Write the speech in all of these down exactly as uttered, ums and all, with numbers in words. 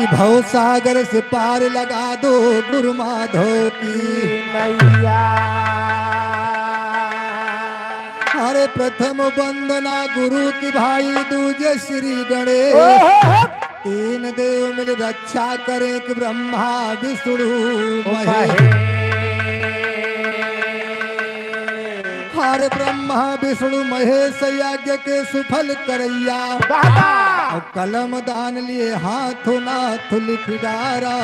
भव सागर से पार लगा दो गुरु माधव की। मैया। अरे प्रथम वंदना गुरु की भाई, दूजे श्री गणेश। ओहो। तीन देव मिल रक्षा करें कि ब्रह्मा विष्णु ओ महेश। महेश। हर ब्रह्मा विष्णु महेश यज्ञ के सुफल करैया। बाबा। और कलम दान लिए हाथों नाथ लिख डारा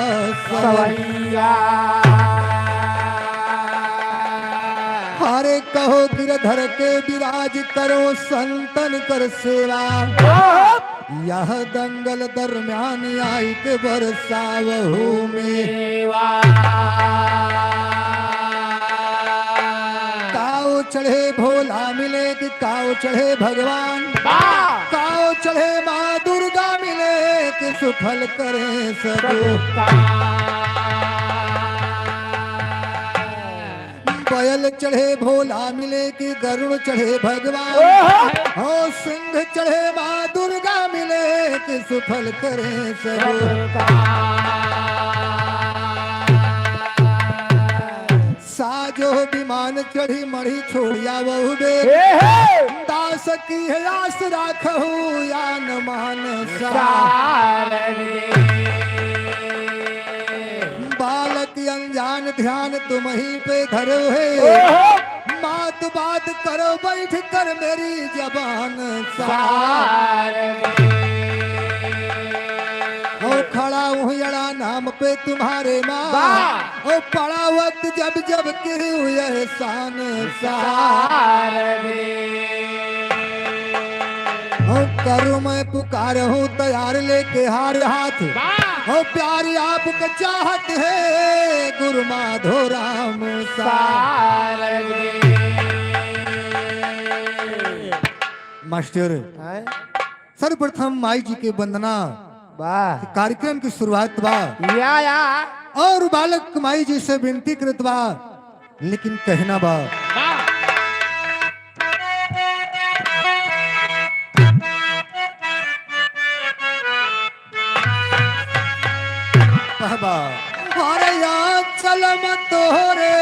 सवैया। सवैया। हरे कहो गिरधर के विराज करो संतन कर सेवा। यह दंगल दरम्यान आई के बरसावहु मेवा। काव चढ़े भोला मिले कि काव चढ़े भगवान। वाह! काव चढ़े माँ दुर्गा मिले कि सुफल करें सब। सब काम। बयल चढ़े भोला मिले कि गरुड़ चढ़े भगवान। ओहो! हो सिंह चढ़े माँ दुर्गा मिले कि सुफल करें सब। सब काम। साजो विमान चढ़ी मढ़ी छोड़िया वहु बे। हे हे! दास की है आस राखहु आन मान सा। सारंगी। बालक अनजान ध्यान तुम ही पे धरो है। ओहो! मात बात करो बैठ कर मेरी जबान सा। सारंगी। हो खड़ा हूँ अड़ा नाम पे तुम्हारे माँ। वाह! ओ पड़ा वक्त जब जब के हुए एहसान सार रे। ओ करूँ मैं पुकार हूँ तैयार लेके हार हाथ। वाह! ओ प्यारी आपको चाहत है गुरु माधो राम सार रे। मास्टर, हैं? सर्वप्रथम माई जी के वंदना। वाह। कार्यक्रम की शुरुआत बा। या, या। और बालक माई जी से विनती करत बा, लेकिन कहना बा। वाह। कहबा, अरे या चलम तोहरे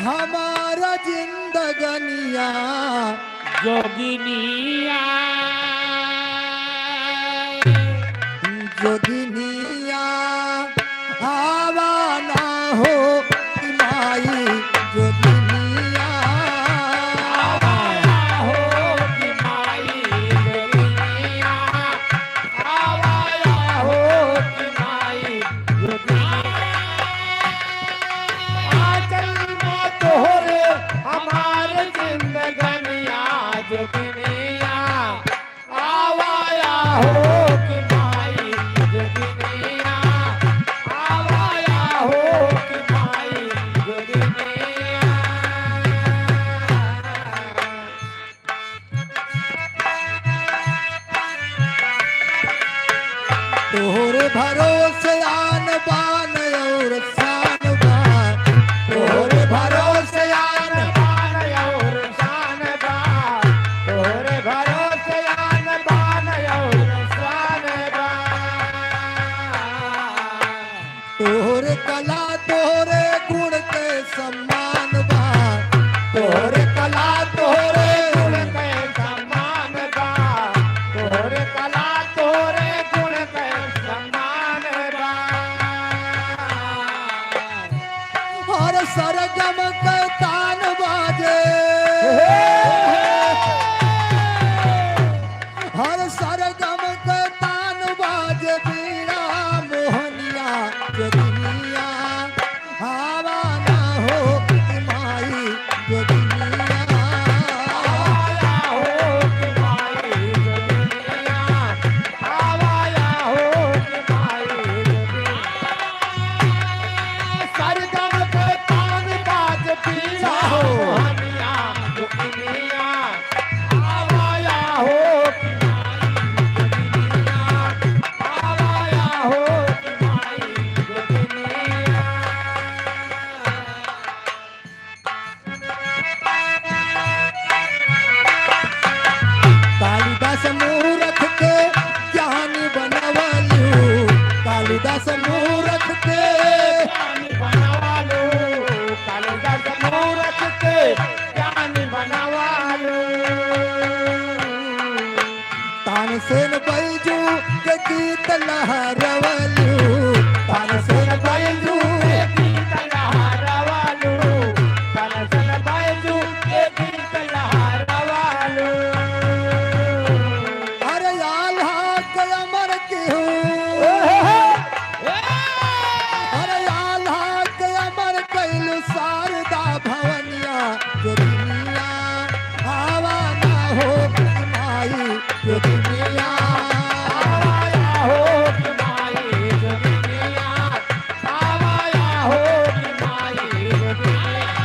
हमारा जिंदगनिया। जोगिनिया। जोगिनिया, आवा ना हो कि माई जोगिनिया। आवा ना हो कि माई जोगिनिया। आवा ना हो कि माई जोगिनिया। आचल में तोहरे हमार जिंदगनिया जोगिनिया। आवा या हो कि माई जोगिनिया, आवा या हो कि माई जोगिनिया। तोहरे भरोसे आन बान और शान बा। तोहरे भरोसे आन बान और शान बा। तोहरे भरोसे आन बान और शान तानसेन बैजू के गीत लहरवलू, तानसेन बैजू के गीत लहरवलू, तानसेन बैजू के गीत लहरवलू। अरे आल्हा के अमर केहू, अरे आल्हा के अमर कैलू शारदा भवनिया, जोगिनिया आवा ना हो माई, जोगिनिया आवा ना हो माई, जोगिनिया आवा ना हो माई, जोगिनिया।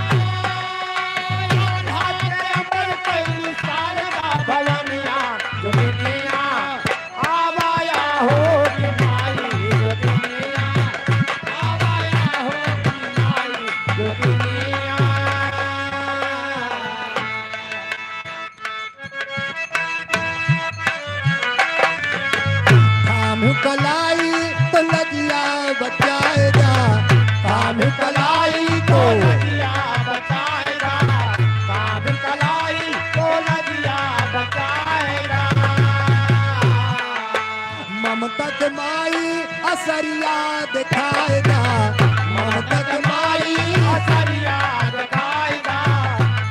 आल्हा के अमर कैलू शारदा भवनिया, जोगिनिया आवा या हो कि माई जोगिनिया, आवा या हो कि माई जोगिनिया। थाम कलाई तो लगिया बचाएगा, थाम कलाई तो लगिया बचाएगा, थाम कलाई तो लगिया बचाएगा। ममता के माई असरिया देखाएगा, ममता के माई असरिया देखाएगा,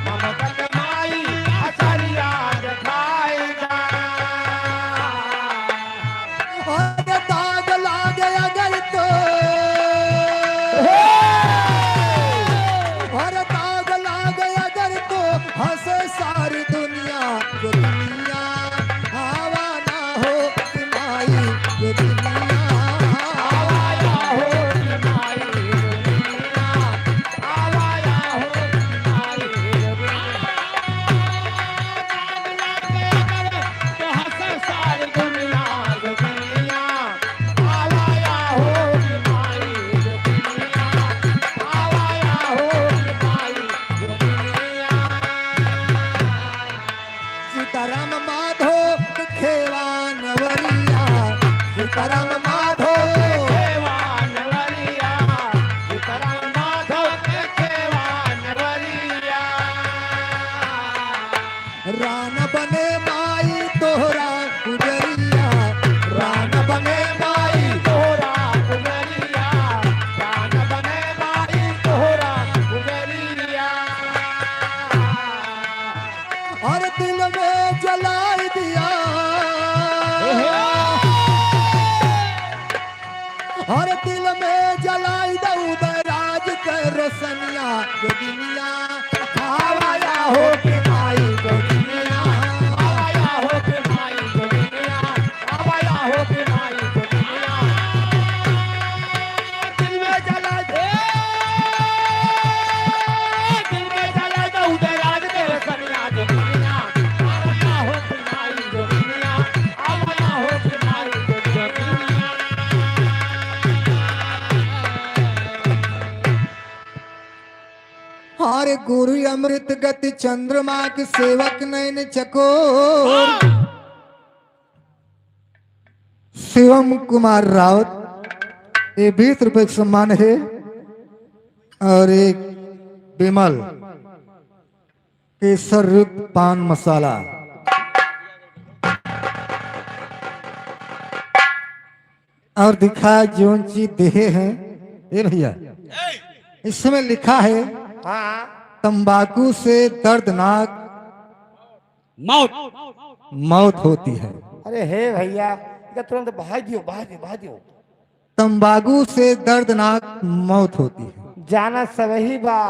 ममता के माई असरिया देखाएगा। अरे दाग लागे अगर तो, अरे दाग लागे अगर तो हंसे सारी दुनिया, जो दुनिया आवा ना हो कि माई, जो दुनिया आवा ना हो कि माई, जो दुनिया आवा ना हो कि माई, जो दुनिया। सीताराम माधो खेवा नवरिया, सीताराम माधो खेवा नवरिया, सीताराम माधो खेवा नवरिया। रान बने माई तोहरा पुजरिया, रान बने माई तोहरा पुजरिया, रान बने माई तोहरा पुजरिया। हर दिल में जलाई दिया। हर दिल में जलाई दे उदय राज के रोशनिया, जोगिनिया आवा या हो कि माई जोगिनिया, आवा या हो कि माई जोगिनिया, आवा या हो कि माई जोगिनिया। दिल में जलाई दे, दिल में जलाई दे उदय राज के रोशनिया, जोगिनिया आवा या हो कि माई जोगिनिया। हर गुरु अमृत गति चंद्रमा के सेवक नैन चकोर। शिवम कुमार राउत, ये बीस रुपए का सम्मान है और एक विमल केसर युक्त पान मसाला। और दिखा जौन चीज देहे हैं, ए भैया, इसमें लिखा है, हाँ। तंबाकू से दर्दनाक मौत। मौत होती है। अरे हे भैया, इका तुरंत बहा दियो, बहा दियो, बहा दियो। तंबाकू से दर्दनाक मौत होती है। जाना सबही बा।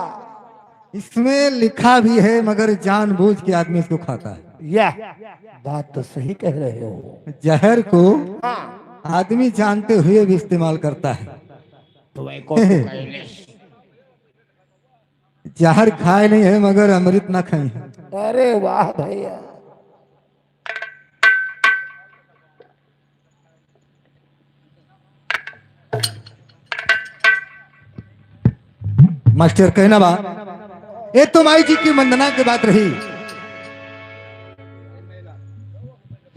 इसमें लिखा भी है, मगर जानबूझ के आदमी इसको खाता है। यह बात तो सही कह रहे हो। जहर को हाँ। आदमी जानते हुए भी इस्तेमाल करता है। तो वही कौन कहले? जहर खाए नहीं है, मगर अमृत ना खाए हैं। अरे वाह भैया। मास्टर कहना बा, ए तो माई जी की वंदना के बात रही,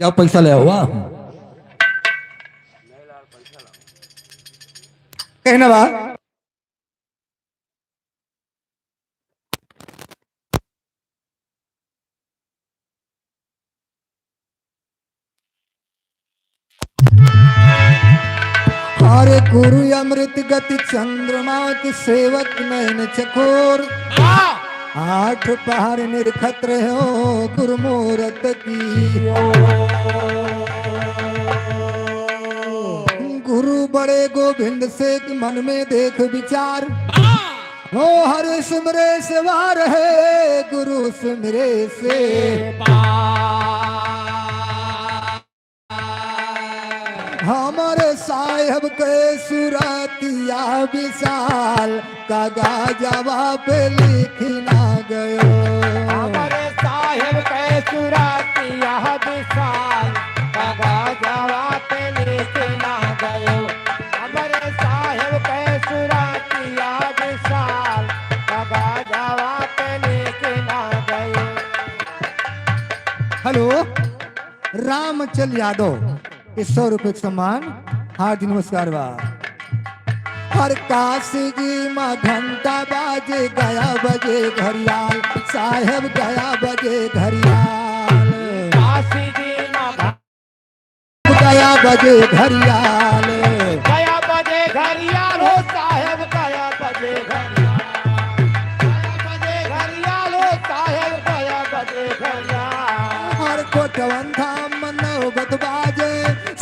जाओ पैसा ले आओ। वाह, कहना बा, अरे गुरु अमृत गति चंद्रमा के सेवक नैन चकोर। आठ पहर निरखत रहो गुरु मूरत की। गुरु बड़े गोविंद से मन में देख विचार। हो हर सिमरे से वार है गुरु सिमरे से। हमरे साहेब के सुरतिया विशाल, कागजवा पे लिखी ना गयो। हमरे साहेब के सुरतिया विशाल, कागजवा पे लिखी ना गयो। हमरे साहेब के सुरतिया विशाल, कागजवा पे लिखी ना गयो। हेलो, रामचल यादव, ये सौ रुपये का सम्मान, हार्दिक नमस्कार बा। हर काशी जी मा घंटा बाजे, गया बजे घड़ियाल, साहेब गया बजे घड़ियाल। काशी जी मा घ- गया बजे घड़ियाल। गया बजे घड़ियाल हो साहेब, गया बजे घड़ियाल। गया बजे घड़ियाल हो साहेब, गया बजे घड़ियाल। हर कोटवन धाम नौबत बाजे,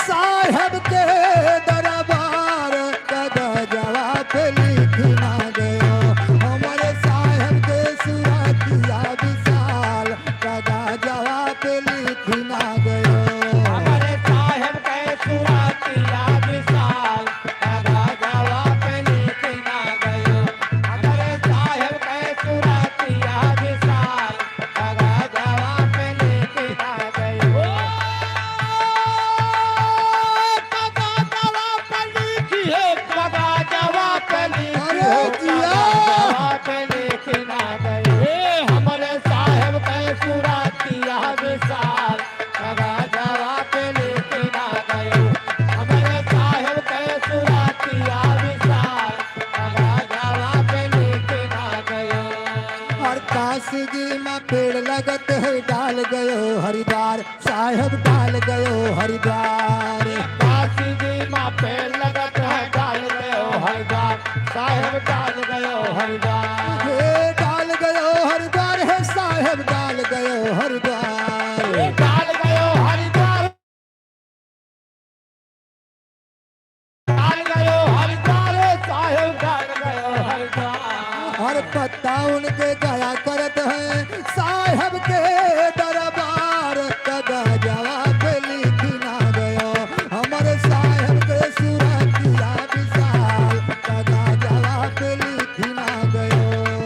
साहेब के दरबार, कागजवा पे लिखी ना गयो। हमरे साहेब के सुरतिया विशाल, कागजवा पे लिखी ना गयो। हमरे साहेब के सुरतिया विशाल, कागजवा पे लिखी ना गयो। हमरे साहेब के सुरतिया विशाल, कागजवा पे लिखी ना गयो। कागजवा पे लिखी है, कागजवा पे लिखी अरे है, जिया। कागजवा पे लिखी ना गयो। ए, हमरे साहेब के सुरतिया विशाल, कागजवा पे लिखी ना गयो। हमरे साहेब के सुरतिया विशाल, कागजवा पे लिखी ना गयो। हर काशी जी मा पेड़ लगत है, डाल गयो हरिद्वार, साहेब डाल गयो हरिद्वार। काशी जी मा पेड़ लगत है, डाल गयो हरिद्वार, साहेब डाल गयो हरिद्वार। हे डाल गयो हरिद्वार, हे साहेब डाल गयो हरिद्वार। हे डाल गयो हरिद्वार। डाल गयो हरिद्वार, साहेब डाल गयो हरिद्वार। हर पत्ता उनके गया करत है, साहेब के दरबार, कागजवा पे लिखी ना गयो। हमरे साहेब के सुरतिया विशाल, कागजवा पे लिखी ना गयो।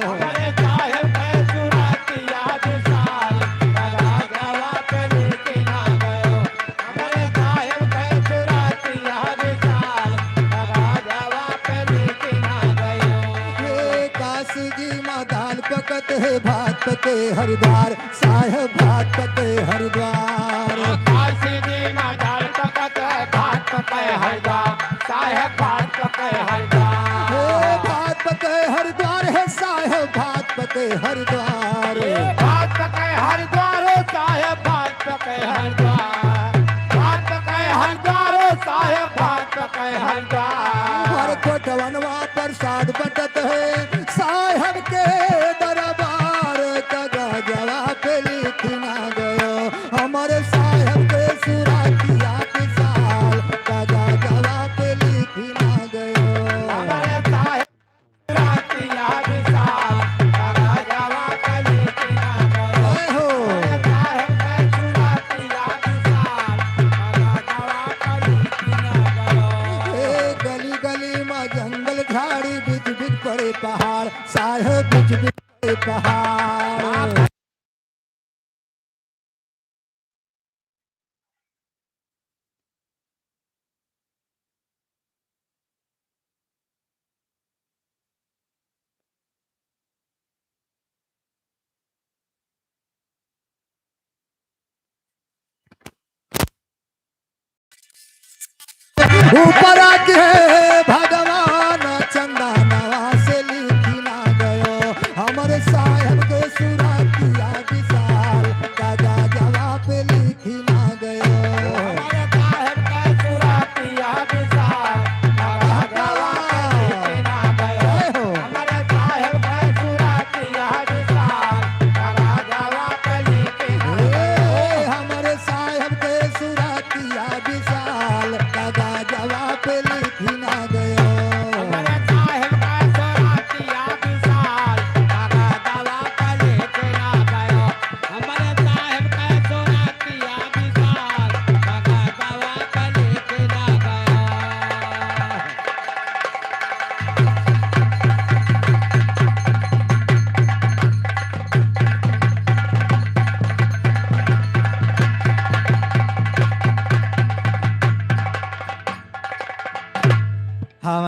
हमरे साहेब के सुरतिया विशाल, कागजवा पे लिखी ना गयो। हमरे साहेब के सुरतिया विशाल, कागजवा पे लिखी ना गयो। हे काशी जी मा दाल पकत है, भात पके हरिद्वार, साहेब भात पके हरिद्वार। काशी जी मा दाल पकत है, भात पके हरिद्वार, साहेब भात पके हरिद्वार। हे भात पके हरिद्वार, हे साहेब भात पके हरिद्वार। हे भात पके हरिद्वार, हे साहेब भात पके हरिद्वार। भात पके हरिद्वार, हे साहेब भात पके हरिद्वार। हर कोटवनवा प्रसाद बटत है, साहेब के दरबार, कागजवा पे लिखी ना गयो। हमरे साहेब के सुरतिया विशाल, कागजवा पे लिखी ना गयो। हमरे साहेब सुरतिया विशाल, कागजवा पे लिखी ना गयो। जय हो। हमरे साहेब के सुरतिया विशाल, कागजवा पे लिखी ना गयो। ए गली गली मा जंगल झाड़ी, बीच बीच पड़े पहाड़, साहेब बीच बीच पड़े पहाड़। ऊपर आके भगवान चंदनवा से लिखी ना गयो, हमरे साहेब के सुरतिया विशाल, कागजवा पे लिखी ना गयो। हमरे साहेब के सुरतिया विशाल,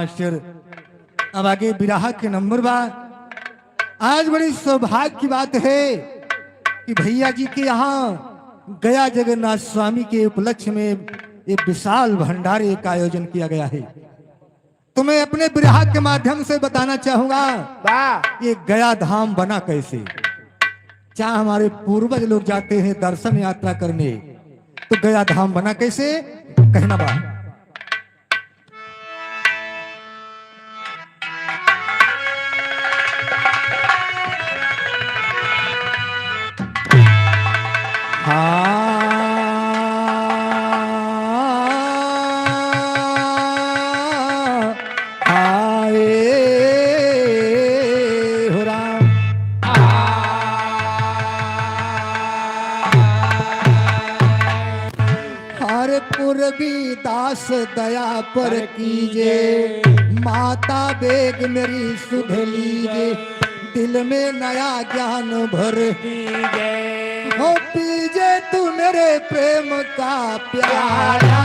मास्टर, अब आगे बिरहा के नंबर बा। आज बड़ी सौभाग्य की बात है कि भैया जी के यहाँ गया जगन्नाथ स्वामी के उपलक्ष्य में एक विशाल भंडारे का आयोजन किया गया है। तो मैं अपने बिरहा के माध्यम से बताना चाहूंगा, वाह। ये गया धाम बना कैसे। जहाँ हमारे पूर्वज लोग जाते हैं दर्शन यात्रा करने, तो गया धाम बना कैसे, कहना बा। हाँ, हाय हो राम। हर पूरबी दास दया पर कीजे, माता बेग मेरी सुध लीजे, दिल में नया ज्ञान भर कीजे। हो पीजे तू मेरे प्रेम का प्याला।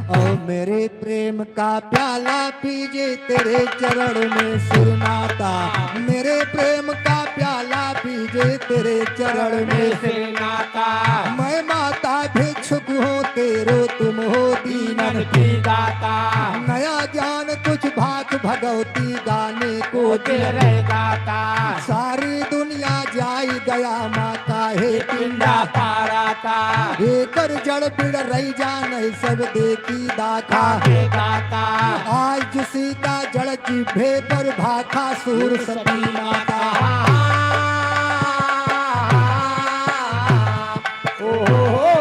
ओ मेरे प्रेम का प्याला पीजे, तेरे चरण में सिर नाता। मेरे प्रेम का प्याला पीजे, तेरे चरण में सिर नाता। मैं माता भिक्षुक हूँ, तेरो तुम हो दीनन की दाता। नया ज्ञान कुछ भाख भगवती गाने को दिल रे दाता। सारी दुनिया जाई गया माँ काहे पिंडा पाराता। एकर जड़ बिड़ रही जाने सब देखी दाता। काहे दाता। आज जुसी का जड़ जिभे पर भाखा सूर सती माता। ओ हो हो।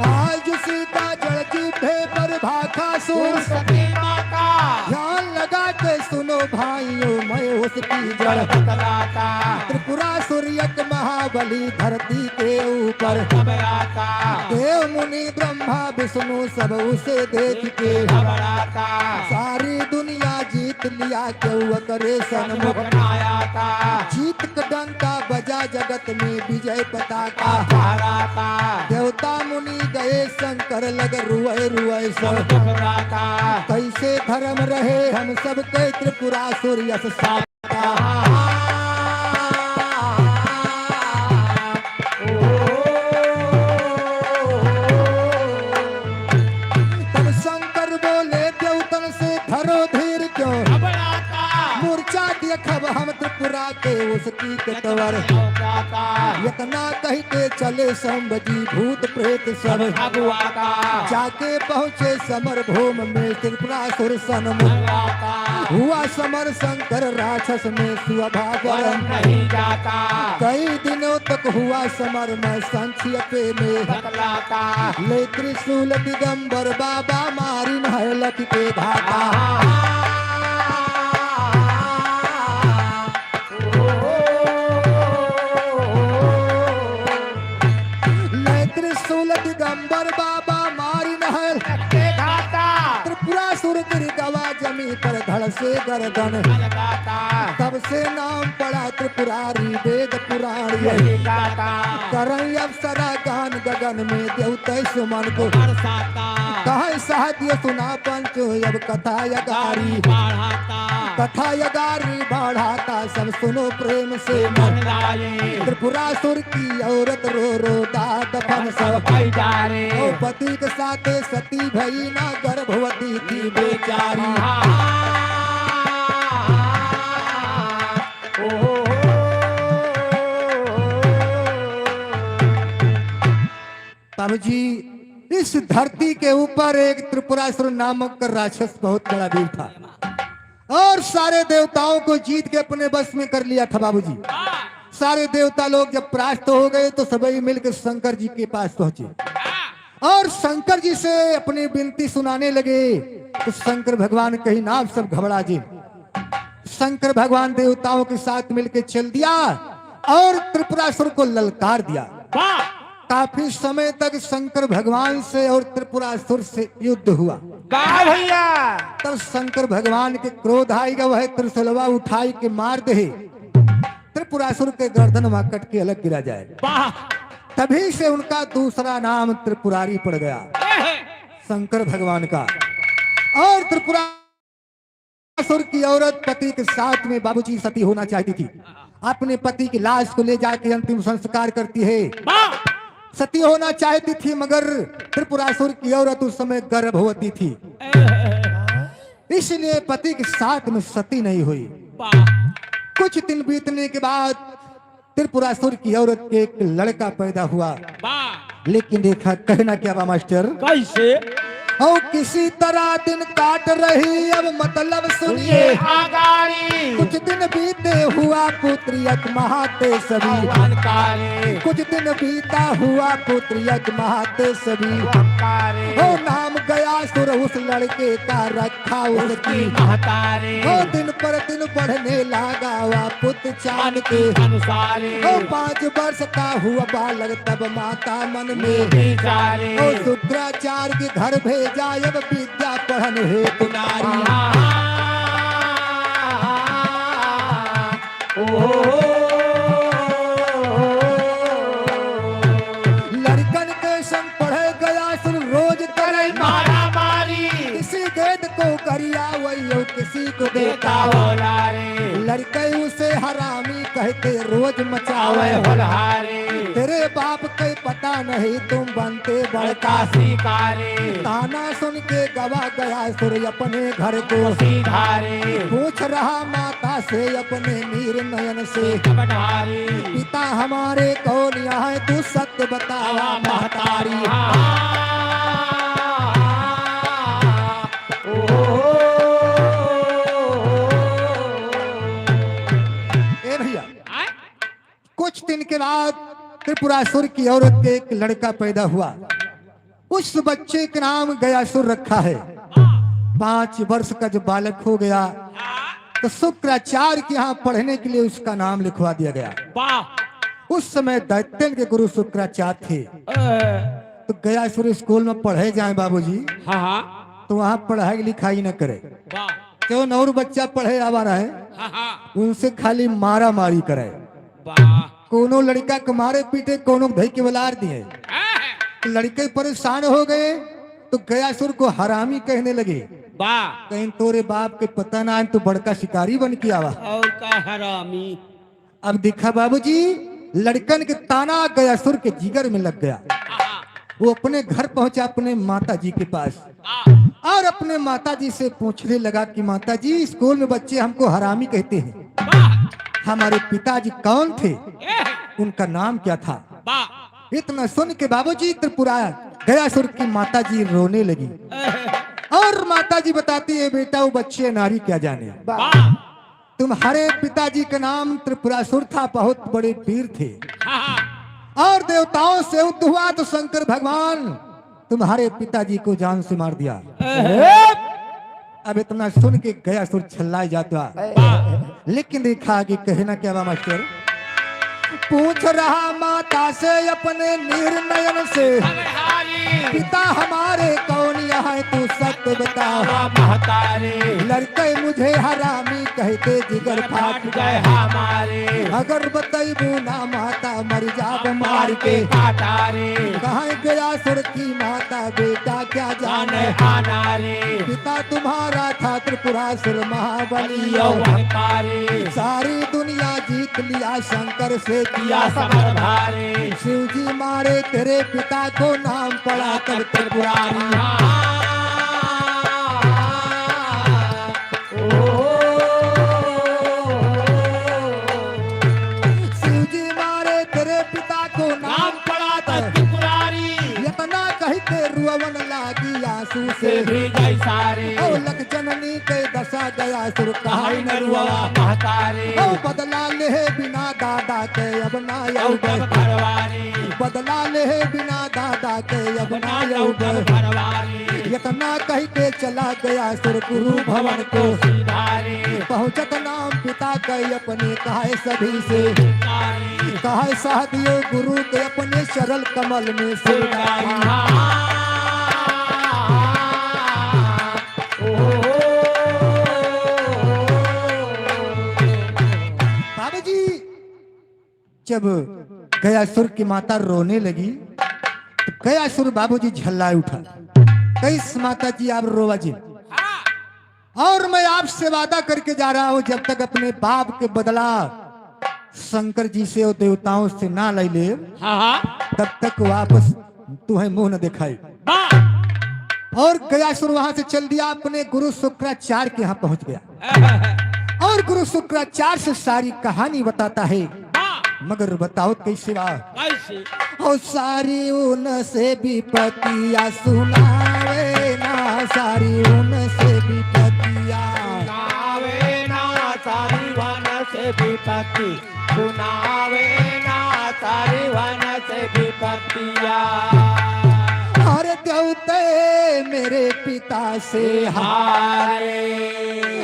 आज सीता जड़ जिभे पर भाखा सूर सती माता। ध्यान लगा के सुनो भाइयों, मैं उसकी जड़ बतलाता। त्रिपुरासुर एक महाबली धरती के ऊपर घबराता। देव मुनि ब्रह्मा विष्णु सब उसे देख के घबराता। सारी दुनिया जीत लिया केहू ओकरे सन्मुख ना आता। जीत क डंका बजा जगत में विजय पताका फहराता। देवता मुनि गए शंकर लग रुए रुए सब सब घबराता। कैसे धर्म रहे हम सबके त्रिपुरासुर यस साता। तब शंकर बोले देवतन से धरो धीर क्यों। घबराता। मूर्छा देखब हम त्रिपुरा के उसकी के तवर। घबराता। इतना कह के चले शंभ जी भूत प्रेत सब। घबराता। जाके पहुँचे समर भूम में त्रिपुरासुर सन्मुख। घबराता। हुआ समर शंकर राक्षस में सुअभा वरण वरण नहीं जाता। कई दिनों तक हुआ समर में संक्षेप में बतलाता। ले त्रिशूल दिगंबर बाबा मारिन है लख के घाता। ले त्रिशूल दिगंबर बाबा मारिन है लख के घाता। त्रिपुरासुर गिर गवा जमी पर धड़ से गर्दन। तब से नाम पड़ा त्रिपुरारी वेद पुराण यही गाता। करई अप्सरा गान गगन में देवते सुमन को बरसाता। कहे सहदेव सुना पंचो अब कथा यगारी। बढ़ाता। कथा यगारी बढ़ाता, सब सुनो प्रेम से मन लाए। त्रिपुरासुर की औरत रो रो दात फन सब पाई जा रे। ओ पति के साथे सती भई ना गर्भवती थी बेचारी। तब जी, इस धरती के ऊपर एक त्रिपुरासुर नामक राक्षस बहुत बड़ा वीर था और सारे देवताओं को जीत के अपने बस में कर लिया था बाबूजी। सारे देवता लोग जब परास्त हो गए तो सभी मिलकर शंकर जी के पास पहुंचे और शंकर जी से अपनी विनती सुनाने लगे। तो शंकर भगवान कहीं ना, आप सब घबरा जी। शंकर भगवान देवताओं के साथ मिलके चल दिया और त्रिपुरासुर को ललकार दिया। वाह! काफी समय तक शंकर भगवान से और त्रिपुरासुर से युद्ध हुआ। वाह भैया। तब शंकर भगवान के क्रोध आइगा, वह त्रिशूलवा उठाई के मार दे, त्रिपुरासुर के गर्दन वहाँ कट के अलग गिरा जाए। वाह। तभी से उनका दूसरा नाम त्रिपुरारी पड़ गया, शंकर भगवान का। और त्रिपुरासुर की औरत पति के साथ में बाबूजी सती होना चाहती थी, अपने पति की लाश को ले जाके अंतिम संस्कार करती है। वाह। सती होना चाहती थी, मगर त्रिपुरासुर की औरत उस समय गर्भवती थी, इसलिए पति के साथ में सती नहीं हुई। वाह। कुछ दिन बीतने के बाद त्रिपुरासुर की औरत के एक लड़का पैदा हुआ। वाह। लेकिन देखा, कहना क्या बा मास्टर? कैसे? और किसी तरह दिन काट रही, अब मतलब सुनिए। सुनिए आगाड़ी। कुछ दिन बीते हुआ पुत्र यज्ञ महातेजस्वी। भगवान करे। कुछ दिन बीता हुआ पुत्र यज्ञ महातेजस्वी। भगवान करे। ओ नाम गयासुर उस लड़के का रख था उसकी। उसकी महतारी। ओ दिन पर दिन बढ़ने लगा वह पुत्र चाँद के अनुसारी। ओ पाँच वर्ष का हुआ बालक तब माता मन में विचारी। ओ शुक्राचार्य के घर भेजा अब विद्या पढ़न हेतु नारी। हाँ। ओ लड़कन के संग पढ़े गयासुर रोज करे मारा मारी। किसी गेंद को गरियावै और किसी को देता देता होला रे। लड़के उसे हरामी कहके रोज मचावै आवे होलहारी। तेरे बाप के पता नहीं तुम बनते बड़का बड़का शिकारी। ताना सुन के गवा गयासुर अपने घर को सीधा रे। पूछ रहा माता से अपने नीर नयन से। कबटारी। पिता हमारे कौन यहाँ है, तू सत्य बतावा महतारी। ए भैया, आय? कुछ दिन के बाद त्रिपुरासुर की औरत के एक लड़का पैदा हुआ। उस बच्चे का नाम गयासुर रखा है। पाँच वर्ष का जब बालक हो गया, तो शुक्राचार्य के यहाँ पढ़ने के लिए उसका नाम लिखवा दिया गया। वाह। उस समय दैत्यन के गुरु शुक्राचार्य थे। ए। तो गयासुर स्कूल में पढ़े जाए बाबूजी, हाँ, हाँ। तो वहाँ पढ़ाई लिखाई न करे। वाह। जौन और बच्चा पढ़े आवा रहे, हाँ, हाँ। उनसे खाली मारा मारी करे। वाह। कोनो लड़का के मारे पीटे, कोनो धई के बलार दिए। हाँ। तो लड़के परेशान हो गए, तो गयासुर को हरामी कहने लगे। वाह। कहीं तोरे बाप के पता ना है, तू बड़का शिकारी बन के आवा। और का हरामी? अब देखा बाबूजी, लड़कन के ताना गयासुर के जिगर में लग गया। हाँ। वो अपने घर पहुंचा, अपने माता जी के पास। हाँ। और अपने माता जी से पूछने लगा कि माता जी, स्कूल में बच्चे हमको हरामी कहते हैं, वाह। हमारे पिताजी कौन थे, ए। उनका नाम क्या था? वाह। इतना सुन के बाबूजी त्रिपुरा गयासुर की माता जी रोने लगी। ए। और माता जी बताती है, बेटा, वो बच्चे नारी क्या जाने। वाह। तुम्हारे पिताजी का नाम त्रिपुरासुर था, बहुत बड़े वीर थे। हाँ, हाँ। और देवताओं से युद्ध हुआ तो शंकर भगवान तुम्हारे पिताजी को जान से मार दिया। अरे! अब इतना सुन के गयासुर छल्लाए जाता। वाह। लेकिन देखा आगे कहना क्या बा मास्टर। पूछ रहा माता से अपने नीर नयन से, अरे हारी। पिता हमारे कौन यहाँ है, तू सत्य बता। महतारी। लड़के मुझे हरामी कहते जिगर फाट गए हमारे। अगर बतैबू ना माता, मर जाब मार के। काटारी। कहाँ गयासुर की माता, बेटा क्या जाने। जाने हानारी। पिता तुम्हारा था त्रिपुरासुर महाबली। यौवनकारी। सारी दुनिया जीत लिया, शंकर से किया समर भारी। शिव जी मारे तेरे पिता को, नाम पड़ा तब त्रिपुरारी। शिव जी मारे तेरे पिता को, नाम पड़ा तब त्रिपुरारी। इतना कहि के रुअवन लागी आंसू से। से भी गई सारी। ओ लख जननी के दशा गयासुर कहाई न रुआ महतारी। ओ बदला लेहे बिना दादा के अब ना अउबे। अउबे घरवारी। बदला लेहे बिना दादा के अब ना अउबे। अउबे घरवारी। इतना कहि के चला गयासुर गुरु भवन को। सिधारी। पहुँचत नाम पिता के अपने कहे सभी से। सिधारी। कहे सहदियो गुरु के अपने चरण कमल में सिधारी। सिधारी। जब गयासुर की माता रोने लगी, तो गयासुर बाबूजी झल्लाए उठा। "कहिस माता जी, आप रोवा जिन, और मैं आपसे वादा करके जा रहा हूँ, जब तक अपने बाप के बदला शंकर जी से और देवताओं से ना लइ ले, हाँ, हाँ। तब तक वापस तुहैं मुँह न देखाई।" वाह। और गयासुर वहाँ से चल दिया, अपने गुरु शुक्राचार्य के यहाँ पहुँच गया। और गुरु शुक्राचार्य से सारी कहानी बताता है। वाह। मगर बताओ कैसे बा? कैसे? और सारी उनसे विपतिया सुनावे ना, सारी उनसे विपतिया। सुनावे ना, सारी उनसे विपति। सुनावे ना, सारी उनसे विपतिया। हर देवते मेरे पिता से हारे।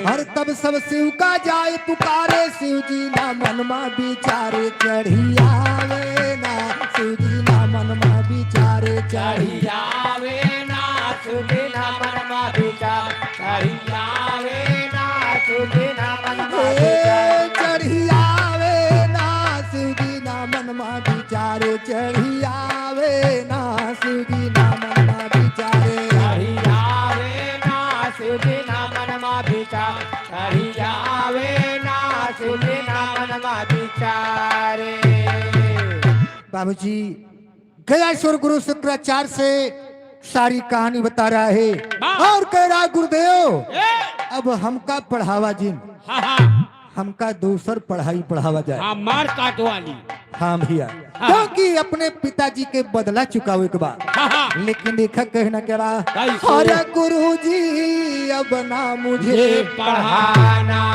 हर तब सब शिव का जाए पुकारे, शिव जी ना मन मा विचारे, चढ़ी आवे ना, शिव जी ना मन मा विचारे, चढ़ी आवे ना, शिव जी ना मन मा विचार, चढ़ी आवे ना, शिव जी ना मन मा विचार। चढ़ी आवे ना, शिव जी ना मन मा विचारे, चढ़ी आवे ना, शिव जी ना मन मा विचारे। चढ़ी आवे ना, शिव जी ना मन मा विचार। चढ़ी आवे ना, शिव जी ना मन मा विचारे। बाबूजी, गयासुर गुरु शुक्राचार्य से सारी कहानी बता रहा है। हाँ। और कह रहा, "गुरुदेव, ए! अब हमका पढ़ावा जिन।" हाँ, हाँ। हमका दूसर पढ़ाई पढ़ावा जाए। हाँ, मार काट वाली। हाँ भैया, हाँ। क्योंकि अपने पिताजी के बदला चुकावे के बा। हाँ, हाँ। लेकिन देखा कहना क्या बा? कैसे? "अरे गुरुजी, अब ना मुझे ये पढ़ाना।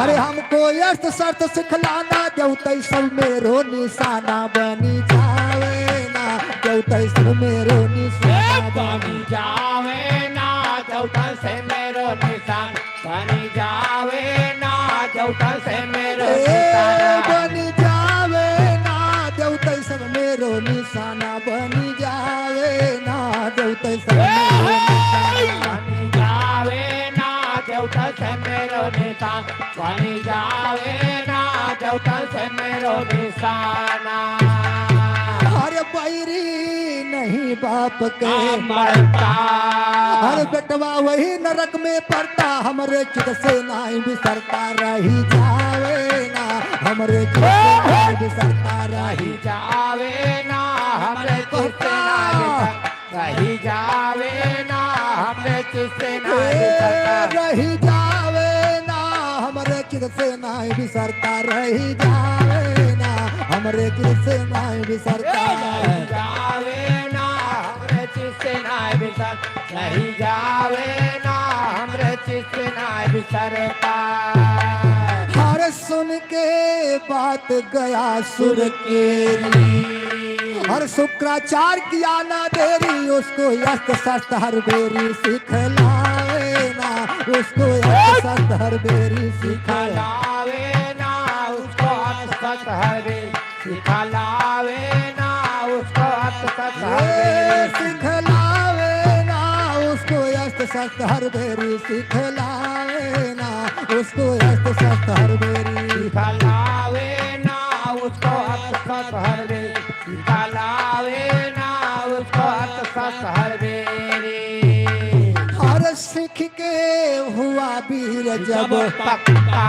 अरे हमको अर्थ शस्त्र सिखलाना, देवतै सब मेरो निशाना बनी जावे ना, देवतै सब मेरो निशाना ए, बनी बनी जावे ना, देवतै से मेरो निशान बनी जावे ना, देवतै से मेरो ए, निशाना। बनी जावे ना, देवतै सब मेरो निशाना बनी जावे ना, देवतै सब ए, मेरो हे! निशाना। बनी जावे ना, देवतै से मेरो निशान बनी जावे ना, देवतै से मेरो निशाना।" अरे बैरी नहीं बाप के आ मरता। अरे बेटवा वही नरक में पड़ता, हमरे चित से नाहीं बिसरता, रही जावे ना, हमरे चित से नाहीं बिसरता, रही जावे ना, हमरे चित से नाहीं बिसरता, रही जावे ना, हमरे चित से नाहीं बिसरता। रही जावे ना, हमरे चित से नाहीं बिसरता, रही जावे ना, हमरे चित से नाहीं बिसरता। ए, रही जावे ना, हमरे चित से नाहीं बिसर, रही जावे ना, हमरे चित से नाहीं बिसरता। हर सुन के बात गयासुर केरी, हर शुक्राचार्य किया ना देरी, उसको अस्त्र शस्त्र हर बेरी सिखलावे ना, उसको अस्त्र शस्त्र हर बेरी सिखलावे ना, उसको अस्त्र शस्त्र हर बेरी सिखलावे ना, उसको अस्त्र शस्त्र हर बेरी सिखलावे ना, उसको अस्त्र शस्त्र हर बेरी सिखलावे ना, उसको अस्त्र शस्त्र हर बेरी सिखलावे ना, उसको अस्त्र शस्त्र हर बेरी सिखलावे ना, उसको अस्त्र शस्त्र हर बेरी। हर सिख के हुआ वीर जब जब पक्का।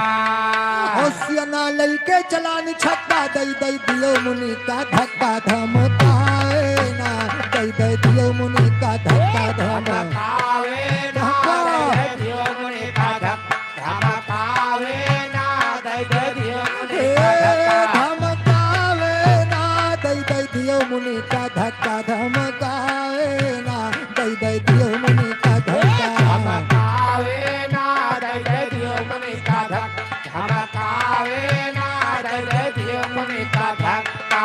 ओ सियाना लइके चलानी छक्का, दई दई दियो मुनि का धक्का धमकावे ना, दई दई दियो मुनि का धक्का धमकावे ना, धक्का। दई दई दियो मुनि का धक्का धमकावे ना, दई दई दियो मुनि का ए, धक्का। धमकावे ना, दई दई दियो मुनि का धक्का धमकावे ना, दई दई दियो मुनि का धक्का। धमकावे ना, दई दई दियो मुनि का धक्का। धमकावे ना, दई दई दियो मुनि का धक्का।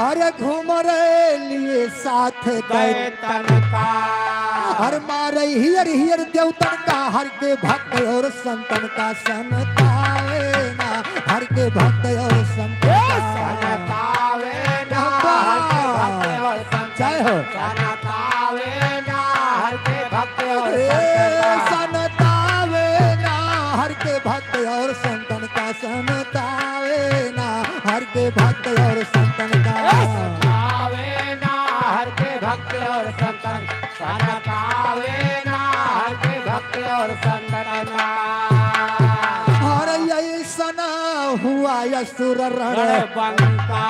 अरे घूम रे लिए साथ गए गए तन का। अरे मारे हियर हियर देवतन का, हर के भक्त और संतन का सनतावे ना, हर के भक्त और संतन का। सनतावे ना, हर के भक्त और संतन जय हो। सनतावे ना, हर के भक्त और ए, संतन का। सनतावे ना, हर के भक्त और संतन का सनतावे ना, और संतन, सनकावे ना हर के भक्त और संतन का। और ऐसन हुआ असुर रण रणबंका।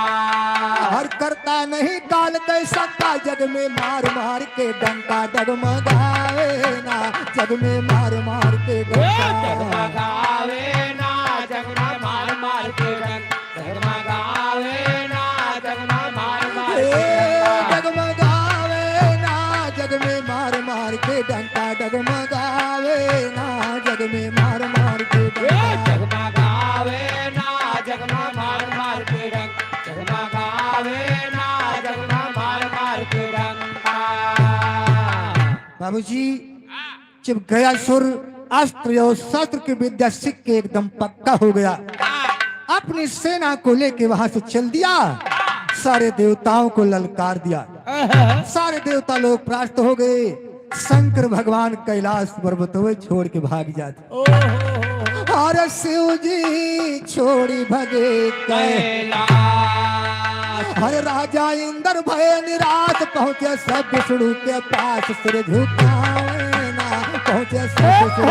हर करता नहीं काल कै शंका, जग में मार मार के डंका, डगमगावे ना जग में मार मार के ए, डंका। डगमगावे ना जग में मार मार के डंका, डगमगावे ना जग में मार मार ए, के डंका। डगमगावे ना जग में मार मार के डंका, डगमगावे ना जग में मार मार के ए, डंका। डगमगावे ना जग में मार मार के डंका, डगमगावे ना जग में मार मार के डंका। बाबूजी, जब गयासुर अस्त्र और शस्त्र की विद्या सीख के एकदम पक्का हो गया, अपनी सेना को लेके वहां से चल दिया, सारे देवताओं को ललकार दिया। सारे देवता लोग परास्त हो गए। शंकर भगवान कैलाश पर्वत में छोड़ के भाग जाते। अरे शिव जी छोड़ी भगे कैलाश। कैलाश। हर राजा इंद्र भय निराश, पहुँचे सब विष्णु के पास, सिर झुकावे ना, पहुँचे सब विष्णु के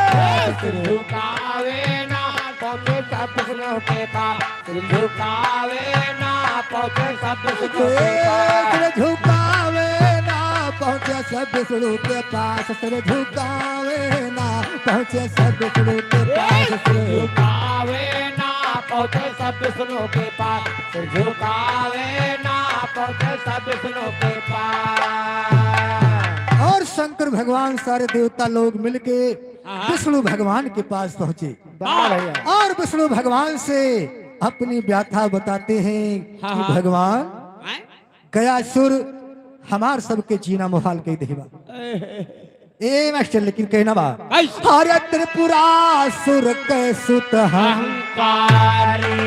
पास, सिर झुकावे ना, पहुँचे सब विष्णु के पास, सिर झुकावे ना, पहुँचे सब विष्णु के पास। सिर झुकावे ना, पहुँचे सब विष्णु के पास, सिर झुकावे ना, पहुँचे सब विष्णु के पास, सिर झुकावे ना, पहुँचे सब विष्णु के पास, सिर झुकावे ना, पहुँचे सब विष्णु के पास। और शंकर भगवान सारे देवता लोग मिलके हाँ। विष्णु भगवान के पास पहुँचे। वाह भैया। और विष्णु भगवान से अपनी व्यथा बताते हैं हाँ, कि हाँ। भगवान, हैं? गयासुर हमार सबके जीना मोहाल कइ देबा। ए मास्टर, लेकिन कहना बा, कैसे? हर त्रिपुरासुर के सुत हम। अहंकारी।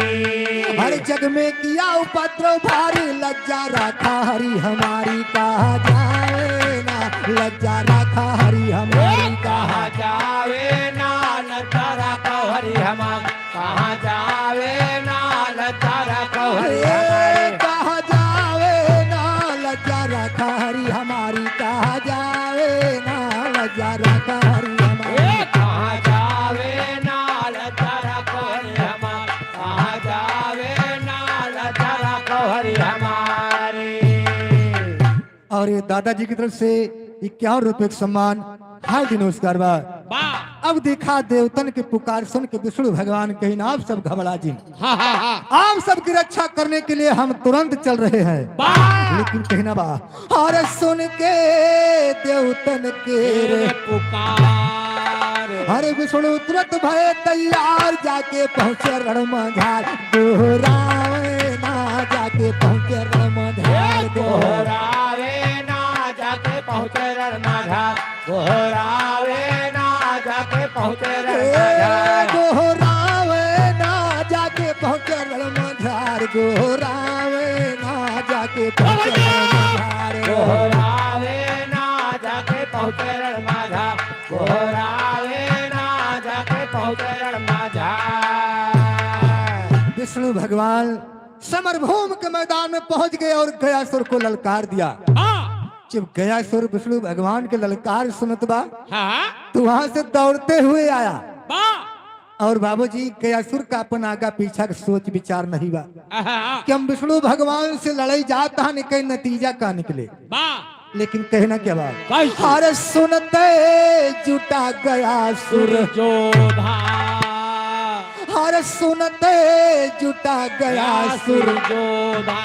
हर जग में किया उपद्रव भारी, लज्जा रखा हरि हमारी, कहा जावे ना, लज्जा रखा हरि हमारी, कहा जावे ना, लज्जा रखा हरि हमारी। कहाँ जावे ना लज्जा रखो हरि ए, हमारी। कहाँ जावे ना लज्जा रखा हरि हमारी, कहाँ जावे ना लज्जा रखा हरि हमारी। ए, कहाँ जावे ना लज्जा रखो हरि हमारी, कहाँ जावे ना लज्जा रखो हरि हमारी। और ये दादाजी की तरफ से इक्यावन रुपए का सम्मान, हार्दिक नमस्कार बा। वाह। अब देखा देवतन के पुकार सुन के विष्णु भगवान कहिन, आप सब घबरा जिन। हाँ, हाँ, हाँ। आप सबकी रक्षा करने के लिए हम तुरंत चल रहे हैं। वाह। लेकिन कहना बा, अरे सुन के देवतन के रे पुकार। अरे विष्णु तुरंत भय तैयार, जाके पहुँचे रण मझार, गोहरावे ना, जाके पहुँचे रण मझार, ए, गोहरावे ना, जाके पहुँचे रण मझार, गोहरावे ना, जाके पहुँचे रण ए, मझार। गोहरावे ना, जाके पहुँचे रण मझार, गोहरावे ना, जाके पहुँचे रण मझार। गोहरावे ना, जाके पहुँचे रण मझार, गोहरावे ना, जाके पहुँचे रण मझार। विष्णु भगवान समरभूमि के मैदान में पहुंच गए और गयासुर को ललकार दिया। हाँ। जब गयासुर विष्णु भगवान के ललकार सुनत बा, हाँ। तो वहां से दौड़ते हुए आया। बा। और बाबूजी, गयासुर का अपन आगा पीछा का सोच विचार नहीं बा हाँ। कि हम विष्णु भगवान से लड़ाई जात हन, कहीं नतीजा का निकले। बा। लेकिन कहना क्या बा? कैसे? हर सुनते जुटा गयासुर। सुर जोधा। हर सुनते जुटा गयासुर। गयासुर जोधा।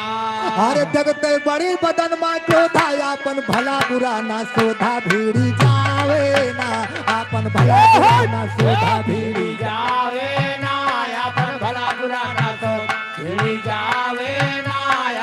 हर जगते बड़ी बदन मा क्रोधा, आपन भला बुरा ना सोधा, भिड़ी जावे ना, आपन भला बुरा ना सोधा, भिड़ी भिड़ी जावे ना, आपन भला बुरा ना सोधा। भिड़ी जावे ना,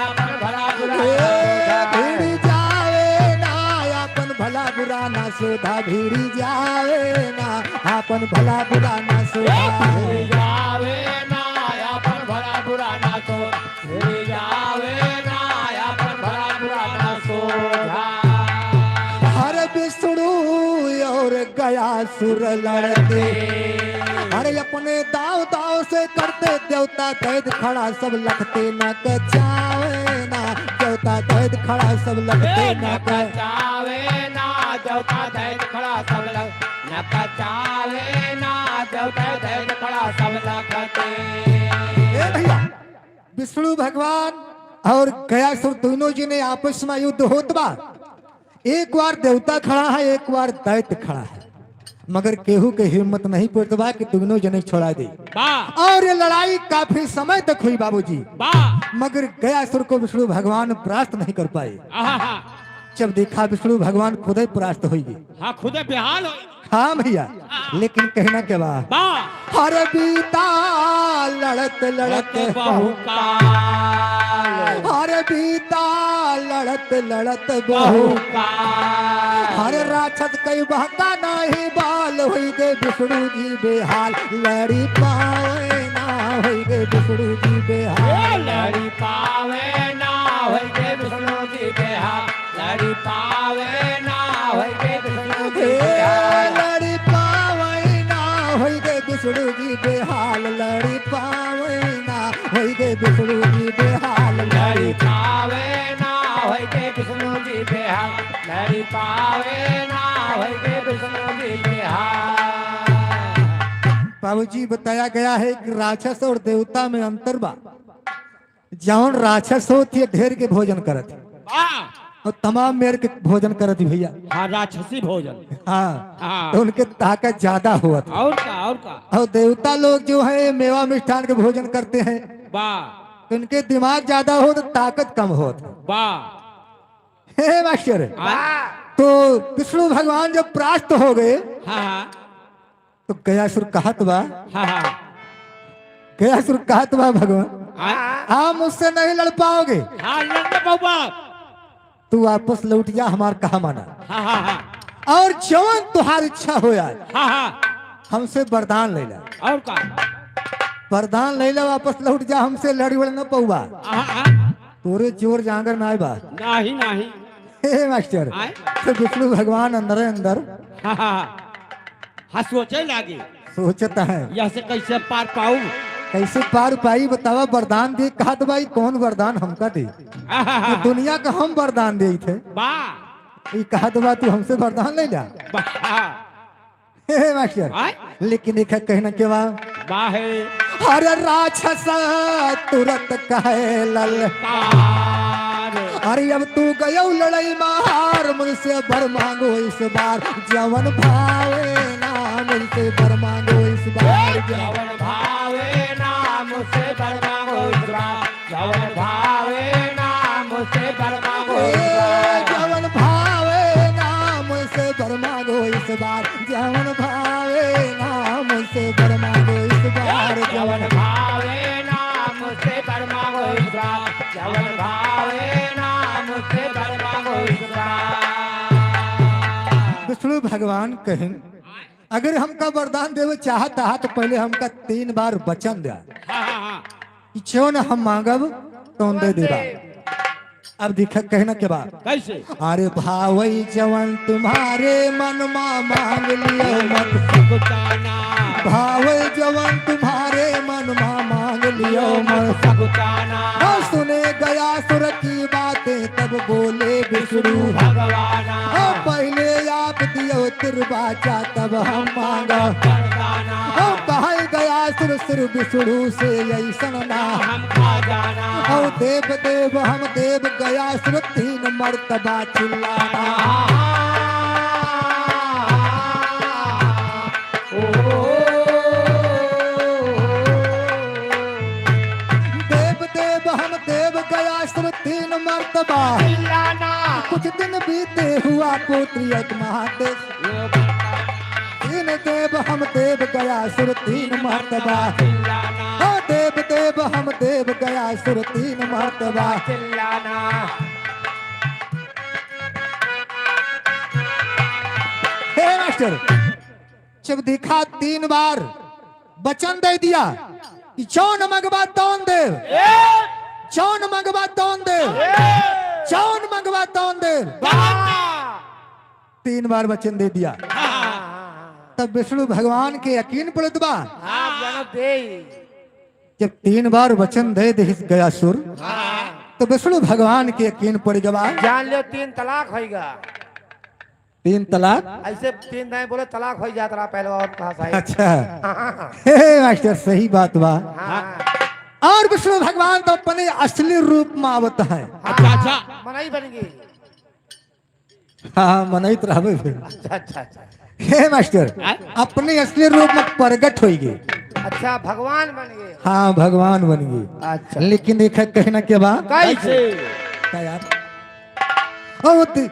आपन भला बुरा ना ए, सोधा। भिड़ी जावे ना, आपन भला बुरा ना सोधा, भिड़ी जावे ना, आपन भला बुरा ना सोधा। भिड़ी जावे ना, आपन भला बुरा ना सोधा। भिड़ी जावे ना, आपन भला बुरा ना सोधा। हर विष्णु और गयासुर लड़ते, अरे अपने दाव दाव से करते, देवता कैद खड़ा सब लखते न कचावे ना, देवता देवता दैत खड़ा सब लगते ए, ना न कर। बचावे ना देवता दैत खड़ा सब लग, न बचावे ना देवता दैत खड़ा सब लगते। ए भैया, विष्णु भगवान और गयासुर दोनों जने आपस में युद्ध होत बा। एक बार देवता खड़ा है, एक बार दैत्य खड़ा है, मगर केहू के हिम्मत नहीं पड़त बा कि दोनों जने छोड़ा दे। बा। और ये लड़ाई काफी समय तक हुई बाबूजी। बा। मगर गयासुर को विष्णु भगवान परास्त नहीं कर पाए। आहा हा। जब देखा विष्णु भगवान खुदे परास्त होइगे। हाँ, खुदे बेहाल हो। हाँ भैया, लेकिन कहना के बा? बा। हर बीता लड़त लड़त लड़त बहुकाल। हर बीता लड़त लड़त बहुकाल। हर राक्षस कई बहका नाही बाल, होई गे विष्णु जी बेहाल। लड़ी पावे ना, होई गे विष्णु जी बेहाल। ए, लड़ी पावे ना, होई गे विष्णु जी बेहाल। लड़ी पावे ना होई गे विष्णु जी ए, बेहाल। लड़ी पावे ना होई गे विष्णु जी बेहाल, लड़ी पावे ना होई गे विष्णु जी बेहाल, लड़ी लड़ी पावे ना होई गे विष्णु जी बेहाल, लड़ी पावे ना होई गे विष्णु जी बेहाल। बाबूजी, बताया गया है कि राक्षस और देवता में अंतर बा। जौन राक्षस होत, ये ढेर के भोजन करत। वाह! और तमाम मेर के भोजन करत भैया। हाँ, राक्षसी भोजन। हाँ, हाँ। तो उनके ताकत ज्यादा होत। और का, और का? और देवता लोग जो है, मेवा मिष्ठान के भोजन करते हैं। वाह! तो उनके दिमाग ज्यादा होत, ताकत कम होत। वाह! हे मास्टर, हाँ। तो विष्णु भगवान जब परास्त हो गए, हाँ, हाँ। तो गयासुर कहत बा, हाँ, हाँ। गयासुर कहत बा, "भगवान, हाँ। आप मुझसे नहीं लड़ पाओगे।" हाँ, लड़ ना पाऊबा। "तू वापस लौट जा, हमार कहा माना। हाँ, हाँ, हाँ। और जवन तुहार इच्छा हो यार, हाँ, हाँ। हमसे वरदान ले ला।" और का? "वरदान ले ला, वापस लौट जा, हमसे लड़ी वड़ न पौबा। हाँ, हाँ। तोरे जोर जांगर नाय बा।" नाही, नाही। हे मास्टर, आय? तो विष्णु भगवान अंदरे अंदर हाँ, हाँ, हाँ। हाँ, सोचे लागे। सोचत है। यह से कैसे पार पाऊ? कैसे पार पाई बतावा, वरदान दे, कहत बा, "ई कौन वरदान हमका दे? आहा, ये दुनिया का हम वरदान देइत है।" बा। ई कहत बा, "तू हमसे वरदान ले जा।" बा। हे मास्टर, आय? लेकिन एक है कहना के बा। बा है। अरे राक्षस तुरत कहे ललकार। अरे अब तू गयो लड़ाई में हार, मुझसे वर मांगो इस बार, जवन भावे ना मुझसे वर मांगो इस बार। जवन भावे ना मुझसे वर मांगो इस बार, जवन भावे ना मुझसे वर मांगो इस बार। जवन भावे ना मुझसे वर मांगो इस बार, जवन भावे ना मुझसे वर मांगो इस बार, जवन भावे ना मुझसे वर मांगो इस बार, जवन भावे ना मुझसे वर मांगो इस बार। विष्णु भगवान कहें, "अगर हमका वरदान देवे चाहत हा तो पहले हमका तीन बार वचन द्या। हाँ, हाँ, हाँ। जौन हम मांगब तौन दे देबा।" अब दिख कहना के बा। कैसे? अरे भावई जवन तुम्हारे मन मा मांग लियो मत। सकुचाना। भावई जवन तुम्हारे मन मा मांग लियो मत। सकुचाना। और सुने गयासुर की बातें तब बोले विष्णु भगवाना। और पहले आप दियो तिरबाचा तब हम मांगा। वरदाना। और कहे गयासुर सिर विष्णु से ऐसन ना। हम खा जाना। और देव देव हम देव गयासुर तीन मर्तबा चिल्लाना। ओ, देव देव हम देव गयासुर तीन मर्तबा। चिल्लाना। कुछ दिन बीते हुआ पुत्र एक महादेव। तीन देव हम देव गयासुर तीन मर्तबा। चिल्लाना। ओ देव देव हम देव गयासुर तीन मर्तबा। चिल्लाना। हे मास्टर, जब देखा तीन बार वचन दे दिया कि जौन मंगबा तौन देव, ए! जौन मंगबा तौन देव, ए! जौन मंगबा तौन देव। वाह! तीन बार वचन दे दिया। हाँ। तब विष्णु भगवान के यकीन पड़त बा। हाँ, जन दे। जब तीन बार वचन दे दे गयासुर, हाँ। विष्णु भगवान के यकीन पड़ गवा। जान लो, तीन तलाक होइगा। तीन तलाक? ऐसे तीन नहीं बोले, तलाक हो जात रहा पहले, और कहा साहब। अच्छा। हाँ, हाँ, हाँ। हे मास्टर, सही बात बा। हाँ। और विष्णु भगवान तो अपने असली रूप में आवत है। अच्छा, अच्छा। मनई बन गई। हाँ, मनई तो रहबे फिर। अच्छा, अच्छा, अच्छा। हे मास्टर, आय? अपने असली रूप में प्रगट होई गई। अच्छा, भगवान बन गए। हाँ, भगवान बन गई। अच्छा। लेकिन देखा कहना के बा? कैसे? का यार? औ दि-,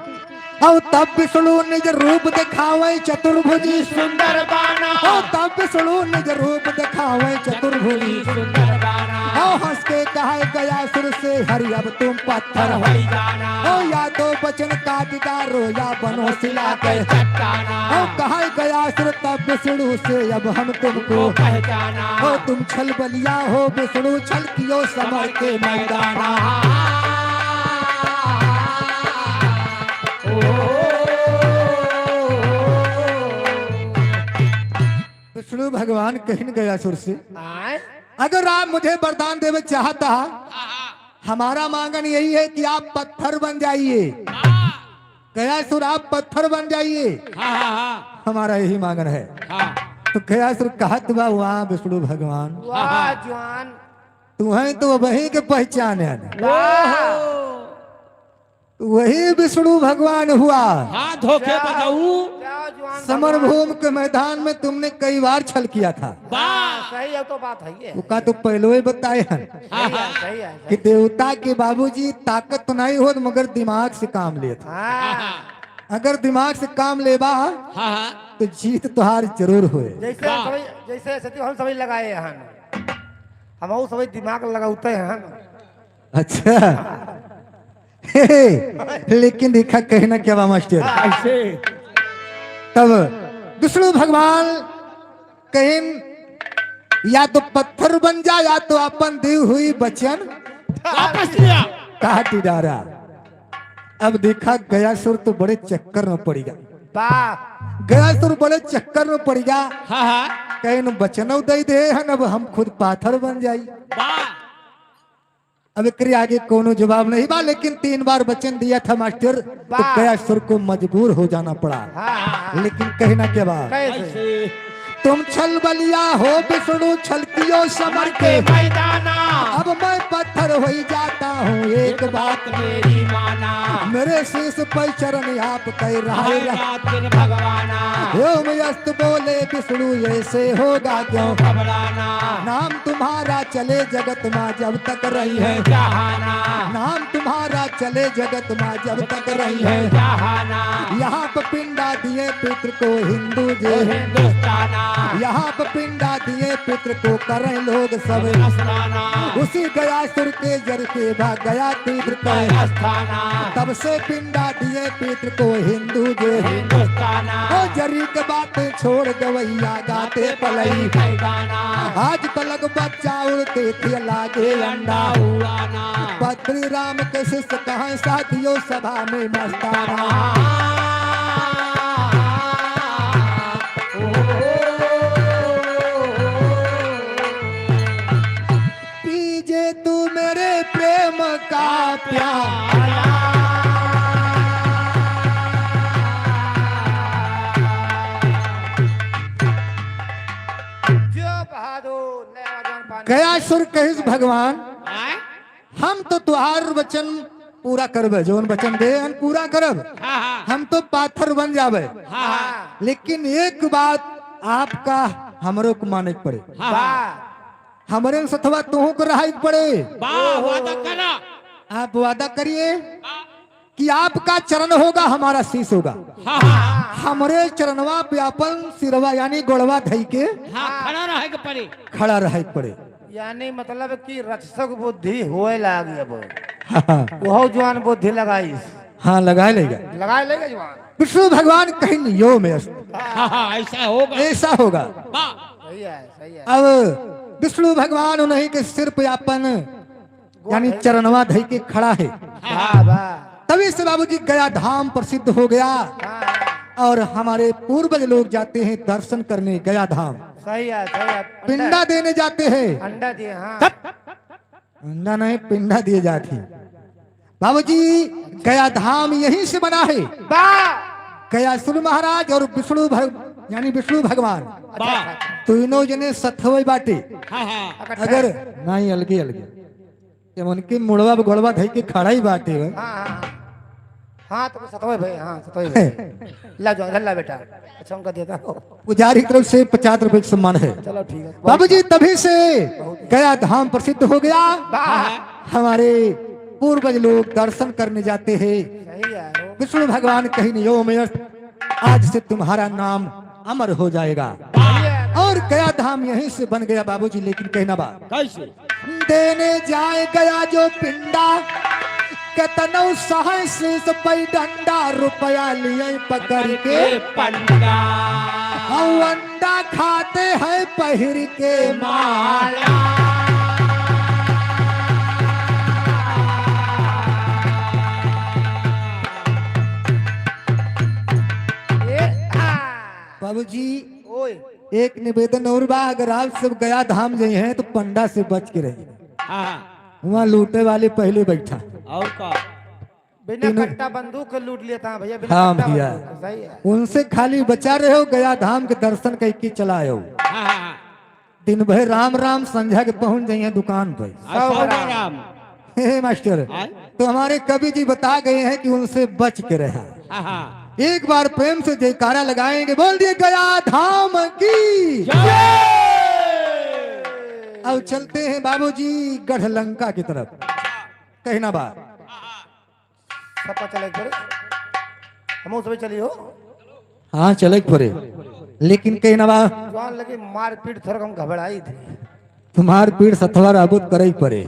औ तब विष्णु निज रूप दिखावे चतुर्भुजी। सुंदर बाना। औ तब विष्णु निज रूप दिखावे चतुर्भुजी। सुंदर बाना। औ हंस के कहे गयासुर से, हरि अब तुम पत्थर हो। हो जाना। औ या तो वचन काट डारो या बनो सिला के। चट्टाना। औ कहे गयासुर तब विष्णु से, अब हम तुमको पहचाना। औ तुम छल बलिया हो विष्णु, छल कियो समर के मैदाना। विष्णु भगवान कहिन गयासुर से, आय? अगर आप मुझे वरदान देवे चाहता, हमारा मांगन यही है कि आप पत्थर बन जाइए। गयासुर, आप पत्थर बन जाइए। हाँ, हाँ, हाँ। हमारा यही मांगन है। हाँ। तो गयासुर कहत बा, वाह विष्णु भगवान, वाह जवान। तुम्हें तो वही के पहचान है। वाह। वही विष्णु भगवान हुआ। हाँ, धोखे क्या, बताऊ। क्या जवान समरभूमि के मैदान में तुमने कई बार छल किया था। वाह। सही है, तो बात है ये। वो का तो पहले ही बताए हैं। हाँ, सही है, सही है, सही कि है। देवता के बाबूजी ताकत तो नहीं होत, मगर दिमाग से काम लेत। हाँ। अगर दिमाग से काम लेबा, हाँ, हाँ। तो जीत तोहार जरूर होए। जैसे वाह। हम सभी, जैसे सती हम सभी लगाए हैं, हम वो सभी दिमाग लगाते हैं। अच्छा। हे, हे, लेकिन देखा कहना क्या बा मास्टर? कैसे? तब विष्णु भगवान कहिन, या तो पत्थर बन जा, या तो अपन दी हुई वचन वापस लिया। काट डारा। अब देखा गयासुर तो बड़े चक्कर में पड़िगा। वाह। गयासुर बड़े चक्कर में पड़िगा। हाँ, हाँ। कहिन वचनौ दे दे हन, अब हम खुद पाथर बन जाई। वाह। अब एकरे आगे कोनो जवाब नहीं बा, लेकिन तीन बार वचन दिया था मास्टर, तो वाह। गयासुर को मजबूर हो जाना पड़ा। हाँ, हाँ, हाँ। लेकिन कहना क्या बा? कैसे? तुम छल बलिया हो विष्णु, छल कियो समर के मैदाना। अब मैं पत्थर होई जाता हूँ, एक बात मेरी माना। मेरे शीश पर चरण आप कह रहा है। भगवाना। ओम अस्त बोले विष्णु, ऐसे होगा क्यों घबराना। नाम तुम्हारा चले जगत मा जब तक रही है जहाना। नाम तुम्हारा चले जगत मा जब तक रही है जहाना। यहाँ पे पिंडा दिए पितृ को हिंदू जे हिंदुस्ताना। यहाँ पे पिंडा दिए पितृ को करें लोग सब स्नाना। उसी गयासुर के जर के भा गया तीर्थ पे स्थाना। तब से पिंडा दिए पितृ को हिंदू जे हिंदुस्ताना। ओ जरी के बात छोड़ गवैया गाते पलई। आज तलक बच्चा उड़ते थे लागे अंडा उड़ाना। बद्री राम के शिष्य कहाँ साथियों सभा में मस्ताना। पीजे तू मेरे प्रेम का प्याला। जो बहादुर नया जौन पानी। गयासुर कहिस भगवान, आय? हम तो तुहार वचन पूरा करबे, जौन वचन दे हन पूरा करब। हाँ, हाँ। हम तो पाथर बन जाबे। हाँ, हाँ। लेकिन एक बात आपका हमरो को माने के पड़े। हाँ, हाँ। वाह। हमरे सथवा तोहू को रहाई के पड़े। वाह, वादा करा। आप वादा करिए। वाह। कि आपका चरण होगा, हमारा शीश होगा। हाँ, हाँ। हमरे चरणवा पे अपन सिरवा यानी गोड़वा धई के हाँ, खड़ा रहे के पड़े। खड़ा रहे के पड़े। यानी मतलब कि रक्षक बुद्धि होए लागी अब। हाँ। वह जवान बुद्धि लगाइस। हाँ, लगाए लेगा। लगाए लेगा जवान। विष्णु भगवान कहिन यो में अस्त। हाँ, हाँ, ऐसा होगा। ऐसा होगा। वाह। सही है, सही है। अब विष्णु भगवान उन्हीं के सिर पे अपन यानी चरणवा धई के खड़ा है। वाह, वाह। तभी से बाबूजी गया धाम प्रसिद्ध हो गया। हाँ। और हमारे पूर्वज लोग जाते हैं दर्शन करने गया धाम। सही है, सही है। पिंडा देने जाते हैं। अंडा दिए, हाँ। तब अंडा नहीं, पिंडा दिए जाते हैं। बाबूजी, गया धाम यहीं से बना है। वाह। गयासुर महाराज और विष्णु भग-, यानी विष्णु भगवान, वाह। तीनों जने सथवे बाटे। हाँ, हाँ। अगर नहीं, अलगे अलगे, जब उनकी मुड़वा पे गोड़वा धई के खड़ा ही बाटे हो। हाँ, हाँ, हाँ। हाँ, तो सतवे भाई, हाँ, सतवे भाई। ला जाओ, इधर ला बेटा। अच्छा, उनका देता हो। पुजारी की तरफ से पचास रुपए का सम्मान है। चलो, ठीक है। बाबूजी, तभी से गया धाम प्रसिद्ध हो गया। वाह। हमारे पूर्वज लोग दर्शन करने जाते हैं। सही है। विष्णु भगवान कहीं नहीं, "यो मयर्थ, आज से तुम्हारा नाम अमर हो जाएगा।" सही है। और गया धाम यहीं से बन गया बाबूजी, लेकिन कहना बा, कैसे? देने जाए गया जो पिंडा, केतनो सहस से पै डंडा, रुपया लिए पकड़ के पंडा। और अंडा खाते हैं पहिर के माला। ए, आ। बाबूजी, ओए। एक निवेदन और बा, अगर आप सब गया धाम जाइहैं तो पंडा से बच के रहिहैं। हाँ, हाँ। वहाँ लूटे वाले पहले बैठा। और का? बिना तीनों कट्टा बंदूक के लूट लेता है भैया, बिना हाँ कट्टा भैया। बंदूक के, सही है। उनसे खाली बचा रहो, गया धाम के दर्शन करके चला आओ। हाँ, हाँ, हाँ। दिन भर राम राम, संझा के पहुँच जाइहैं दुकान पे। हाँ, सौ सौ राम। राम। हे मास्टर, आय? तो हमारे कवि जी बता गए हैं कि उनसे बच के रहा। हाँ, हाँ। एक बार प्रेम से जयकारा लगाएंगे, बोल दिए गया धाम की। जय। अब चलते हैं बाबूजी गढ़ लंका की तरफ। कहना बा। सबका चले एक बार। हमहू सब चली हो। हाँ, चले के पड़े। लेकिन कहना बा। जवान लगे मारपीट, थोड़ा हम घबराई थे। तुम्हार पीठ सथवा राबुत करे के पड़े।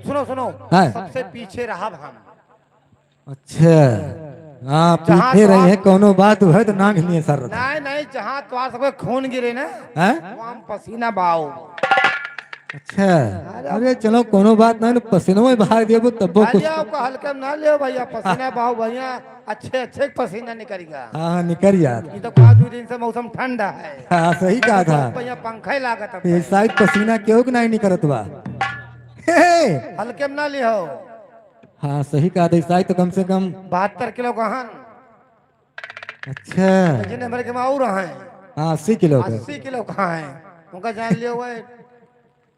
सुनो, सुनो। हाँ। सबसे पीछे रहा हम। अच्छा। हाँ, जहाँ पीछे तो रही आप है, कौनो बात हुए तो नांग लिए सर। नहीं, नहीं, जहाँ तो आप सबके खून गिरे ना, हैं? वहाँ हम पसीना बहाओ। अच्छा। अरे अरे चलो, कौनो बात नहीं, पसीनों में बहा देबो तब्बो कुछ। अरे आपको हल्के में ना लियो भैया, पसीना बहाओ भैया, अच्छे अच्छे पसीना निकलेगा। हाँ, हाँ, निकल जात। ये तो कहा दो दिन से मौसम ठंडा है। हाँ, सही कहा था। भैया पंखा ही लागत है। ये शायद पसीना क्यों कि नहीं निकलत बा। हे, हे। हल्के में ना लियो। हाँ, सही कहा था, शायद तो कम से कम बहत्तर किलो का हन। अच्छा। लेकिन हमारे के में और हैं। हाँ, अस्सी किलो का। अस्सी किलो का है। उनका जान लियो हुआ है।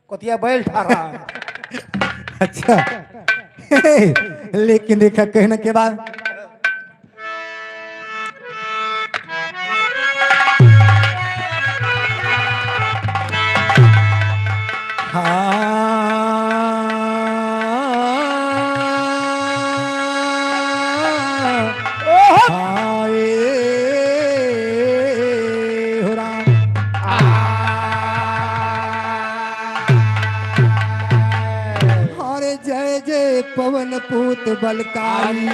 कोतिया बैल ठा रहा है। अच्छा। लेकिन देखा, कहने के बाद हाँ। हाय हो राम। अरे जय जय पवन पूत बलकारी,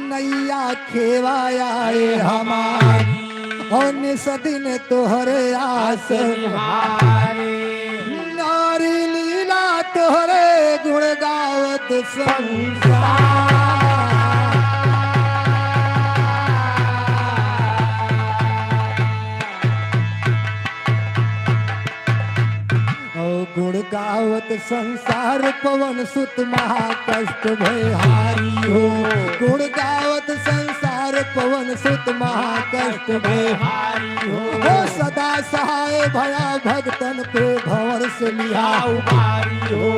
नैया खेवाया ए हमारी, और निस दिन तोहरे आस निहारी। नारी लीला तोहरे गुण गावत संसार। ओ गुण गावत संसार पवन सुत महाकष्ट भय हारी हो। गुण गावत संसार पवन सुत महाकष्ट भय हारी हो। ओ सदा सहाय भया भक्तन पे भंवर से लिहा उबारी हो।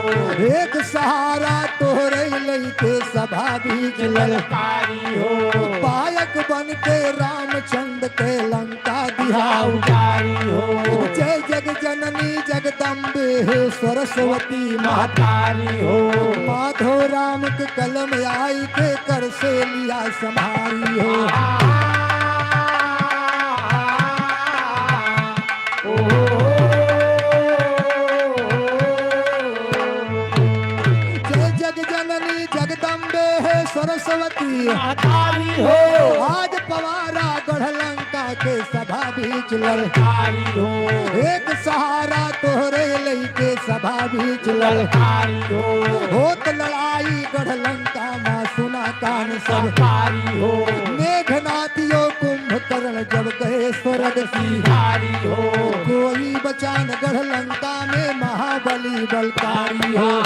एक सहारा तोहरे लइके सभा बीच ललकारी हो। पायक बन के रामचंद्र के लंका दिहा उजारी हो। जय जग जननी जगदम्बे हे सरस्वती महतारी हो। माधो राम के कलम आई के कर से लिया संभारी हो। जय जग जननी जगदम्बे हे सरस्वती महतारी हो। आज पवारा गढ़ लंका के सभा बीच ललकारी हो। एक सहारा तोहरे लइके सभा बीच ललकारी हो। होत लड़ाई गढ़ लंका मा सुना कान सब। महतारी हो। मेघनाथ यो कुंभकर्ण जब गए स्वर्ग सिधारी हो। कोई बचा न गढ़ लंका में महाबली बलकारी हो।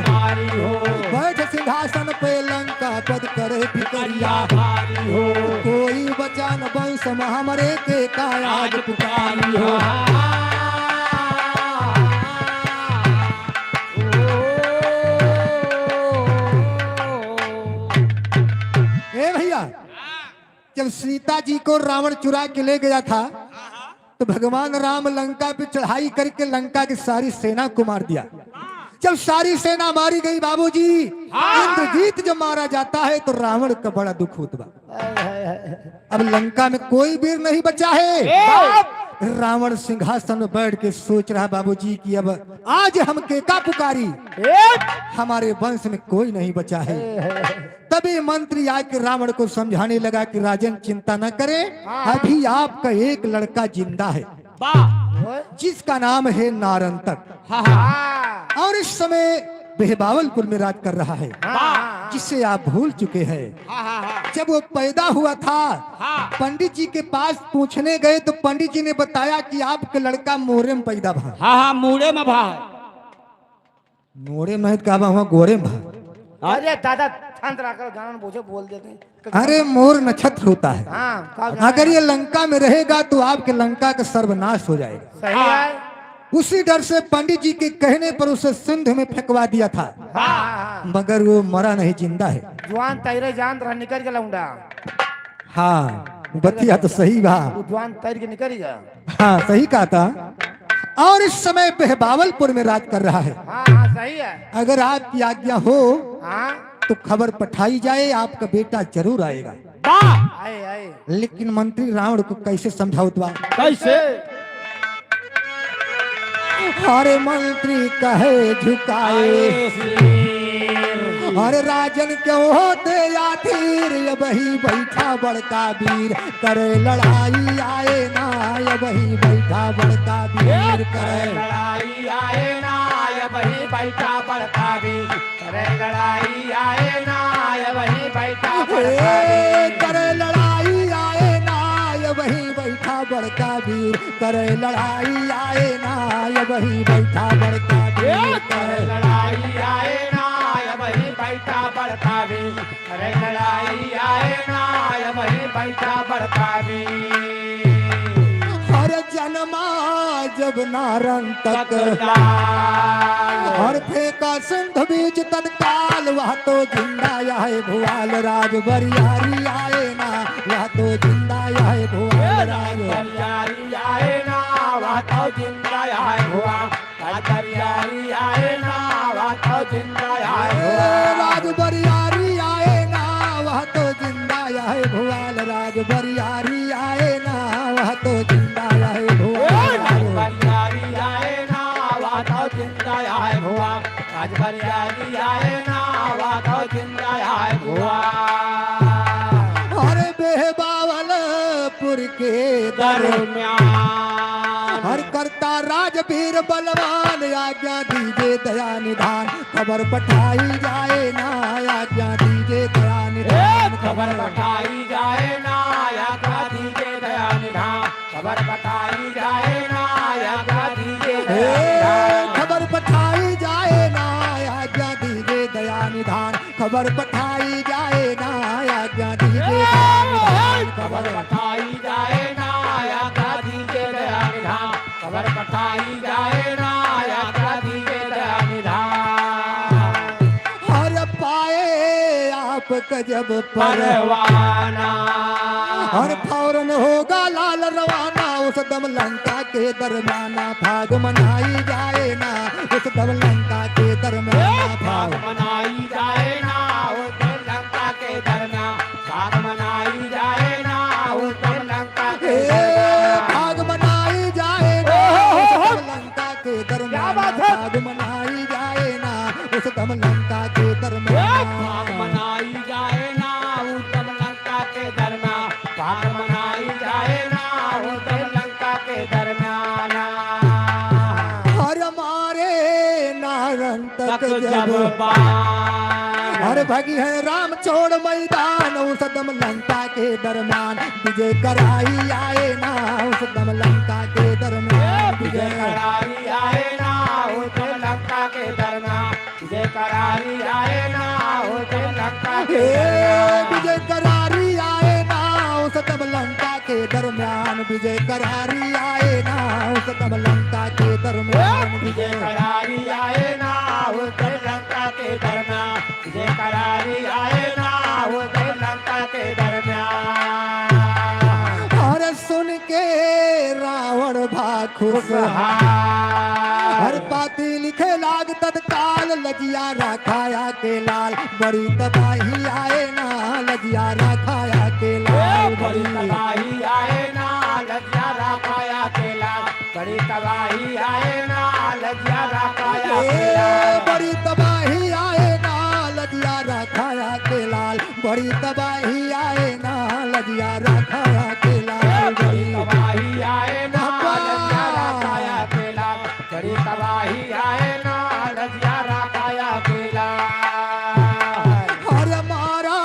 भारी हो। बैठ सिंहासन पे लंका पद करे फिकरिया भारी हो। कोई बचा न वंश में हमरे के का आज पुकारी हो। ए भैया, जब सीता जी को रावण चुरा के ले गया था, तो भगवान राम लंका पे चढ़ाई करके लंका की सारी सेना को मार दिया। जब सारी सेना मारी गई बाबूजी, हाँ। इंद्रजीत जब मारा जाता है तो रावण का बड़ा दुख होता बा। अब लंका में कोई वीर नहीं बचा है। रावण सिंहासन में बैठ के सोच रहा बाबूजी कि अब आज हम केका पुकारी, हमारे वंश में कोई नहीं बचा है। तभी मंत्री आके रावण को समझाने लगा कि राजन, चिंता न करें, हाँ। अभी आपका एक लड़का जिंदा है, वाह। जिसका नाम है नारंतक। हाँ, हाँ। और इस समय बेहबावलपुर में राज कर रहा है, हाँ, हाँ, हाँ। जिसे आप भूल चुके हैं। हाँ, हाँ, हाँ। जब वो पैदा हुआ था, हाँ। पंडित जी के पास पूछने गए तो पंडित जी ने बताया कि आपका लड़का मोरे में पैदा भा। हाँ, हाँ, मूड़े में भा। मोड़े में नहीं तो का बा, हुआ गोड़े में बा। अरे दादा, शांत रहा करो, गाना बोझो बोल देते हैं। अरे, मोर नक्षत्र होता है। हाँ, का गाना अगर है? ये लंका में रहेगा तो आपके लंका का सर्वनाश हो जाएगा। सही है। उसी डर से पंडित जी के कहने पर उसे सिंध में फेंकवा दिया था, हाँ, हाँ, हाँ। मगर वो मरा नहीं, जिंदा है। जुआन तैरे जान रहा, निकल के लौंडा। हाँ, बतिया तो सही बा। वो जुआन तैर के निकल गया। हाँ, सही कहा था। और इस समय बेहबावलपुर में राज कर रहा है। हाँ, हाँ, सही है। अगर आपकी आज्ञा हो, हाँ। तो खबर पठाई जाए, आपका बेटा जरूर आएगा। वाह! आए, आए। लेकिन मंत्री रावण को कैसे समझावत बा? कैसे? अरे मंत्री कहे झुकाए सिर। अरे राजन क्यों होते या धीर, अबही बैठा बड़का वीर, करे लड़ाई आए ना, अबही बैठा बड़का वीर, करे लड़ाई आए ना, अबही बैठा बड़का वीर, करे लड़ाई आए ना, अबही बैठा बड़का वीर। करे लड़ाई आए ना, अबही बैठा बड़का वीर, करे लड़ाई आए ना, अबही बैठा बड़का वीर, करे लड़ाई आए ना, अबही बैठा बड़का वीर, करे लड़ाई आए ना, अबही बैठा बड़का वीर। हर जन्मा जब नारंतक, हर फेंका सिंध बीच तत्काल, वह तो जिंदा यह भुआल, राज बरियारी आए ना, वह तो जिंदा यह भुआल, राज बरियारी आए ना, वह तो जिंदा यह भुआल, राज बरियारी आए ना, वह तो जिंदा यह भुआल। राज बरियारी आए ना, वह तो जिंदा यह भुआल, राज बरियारी आए ना, वह तो जिंदा यह भुआल। राज बरियारी आए ना, वह तो जिंदा यह भुआल, राज बरियारी आए ना, वह तो जिंदा यह भुआल। अरे बेहबावलपुर के दरम्यान। हर करता राजवीर बलवान, आज्ञा दीजे दया निधान, खबर पठाई जाए ना, आज्ञा दीजे दया निधान। खबर पठाई जाए ना, आज्ञा दीजे दया निधान, खबर पठाई जाए ना, आज्ञा दीजे दया निधान। खबर पठाई जाए ना, आज्ञा दीजे दया निधान, खबर पठाई जाए ना, आज्ञा दीजे दया निधान। खबर पठाई जाए ना, आज्ञा दीजे दया निधान। खबर पठाई जाए ना, आज्ञा दीजे दया निधान। हर पाए आपका जब परवाना। परवाना। हर फौरन होगा लाल रवाना, उस दम लंका के दरम्याना, फाग मनाई जाए ना, उस दम लंका के दरम्याना, फाग मनाई जाए ना, उस दम लंका के दरम्यान, फाग मनाई जाए ना, उस दम लंका के दरम्यान। फाग मनाई जाए ना, उस दम लंका के दरम्यान, क्या बात है? फाग मनाई जाए ना, उस दम लंका के दरम्यान। फाग मनाई जाए ना, उस दम लंका के दरम्यान, फाग मनाई जाए ना, उस दम लंका के दरम्यान। हर मारे नारंतक तक जब जब बाण। हर भगी है राम छोड़ मैदान, उस दम लंका के दरम्यान, विजय कराई आए ना, उस दम लंका के दरम्यान, विजय कराई आए ना, उस दम लंका के दरम्यान, विजय करारी आए ना, हो जब लंका के हे दरम्यान। विजय करारी आए ना, हो जब लंका के दरम्यान। विजय करारी आए ना, हो जब लंका के दरम्यान। विजय करारी आए ना, हो जब लंका के दरम्यान। विजय करारी आए ना, हो जब लंका के दरम्यान। अरे सुन के रावण भा खुशहाल। खुशहाल। हर पाती लिखे लाग तत्काल, लजिया राखाया के लाल। बड़ी तबाही आए ना, लजिया राखाया के लाल। ए, बड़ी तबाही आए ना, लजिया राखाया के लाल। बड़ी तबाही आए ना, लजिया राखाया के ए, लाल। बड़ी तबाही आए ना, लजिया राखाया के लाल। बड़ी तबाही आए ना, लजिया राखाया के लाल। बड़ी तबाही आए ना, अब्बा। लजिया राखाया के लाल। बड़ी तबाही आए ना, लजिया राखाया के लाल। अरे मारा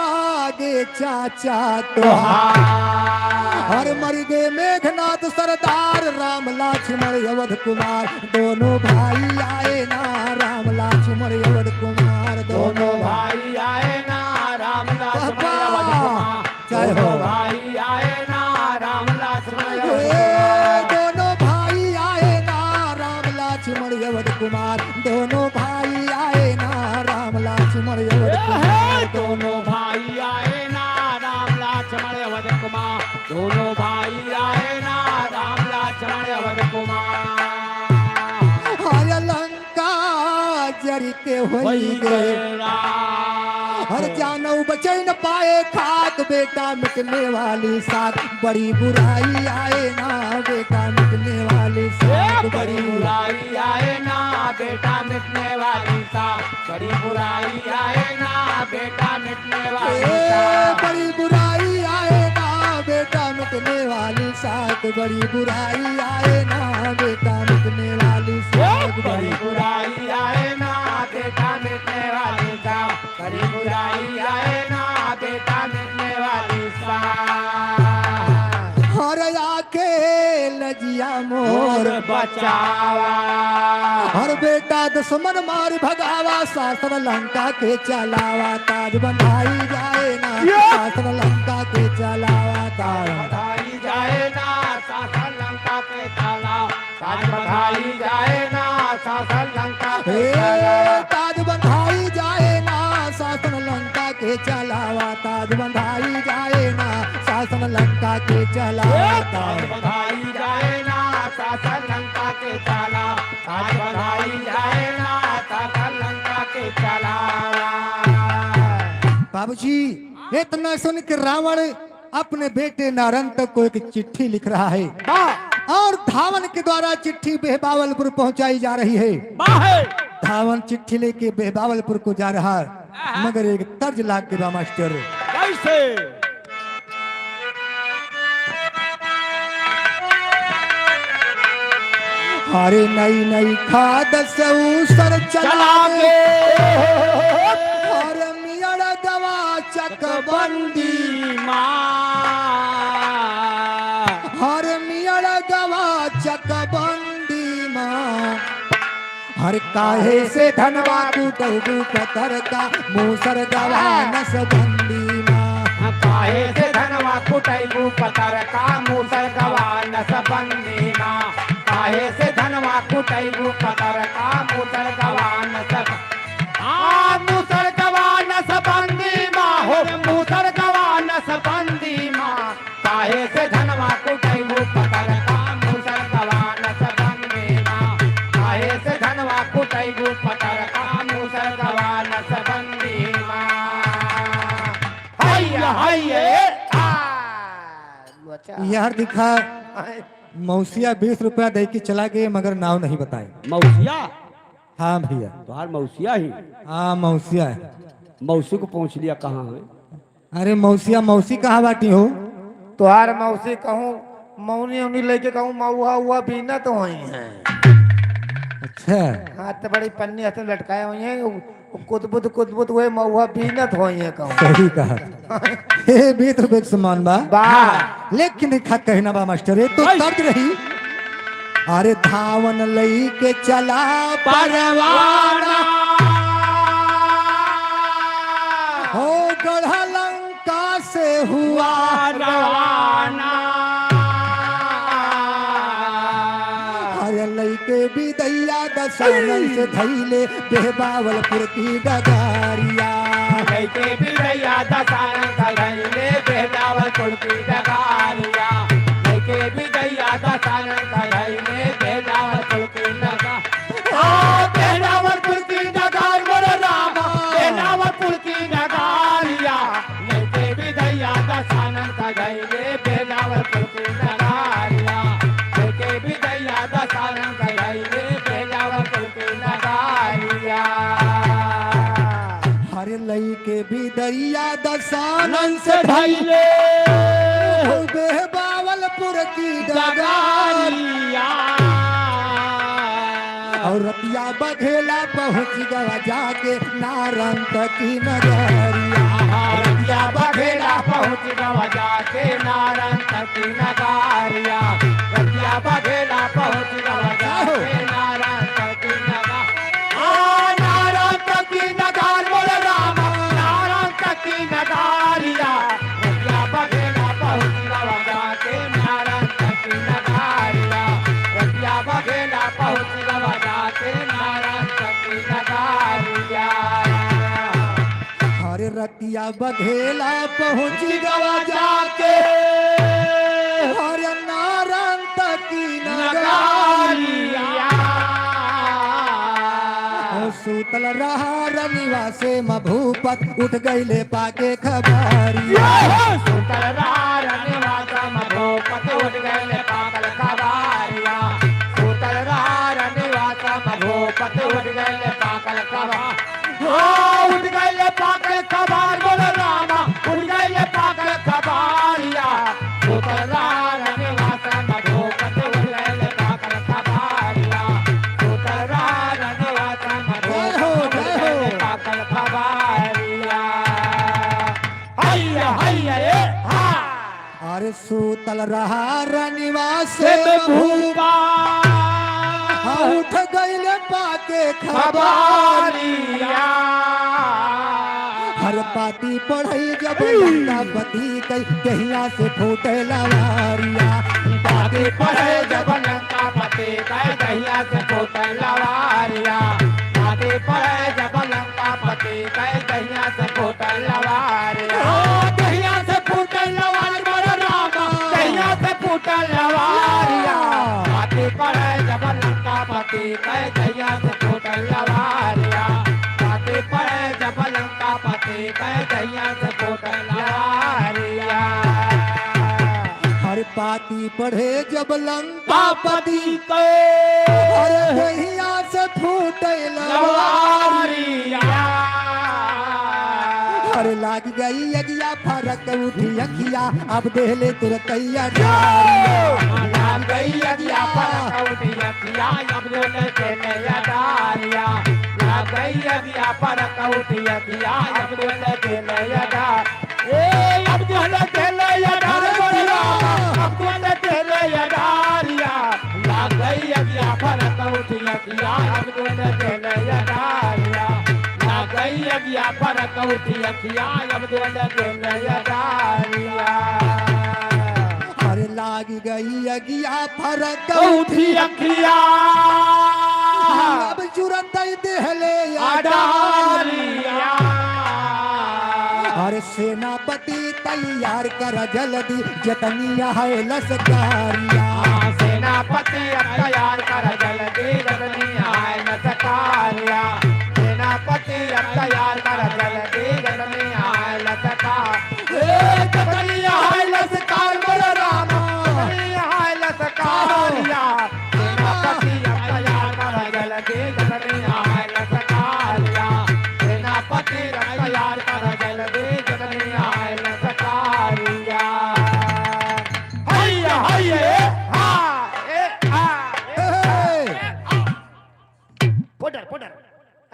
गे चाचा तोहार। तोहार। अरे मर गे मेघनाथ सरदार, राम लक्ष्मण अवध कुमार। दोनों भाई आए ना, राम लक्ष्मण अवध कुमार। दोनों भाई आए ना, राम लक्ष्मण अवध कुमार। जय हो। दोनों भाई आए ना, राम लक्ष्मण अवध कुमार। दोनों भाई आए ना, राम लक्ष्मण अवध कुमार। दोनों भाई आए ना, राम लक्ष्मण अवध कुमार। दोनों भाई आए ना, राम लक्ष्मण अवध कुमार। दोनों भाई आए ना, राम लक्ष्मण अवध कुमार। हर लंका जरि के होई होई गए। गए राख। हर जानव बचे न पाए खाक, बेटा मिटने वाली साख। बड़ी बुराई आए ना, बेटा मिटने वाली साख। ए, बड़ी बुराई आए ना, बेटा मिटने वाली साख। बड़ी बुराई आए ना, बेटा मिटने वाली ए, साख। बड़ी बुराई आए ना, बेटा मिटने वाली साख। बड़ी बुराई आए ना, बेटा मिटने वाली साख। बड़ी बुराई आए ना, बेटा मिटने वाली साख। बड़ी बुराई आए ना, बेटा मिटने वाली साख। हर आके लजिया मोर मोर बचावा। हर बेटा दुश्मन मार भगावा, शासन लंका के चलावा। ताज बंधाई जाए ना, या। शासन लंका के चलावा। ताज बंधाई जाए ना, शासन लंका के चलावा। ताज बंधाई जाए ना, शासन लंका के हे, चलावा। ताज बंधाई जाए ना, शासन लंका के चलावा। ताज बंधाई जाए ना, शासन लंका के चलावा। ए, ताज बंधाई जाए ना, शासन लंका के चलावा। ताज बंधाई जाए ना, शासन लंका के चलावा। बाबूजी, इतना सुन के रावण अपने बेटे नारंत को एक चिट्ठी लिख रहा है वाह! और धावन के द्वारा चिट्ठी बेहबावलपुर पहुंचाई जा रही है। वाह! धावन चिट्ठी लेके बेहबावलपुर को जा रहा है, आहा। मगर एक तर्ज लाग के बा मास्टर। कैसे? हरे नई नई खाद से ऊसर चला चला के। के। हरे मियड़ गवा चकबंदी माँ। हर मियड़ गवा चकबंदी माँ। हर काहे से धनवा कुटैबू पतर का, मूसर गवा नसबंदी माँ। काहे से धनवा कुटैबू पतर का, मूसर गवा नसबंदी माँ। काहे से धनवा कुटैबू पतर का, मूसर गवा नसब-, आ, मूसर गवा नसबंदी माँ हो, मूसर गवा नसबंदी माँ। काहे से धनवा कुटैबू पतर का, मूसर गवा नसबंदी माँ। काहे से धनवा कुटैबू पतर का, मूसर गवा नसबंदी माँ। हैया, हैया, ए, आ, लोचा। यार दिखा, आए। मौसिया बीस रुपया दे के चला गए, मगर नाव नहीं बताए। मौसिया? हाँ भैया। तोहार मौसिया ही? हाँ, मौसिया है। मौसी को पूछ लिया कहाँ है? अरे मौसिया, मौसी कहाँ बाटी हो? तोहार मौसी कहूँ, मौनी उनी लेके कहूँ, मऊहा उहा बीनत होई हैं। अच्छा। हाँ, तो बड़ी पन्नी हथे लटकाए हुई हैं, उ, उ कुदबुद, कुदबुद हुए मऊहा बीनत होई हैं कहूँ। सही कहा। हे मित्र, बेक समान बा। बा। लेकिन एक हाथ कहना बा मास्टर, ये तो भाई। तर्ज रही। अरे धावन लई के चला परवाना। परवाना। दसानन से धइले बेहबावलपुर की डगारिया। लइके बिदैया दसानन से धइले बेहबावलपुर की डगारिया। लइके बिदैया दसानन से धइले बेहबावलपुर की डगा-, आ, बेहबावलपुर की डगार मोरे रामा, बेहबावलपुर की डगारिया। लइके बिदैया दसानन से धइले बेहबावलपुर की डगारिया। लइके बिदैया दसानन से धइले बेहबावलपुर की डगारिया। अरे लइके बिदैया दसानन से धइले बेहबावलपुर की डगारिया। और रतिया बघेला पहुँच गवा जाके नारंत की नगरिया। रतिया बघेला पहुँच गवा जाके नारंत की नगरिया। रतिया बघेला पहुँच गवा जाके नारंत की नगरिया। आ, नारंत की नगार बोल रामा, नारंत की नगारिया। रतिया बघेला पहुँच गवा जाके नारंत की नगारिया। रतिया बघेला पहुँच गवा जाके नारंत की नगारिया। अरे रतिया बघेला पहुँच गवा जाके, अरे नारंत की नगारिया। ओ सूतल रहा रनिवासे म भूपत, उठ गइले पाके खबरिया। सुतल रहा रनिवासे म भूपत, उठ गइले पाकल खबरिया। सुतल रहा रनिवासे म भूपत, उठ गइले पाकल खबरिया। हाँ, उठ गइले पाकल खबार, बोलो रामा, उठ गइले पाकल खबारिया। सुतल रहा रनिवासे म भूपत, उठ गइले पाकल खबारिया। सुतल रहा रनिवासे म भूपत, जय हो, उठ जय हो। गइले पाकल खबारिया। हैया, हैया, ए, हा। अरे सूतल रहा रनिवासे से में भूपा। भूपा। हाँ, उठ गइले पाके खबारिया। खबारिया। हर पाती पढ़ई जब लंका पति कई दहिया से फूटे लवारिया। पाती पढ़ई जब लंका पति कई दहिया से फूटे लवारिया। पाती पढ़ई जब लंका पति कई दहिया से फूटे लवारिया। दहिया से फूटे लवार मोर रामा। दहिया से फूटे लवारिया। पाती पढ़े जब लंकापति कै दहिया से फूटे लवारिया। पाती पढ़े जब लंकापति कै दहिया से फूटे लवारिया। हर पाती पढ़े जब लंकापति कै। अरे दहिया से फूटे लवारिया। लवारिया। अरे लाग गई अगिया फरक उठी अखिया, अब देहले तुरतैया डारिया। लाग गई अगिया फरक उठी अखिया, अब देहले तुरतैया डारिया। लाग गई अगिया फरक उठी अखिया, अब देहले तुरतैया डारिया। ए, अब देहले तुरतैया डारिया। अब देहले तुरतैया डारिया। लाग गई अगिया फरक उठी अखिया, अब देहले तुरतैया डारिया। लाग गई अगिया फरक उठी अखिया, अब देहले तुरतैया डारिया। अरे लाग गई अगिया फरक उठी अखिया। अब जुरत देहले या डारिया। अरे सेनापति तैयार कर जल्दी, जतनी है लसकारिया। सेनापति अब तैयार कर जल्दी, जतनी है लसकारिया। सेनापति अब तैयार कर जल्दी, जतनी है लसका-, ए, जतनी है लसकार मोर रामा। जतनी है लसकारिया। सेनापति अब तैयार कर जल्दी, जतनी है लसकारिया। सेनापति अब तैयार कर जल्दी, जतनी है लसकारिया। हैया, हैया, ए, हा, ए, हा, ए, हा, ए, हा। Folder, folder.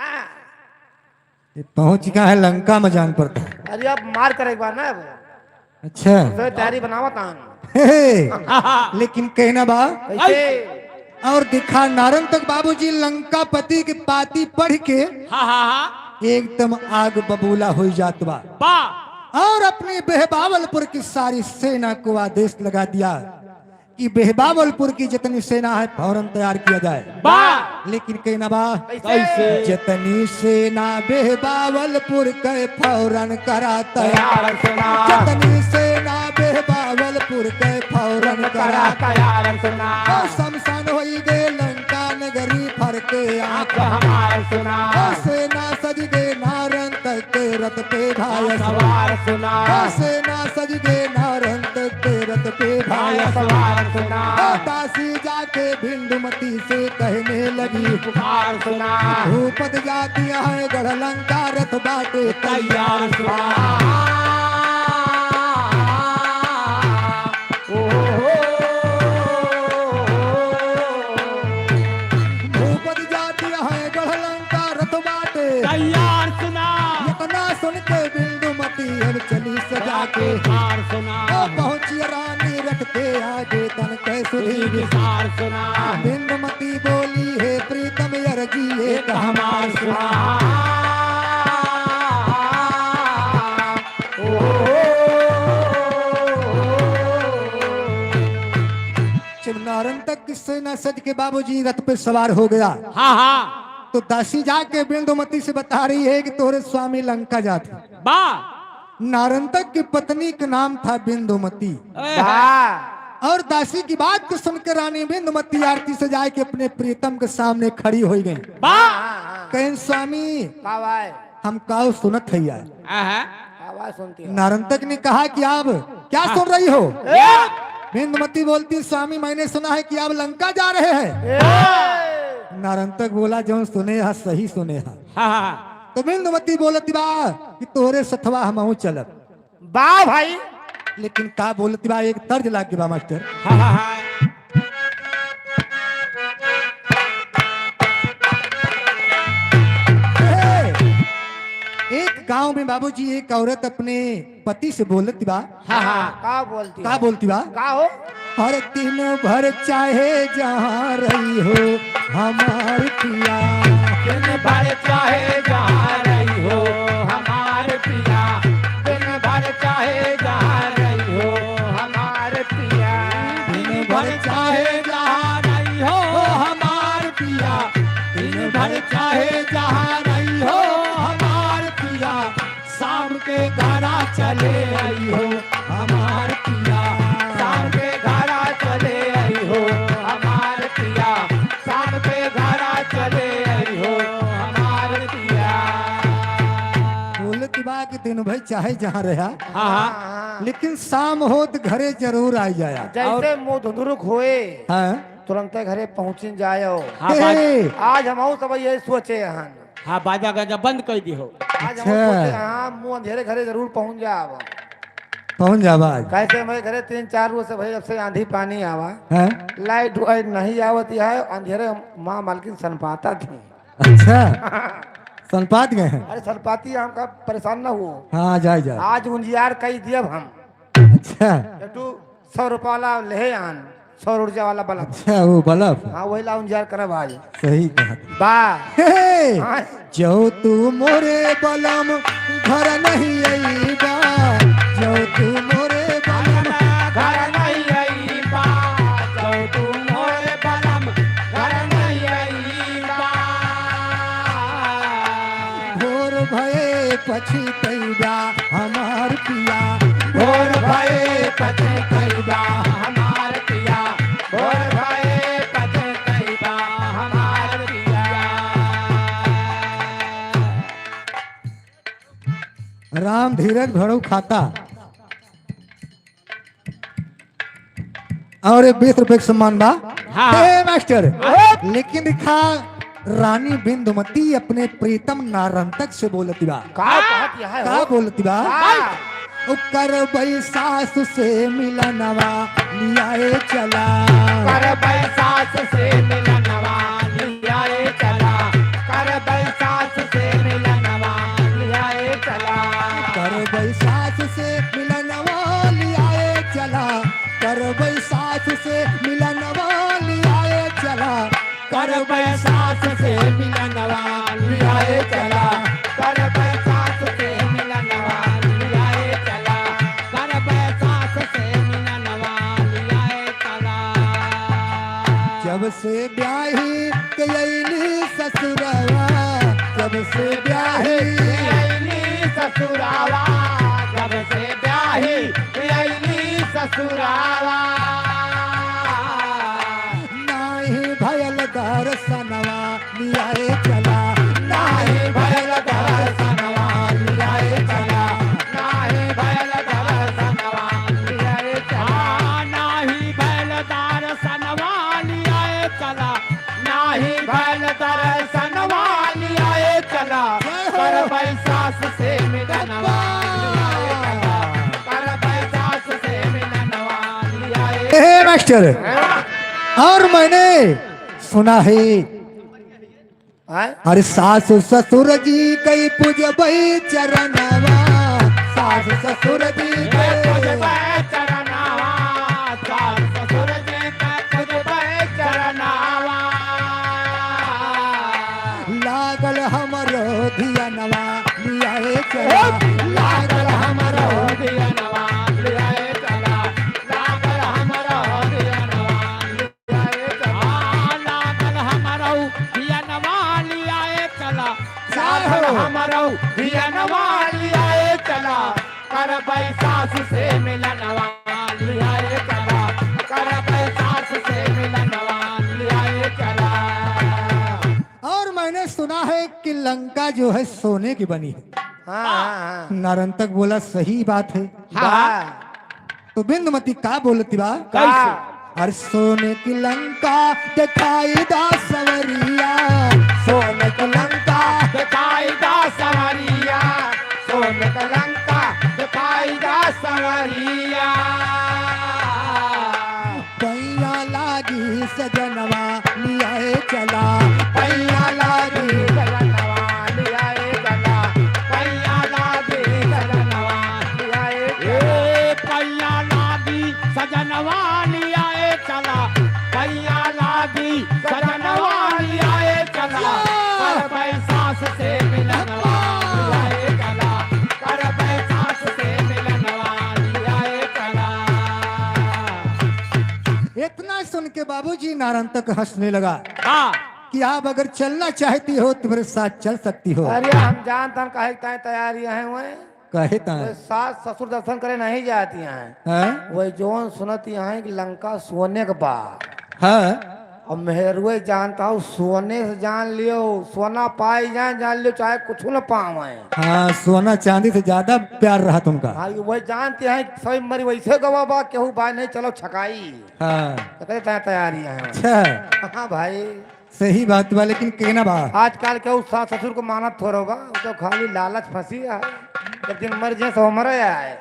हाँ। ये पहुंच गया है लंका में, जान पड़ता है। अरे अब मार करे एक बार ना अब। अच्छा। तो तैयारी बनावत आन। हे, लेकिन कहना बा। कैसे? और दिखा नारंतक बाबूजी लंकापति के पाती पढ़ के हाँ, हाँ, हाँ। एकदम आग बबूला हो जात बा। बा। और अपने बेहबावलपुर की सारी सेना को आदेश लगा दिया कि बेहबावलपुर की जितनी सेना है, फौरन तैयार किया जाए। बा। लेकिन कहना बा, कैसे? जितनी सेना बेहबावलपुर के, फौरन करा तैयार। तैयार सुना। जितनी सेना बेहबावलपुर के, फौरन करा तैयार सुना। ओ शमशान होई गे लंका नगरी, फरके आँख हमार सुना। ओ सेना सज गे नारंतक के, रथ पे भाई सवार सुना। ओ सेना सज गे नारंतक के, रथ पे भाई सवार सुना। ओ दासी जाके बिंदुमती से कहने लगी, पुकार सुना। भूपत जाति है गढ़ लंका, रथ बाटे तैयार सुना। ओ हो। भूपत जाति है गढ़ लंका, रथ बाटे तैयार सुना। इतना सुन के बिंदुमती अब चली सजा के। तैयार सुना। ओ पहुँची रानी रथ के आगे, तन के सुधी विसार सुना। बिंदुमती बोली, हे प्रीतम अरजी एक हमार सुना। ओ हो। जब नारंतक की सेना सज के बाबूजी रथ पे सवार हो गया, हाँ, हाँ। तो दासी जाके बिंदुमती से बता रही है कि तोरे स्वामी लंका जात हैं। बा। नारंतक की पत्नी का नाम था बिंदुमती। ए। बा। और दासी की बात को सुनकर रानी बिंदुमती आरती सजाए के अपने प्रीतम के सामने खड़ी होइ गई। बा। कहेन, स्वामी, का भाई? हम काव सुनत है यार। आहा। आवाज सुनती है। नारंतक ने कहा कि आप क्या सुन रही हो? ए! बिंदुमती बोलती, स्वामी, मैंने सुना है कि आप लंका जा रहे हैं। ए! नारंतक बोला, जौन सुने हा, सही सुने हा। हाँ, हाँ, हाँ। तो बिंदुमती बोलती बा कि तोरे सथवा हमहू चलब। बा भाई। लेकिन का बोलती बा, एक तर्ज लाग बा मास्टर। हाँ, हाँ, हाँ। हे, एक गांव में बाबूजी एक औरत अपने पति से बोलत बा। हाँ, हाँ। का बोलती का बा? बोलती बा? का हो? अरे दिन भर चाहे जहाँ रही हो हमार पिया। दिन भर चाहे जहाँ रही हो हमार पिया। दिन भर चाहे जहाँ रही हो हमार पिया। दिन भर चाहे जहाँ रही हो हमार पिया। दिन भर चाहे जहाँ रही हो हमार पिया। शाम के घरा चले आई हो हमार पिया। शाम के घरा चले आई हो हमार पिया। शाम के घरा चले आई हो हमार पिया। बोलत बा कि दिन भर चाहे जहाँ रहा, हाँ, हाँ। लेकिन शाम होत घरे जरूर आई जाया। जैसे और मुँह धुंधरुक होए, हाँ। तुरंते घरे पहुँचिन जायो। हाँ, ए! बाज-, आज हमहू सब यही सोचे हन। हाँ, बाजा गाजा बंद कर दी हो। आज हमहू अच्छा। सोचे, हाँ, मुँह अंधेरे घरे जरूर पहुँच जाब। पहुँच जाब आज। कैसे हमारे घरे तीन चार रोज से भाई, जब से आंधी पानी आवा, हाँ? लाइट वाइट नहीं आवत है, अंधेरे माँ मालकिन सनपाता थी। अच्छा, सनपात गए हैं? अरे सनपाती, हमका परेशान ना हुओ। हाँ, जाए, जाए। आज उंजियार कई दियब हम। अच्छा। एक ठो सौ रुपया वाला लेहे आन, सौर ऊर्जा वाला बल्ब। अच्छा, वो बल्ब। हाँ, वही ला उंजियार करब आज। सही कहा। बा। हे, हे। हाँ। जो तू मोरे बलम घर नहीं अइबा, जो तू मोरे बलम घर नहीं अइबा, जो तू मोरे बलम घर नहीं अइबा। भोर भये पछितैबा हमार पिया। भोर भये पछितैबा हमार पिया। भोर भये पछितैबा हमार पिया। राम धीरज भड़ऊ खाता। और ये बीस रुपए के सम्मान बा। हाँ। ए मास्टर, हाँ। लेकिन देखा, रानी बिंदुमती अपने प्रीतम नारंतक से बोलती बा। का कहत यह है का हो? बोलती बा? हाँ। ओ करबै सास से मिलनवा लियाए चला। करबै सास से मिलनवा लियाए चला। करबै सास से मिलनवा लियाए चला। करबै सास से मिलनवा लियाए चला। करबै सास से मिलनवा लियाए चला। करबै सास से मिलनवा लियाए चला। करबै सास से मिलनवा लियाए चला। करबै सास से मिलनवा लियाए चला। से ब्याही के अइली ससुरवा, जब से ब्याही के अइली ससुरवा, जब से ब्याही के अइली ससुरवा। नाही भयल दर्शनवा लियाए चला, नाही भयल दर्शनवा लियाए चला, नाही भयल दर्शनवा लियाए चला। हाँ, नाही भयल दर्शनवा लियाए चला, नाही भयल दर्शनवा लियाए चला, जय हो। करबै सास से मिलनवा लियाए चला, करबै सास से मिलनवा लियाए। ए मास्टर, हाँ। और मैंने सुना है, आय? अरे सास ससुर जी कई पूजबै चरणवा, सास ससुर जी कई पूजबै चरणवा, सास ससुर जी कई पूजबै चरणवा। लागल हमरो धियनवा लियाए चला, लागल हमरो धियनवा लियाए चला, लागल हमरो धियनवा आ, लागल हमरौ धियनवा लियाए चला, लागल हमरौ धियनवा लियाए चला, करबै सास से मिलनवा लियाए चला, करबै सास से मिलनवा लियाए चला। और मैंने सुना है कि लंका जो है सोने की बनी है। हाँ, हाँ, हाँ। नारंतक बोला, सही बात है। हाँ। तो बिंदुमती का बोलती बा? कैसे? अरे सोने की लंका दिखाई दा सवरिया, सोने की लंका दिखाई दा सवरिया, सोने की लंका दिखाई दा सवरिया। पैया लागी सजनवा लियाए चला, पैया लागी सजनवा लियाए चला, पैया लागी सजनवा लियाए चला। ए, पैया लागी सजनवा लियाए चला, पैया लागी सजनवा लियाए चला। या। करबै सास से मिलनवा लियाए चला, करबै सास से मिलनवा लियाए चला। इतना सुन के बाबूजी नारंतक हंसने लगा हाँ। कि आप अगर चलना चाहती हो तो मेरे साथ चल सकती हो। अरे हम जानत हन काहे ताईं तैयार ही हैं वह। काहे ताईं? तो सास ससुर दर्शन करे नहीं जाती हैं। हाँ? वही जौन सुनत ही हैं कि लंका सोने के बा। हाँ। अब मेहरुए जानत हो, सोने से जान लियो, सोना पाई जाए, जान लियो, चाहे कुछ न पावे। हाँ, सोना चांदी से ज्यादा प्यार रहत उनका। हाँ, ये वही जानत ही हैं, सभी मरी वैसे गवा बा, केहू बाय नहीं, चलो छकाई। हाँ। तो कहते तैं तैयारी है। अच्छा। हाँ भाई। सही बात बा, लेकिन कहना बा। आजकल के उ सास ससुर को मानत थोड़ो बा, उ तो खाली लालच फंसी है। एक दिन मर जाए सो मरे आए।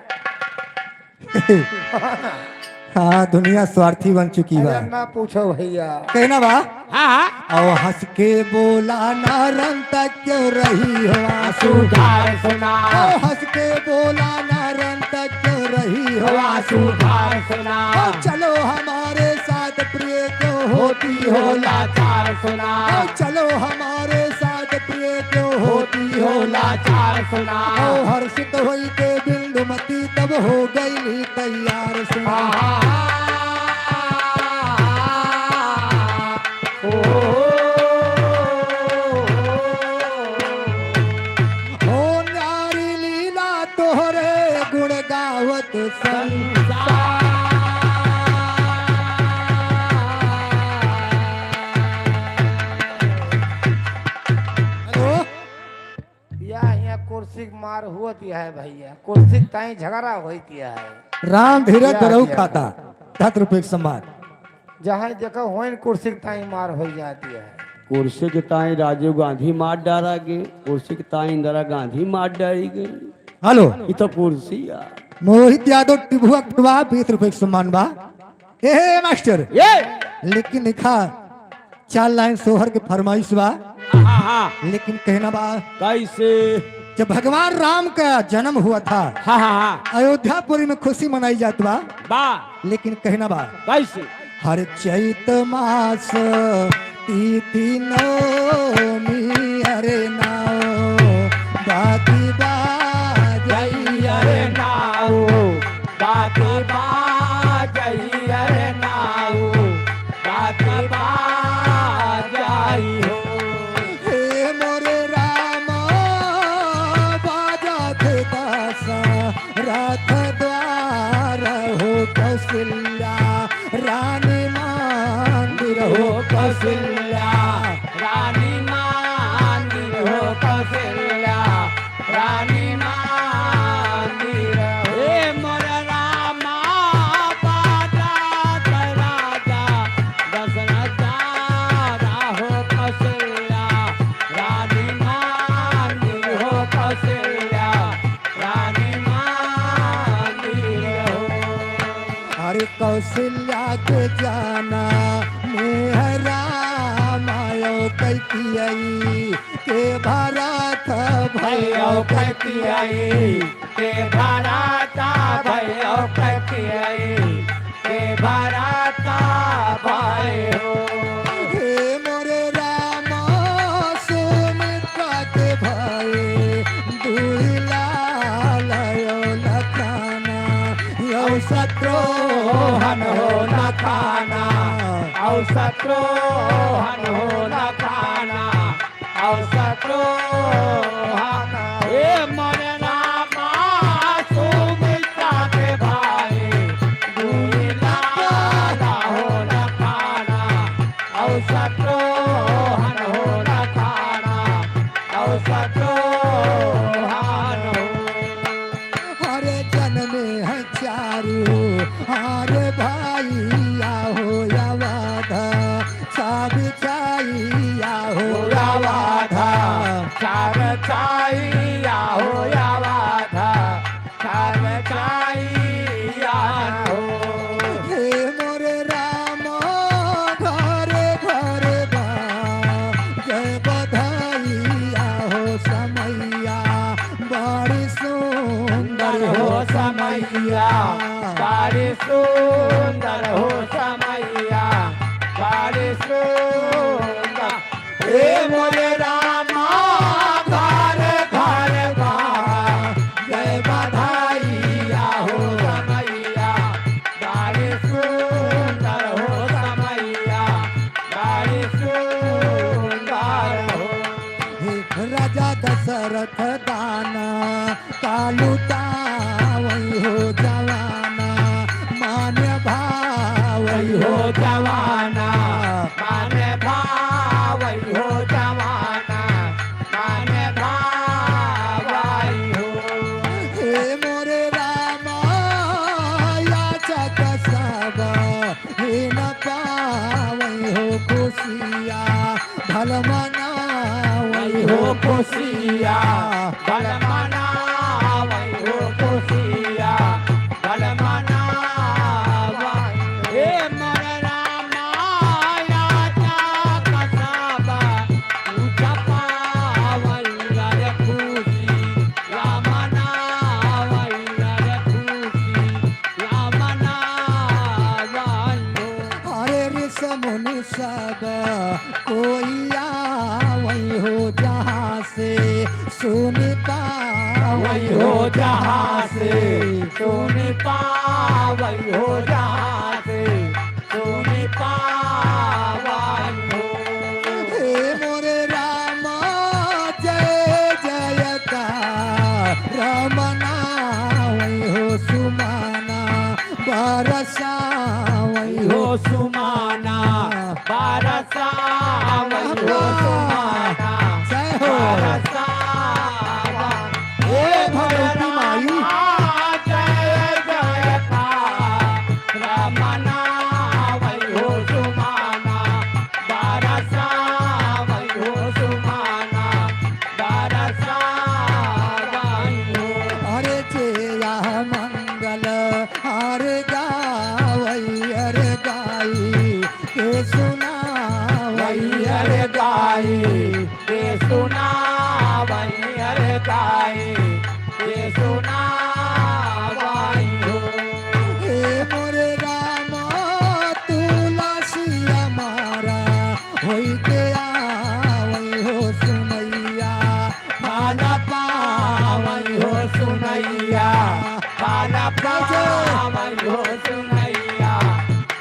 हाँ, दुनिया स्वार्थी बन चुकी बा। अरे ना पूछो भैया। कहना बा। हाँ, हाँ। और हंस के बोला नारंतक क्यों रही हो आंसू धार सुना। ओ हंस के बोला नारंतक क्यों रही हो आंसू धार सुना। ओ चलो हमारे साथ प्रिय क्यों होती हो लाचार सुना। ओ चलो हमारे साथ प्रिय क्यों होती हो लाचार सुना। ओ हर्षित होई के बिंदुमती तब हो गई तैयार सुना। ओ नारी लीला तोहरे गुण गावत संसार। हेलो? या हियाँ कुर्सी के मार होत है भैया, कुर्सी के ताईं झगड़ा होत है। राम धीरत या, बरऊ या। खाता, दस रुपये के सम्मान। जहाँ देखा होइन कुर्सी के ताईं मार होइ जाती है। कुर्सी के ताईं राजीव गांधी मार डारा गए, कुर्सी के ताईं इंदिरा गांधी मार डारी गई। हेलो। ये तो कुर्सी है। मोहित यादव टिभुआ कटवा, बीस रुपये के सम्मान बा। ए, ए, मास्टर। ये। लेकिन लिखा, चार लाइन सोहर के फरमाइश बा। हाँ, हाँ। लेकिन कहना बा। कैसे? जब भगवान राम का जन्म हुआ था, हाँ, हाँ, हाँ। अयोध्यापुरी में खुशी मनाई जात बा। बा। लेकिन कहना बा। कैसे? हर चैत मास तिथि नवमी हरे नाव, बाती बाजई हरे नाव, बाती बाजई हरे नाव, बाती बा कौशल्या रानी मंदिर हो, कौशल्या रानी मंदिर हो, कौशल्या रानी मंदिर हो। हे मोर रामा, बाजा त राजा दशरथ राजा हो, कौशल्या रानी मंदिर हो, कौशल्या रानी मंदिर हो। अरे कौशल्या के जनम में राम अयो कैकेयी के भरत भयो कैकेयी के भरत भयो कैकेयी के भरत भयो। हे मोरे राम, सुमित्रा के भए दुई लाल अयो लखना, अउ शत्रुघ्न हो लखना, अउ शत्रुघ्न हो लखना, अउ शत्रुघ्न। हे मोरे रामा, सुमित्रा के भए दुई लाल हो लखना, अउ शत्रुघ्न हो लखना, अउ शत्रुघ्न हो। अरे जनमे हैं चारू, अरे भइया हो अवध, सब चाइया हो अवध, सब चाइया हो अवध, सब चाइया हो। हे मोरे राम, घरे घरे बाजे बधइया हो समइया, बड़ी सुंदर हो समइया, बड़ी सुंदर हो समइया, बड़ी सुंदर। हे मोरे रामा, घर घर बाजे बधइया हो समइया, बड़ी सुंदर हो समइया, बड़ी सुंदर हो। हे राजा दशरथ दाना, कालू तावई हो जवाना, मान्य भावई हो जवाना, मान्य भावई हो जवाना, मान्य भावई हो। हे मोरे रामा, याचक सब हे न पावई हो खुशिया, भल मनावई हो खुशिया, भल मनावई हो खुशिया, भल मनावई। हे मोर रामा, याचक सब पूजा पावई रे खुशिया मनावई रे खुशिया मनावई हो। अरे ऋषि मुनि सब कोई आवई हो जहाँ से सुन पावई हो जहाँ से सुन पावई हो जहाँ से सुन पावई हो। हे मोरे रामा जय जयकार मनावई हो सुमना बरसावई हो सुमना बरसावई हो सुमना। जय हो। बरसावई हे भगवती माई। जय जयकार मनावई हो सुमना बरसावई हो सुमना बरसावई हो। अरे जे यह मंगल अरे गावई अरे गाई के सुनावई अरे गाई के सुनावई अरे गाई के सुनावई हो। हे मोरे रामा तुलसी हमारा होई के आवई हो सुमैया, फल पावई हो सुमैया, फल पावई हो सुमैया,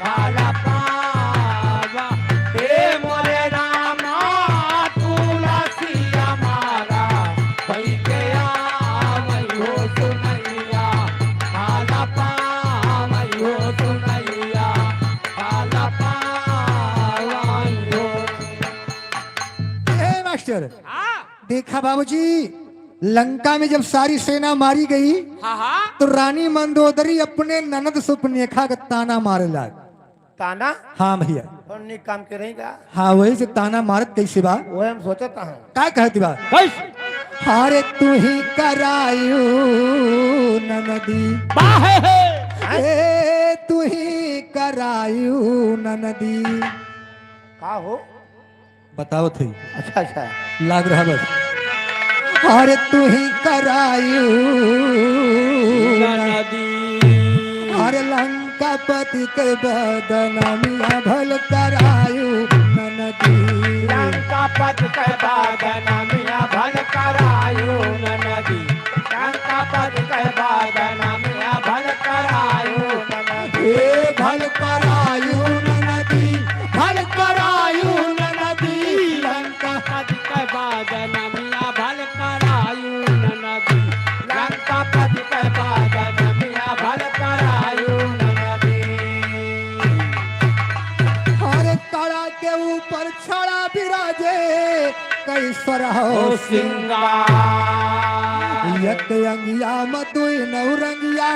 फल पावा। हे मोरे रामा तुलसी हमारा होई के आवई हो सुमैया, फल पावई हो सुमैया। देखा बाबूजी, लंका में जब सारी सेना मारी गई, हाँ, हाँ। तो रानी मंदोदरी अपने ननद सुपनेखा का ताना मारे लाग। ताना? हाँ भैया। कौन नीक काम के रहेगा? हाँ, वही से ताना मारत कैसे बा? वही हम सोचत हन। का कहती बा? कैसे? अरे तू ही करायू ननदी। बा है, है। ए, तू ही करायू ननदी। का हो? बतावत है। अच्छा, अच्छा। लाग रहा बस। अरे तू ही करायू ननदी। अरे लंकापति के बदनामिया भल करायू ननदी। लंकापति के बदनामिया भल करायू ननदी। लंकापति के बदनामिया भल करायू ननदी। ए भल करायू ननदी, भल करायू ननदी। लंकापति के बदनामिया भल करायू ननदी। लंकापति के बदनामिया भल करायू ननदी। अरे कड़ा के ऊपर छड़ा बिराजे, कैसर हो ओ सिंगार। एक अंगिया में दुई नौरंगिया।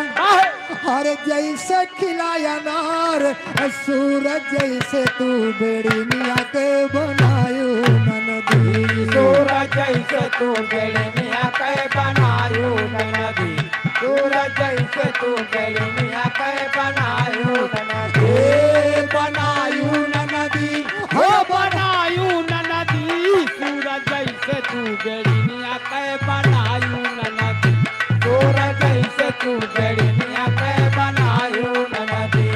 अरे जैसे खिलाया अनार, सूरज जैसे तू बेड़ी मिया के बनायू ननदी। सूरज जैसे तू बेड़ी मिया के बनायू ननदी। सूरज जैसे तू बेड़ी मिया के बनायू ननदी। ए बनायू ननदी, हो बनायू ननदी। सूरज जैसे तू बेड़ी मिया के बनायू ननदी। सूरज जैसे तू बेड़ी मिया के बनायू ननदी।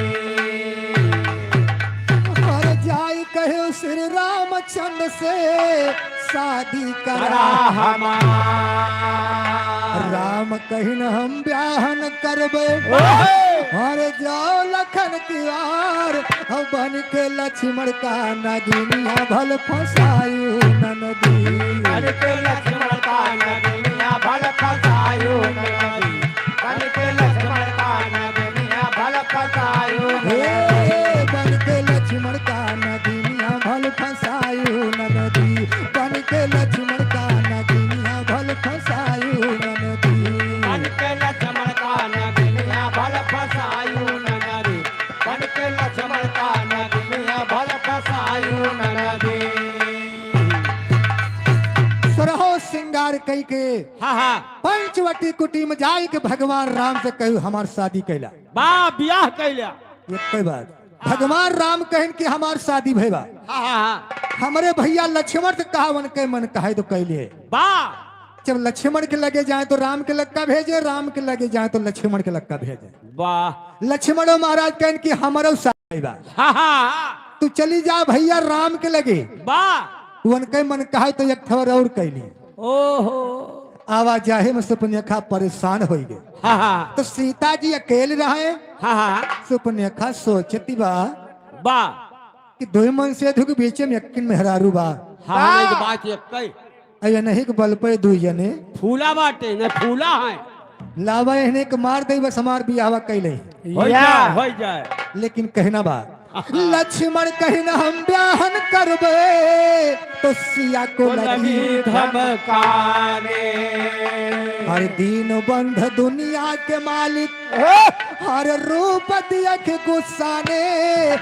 अरे जाई कहे श्री रामचंद्र से शादी करा करा हमार। राम कहिन हम ब्याह न करबे। ओहे! अरे जाओ लखन की ओर, अब बन के लक्ष्मण का नगिनिया भल फंसायू ननदी। बन के लक्ष्मण का नगिनिया भल फंसायू ननदी। बन के लक्ष्मण का नगिनिया भल फंसायू हे, ननदी। बन के लक्ष्मण का नगिनिया भल फंसायू ननदी। बन के लक्ष्मण का नगिनिया भल फंसायू ननदी। बन के लक्ष्मण का नगिनिया भल फंसायू ननदी। बन के लक्ष्मण का नगिनिया भल फंसायू ननदी। सोरहो सिंगार कई के हाँ, हाँ। पंचवटी कुटी में जाई के भगवान राम से कहू हमार शादी कैला। बा, ब्याह कैला। एक बात। भगवान राम कहन कि हमार शादी भई बा। हाँ, हाँ, हाँ। हमरे भैया लक्ष्मण से कहा, उनके मन कहे तो कैले। बा। जब लक्ष्मण के लगे जाए तो राम के लक्का भेजे, राम के लगे जाए तो लक्ष्मण के लक्का भेजे। बा। लक्ष्मणो महाराज कहन कि हमरो शादी बा। हाँ, हाँ, हाँ। तू चली जा भैया राम के लगे। बा। उनके मन कहे तो एक ठवर और कैली। ओहो। आवाजाही में सुपनेखा परेशान होइ गए। हाँ, हाँ। तो सीता जी अकेले रहे। हाँ, हाँ। सुपनेखा सोचती बा बा। कि दुई मनसेधु के बीचे में एक्किन मेहरारू बा। हाँ, हाँ, बा। एक बात एक कही। अये नहीं के बल पे दुई जने। फूला बाटे, न फूला है। लावा इन्हें के मार दे, बस हमार बियाहवा कैले। होइ या। जाए, होइ जाए। लेकिन कहना बा, लक्ष्मण कहिन हम ब्याह न करबे, तो सिया को को लगी लगी धमकाने। हर दीनबंधु दुनिया के मालिक, हर रूप दियख गुस्साने।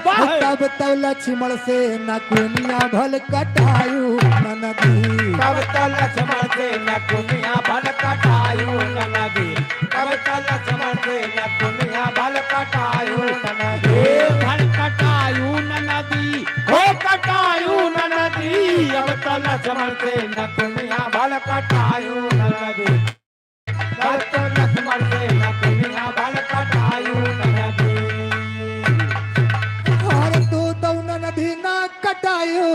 वाह। तब तब लक्ष्मण से नकुनिया भल कटायू ननदी। तब तब लक्ष्मण से नकुनिया भल कटायू ननदी। तब तब लक्ष्मण से नकुनिया भल कटायू ननदी। भल कटायू ननदी, हो कटायू ननदी। अब तब लक्ष्मण से नकुनिया भल कटायू ननदी। तब तब लक्ष्मण से नकुनिया भल कटायू ननदी। अरे तू तो ननदी ना कटायू,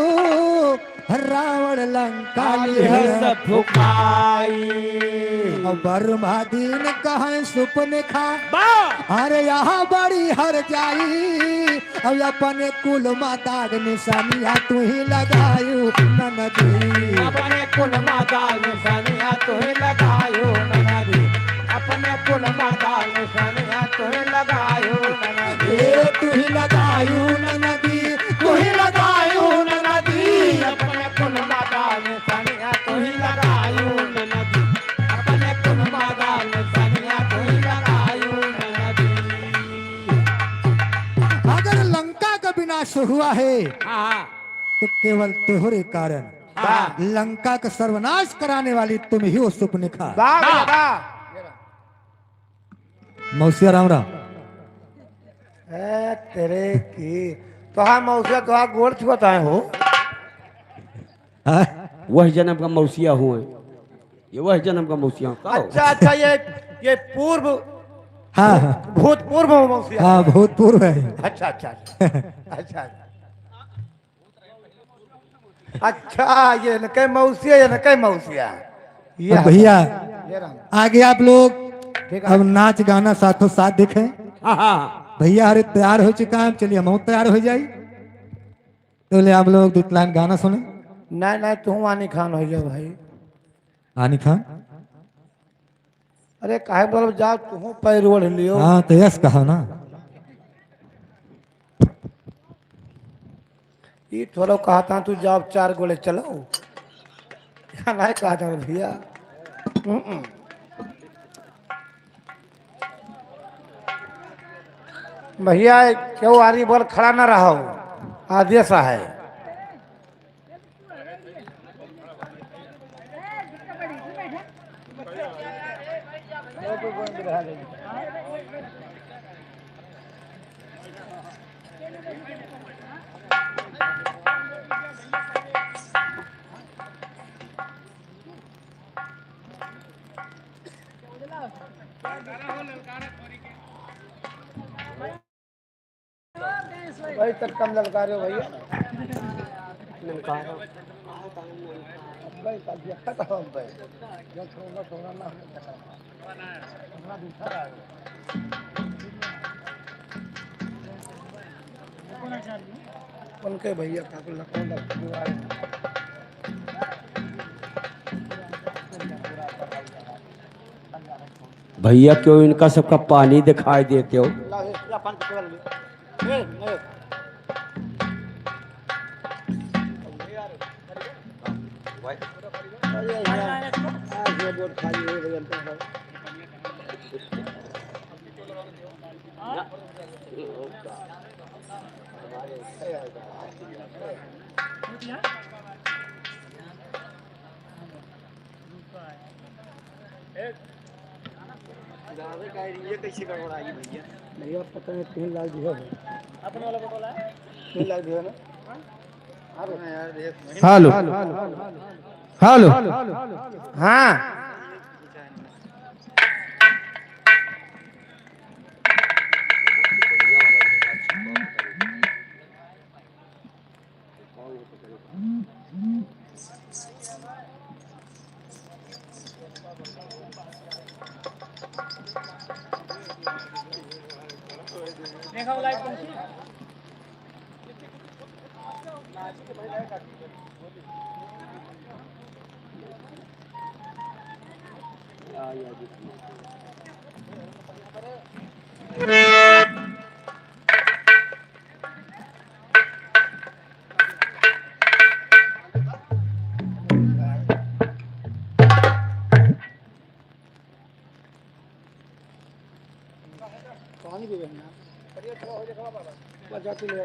रावण लंका काल लिहल है फुकाई। अब ब्रह्मा दीन कहे सुपनेखा। बा। अरे यहाँ बड़ी हर जाई। अब अपने कुल माता के निशानिया तू ही लगायू ननदी। अपने कुल माता निशानिया तू ही लगायू ननदी। अपने कुल माता निशानिया तू ही लगायू ननदी। ए तू ही लगायू ननदी, तू ही लगायू ननदी। अपने कुल माता निशानिया तू ही लगायू। हुआ है, हाँ, हाँ। तो केवल तोहरे कारण। हाँ। लंका का सर्वनाश कराने वाली तुम ही हो सुपनिखा। वाह, वाह, वाह। मौसिया राम राम। ए, तेरे की, तोहार मौसिया तोहार गोड़ छुअत है हो। हाँ? वह जन्म का मौसिया हुए, ये वह जन्म का मौसिया का हो? अच्छा, अच्छा, ये, ये पूर्व, हाँ, हाँ। भूतपूर्व मौसिया। हाँ, भूतपूर्व है। अच्छा, अच्छा, अच्छा। अच्छा। अच्छा, ये न कहे मौसिया, ये न कहे मौसिया। ये अब भैया, ये राम। आगे आप लोग ठीक है। अब नाच गाना साथों साथ देखें। हाँ, हाँ। भैया हरे तैयार हो चुका है, चलिए हम तैयार हो जाई। तो ले आप लोग दो लाइन गाना सुने। नहीं, नहीं, तू आनी खान हो जाओ भाई। आनी खान? अरे काहे बोलब, जाओ तुहूँ पैर ओढ़ लियो। हाँ, तो यस कहा ना। ई थोड़ा कहता तू जाओ चार गोले चलाओ। या नहीं कहता भैया। हम्म। भैया, क्यों आरी बोल खड़ा ना रहो, आदेश है। भाई, तब कम ललकारे हो भैया। ललकारो। भाई, कल देखा था हम भाई। जो छोड़ना, छोड़ना ना हो सका। अपना दूसरा आ गया। उनके भैया ठाकुर लखनऊ लखनऊ आए। भैया, क्यों इनका सबका पानी दिखाई देते हो? भैया, पता नहीं तीन लाख दिया है। तीन लाख दिया ना? हेलो। हेलो। हाँ। पानी भी बहना। बस जा तू ले आ।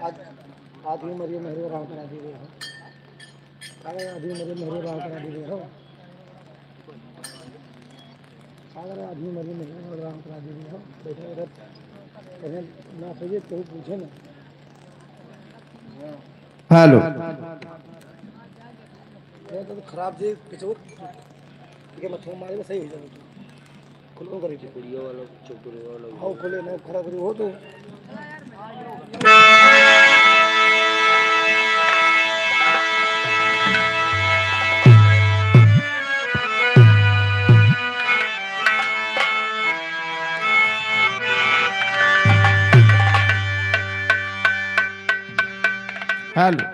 आज, आज ही मरिए मेहरे राम करा दीजिए हो। आज ही मरिए मेहरे राम करा दीजिए हो। अगर आदमी मरी नहीं, अगर राम करा दे दिया, बैठे, बैठे, पहले ना सही, कोई पूछे ना। हेलो। ये तो खराब जी, पिछो, ठीक है, मैं थूम मारे, सही हो जाएगा। खुलो करी। चिपड़िया वाला, चौपुरे वाला। हाँ, खुले ना, खराब हो तो। हेलो।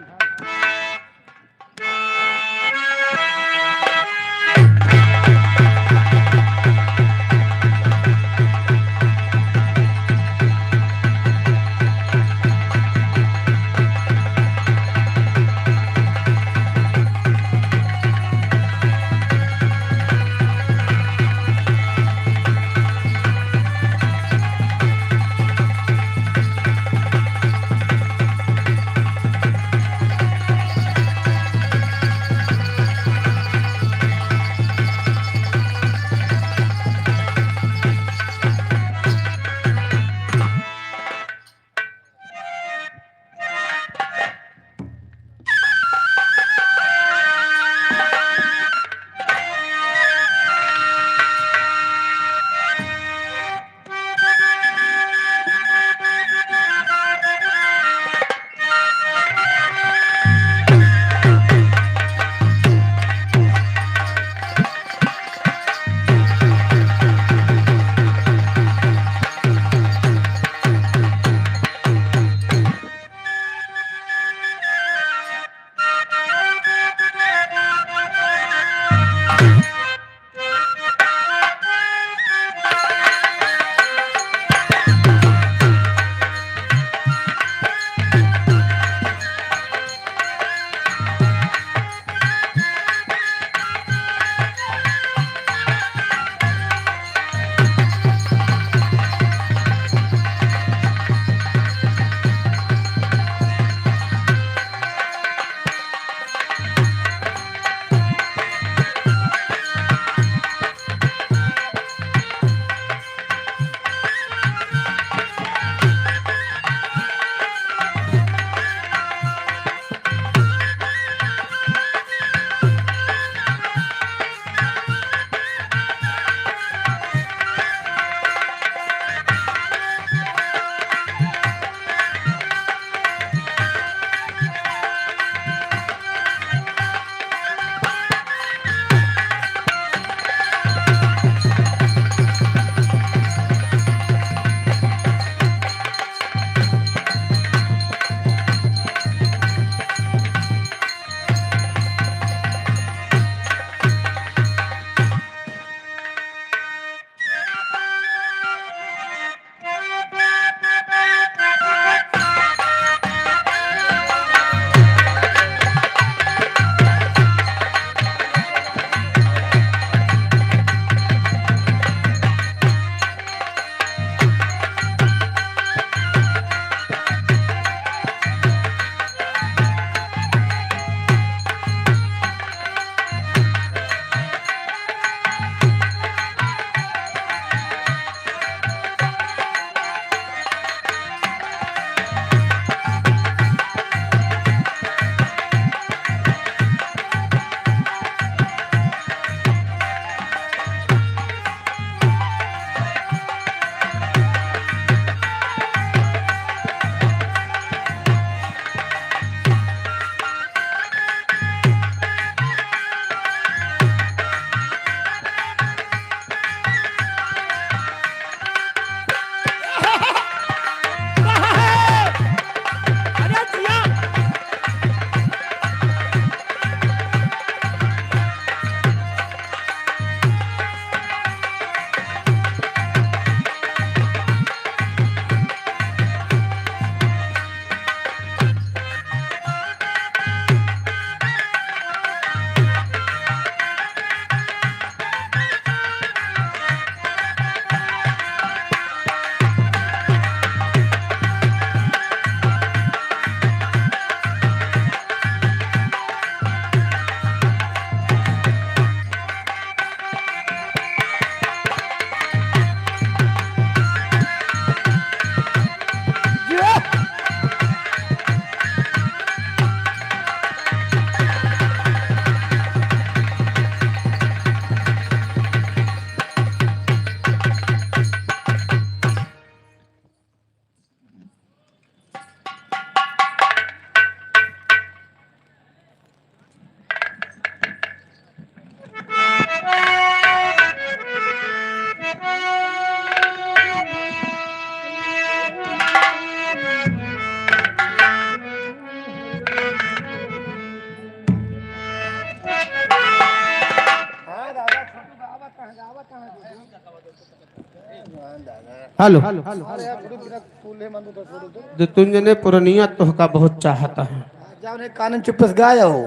हेलो। अरे यार, थोड़ी बिना फूल है, मन तो थोड़ी दो। जो तुम जने पुरनिया तोहका बहुत चाहता है। जाओ ने कानन चुप्पे से गाया हो।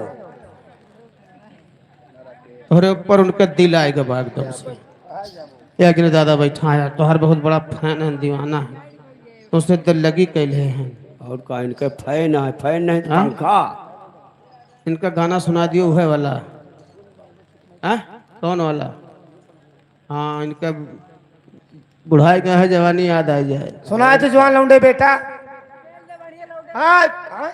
तोहरे ऊपर उनके दिल आएगा बा एकदम से। एक जने दादा बैठा है, तोहर बहुत बड़ा फैन है, दीवाना है, तुमसे दिल लगी कैले हैं। और का, इनके फैन है, फैन नहीं तो हाँ? पंखा। इनका गाना सुना दियो, वह वाला। हाँ, कौन वाला? हाँ, इनका बुढ़ाई का है, जवानी याद आ जाए। सुनाए तो जवान लौंडे बेटा। हाँ, हाँ।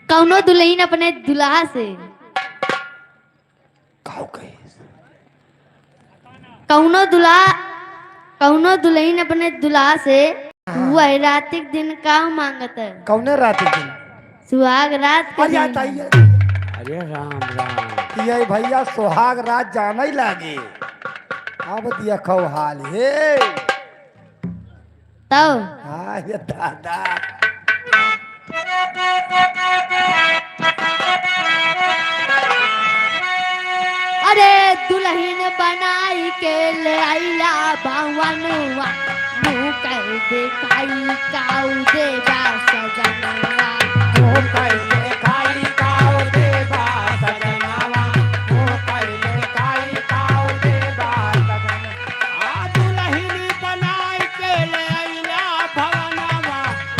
कौनो दुलहिन अपने दुलहा से काउ कहे? कौनो दुलहा, कौनो दुलहिन अपने दुलहा से हाँ। वह रात के दिन का मांगत है? कौने रात के दिन? सुहाग रात के अरे दिन। आता ही है। अरे राम राम। ये भैया सुहाग रात जाने ही लागे। अब देखो हाल हे। तब? हाँ, ये दादा। अरे दुलहिन बनाई के ले आइला भवनवा, मुँह कइ देखाई काउ देबा सजनवा। मुँह कइ देखाई काउ देबा सजनवा, मुँह कइ देखाई काउ देबा सजनवा। आ दुलहिन बनाई के ले आइला भवनवा,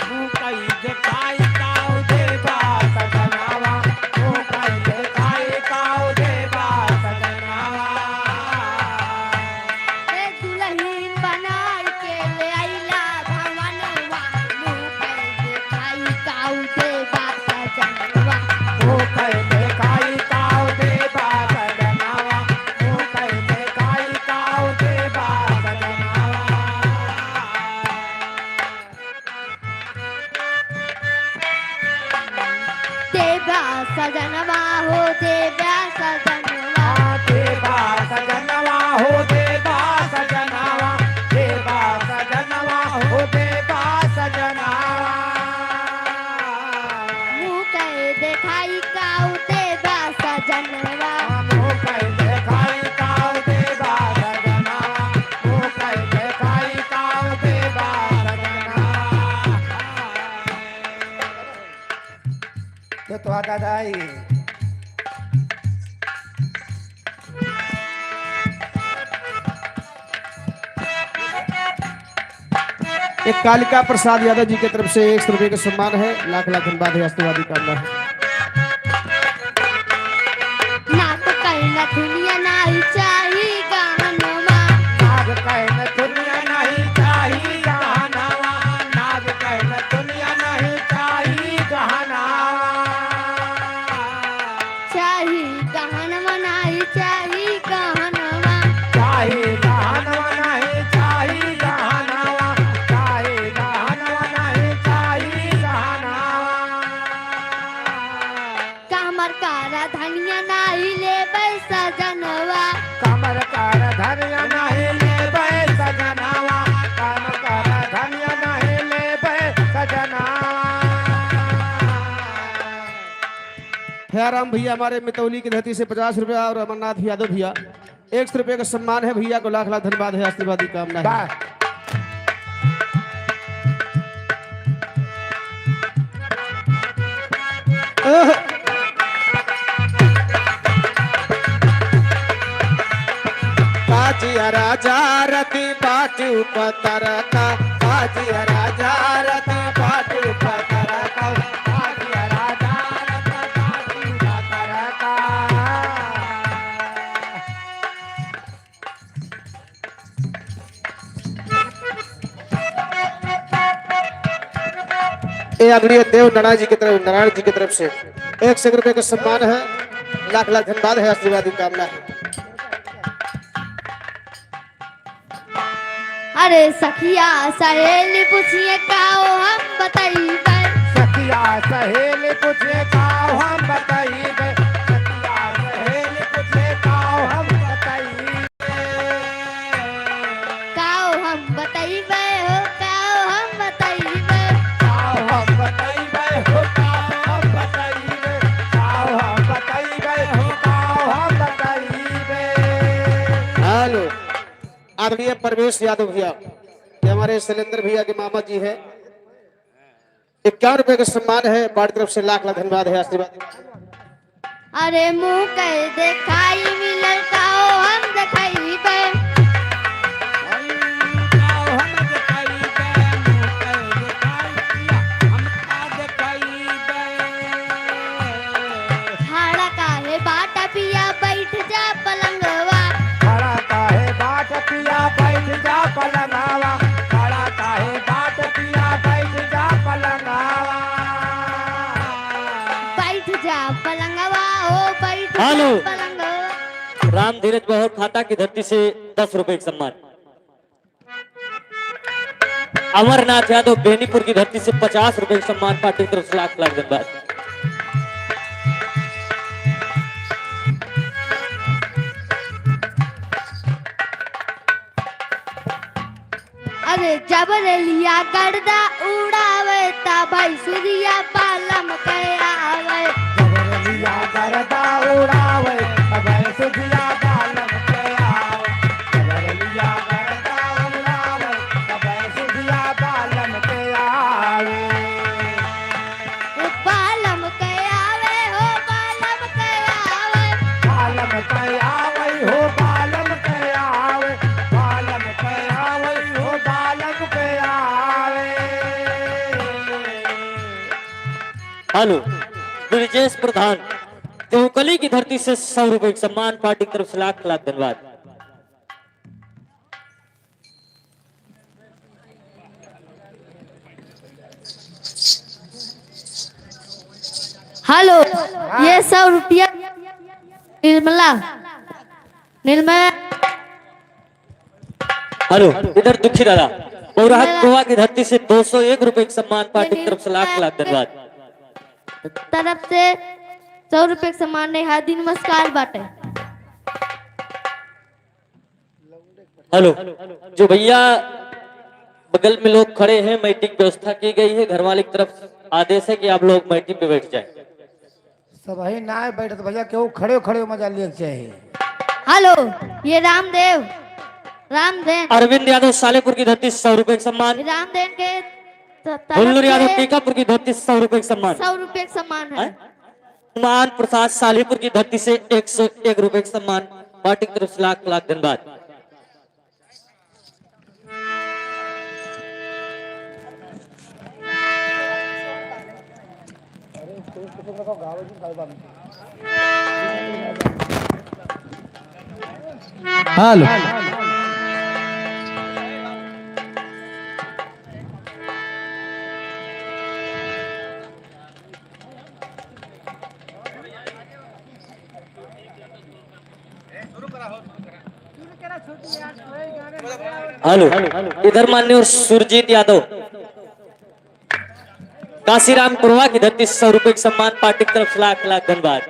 मुँह कइ देखाई काउ देबा सजनवा, मुँह कइ देखाई काउ देबा सजनवा। ए दुलहिन बनाई के ले आइला भवनवा, मुँह कइ देखाई काउ देबा सजनवा। मुँह कइ देखाई काउ देबा सजनवा, मुँह कइ देखाई काउ देबा सजनवा। देबा सजनवा हो, देबा सजनवा। देबा सजनवा हो, देबा सजनवा, देबा सजनवा हो, देबा सजनवा। मुँह कइ देखाई काउ देबा सजनवा। मुँह कइ देखाई काउ देबा सजनवा, मुँह कइ देखाई काउ देबा सजनवा। ये तो आता था ही। एक कालिका प्रसाद यादव जी के तरफ से एक सौ रुपये का सम्मान है। लाख लाख धन्यवाद है, आशीर्वाद की कामना है। नाक कइ नथुनिया नाहीं चाही गहनवा। नाक कइ नथुनिया नाहीं चाही गहनवा। नाक कइ नथुनिया नाहीं चाही गहनवा। चाही गहनवा नाहीं चाही गहनवा। चाही गहनवा नाहीं चाही गहनवा। चाही गहनवा नाहीं चाही गहनवा। कमर कर धनिया नाहीं लेबै सजनवा। कमर कर धनिया नाहीं लेबै सजनवा। कमर कर धनिया नाहीं लेबै सजनवा। ह्याराम भैया हमारे मितौली की धरती से पचास रुपया और अमरनाथ यादव भैया एक सौ रुपये का सम्मान है। भैया को लाख लाख धन्यवाद है, आशीर्वाद की कामना है। वाह। बाजिया राजा रति बाजू पतर का, बाजिया राजा रति बाजू पतर का, बाजिया राजा रति बाजू पतर का। ए आदरणीय देव नारायण जी की तरफ, नारायण जी की तरफ से एक सौ रुपये का सम्मान है। लाख लाख धन्यवाद है, आशीर्वाद की कामना है। अरे सखिया सहेली पूछिए काओ हम बतइबै। सखिया सहेली पूछिए काओ हम बतइबै। सखिया सहेली पूछिए काओ हम बतइबै। काओ हम बतइबै हो, काओ हम बतइबै। आदरणीय परवेश यादव भैया, ये हमारे शैलेंद्र भैया के मामा जी हैं। इक्यावन रुपए का सम्मान है, पार्टी तरफ से लाख लाख धन्यवाद है, आशीर्वाद। अरे मुँह के देखाई मिलल का ओ हम देखइबे। खड़ा काहे बाट पिया, बैठ जा पलंगवा। खड़ा काहे बाट पिया, बैठ जा पलंगवा। खड़ा काहे बाट पिया, बैठ जा पलंगवा। बैठ जा पलंगवा, ओ बैठ जा हेलो। पलंगवा। राम धीरज बहर फाटा की धरती से दस रुपए का सम्मान। अमरनाथ यादव बेनीपुर की धरती से पचास रुपए का सम्मान, पार्टी की तरफ से लाख लाख धन्यवाद। अरे जब रेलिया गर्दा उड़ावे, ता भैंसुरिया बालम के आवे। जब रेलिया गर्दा उड़ावे, ता भैंसुरिया बालम के आवे। जब रेलिया गर्दा उड़ावे, ता भैंसुरिया बालम के आवे। बालम के आवे हो, बालम के आवे। बालम के आवे हो, बालम के आवे। बालम के आवे हो, बालम के आवे। हेलो, ब्रजेश प्रधान, देवकली की धरती से सौ रुपए का सम्मान, पार्टी की तरफ से लाख लाख धन्यवाद। हेलो, ये सौ रुपया निर्मला, निर्मला। हेलो, इधर दुखी दादा, बौराहा निर्मला। गोवा की धरती से दो सौ एक रुपए का सम्मान, पार्टी की तरफ से लाख लाख धन्यवाद। तरफ से सौ रुपए का सम्मान है, हार्दिक नमस्कार बाटे। हेलो, जो भैया बगल में लोग खड़े हैं, माइक की व्यवस्था की गई है, घर वाले की तरफ आदेश है कि आप लोग माइक पे बैठ जाएं। सबही ना बैठत भैया, केहू खड़े खड़े मजा लिए के चाहिए। हेलो, ये रामदेव, रामदेव। अरविंद यादव सालेपुर की धरती से सौ रुपए का सम्मान। रामदेव के त-, तरफ हुल्लूर यादव से टीकापुर की धरती से सौ रुपए का सम्मान। सौ रुपए का सम्मान है। हैं? हनुमान प्रसाद सालेपुर की धरती से एक सौ एक रुपए का सम्मान, पार्टी की तरफ से लाख लाख धन्यवाद। हेलो। हेलो, इधर माननीय सुरजीत यादव काशीराम कुरवा की धरती से सौ रुपए का सम्मान, पार्टी की तरफ से लाख लाख धन्यवाद।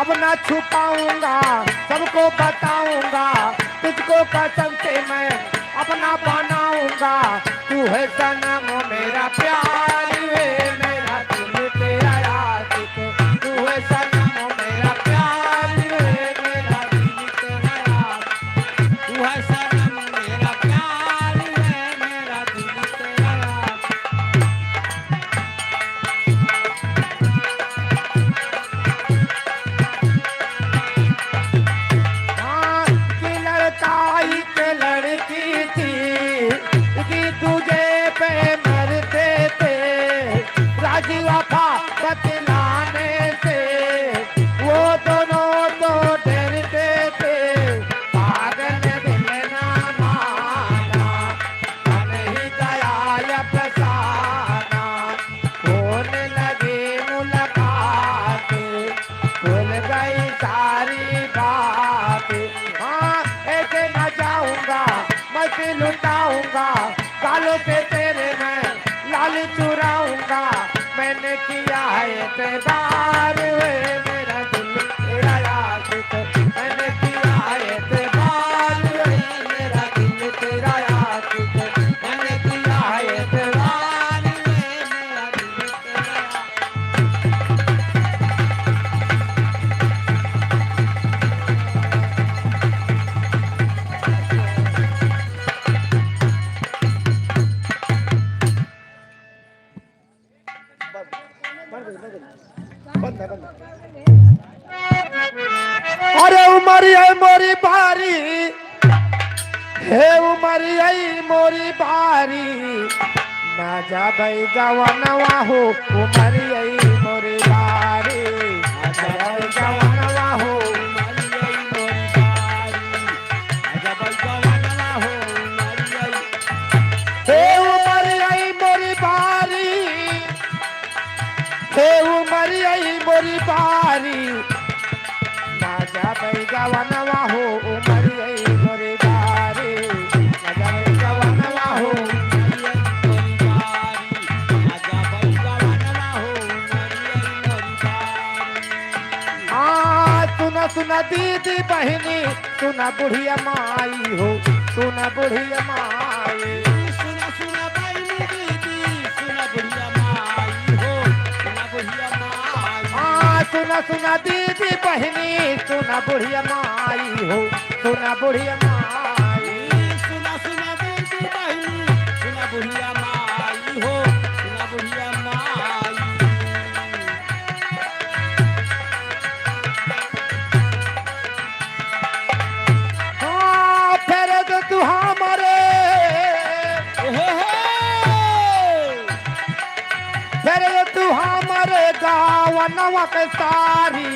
अब ना छुपाऊंगा, सबको बताऊंगा, तुझको कसम से मैं अपना बनाऊंगा। तू है सनम मेरा प्यार, है मेरा दिल तेरा आशिक। तू है सनम मेरा प्यार, है मेरा दिल तेरा आशिक। तू है सनम मेरा प्यार, है मेरा दिल तेरा आशिक। हाँ, कि लड़का एक लड़की थी, कि दूजे पे मरते थे। राज वफा बतलाने से वो दोनों तो डरते थे। पागल दिल ना माना, मन ही गया अफसाना। होने लगी मुलाकात, भूल गई सारी बात। हाँ, ऐसे ना जाऊंगा, मस्ती लुटाऊंगा, गालों से तेरे मैं लाली चुराऊंगा। मैंने किया है एतबार, है मेरा दिल तेरा आशिक। मैंने किया है एतबार, है मेरा दिल तेरा आशिक। मैंने किया है एतबार, है मेरा दिल तेरा आशिक। अरे उमरिया मोरी बारी, हे उमरिया मोरी बारी, ना जाबै गवनवा हो, उमरिया मोरी बारी, ना जाबै गवनवा हो, उमरिया मोरी बारी। हे उमरिया मोरी बारी, हे उमरिया मोरी बारी, ना जाबै गवनवा हो, उमरिया मोरी बारी, ना जाबै गवनवा हो, उमरिया मोरी बारी, ना जाबै गवनवा हो, उमरिया मोरी बारी। हाँ, सुना, सुना दीदी बहिनी, सुना बुढ़िया माई हो, सुना बुढ़िया माई। सुना, सुना बहिनी दीदी, सुना बुढ़िया माई हो, सुना बुढ़िया माई। हाँ, सुना, सुना दीदी बहिनी, सुना बुढ़िया माई हो, सुना बुढ़िया माई। सुना, सुना दीदी बहिनी, सुना बुढ़िया माई हो, सुना बुढ़िया माई। हाँ, फेर दे तू हमरे, हे, हे। फेर दे तू हमरे गवनवा के सारी।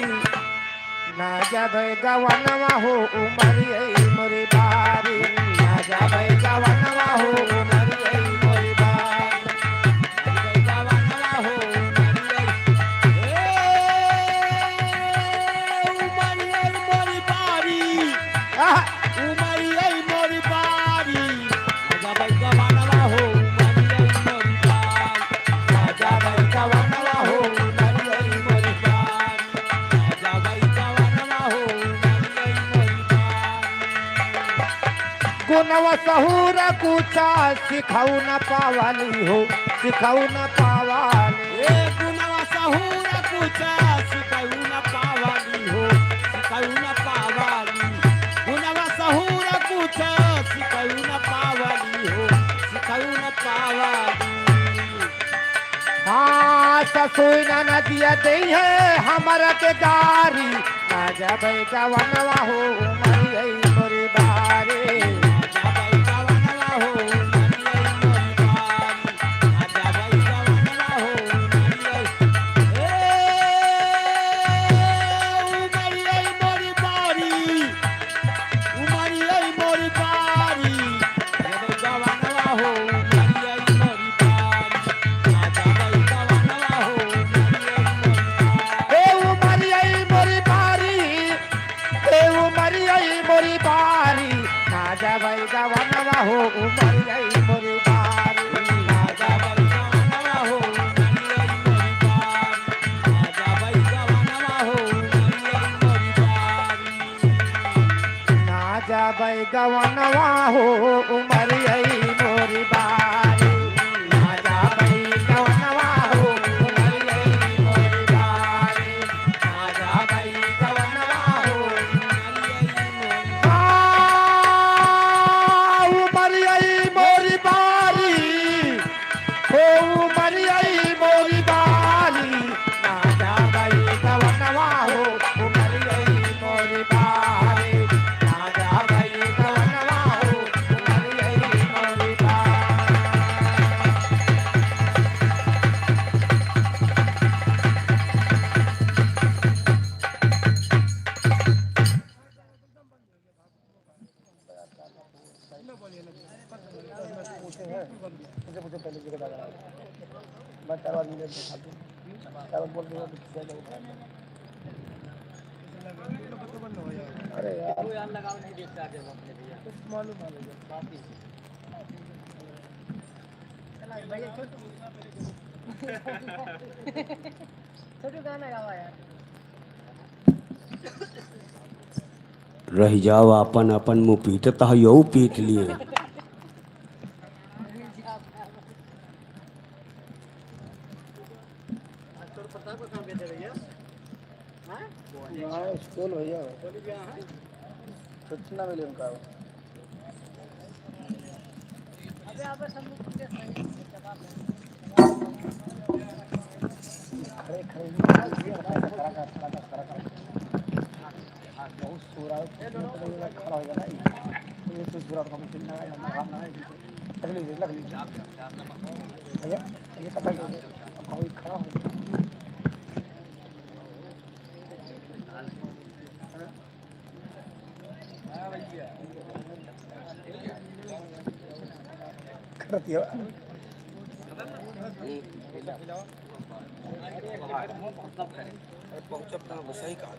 ना जाबै गवनवा हो उमरिया मोरी बारी, ना जाबै गवनवा हो उमरिया मोरी बारी, ना जाबै गवनवा हो उमरिया, ए, उमरिया मोरी बारी, आह! उमरिया मोरी बारी, ना जाबै गवनवा हो उमरिया मोरी बारी, ना जाबै गवनवा हो उमरिया मोरी बारी। गुनवा सहूर कुछ सिखौ न पावली हो, सिखौ न पावली। ए गुनवा सहूर कुछ सिखौ न पावली हो, सिखौ न पावली। गुनवा सहूर कुछ सिखौ न पावली हो, सिखौ न पावली। हाँ, ससुई ननदिया देइहैं हमरा के गारी, ना जाबै गवनवा हो उमरिया मोरी बारी। ना जाबै गवनवा हो उमरिया मोरी बारी। ना जाबै गवनवा हो उमरिया। ए, उमरिया मोरी बारी। उमरिया मोरी बारी, जाबै गवनवा हो, उमरिया मोरी बारी, ना जाबै गवनवा हो, उमरिया मोरी बारी। ए उमरिया मोरी बारी, ए उमरिया मोरी बारी, ना जाबै गवनवा हो, उमरिया मोरी बारी, ना जाबै गवनवा हो, उमरिया मोरी बारी। ना जाबै गवनवा हो, उमरिया जाबै गवनवा हो, उमरियै मोरी बारी। ना जाबै गवनवा हो, उमरियै मोरी बारी। ना जाबै गवनवा हो, उमरियै मोरी बारी। आ, उमरियै मोरी बारी। हो उमरियै मोरी बारी, ना जाबै गवनवा हो, उमरियै मोरी बारी, ना जाबै गवनवा हो, उमरियै मोरी बारी। पूछे हैं, पूछे, पूछे पहले जगह लगा। मैं चार बार मिले थे खाली। चार बार बोल दूंगा तो किसी को। अरे यार। कुछ मालूम आ गया। छोटू गाना गावा यार। रहि जाव आपन, आपन मुँह पीटत ह, यहू पीट लिए। हाँ, स्कूल भैया। कुछ ना मिले उनका। खड़े खड़े ही खड़ा कर, खड़ा कर, खड़ा कर। बहुत शोर आ रहा है, खड़ा हो गया ना। ये तो बुरा तो हमें चिल्ला है, हम आराम ना है। लग लीजिए, लग लीजिए। भैया, ये पकड़ लीजिए। अब कोई खड़ा हो गया। करत हो। पहुँचब कहाँ, बस यही कहा।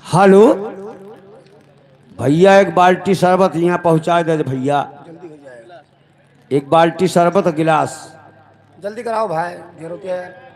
हेलो भैया, एक बाल्टी शरबत यहाँ पहुँचा दे भैया। एक बाल्टी शरबत, गिलास। जल्दी कराओ भाई, ढेर होते हैं।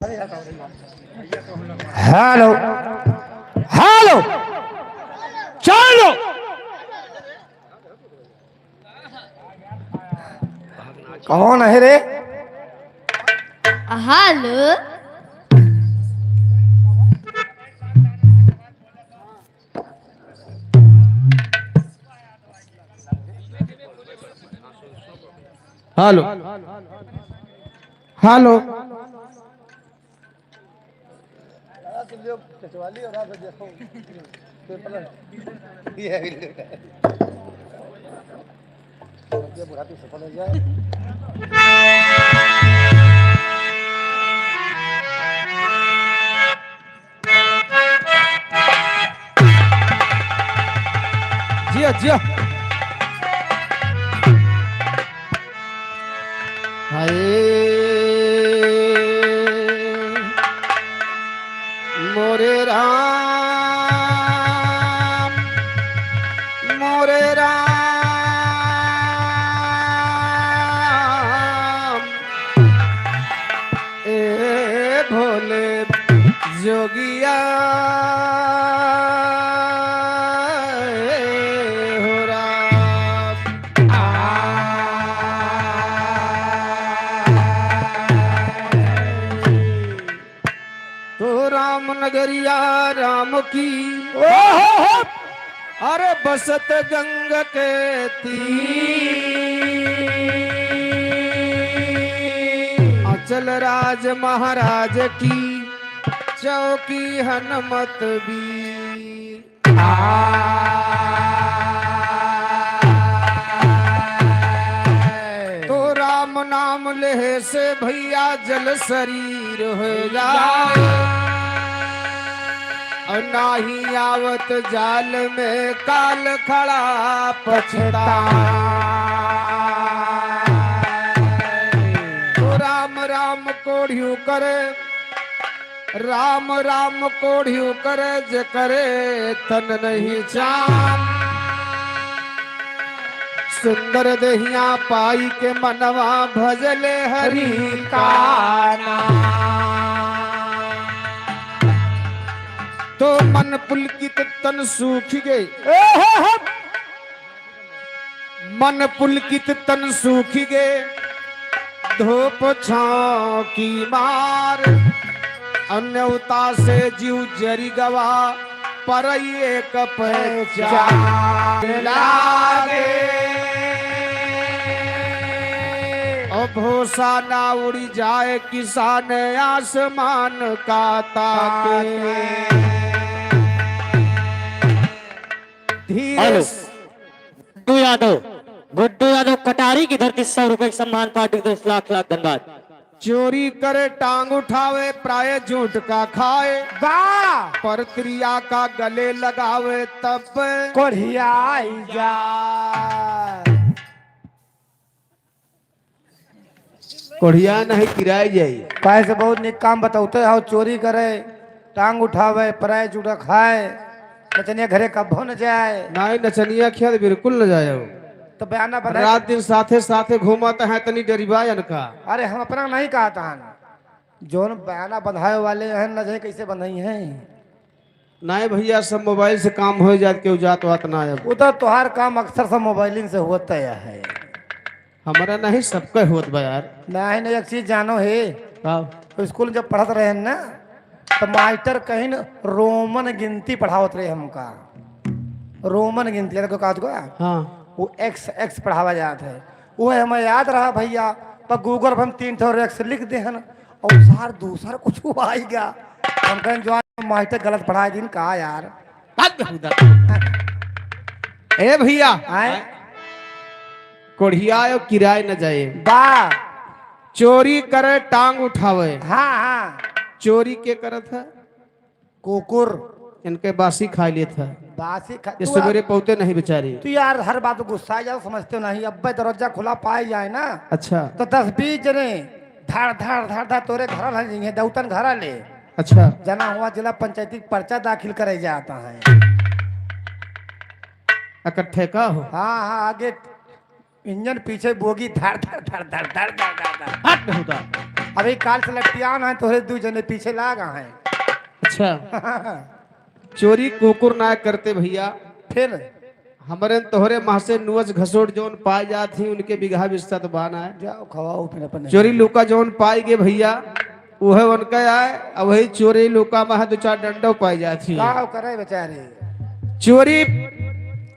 हेलो, हेलो, चलो। कौन है रे? हेलो। Hello, hello. जिया, जिया। हाय मोरे राम, मोरे राम, ए भोले जोगिया हो राम। आ। तो राम नगरिया राम की, ओहो हो। अरे बसत गंग के तीर, अचल राज महाराज की, चौकी हनुमत बीर। आ। तो राम नाम लेहे से भैया जल शरीर हो जाए, और नाही आवत जाल में काल खड़ा पछता। तो राम राम कोढ़ियू करे, राम राम कोढ़ियू करे, जे करे तन नहीं चान। सुंदर देहिया पाई के मनवा भजले हरि का नाम। तो मन पुलकित तन सूखि गे। मन पुलकित तन सूखि गे, धूप छाँव की मार। अन्यउता से जीव जरि गवा, पर एक पहचान लागे। और भूसा ना उड़ि जाए, किसान आसमान का ताके। धीरे हेलो। से गुड्डू यादव, गुड्डू यादव कटारी की धरती, सौ रुपए की सम्मान पार्टी की तरफ से लाख लाख धन्यवाद। चोरी करे टांग उठावे, पराए जूठ का खाए। वाह! परत्रिया का गले लगावे तब कोढ़ियाई जा। कोढ़िया नहीं किराए जाई। काहे से बहुत निक काम बतौते हो, चोरी करे, टांग उठावे, पराए जूठ का खाए, नचनिया घरे कब्बो न जाए। नहीं, नचनिया खिया तो बिल्कुल न जाए हो। तो बयाना बंधाए। रात दिन साथे साथे घूमत हैं, तनी डरिबायन का। अरे हम अपना नहीं कहत हन, जौन बयाना बंधाए वाले हैं न जाए, कैसे बंधाई हैं? नाहीं भइया, सब मोबाइल से काम होइ जात, केहू जात वात ना अब। उ तो तोहार काम अक्सर सब मोबाइलिन से होत है। हमरा नहीं, सबके होत बा यार। नाहीं, नाहीं, एक चीज जानो है। का? स्कूल जब पढ़त रहे न, तो मास्टर कहिन रोमन गिनती पढ़ावत रहे हमका। रोमन गिनती, यार को कहत को? हाँ। वो एक्स, एक्स पढ़ावा जात है। वो हमें याद रहा भइया, पर Google पर हम तीन ठो एक्स लिख देहन। और सार दूसर कुछ आइगा। हम कहें, "जवान मास्टर गलत पढ़ाए दिन का यार?" बात बेहुदा। ए भइया, आए? कोढ़िया आयो किराए न जाए। बा। चोरी करे टांग उठावे। हाँ, हाँ। चोरी के करत है? कुकुर। इनके बासी खाइ लेत है। बासी खा-, ये तू सवेरे अब पहुँचे नहीं बेचारी। तू यार हर बात गुस्सा जाओ, समझते नहीं। अब्बे दरवाजा खुला पाए जाए ना। अच्छा। तो दस बीस जने धड़, धड़, धड़, धड़ तोरे घर ले जाएंगे, दौतन घर ले। अच्छा। जना हुआ जिला पंचायती के पर्चा दाखिल करे जाता है। इकट्ठे का हो? हाँ, हाँ, आगे इंजन पीछे बोगी धड़ धड़ धड़ धड़ धड़ धड़ धड़ धड़। हट बेहुदा। अभी काल से लटियान है, तोहरे दू जने पीछे लागा है। अच्छा। चोरी कुकुर ना करते भइया। फिर? हमरे तोहरे महा से नुअस घसोट जौन पाए जात ही, उनके बिगहा बिस्सा त बान आए। जाओ, खवाओ फिर अपन। चोरी लुका जौन पाई गे भइया, उहे उनका आए, अब वही चोरी लुका महा दो चार डंडो पाए जात ही। का करे बेचारे? चोरी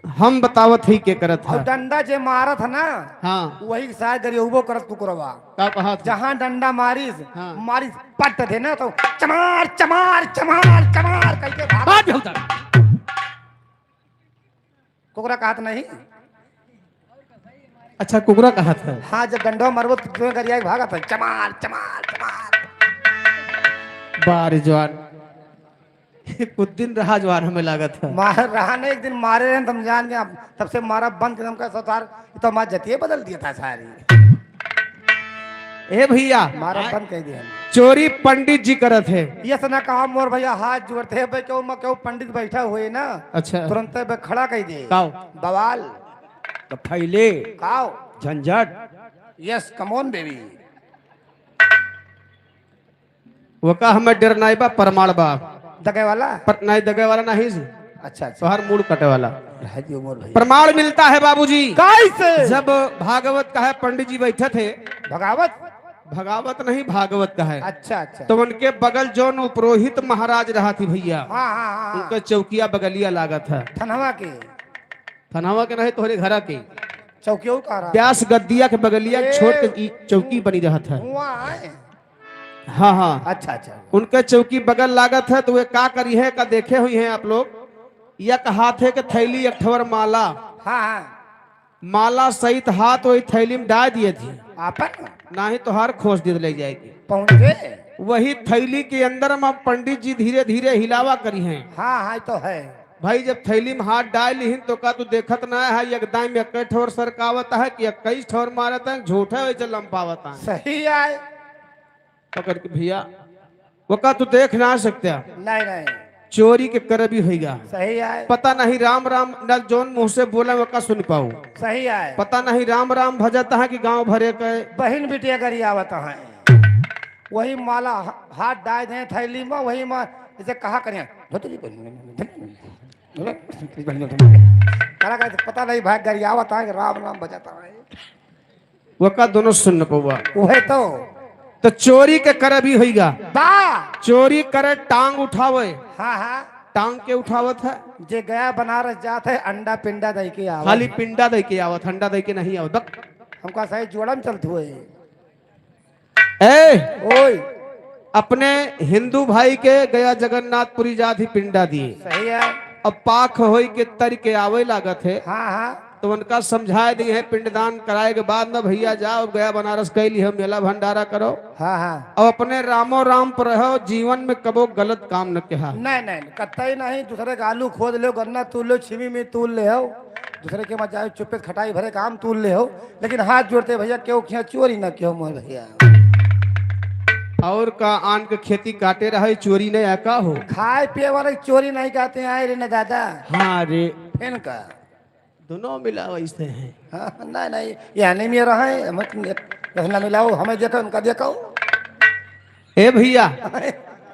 हम बतावत ही के करत और है। डंडा जे मारत है ना, हाँ। वही साथ गरियउबो करत कुकुरवा। का कहा था? जहाँ डंडा मारिस, हाँ। मारिस पट दे ना तो चमार, चमार, चमार, चमार करके भागा। बात बहुत है। कुकुरा कहत नहीं। अच्छा, कुकुरा कहत है। हाँ, जब डंडवा मारबो तो तुम्हें गरिया के भागत है, चमार, चमार, चमार। बारे जवान। कुछ दिन रहा जवान, हमें लागत है। मार रहा नहीं, एक दिन मारे रहे, हम जान गए, हम तब से मारा बंद कर, हम कहा, "सरदार, ये तो हमारी जतिये बदल दिया था सारी।" ए भइया, मारा बंद कर दिया। चोरी पंडित जी करत है। ये सना कहा मोर भइया, हाथ जोड़ते हैं भाई, क्यों मैं, क्यों पंडित बैठा हुए ना, अच्छा। तुरंत बे खड़ा कर दे। काओ? बवाल। तो फैले। काओ? झंझट। Yes, come on baby। वका हमें डर नाई बा, प्रमाण बा। दगे वाला? पर, नाई दगे वाला नहीं जी। अच्छा, अच्छा। तोहार मूड़ कटे वाला। रह दियो मोर भइया। प्रमाण मिलता है बाबूजी। कैसे? जब भागवत कहे पंडित जी बैठे थे। भगावत? भगावत नहीं, भागवत कहे। अच्छा, अच्छा। तो उनके बगल जौन उपरोहित महाराज रहा थी भइया। हाँ, हाँ, हाँ, हाँ। उनका चौकिया बगलिया लागत है। थनवा के? थनवा के नहीं, तोहरे घरा के। चौकियो का रहा? व्यास गद्दिया के बगलिया ए, छोट के ई चौकी बनी रहत है। हुआ है। हाँ, हाँ। अच्छा, अच्छा। उनके चौकी बगल लागत है, तो वे का करी है, का देखे हुई हैं आप लोग? या कहात है कि थैली एक ठवर माला। हाँ, हाँ। माला सहित हाथ वही थैली में डाल दिए थे। आपन? नाही तो हार खोस दिए ले जाएगी। पहुँचे? वही थैली के अंदर में पंडित जी धीरे धीरे हिलावा करी हैं। हाँ, हाँ, तो है। भाई, जब थैली में हाथ डाल लिहिन, तो का तू देखत ना है, एकदम इक्कीस ठोर सरकावत है कि इक्कीस ठोर मारत है, झूठे वैसे लंपावत है। सही आए। पकड़ के भइया, वका तू देख ना सकते। नहीं, नहीं। चोरी के करबी होइगा। सही आए। पता नहीं राम राम न जौन मुँह से बोले वका सुन पाऊ। सही आए। पता नहीं राम राम भजत है कि गाँव भरे के। बहिन बिटिया गरियावत है। वही माला ह-, हाथ डाल दे थैली में, वही में जैसे कहा करें, "धोतरी बन, धोतरी बन, धोतरी बन।" करा करे, पता नहीं भाई गरियावत है कि राम राम भजत है। वका दोनों सुन न पौवा। उहे तो। तो चोरी के करे भी होइगा। बा। चोरी करे टांग उठावे। हाँ, हाँ। टांग के उठावत है? जे गया बनारस जात है, अंडा पिंडा दे के आवत। खाली पिंडा दे के आवत, अंडा दे के नहीं आवत। बक। हमका सही जोड़म चलत हुए। ए! ओए! अपने हिंदू भाई के गया जगन्नाथपुरी जात ही पिंडा दिए। सही है। अब पाख होई के तरी के आवे लागत है। हाँ, हाँ। तो उनका समझाए दिए हैं, पिंडदान कराए के बाद में भइया जाओ, अब गया बनारस कैली हो, मेला भंडारा करो। हाँ, हाँ। अब अपने रामो राम पर रहो, जीवन में कबो गलत काम न कहा। नहीं, नहीं, कतई नहीं, दूसरे के आलू खोद ले, गन्ना तूल ले, छिमी में तूल ले हो, दूसरे के मत जाओ, चुप्पे से खटाई भरे काम तूल ले हो, लेकिन हाथ जोड़ते भइया, केहू खिया चोरी ना केहू मोर भइया। और का आन के खेती काटे रहे, चोरी नहीं है का हो? खाए पिए वाले चोरी नहीं कहते हैं, आए रे ना दादा। हाँ रे। फिर का? दोनों मिला वैसे हैं। हाँ, नहीं, नहीं, ये नहीं मेरा है, हम ना मिलाओ, हमें देखो, उनका देखो। ए भइया,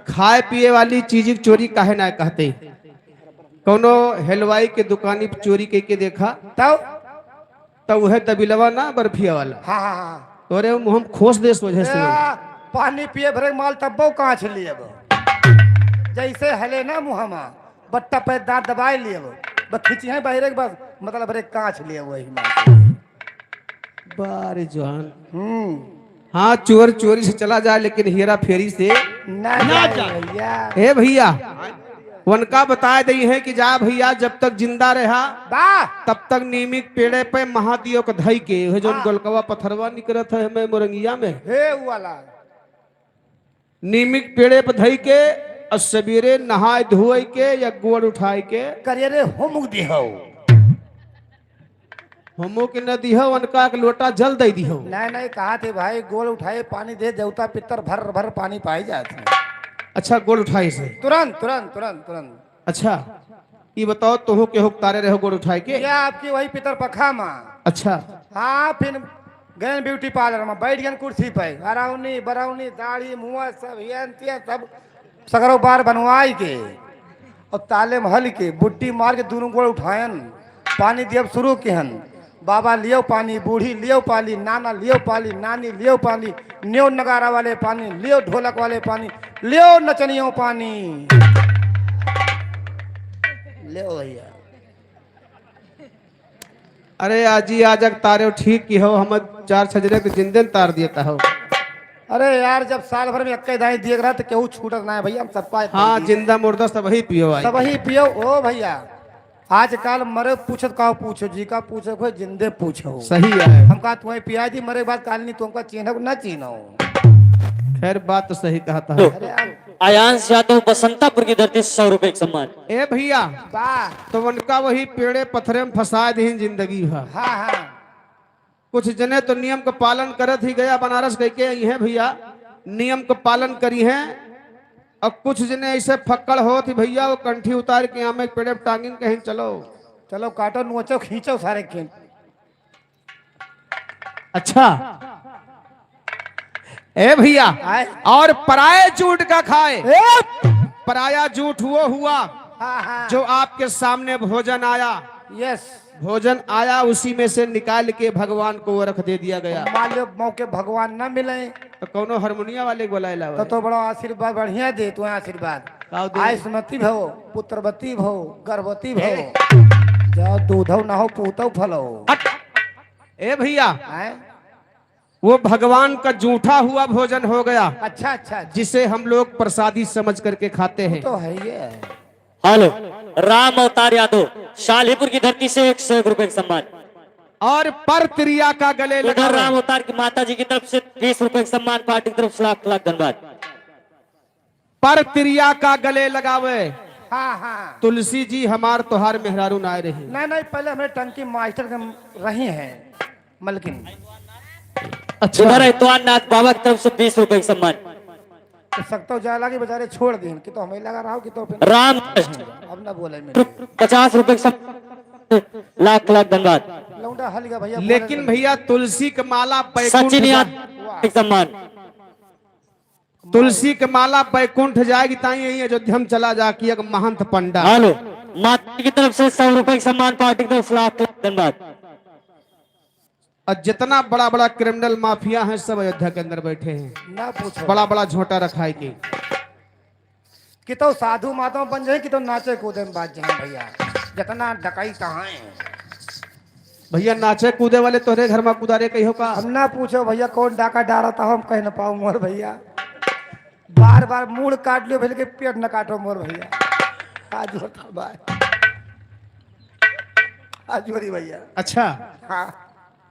खाए पिए वाली चीज की चोरी काहे ना कहते? कौनो हलवाई के दुकानी पे चोरी कइके देखा, तब? तब वह दबिलवा ना बर्फिया वाला। हाँ, हाँ, हाँ। तोरे मुँह में खोस दे सोझे से। ए, पानी पिए भरे माल तब्बो कांच लिए अब। जैसे हले ना मुँह में, बट्टा पे दांत दबाए लिए अब। बस खिंची है बहिरे के बस, मतलब रे कांच लिए वही माल। बारे जवान। हम्म। हाँ, चोर चोरी से चला जाए, लेकिन हेरा फेरी से ना ना जाए जाए। भइया। हे भइया, उनका बताए दई है कि जा भइया, जब तक जिंदा रहा, बा। तब तक नीमी के पेड़े पे महादेव के धई के, वह जौन हाँ। गोलकवा पथरवा निकरत है हमें मोरंगिया में। हे उ वाला। नीमी के पेड़े पे धई के और सवेरे नहाए धोए के या गोड़ उठाए के। करिए रे, हुमुक दिहो। हुमुक न दिहो, उनका एक लोटा जल दे दिहो। नहीं, नहीं, कहा थे भाई, गोड़ उठाए, पानी दे, देवता पितर भर भर पानी पाई जाते हैं। अच्छा, गोड़ उठाए से? तुरंत, तुरंत, तुरंत, तुरंत। अच्छा, ये बताओ, तोहू के हुकतारे रहो गोड़ उठाए के? या आपकी वही पितर पखा माँ। अच्छा। हाँ, फिर गयन ब्यूटी पार्लर में, बैठ गयन कुर्सी पे, अरौनी, बरौनी, दाढ़ी, मुआ, सब हेन तेन, सब सगरो बार बनवाई के, और ताले में हल के, बुड्डी मार के दूनों गोड़ उठायन, पानी दियब शुरू किहन। बाबा लियो पानी, बूढ़ी लियो पानी, नाना लियो पानी, नानी लियो पानी, लियो नगारा वाले पानी, लियो ढोलक वाले पानी, लियो नचनियो पानी। लियो भैया। अरे आजी, आज अक तारे ठीक की हो, हम चार छजरे के जिंदे तार दिए हो। अरे यार, जब साल भर में एक्के दाई दिए रहा तो केहू छूटत ना है भैया, हम सबका एक हाँ, दी। जिंदा मुर्दा सब ही पियो आई। सब ही पियो। ओ भैया, आजकल मरे पूछत का पूछो, जी का पूछो, कोई जिंदे पूछो। सही है। हम कहा तुम्हें पिया दी, मरे के बाद काल नहीं तुमका चीन्हो ना चीन्हो। खैर, बात तो सही कहता है। अरे यार। आयांश यादव, बसंतापुर की धरती, सौ रुपए का सम्मान। ए भैया, वाह। तो उनका वही पेड़े पत्थरे में फंसा दीन जिंदगी भर। हाँ, हाँ। कुछ जने तो नियम का पालन करत ही गया बनारस कह के आई हैं भैया, नियम का पालन करी हैं। और कुछ जने ऐसे फक्कड़ होत ही भैया, वो कंठी उतार के आमे पेड़े पे टांगिन कहीं चलो। चलो काटो, नोचो, खींचो सारे खेल। अच्छा। ए भैया, आए। और पराये जूठ का खाए। ए! पराया जूठ वो हुआ हाँ, हाँ। जो आपके सामने भोजन आया। यस। भोजन आया, उसी में से निकाल के भगवान को अर्घ दे दिया गया। मान लो मौके भगवान ना मिले। तो कौनो हारमोनिया वाले को बुलाए लाओ। तो, तो बड़ा आशीर्वाद बढ़िया दे तू आशीर्वाद। का दे? आयुष्मती भव, पुत्रवती भव, गर्भवती भव। ए। जाओ दूधव ना हो, पूतव फलो। हट। ए भैया। आए? वो भगवान का जूठा हुआ भोजन हो गया, अच्छा, अच्छा, अच्छा। जिसे हम लोग प्रसादी समझ करके खाते हैं। तो है ये। हेलो, राम अवतार यादव, शालीपुर की धरती से एक सौ एक रुपए का सम्मान। और पर त्रिया का गले उधर लगावे। राम अवतार की माता जी की तरफ से बीस रुपए का सम्मान, पार्टी की तरफ से लाख लाख धन्यवाद। पर त्रिया का गले लगावे। हाँ, हाँ। तुलसी जी हमार तोहार मेहरारू ना रही। नहीं, नहीं, पहले हमें टंकी मास्टर के रही हैं, मलकिन। अच्छा। उधर एतवार नाथ बाबा की तरफ से बीस रुपए का सम्मान। तो सकतो जाए लागी बेचारे छोड़ दीन, कि तो हमें लगा रहा हो कि तो फिर राम। अब ना बोले मेरे। पचास रुपए का सम्मान, लाख लाख धन्यवाद। लौंडा हल गया भैया, बोले लेकिन नहीं। भैया तुलसी के माला बैकुंठ सचिन जा- यादव का सम्मान। तुलसी के माला बैकुंठ जाएगी, ताई यही अयोध्या में चला जा कि एक महंत पंडा। हेलो, माता की तरफ से सौ रुपए का सम्मान, पार्टी की तरफ से लाख लाख धन्यवाद। और जितना बड़ा बड़ा क्रिमिनल माफिया है, सब अयोध्या के अंदर बैठे हैं। ना पूछो। बड़ा बड़ा झोंटा रखा है कि कि तो साधु माता बन जाए, कि तो नाचे कूदे में बाज जाए भैया। जितना डकैत हैं। भैया, नाचे कूदे वाले तोहरे घर में कुदारे कहियो का? हम ना पूछो भैया, कौन डाका डारत हो, हम कह न पाओ मोर भैया। बार बार मूड़ काट लियो, भले के पेट न काटो मोर भैया। आज होता बाय। आज हो रही भैया। अच्छा। हाँ।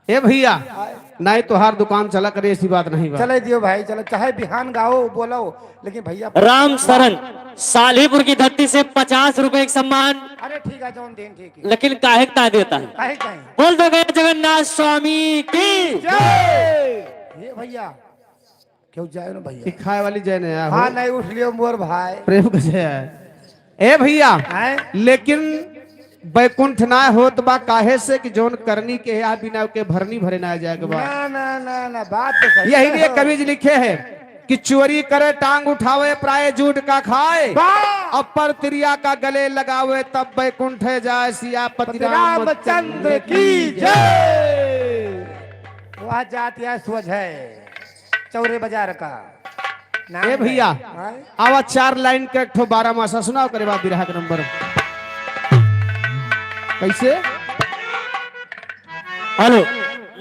ए भैया, आए। नहीं तोहार दुकान चला करे, ऐसी बात नहीं बा। चले दियो भाई, चलो, चाहे बिहान गाओ, बोलो, लेकिन भैया राम शरण, सालीपुर की धरती से पचास रुपए का सम्मान। अरे ठीक है, जौन दिन ठीक है। लेकिन काहे का देता है? काहे, काहे? बोल दो गए जगन्नाथ स्वामी की जय। ये भैया, क्यों जाए ना भैया? ई खाए वाली जय ने आ हाँ, हो। नहीं उठ लियो मोर भाई। प्रेम का जय है। ए भैया, हैं? लेकिन बैकुंठ ना होत बा, काहे से कि जौन करनी के है, बिना के भरनी भरे ना जाए के बा। ना, ना, ना, ना, बात तो सही यही है। लिए कवि जी लिखे हैं कि चोरी करे टांग उठावे, पराए जूठ का खाए, वाह! और पर त्रिया का गले लगावे, तब बैकुंठ है जाए। सियापति रामचंद्र की जय। वाह, जात या स्वज है। चौरे बाजार का नाम ए भैया, है। हाँ? आवा चार लाइन के एक ठो बारह मासा सुनाओ, करे बाद बिरहा के नंबर। कैसे? हेलो,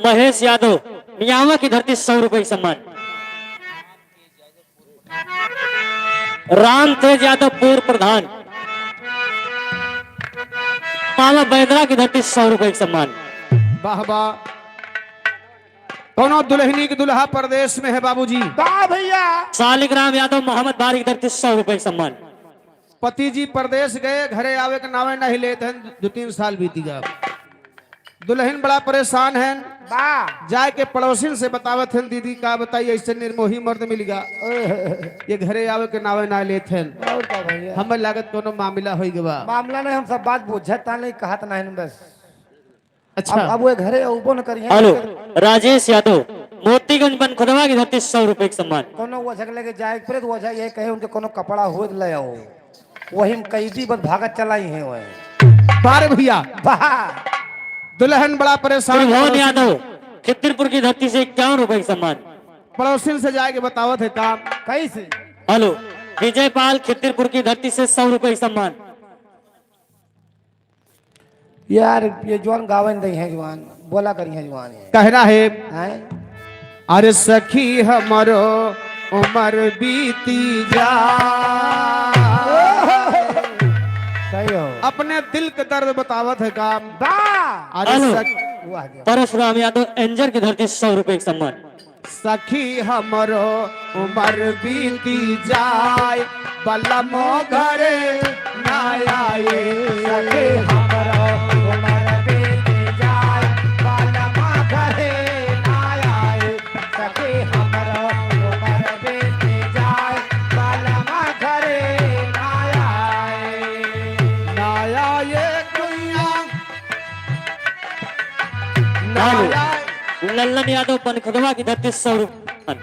महेश यादव, मियावा की धरती, सौ रुपए का सम्मान। राम तेज यादव, पूर्व प्रधान, मामा बैदरा की धरती, सौ रुपए का सम्मान। वाह, वाह। कौनो दुल्हनी के दुल्हा परदेश में है बाबूजी। वाह भैया। सालिक राम यादव, मोहम्मद बारी की धरती, सौ रुपए का सम्मान। पति जी परदेश गए, घरे आवे के नावे नहीं लेत हैं, दो तीन साल बीती गया। दुल्हन बड़ा परेशान है। वाह। जाए के पड़ोसिन से बतावत हैं, "दीदी का बताई, ऐसे निर्मोही मर्द मिल गया, ओए। ये घरे आवे के नावे ना लेत हैं।" और का भैया? हमें लागत कोनो मामला होई गवा। मामला नहीं, हम सब बात बुझत नहीं, कहत नहीं बस। अच्छा। अब, अब वे घरे अउबो न करिहैं। हेलो, राजेश यादव, मोतीगंज बनखुदवा की धरती से सौ रुपए के सम्मान। कोनो ओझा के लगे जाए के पड़े तो ओझा यही कहे उनके कोनो कपड़ा होए तो ले आओ, वही में कैदी बस भागत चलाई हैं वही। बारे भैया। वाह। दुल्हन बड़ा परेशान, त्रिभुवन पड़ोसी यादव, खिद्दरपुर की धरती से इक्यावन रुपए के सम्मान। पड़ोसिन से जाके बतावत है काम। कैसे? हेलो, विजय पाल, खिद्दरपुर की धरती से सौ रुपए के सम्मान। यार, ये जवान गावन दई हैं जवान, बोला करी हैं जवान ये। कहना है, हैं? अरे सखी हमरो उमर बीती जा। सही हो। अपने दिल के दर्द बतावत है काम। बा। अरे हेलो। सख- वाह जी। परशुराम यादव, एंजर की धरती से सौ रुपए के सम्मान। सखी हमरो उमर बीती जाए, बलमो घरे ना आए। सखी हमरो उमर बीती जाए, बलमो घरे ना आए। सखी हमरो उमर बीती जाए, बलमो घरे ना आए। ना आए दुनिया हेलो, लल्लन यादव बनखुदवा की धरती से सौ रुपये।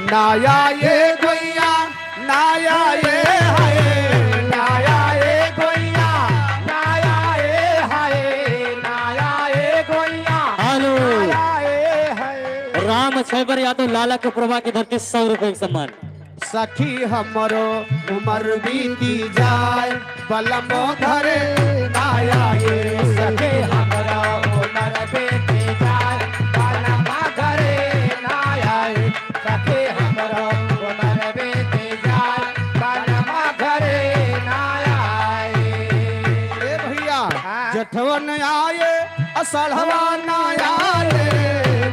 नाया ये गोइया, नाया ये हाय, नाया ये गोइया, नाया ये हाय, नाया ये गोइया, हेलो। नाया ये हाय। राम छैबर यादव लाला के प्रभा की धरती से सौ रुपये के सम्मान। सखी हमरो उमर बीती जाए, बलमो घरे ना आए। सखी हमरो उमर बीती जाए, बलमो घरे ना आए। सखी हमरो उमर बीती जाए, बलमो घरे ना आए। ए भैया, हाँ। जेठवन आए, असढ़वा ना आए।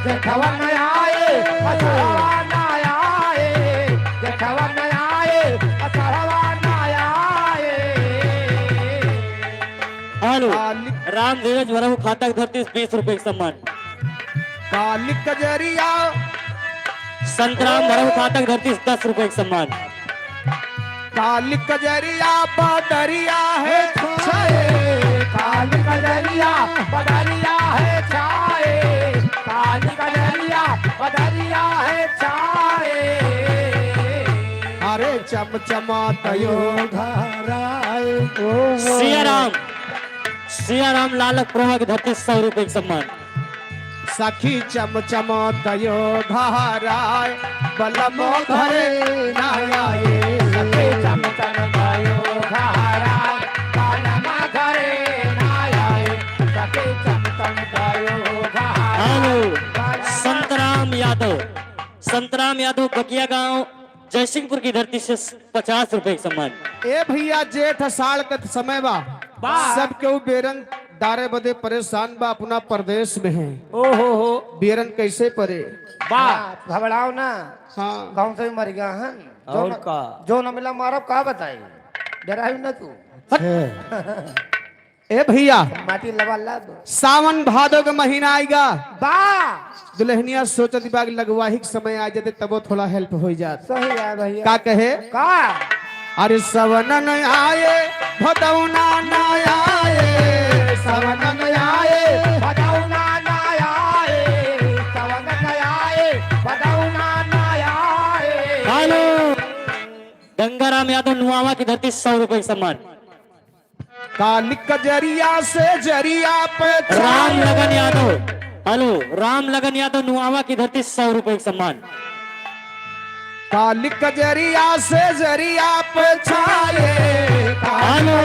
जेठवन आए, असढ़वा ना आए। जेठवन आए, असढ़वा ना आए। हेलो, काली राम धीरज वरहू खाता की धरती से बीस रुपए के सम्मान। काली कजरिया। संतराम वरहू खाता की धरती से दस रुपए के सम्मान। काली कजरिया बदरिया है छाए, काली कजरिया बदरिया है छाए, काली कजरिया बदरिया है छाए। अरे चमचमात यो घर आए। सिया राम, सिया राम लालक प्रभा की धरती से सौ रुपए के सम्मान। सखी चमचमात यो घर आए, बलमो घरे ना आए। सखी चमचमात यो घर आए, बलमो घरे ना आए। सखी चमचमात यो घर आए, हेलो, बलमो संतराम यादव, संतराम यादव बकिया गांव, जयसिंहपुर की धरती से पचास रुपए के सम्मान। ए भैया, जेठ आषाढ़ के समय बा। बा। सब केहू बेरन डारे बदे परेशान बा, अपना परदेश में है। ओ हो हो। बेरन कैसे परे? बा। हाँ, घबराओ ना। हाँ। गाँव से भी मर गया है। जो और न, का? जो न मिला मारब, का बताई? डराई ना तू। हट। ए भैया, माटी लबा लब। सावन भादो के महीना आइगा। बा। दुल्हनिया सोचत बा कि लगवाही के समय आ जाते, तबो थोड़ा help हो जात। सही है भैया। का कहे? का? अरे सवनन आए, भदौना ना आए, सवनन आए, भदौना ना आए, सवनन आए, भदौना ना आए। हेलो, गंगाराम यादव नुआवा की धरती, सौ रुपए का सम्मान। काली कजरिया से जरिया पे छाए। राम लगन यादव, हेलो, राम लगन यादव नुआवा की धरती, सौ रुपए का सम्मान। काली कजरिया से जरिया पे छाए। हेलो,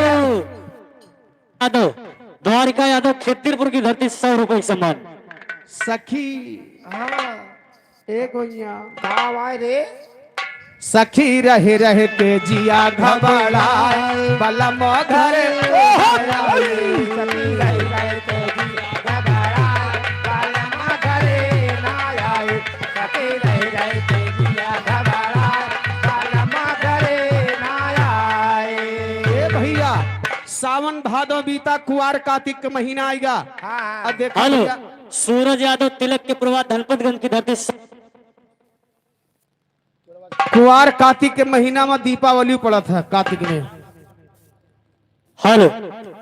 यादव, द्वारिका यादव, खिद्दरपुर की धरती, सौ रुपए का सम्मान। सखी। हाँ। ए गोइया। का आवाज रे? सखी रह रह के जिया घबराए, बलम घरे ओहो! सखी रह रह के जिया घबराए, बलम घरे ना आए। सखी रह रह के जिया घबराए, बलम घरे ना आए। ए भैया, सावन भादो बीता, कुआर कातिक के महीना आइगा। हाँ, हाँ। अब देखो हेलो, भैया। सूरज यादव तिलक के प्रभात धनपतगंज की धरती से। कुआर कातिक के महीना में दीपावली पड़त है, कातिक में। हेलो।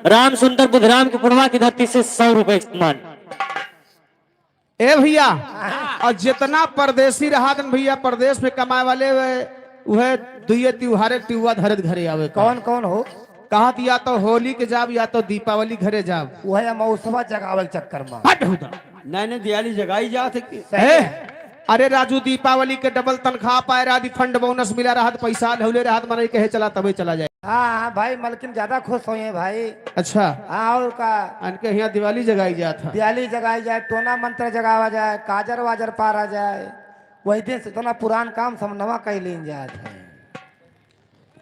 राम सुंदर बुधराम के पुरवा की धरती से सौ रुपए का सम्मान। ए भइया, और जितना परदेसी रहत हैं भइया, परदेस में कमाए वाले, वे, उहे दुइये तिउहारे टिउवा धरत घरे आवे का। कौन कौन हो? कहत या तो होली के जाब या तो दीपावली घरे जाब। उहे अमौसवा जगावे के चक्कर में। हट हुदा। नहीं, नहीं, दियाली जगाई जात है कि? सही ए, है। अरे राजू, दीपावली के डबल तनख्वाह पाए, रात फंड बोनस मिला रहत, पैसा लौले रहत, मनई कहे चला तबे चला जाए। हाँ, हाँ भाई, मलकिन ज्यादा खुश होइहैं भाई। अच्छा। हाँ, और का? अनके हियाँ दिवाली जगाई जात है। दियाली जगाई जाए, टोना मंत्र जगावा जाए, काजर वाजर पारा जाए, वही दिन से इतना पुरान काम सब नवा कइ लीन जात है।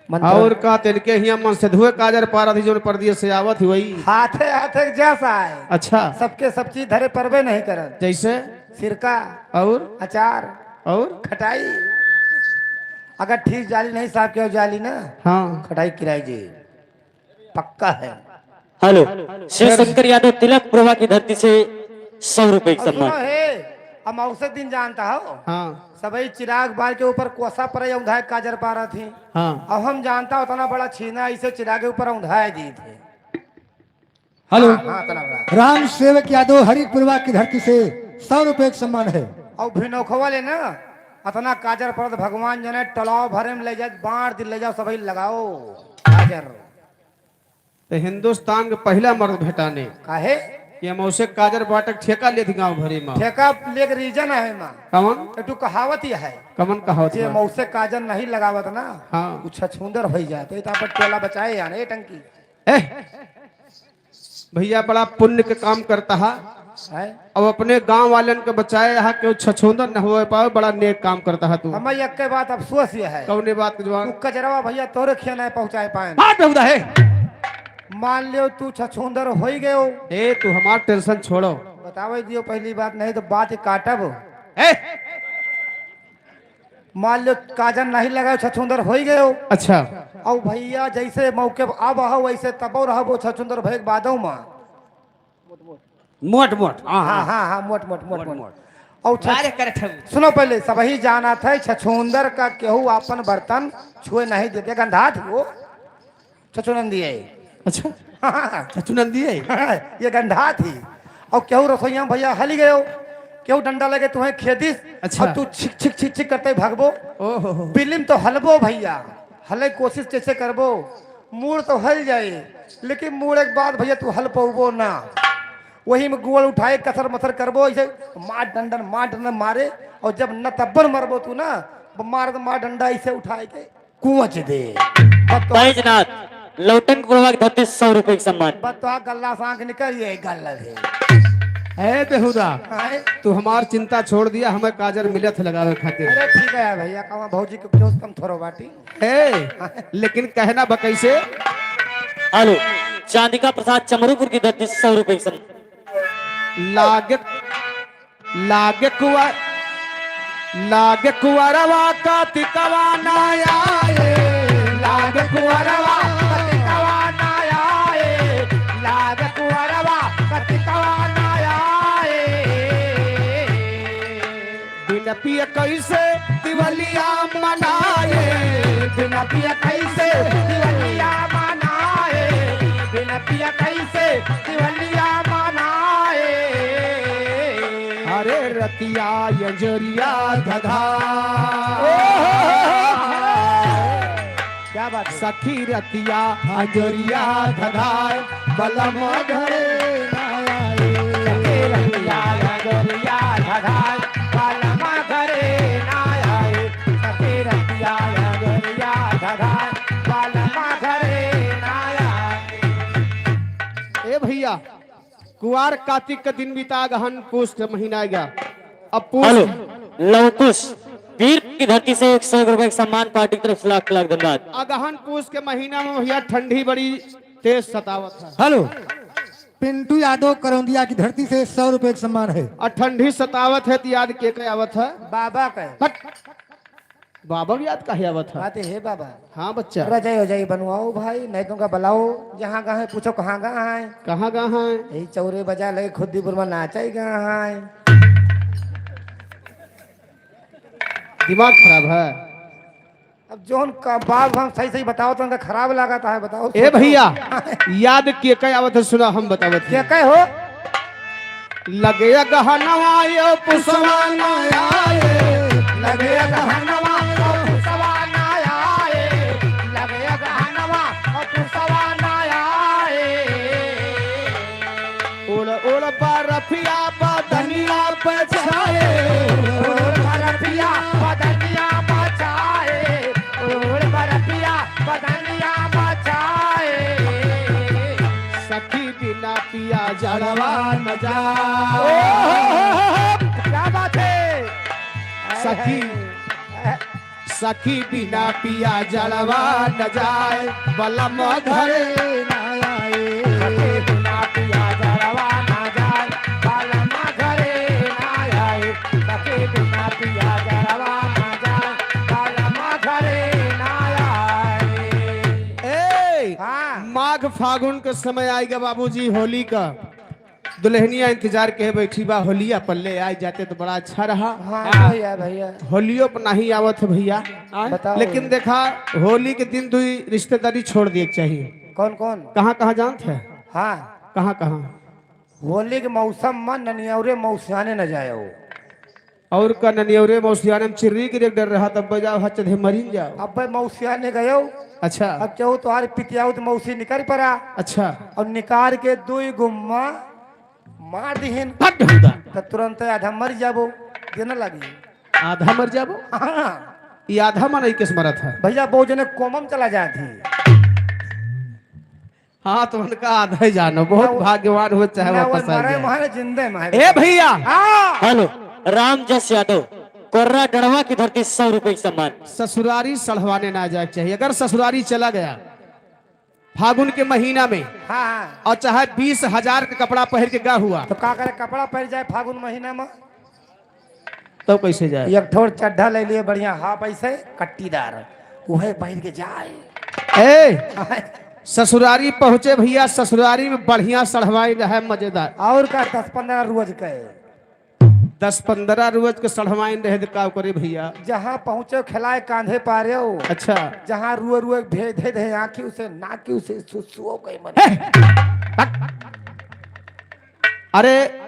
मंत्र और का, तेनके हियाँ मन से धुए काजर पारा थी, जौन परदेस से आवत ही वही। हाथे हाथे जस आए। अच्छा। सबके सब चीज धरे परबे नहीं करत। जैसे? सिरका। और? अचार। और? खटाई। अगर ठीक जाली नहीं साहब, क्यों जाली ना? हाँ। खटाई किराई जी। पक्का है। हेलो, शिव शंकर यादव तिलक पुरवा की धरती से सौ रुपए की और सुनो सम्मान। हे, अमावस्या दिन जानता हो? हाँ। सबही चिराग बार के ऊपर कोसा परे औंधाए काजर पारा थी। हाँ। अब हम जानता उतना बड़ा छीना ऐसे चिराग के ऊपर औंधाए दी थे। हेलो। हाँ, हाँ, तना बड़ा। राम सेवक यादव हरिपुरवा की धरती से सौ रुपए का सम्मान है। और भिनोखवा ले ना, अतना काजर परत भगवान जने टलाव भरे में ले जाए, बांट दिल ले जाओ, सबही लगाओ काजर। तो हिंदुस्तान के पहला मर्द भेटाने काहे? कि अमौसे काजर बाटक ठेका लेत गाँव भरी मा। ठेका लेके रीजन है मा। कमन? एक ठो कहावत ही है। कमन कहावत जे बा? अमौसे काजर नहीं लगावत ना, हाँ। उ छछूंदर होई जात। तो इतना पर टोला बचाए यार, ए टंकी। ए, भइया बड़ा पुण्य के काम करता है। हैं? अब अपने गाँव वालन के बचाए यहाँ केहू छछूंदर न होए पावे, बड़ा नेक काम करता है तू। हमें एक के बात अफसोस ये है। कौने बात के जवान? तू कजरवा भइया तोरे खिया नहीं पहुँचाए पाए। हाँ, बेहुदा है। मान लियो तू छछूंदर होई गयो। ए, तू हमार tension छोड़ो। बतावे दियो पहली बात, नहीं तो बात ही काटब। ए! मान लियो काजर नहीं लगाओ, छछूंदर होई गयो। अच्छा। और भइया जैसे मौके पर अब हो वैसे तबो रहबो छछूंदर भइक बादो मा। मोट मोट, हाँ, हाँ, हाँ। हाँ, हाँ, मोट मोट, मोट मोट, मोट। मोट। और छ-, अरे, करे थे। सुनो पहले, सबही जानत है, छछूंदर का केहू आपन बर्तन छुए नहीं देते, गंधात ही वो। छछूनंदी है। अच्छा। हाँ। छछूनंदी है। ये गंधात ही। और केहू रसोइया में भइया हली गयो, केहू डंडा लगे तुम्हें खेदिस, अच्छा। और तू छिक, छिक, छिक, छिक करते भागबो। ओहो। बिलिम तो हलबो भइया, हले कोशिश जैसे करबो, मूड़ तो हल जाए, लेकिन मूड़ एक बाद भइया तू हल पउबो ना। वही में गोड़ उठाए, कसर मसर करबो, ऐसे मार डंडन, मार डंडन मारे, और जब न तब्बन मरबो तू ना, मार, मार डंडा ऐसे उठाए के कूच दे। बस तो बैजनाथ, लौटन कुड़वा की धरती, सौ रुपए का सम्मान। बस तो गल्ला से आंख निकल जाए, गल्ला से। ए बेहुदा, आए? तू हमार चिंता छोड़ दिया, हमें काजर मिलत लगावे खातिर। अरे ठीक है यार भइया, कहवा भौजी के दोस्त कम थोड़ो बाटी। ए, लेकिन कहना बा कैसे? हेलो, चांदिका प्रसाद चमरूपुर की धरती, सौ रुपए की सम-। लागे, लागे कुआ-, लागे कुआरवा कातिकवा ना आए, लागे कुआरवा कातिकवा ना आए, लागे कुआरवा कातिकवा ना आए। बिन पिए कैसे दिवलिया मनाए, बिन पिए कैसे दिवलिया मनाए, बिन पिए कैसे दिवलिया मनाए। अरे रतिया अंजोरिया धधा। क्या बात है? सखी रतिया अंजोरिया धधाए, बलम घरे ना आए। सखी रतिया अंजोरिया धधाए, बलम घरे ना आए। सखी रतिया अंजोरिया धधाए, बलम घरे ना आए। ए भइया, कुआर कातिक के दिन बीता, अगहन पूस के महीना आएगा। अब पूस हेलो, लवकुश, वीर की धरती से एक सौ रुपए का सम्मान पार्टी की तरफ से लाख लाख धन्यवाद। अगहन पूस के महीना में भइया ठंडी बड़ी तेज सतावत है। हेलो, पिंटू यादव करौंदिया की धरती से सौ रुपए का सम्मान है। और ठंडी सतावत है तो याद के के आवत है? बाबा के। हट। बाबा के याद काहे आवत है? बात हे बाबा। हाँ बच्चा। रजाई हो जाई बनवाओ भाई, नहीं तुमका बुलाओ, जहाँ गा है पूछो कहाँ गा है। कहाँ गा है? यही चौरे बाजार लगे खुद्दीपुर में नाचाई गा है। दिमाग खराब है। अब जौन का बाप हम सही सही बताओ तो उनका खराब लागत है, बताओ, ए सोचो। भैया, याद के कई आवत है, सुना हम बतावत के है। कई हो? लगे गहनवा यो पुसवा ना आए, लगे गहनवा यो पुसवा ना आए, लगे गहनवा यो पुसवा ना आए। उड़ उड़ बरफिया बदनिया पे छाए, उड़ बरफिया बदनिया पे छाए, उड़ बरफिया बदनिया पे छाए। सखी बिना पिया जड़वा न जाए। ओहो, क्या बात है? सखी। सखी बिना पिया जड़वा न जाए, बलम घरे ना आए। सखी बिना पिया जड़वा ना जाए, बलम घरे ना आए। सखी बिना पिया जड़वा ना जाए, बलम घरे ना आए। ए, हाँ। माघ फागुन के समय आइगा बाबूजी, होली का। दुल्हनिया इंतजार के बैठी बा, होलिया पल्ले आइ जाते तो बड़ा अच्छा रहा। हाँ, हाँ। भैया, भैया। होलियो पर नहीं आवत है भैया। बताओ। लेकिन देखा, होली के दिन दुई रिश्तेदारी छोड़ दिए के चाहिए। कौन, कौन? कहाँ, कहाँ जानत है? हाँ। कहाँ, कहाँ? होली के मौसम में ननियौरे मौसियाने न जाए हो। और का ननियौरे मौसियाने में चिर्री गिरे के डर रहा, तब बजाओ, हच दे मरिन जाओ। अब भाई मौसियाने गयो। अच्छा। अब चाहो तुम्हारे पितियाउत मौसी निकर पड़ा। अच्छा। और निकार के दुई गुम्मा मार दिहिन। हट हुदा। त तुरंत आधा मर जाबो, देना लगी। आधा मर जाबो? हाँ। ये आधा मनई किस मरत है? भैया, बहुत जने कोमम चला जात ही। हाँ, तो उनका आधा ही जानो, बहुत ना वो, भाग्यवान हो, चाहे ना वो वापस आ मरे गया। मारे, जिंदे मारे। ए भैया। हाँ। हेलो, राम जस यादव, कोर्रा डड़वा की धरती, सौ रुपए की सम्मान। ससुरारी सढ़वाने ना जाए के चाहिए। अगर ससुरारी चला गया फागुन के महीना में, हाँ, हाँ। और चाहे बीस हजार के कपड़ा पहिर के गा हुआ, तो का करे, कपड़ा पहिर जाए फागुन महीना में? तब कैसे जाए? एक ठोर चड्ढा ले लिए बढ़िया, हाफ ऐसे कट्टीदार, वह पहिर के जाए। ए, ससुरारी पहुंचे भैया, ससुरारी में बढ़िया सढ़वाई रहे, मजेदार। और का, दस पन्द्रह रोज के। दस पन्द्रह रोज के सढ़वाइन रहे तो का करे भैया? जहाँ पहुँचे खिलाए कांधे पारे हो। अच्छा। जहाँ रुए रुए भेदे दे आँखी उसे, नाकी उसे, सुसुओ गए मरे। हे! अरे,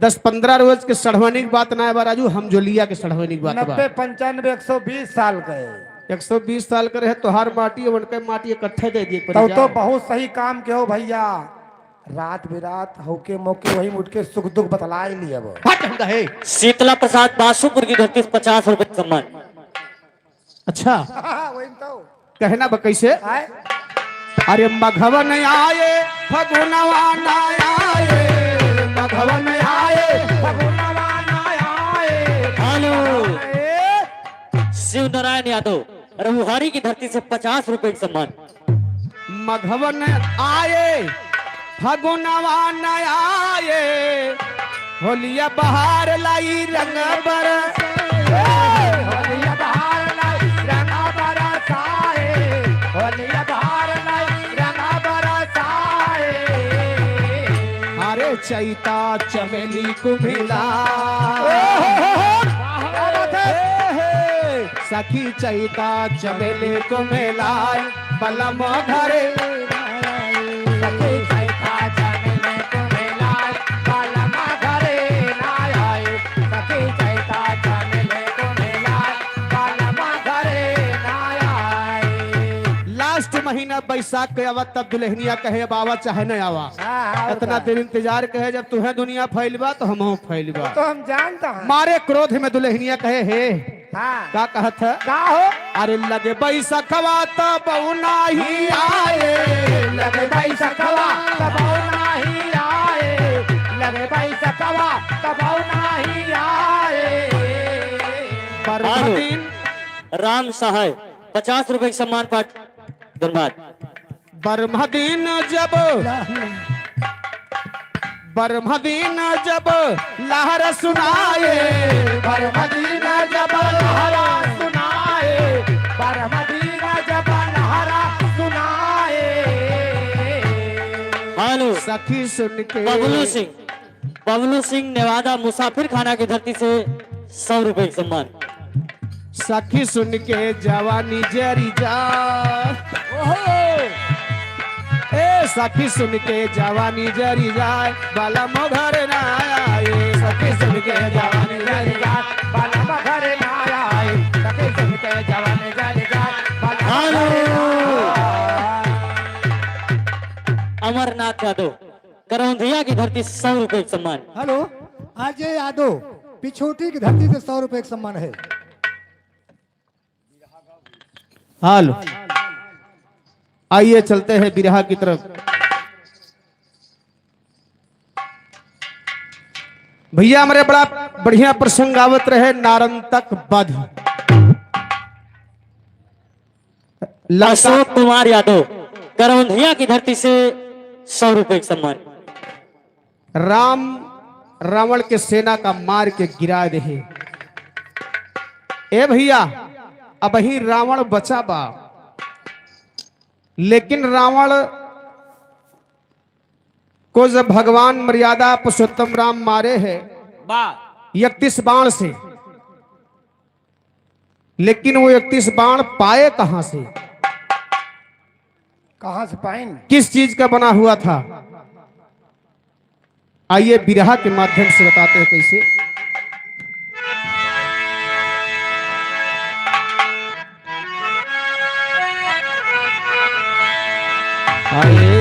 दस पन्द्रह रोज के सढ़वानी की बात ना है बा राजू, हम जोलिया के सढ़वानी की बात बा। नब्बे, पंचानबे, एक सौ बीस साल के। एक सौ बीस साल के रहे तोहार माटी, उनके माटी इकट्ठे दे दिए तब तो। बहुत सही काम के हो भैया। रात बिरात होके मोके वही उठ के सुख दुख बतलाए लिए अब। हट हम कहे। शीतला प्रसाद बासुपुर की धरती से पचास रुपए का सम्मान। अच्छा। वही तो। कहना बा कैसे? आए? अरे मघवन आए, फगुनवा ना आए, मघवन आए, फगुनवा ना आए। हेलो। ए? शिव नारायण यादव, रहुहारी की धरती से पचास रुपए का सम्मान। मघवन आए, फगुनवा न आए, होलिया बहार लाई रंग बर-, होलिया बहार लाई रंग बरसाए, होलिया बहार लाई रंग बरसाए। अरे चैता चमेली कुम्हिला। ओहो, क्या बात है? हे, हे। सखी चैता चमेली कुम्हिलाए, बलम घरे। सखी चैता चमेली कुम्हिलाए, बलम घरे ना आए। सखी चैता चमेली कुम्हिलाए, बलम घरे ना आए। लास्ट महीना बैसाख के आवत, तब दुल्हनिया कहे, "अब आवा चाहे न आवा।" हाँ, हाँ, इतना होता। देर इंतजार कहे, जब तुहें दुनिया फैलबा, तो हमहूँ फैलबा। तो हम जानता हैं। मारे क्रोध में दुल्हनिया कहे, "हे।" हाँ। का कहत है? का हो? अरे लगे बैसखवा तब नाही आए, लगे बैसखवा तब नाही आए, लगे बैसखवा तब नाही आए। पर हेलो। दिन राम सहाय, पचास रुपए के सम्मान पाठ। धन्यवाद। बरमदीन जब, बरमदीन जब लहर सुनाए, बरमदीन जब लहर सुनाए, बरमदीन जब लहर सुनाए। हेलो। सखी सुन के बबलू सिंह। बबलू सिंह नेवादा मुसाफिर खाना की धरती से सौ रुपए का सम्मान। सखी सुन के जवानी जरी जाए। ओहो। ए सखी सुन के जवानी जरी जाए, बलम घर ना आए। सखी सुन के जवानी जरी जाए, बलम घर ना आए। सखी सुन के जवानी जरी जाए, बलम घर ना आए। अमरनाथ यादव, करौंधिया की धरती से सौ रुपए का सम्मान। हेलो, अजय यादव, पिछोटी की धरती से सौ रुपए का सम्मान है। हेलो, आइए चलते हैं बिरहा की तरफ। भैया हमरे बड़ा बढ़िया प्रसंग आवत रहे, नारन तक बध। लंका अशोक कुमार यादव, करौंधिया की धरती से सौ रुपए का सम्मान। राम रावण के सेना का मार के गिरा देहे। ए भैया, अबही रावण बचा बा, लेकिन रावण को जब भगवान मर्यादा पुरुषोत्तम राम मारे है बा। इकतीस बाण से, लेकिन वो इकतीस बाण पाए कहाँ से? कहाँ से पाइन? किस चीज का बना हुआ था? आइए बिरहा के माध्यम से बताते हैं कैसे। अरे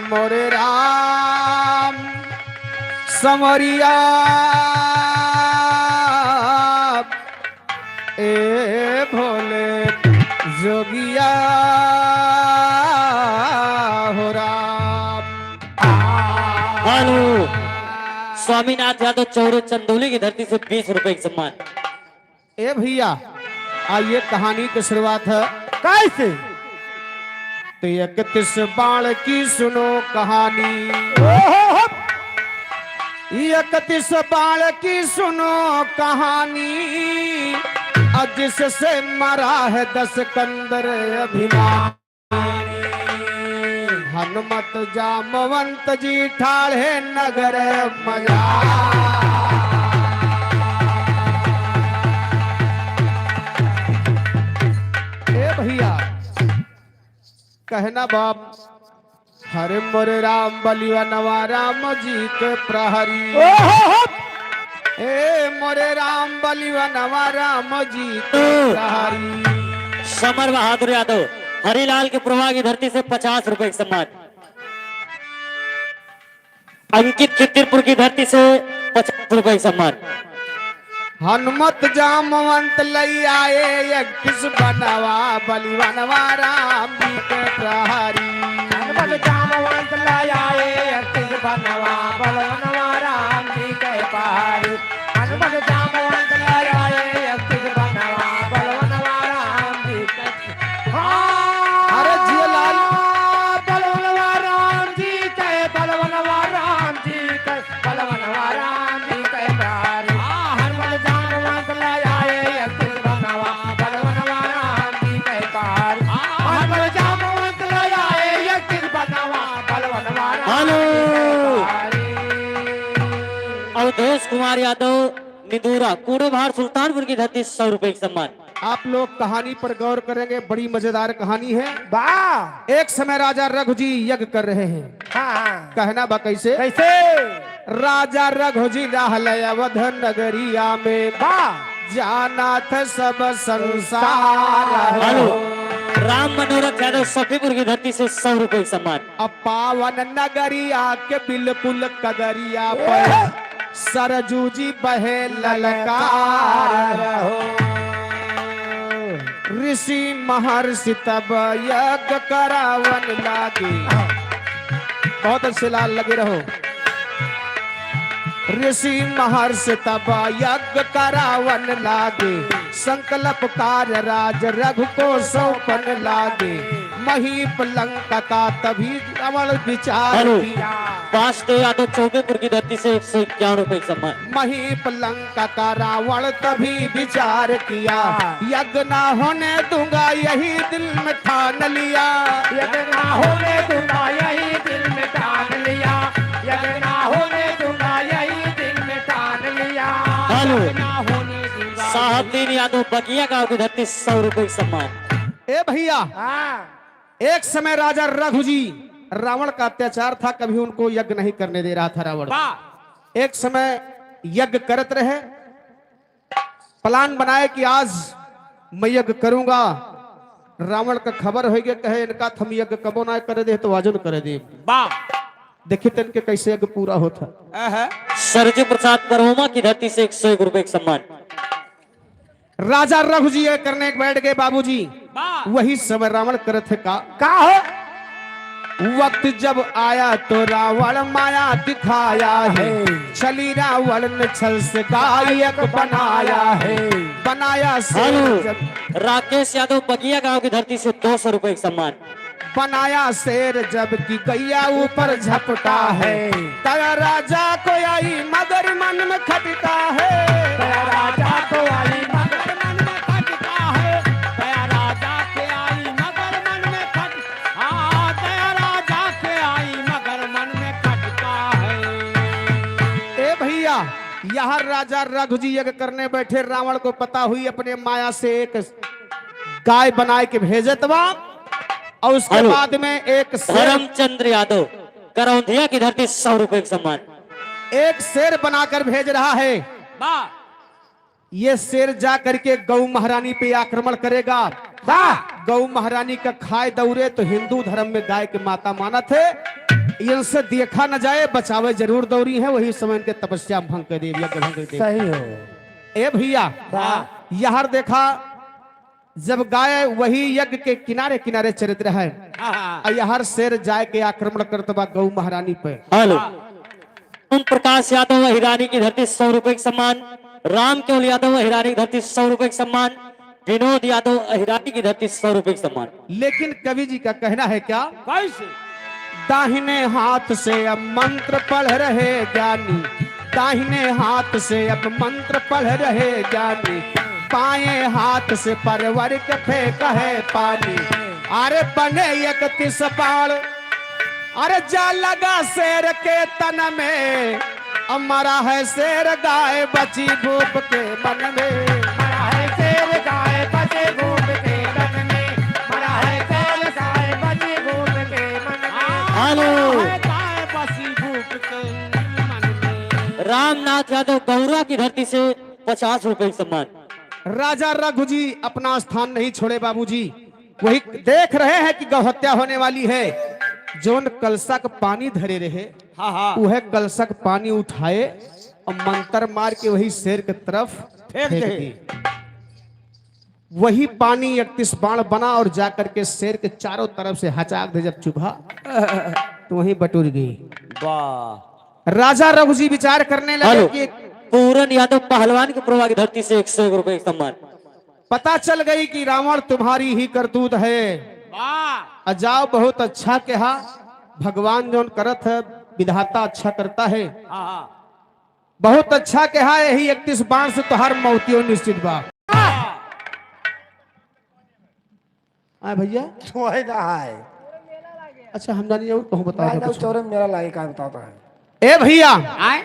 मोरे राम संवरिया, ए भोले जोगिया हो राम। हेलो, स्वामीनाथ यादव चौरे चंदौली की धरती से बीस रुपए का सम्मान। ए भैया, आइए कहानी की शुरुआत है। कैसे? तो इकतीस बाण की सुनो कहानी। ओहो हो। इकतीस बाण की सुनो कहानी, और जिससे मरा है दस कंदर अभिमानी। हनुमत जामवंत जी ठाढ़े नगर मया। ए भैया, कहना बाप, हरे मोरे राम बलिवनवा राम जी के प्रहरी। ओहो हो। ए मोरे राम बलिवनवा राम जी के प्रहरी। समर बहादुर यादव, हरिलाल के प्रवाह की धरती से पचास रुपए का सम्मान। अंकित खिद्दीपुर की धरती से पचास रुपए का सम्मान। हनुमत जामवंत लई आए इकतीस बनवा, बलिवनवा राम जी के प्रहरी। हनुमत जामवंत लई आए इकतीस बनवा, बलिवनवा राम जी के प्रहरी। हनुमत जामवंत लई आए इकतीस बनवा, बलिवनवा राम जी के अरे जियो लाल। बलवनवा राम जी के, बलवनवा राम जी के, बलवनवा राम जी के प्यारी। हाँ, हनुमत जामवंत ले आए इकतीस बनवा, बलवनवा राम जी के प्यारी। हाँ, हनुमत जामवंत ले आए इकतीस बनवा, बलवनवा राम हेलो। जी के प्यारी। अवधेश कुमार यादव, निदूरा, कूड़े भार सुल्तानपुर की धरती, सौ रुपए का सम्मान। आप लोग कहानी पर गौर करेंगे, बड़ी मजेदार कहानी है। वाह। एक समय राजा रघु जी यज्ञ कर रहे हैं। हाँ, हाँ। कहना बा कैसे? कैसे? राजा रघु जी रहले अवध नगरिया में। वाह। जानत सब संसार हो। हेलो, राम मनोरथ यादव सफीपुर की धरती से सौ रुपए का सम्मान। अब पावन नगरिया के बिल्कुल कगरिया पर सरजू जी बहे ललकार हो। ऋषि महर्षि तब यज्ञ करावन लागे। बहुत अच्छे लाल, लगे रहो। ऋषि महर्षि तब यज्ञ करावन लागे, संकल्प कार्य राज रघु को सौंपन लागे। महीप लंका का तभी रावण विचार हेलो। किया। वासुदेव यादव चौबेपुर की धरती से एक सौ इक्यावन रुपए का सम्मान। महीप लंका का रावण तभी विचार किया, यज्ञ ना होने दूंगा यही दिल में ठान लिया। यज्ञ ना होने दूंगा यही दिल में ठान लिया, यज्ञ ना होने दूंगा यही दिल में ठान लिया। हेलो। यज्ञ ना होने दूंगा तीन यादव बगिया गांव की धरती सौ रुपए का सम्मान। ए भैया, हाँ। एक समय राजा रघु जी, रावण का अत्याचार था, कभी उनको यज्ञ नहीं करने दे रहा था रावण। वाह। एक समय यज्ञ करत रहे, प्लान बनाए कि आज मैं यज्ञ करूंगा। रावण का खबर होइ गया, कहे, "इनका त हम यज्ञ कबो ना करे दे, तो आजो न करे दे।" वाह। देखित इनके कैसे यज्ञ पूरा होत है। अहं। सरजू प्रसाद परोमा की धरती से एक सौ एक रुपए का सम्मान। राजा रघु जी ये करने के बैठ गए बाबूजी। वाह। वही समय रावण करत है का? का हो? वक्त जब आया तो रावण माया दिखाया है। हे। छली रावण ने छल से गायक बनाया है। बनाया से हेलो, जब राकेश यादव बगिया गांव की धरती से दो सौ रुपए का सम्मान। बनाया शेर जबकि गैया ऊपर झपटा है। दया राजा को आई मगर मन में खटता है। दया राजा को आई मगर मन में खटता है। दया राजा के आई मगर मन में खट-, हाँ, दया राजा के आई मगर मन में खटता है। ए भैया, यहाँ राजा रघु जी यज्ञ करने बैठे, रावण को पता हुई अपने माया से एक गाय बनाए के भेजत बा। और उसके हेलो। बाद में एक शेर धर्मचंद्र यादव, करौंधिया की धरती, सौ रुपए का सम्मान। एक शेर बनाकर भेज रहा है। वाह। ये शेर जा करके गौ महारानी पे आक्रमण करेगा। वाह। गौ महारानी का खाए दौरे तो हिंदू धर्म में गाय के माता मानत है। इनसे देखा न जाए, बचावे जरूर दौरी है, वही समय इनके तपस्या भंग कर दे, यज्ञ भंग कर दे। सही हो। ए भैया, वाह। यहाँ देखा जब गाय वही यज्ञ के किनारे किनारे चरित रहे, हाँ, हाँ। आ यहर शेर जाए के आक्रमण करत बा गौ महारानी पे। हेलो। ओम प्रकाश यादव हिरानी की धरती सौ रुपए का सम्मान, राम केवल यादव हिरानी की धरती सौ रुपए का सम्मान, विनोद यादव हिरानी की धरती सौ रुपए का सम्मान। लेकिन कवि जी का कहना है क्या? कैसे? दाहिने हाथ से अब मंत्र पढ़ रहे ज्ञानी, दाहिने हाथ से अब मंत्र पढ़ रहे ज्ञानी, बाएं हाथ से परवर के फेंक है पानी। अरे बने इकतीस बाण, अरे जा लगा शेर के तन में, अब मरा है शेर गाय बची भूप के मन में। मरा है शेर गाय बची भूप के मन में, मरा है शेर गाय बची भूप के मन में। हेलो। मरा है गाय बची भूप के मन में। रामनाथ यादव गौरा की धरती से पचास रुपए का सम्मान। राजा रघु जी अपना स्थान नहीं छोड़े बाबूजी, वही देख रहे हैं कि गौ हत्या होने वाली है। जौन कलसा क पानी धरे रहे, हाँ, हाँ। वह कलसा क पानी उठाए और मंत्र मार के वही शेर के तरफ फेंक फेंक दे। दे। वही पानी इकतीस बाण बना और जाकर के शेर के चारों तरफ से हचाक दे जब चुभा, तो वहीं बटुर गई। वाह। राजा रघु जी विचार करने लगे हेलो। कि पूरन यादव पहलवान के पुरवा की धरती से एक सौ एक रुपए का सम्मान। पता चल गई कि रावण तुम्हारी ही करतूत है। वाह। आ जाओ, बहुत अच्छा कहा, भगवान जौन करत है, विधाता अच्छा करता है। हाँ, हाँ। बहुत अच्छा कहा, यही इकतीस बाण से तोहार मौतियो निश्चित बा। हाँ। आए भैया? तोहे ना आए। अच्छा, हम जानी और कहूँ बताओ ना, था ना, कुछ। चौरे में मेला लागे, का बताता है? ए भैया, आए?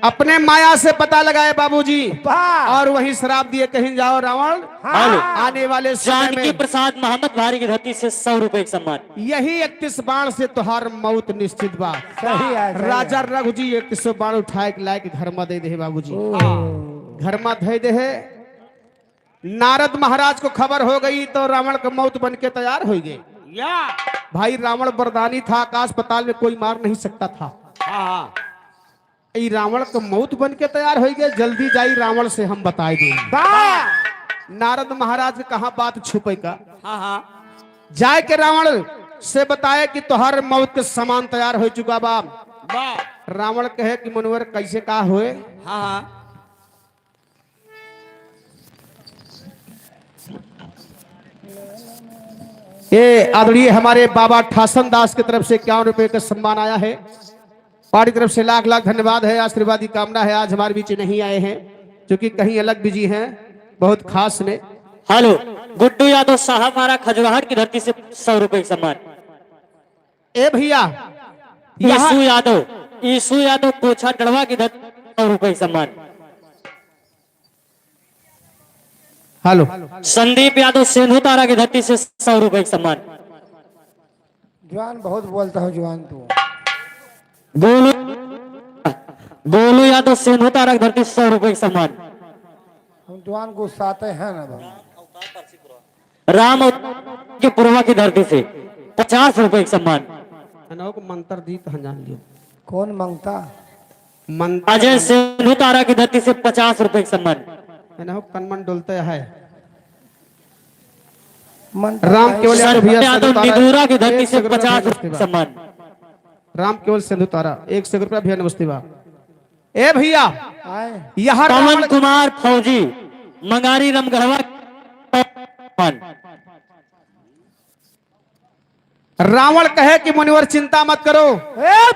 अपने माया से पता लगाए बाबूजी, वाह। और वही श्राप दिए, कहीं जाओ रावण, हाँ। आने वाले समय जानकी में प्रसाद मोहम्मद भारी की धरती से सौ रुपए का सम्मान। यही इकतीस बाण से तोहार मौत निश्चित बा। सही है, सही राजा है। रघु जी इकतीस बाण उठाए के लाए के घर में दे दे बाबूजी। ओह। घर में दे दे है। नारद महाराज को खबर हो गई तो रावण का मौत बन के तैयार हो गए। या। भाई रावण वरदानी था, आकाश पाताल में कोई मार नहीं सकता था। हाँ, हाँ। ई रावण का मौत बन के तैयार हो गए, जल्दी जाई रावण से हम बताई दे। वाह। नारद महाराज के कहाँ बात छुपे का। हाँ, हाँ। जाए के रावण से बताए कि तोहार मौत के सामान तैयार हो चुका बा। वाह। रावण कहे कि मुनिवर कैसे का होए? हाँ, हाँ। ये आदरणीय हमारे बाबा ठासन दास की तरफ से इक्यावन रुपए का सम्मान आया है। पार्टी की तरफ से लाख लाख धन्यवाद है, आशीर्वाद की कामना है। आज हमारे बीच नहीं आए हैं क्योंकि कहीं अलग बिजी हैं, बहुत खास में। हेलो, गुड्डू यादव साहब हमारा खजुराहट की धरती से सौ रुपए का सम्मान। ए भैया, यहाँ यीशु यादव, यीशु यादव पोछा डड़वा की धरती से सौ रुपए का सम्मान। हेलो। संदीप यादव सेंधु तारा की धरती से सौ रुपए का सम्मान। जवान बहुत बोलता हो जवान तू। गोलू, गोलू यादव सेंधु तारा की धरती से सौ रुपए का सम्मान। हम जवान गुस्साते हैं ना बाबा। राम के पुरवा की धरती से पचास रुपए का सम्मान। है ना, वो मंत्र दी तो हम जान लियो। कौन मंगता? मंत्र अजय सिंधु तारा की धरती से पचास रुपए का सम्मान। है ना, वो कनमन डोलते है। मंत्र राम नहीं। केवल यादव भैया सत्य यादव सिंधु तारा निदूरा की धरती एक से सौ रुपया पचास भैया नमस्ते बा। सम्मान। राम केवल सिंधु तारा एक सौ रुपया भैया नमस्ते बा। ए भैया, आए। यहाँ पवन रावण कुमार फौजी, मंगारी रमगढ़वा। रावण कहे कि मुनिवर चिंता मत करो, ए!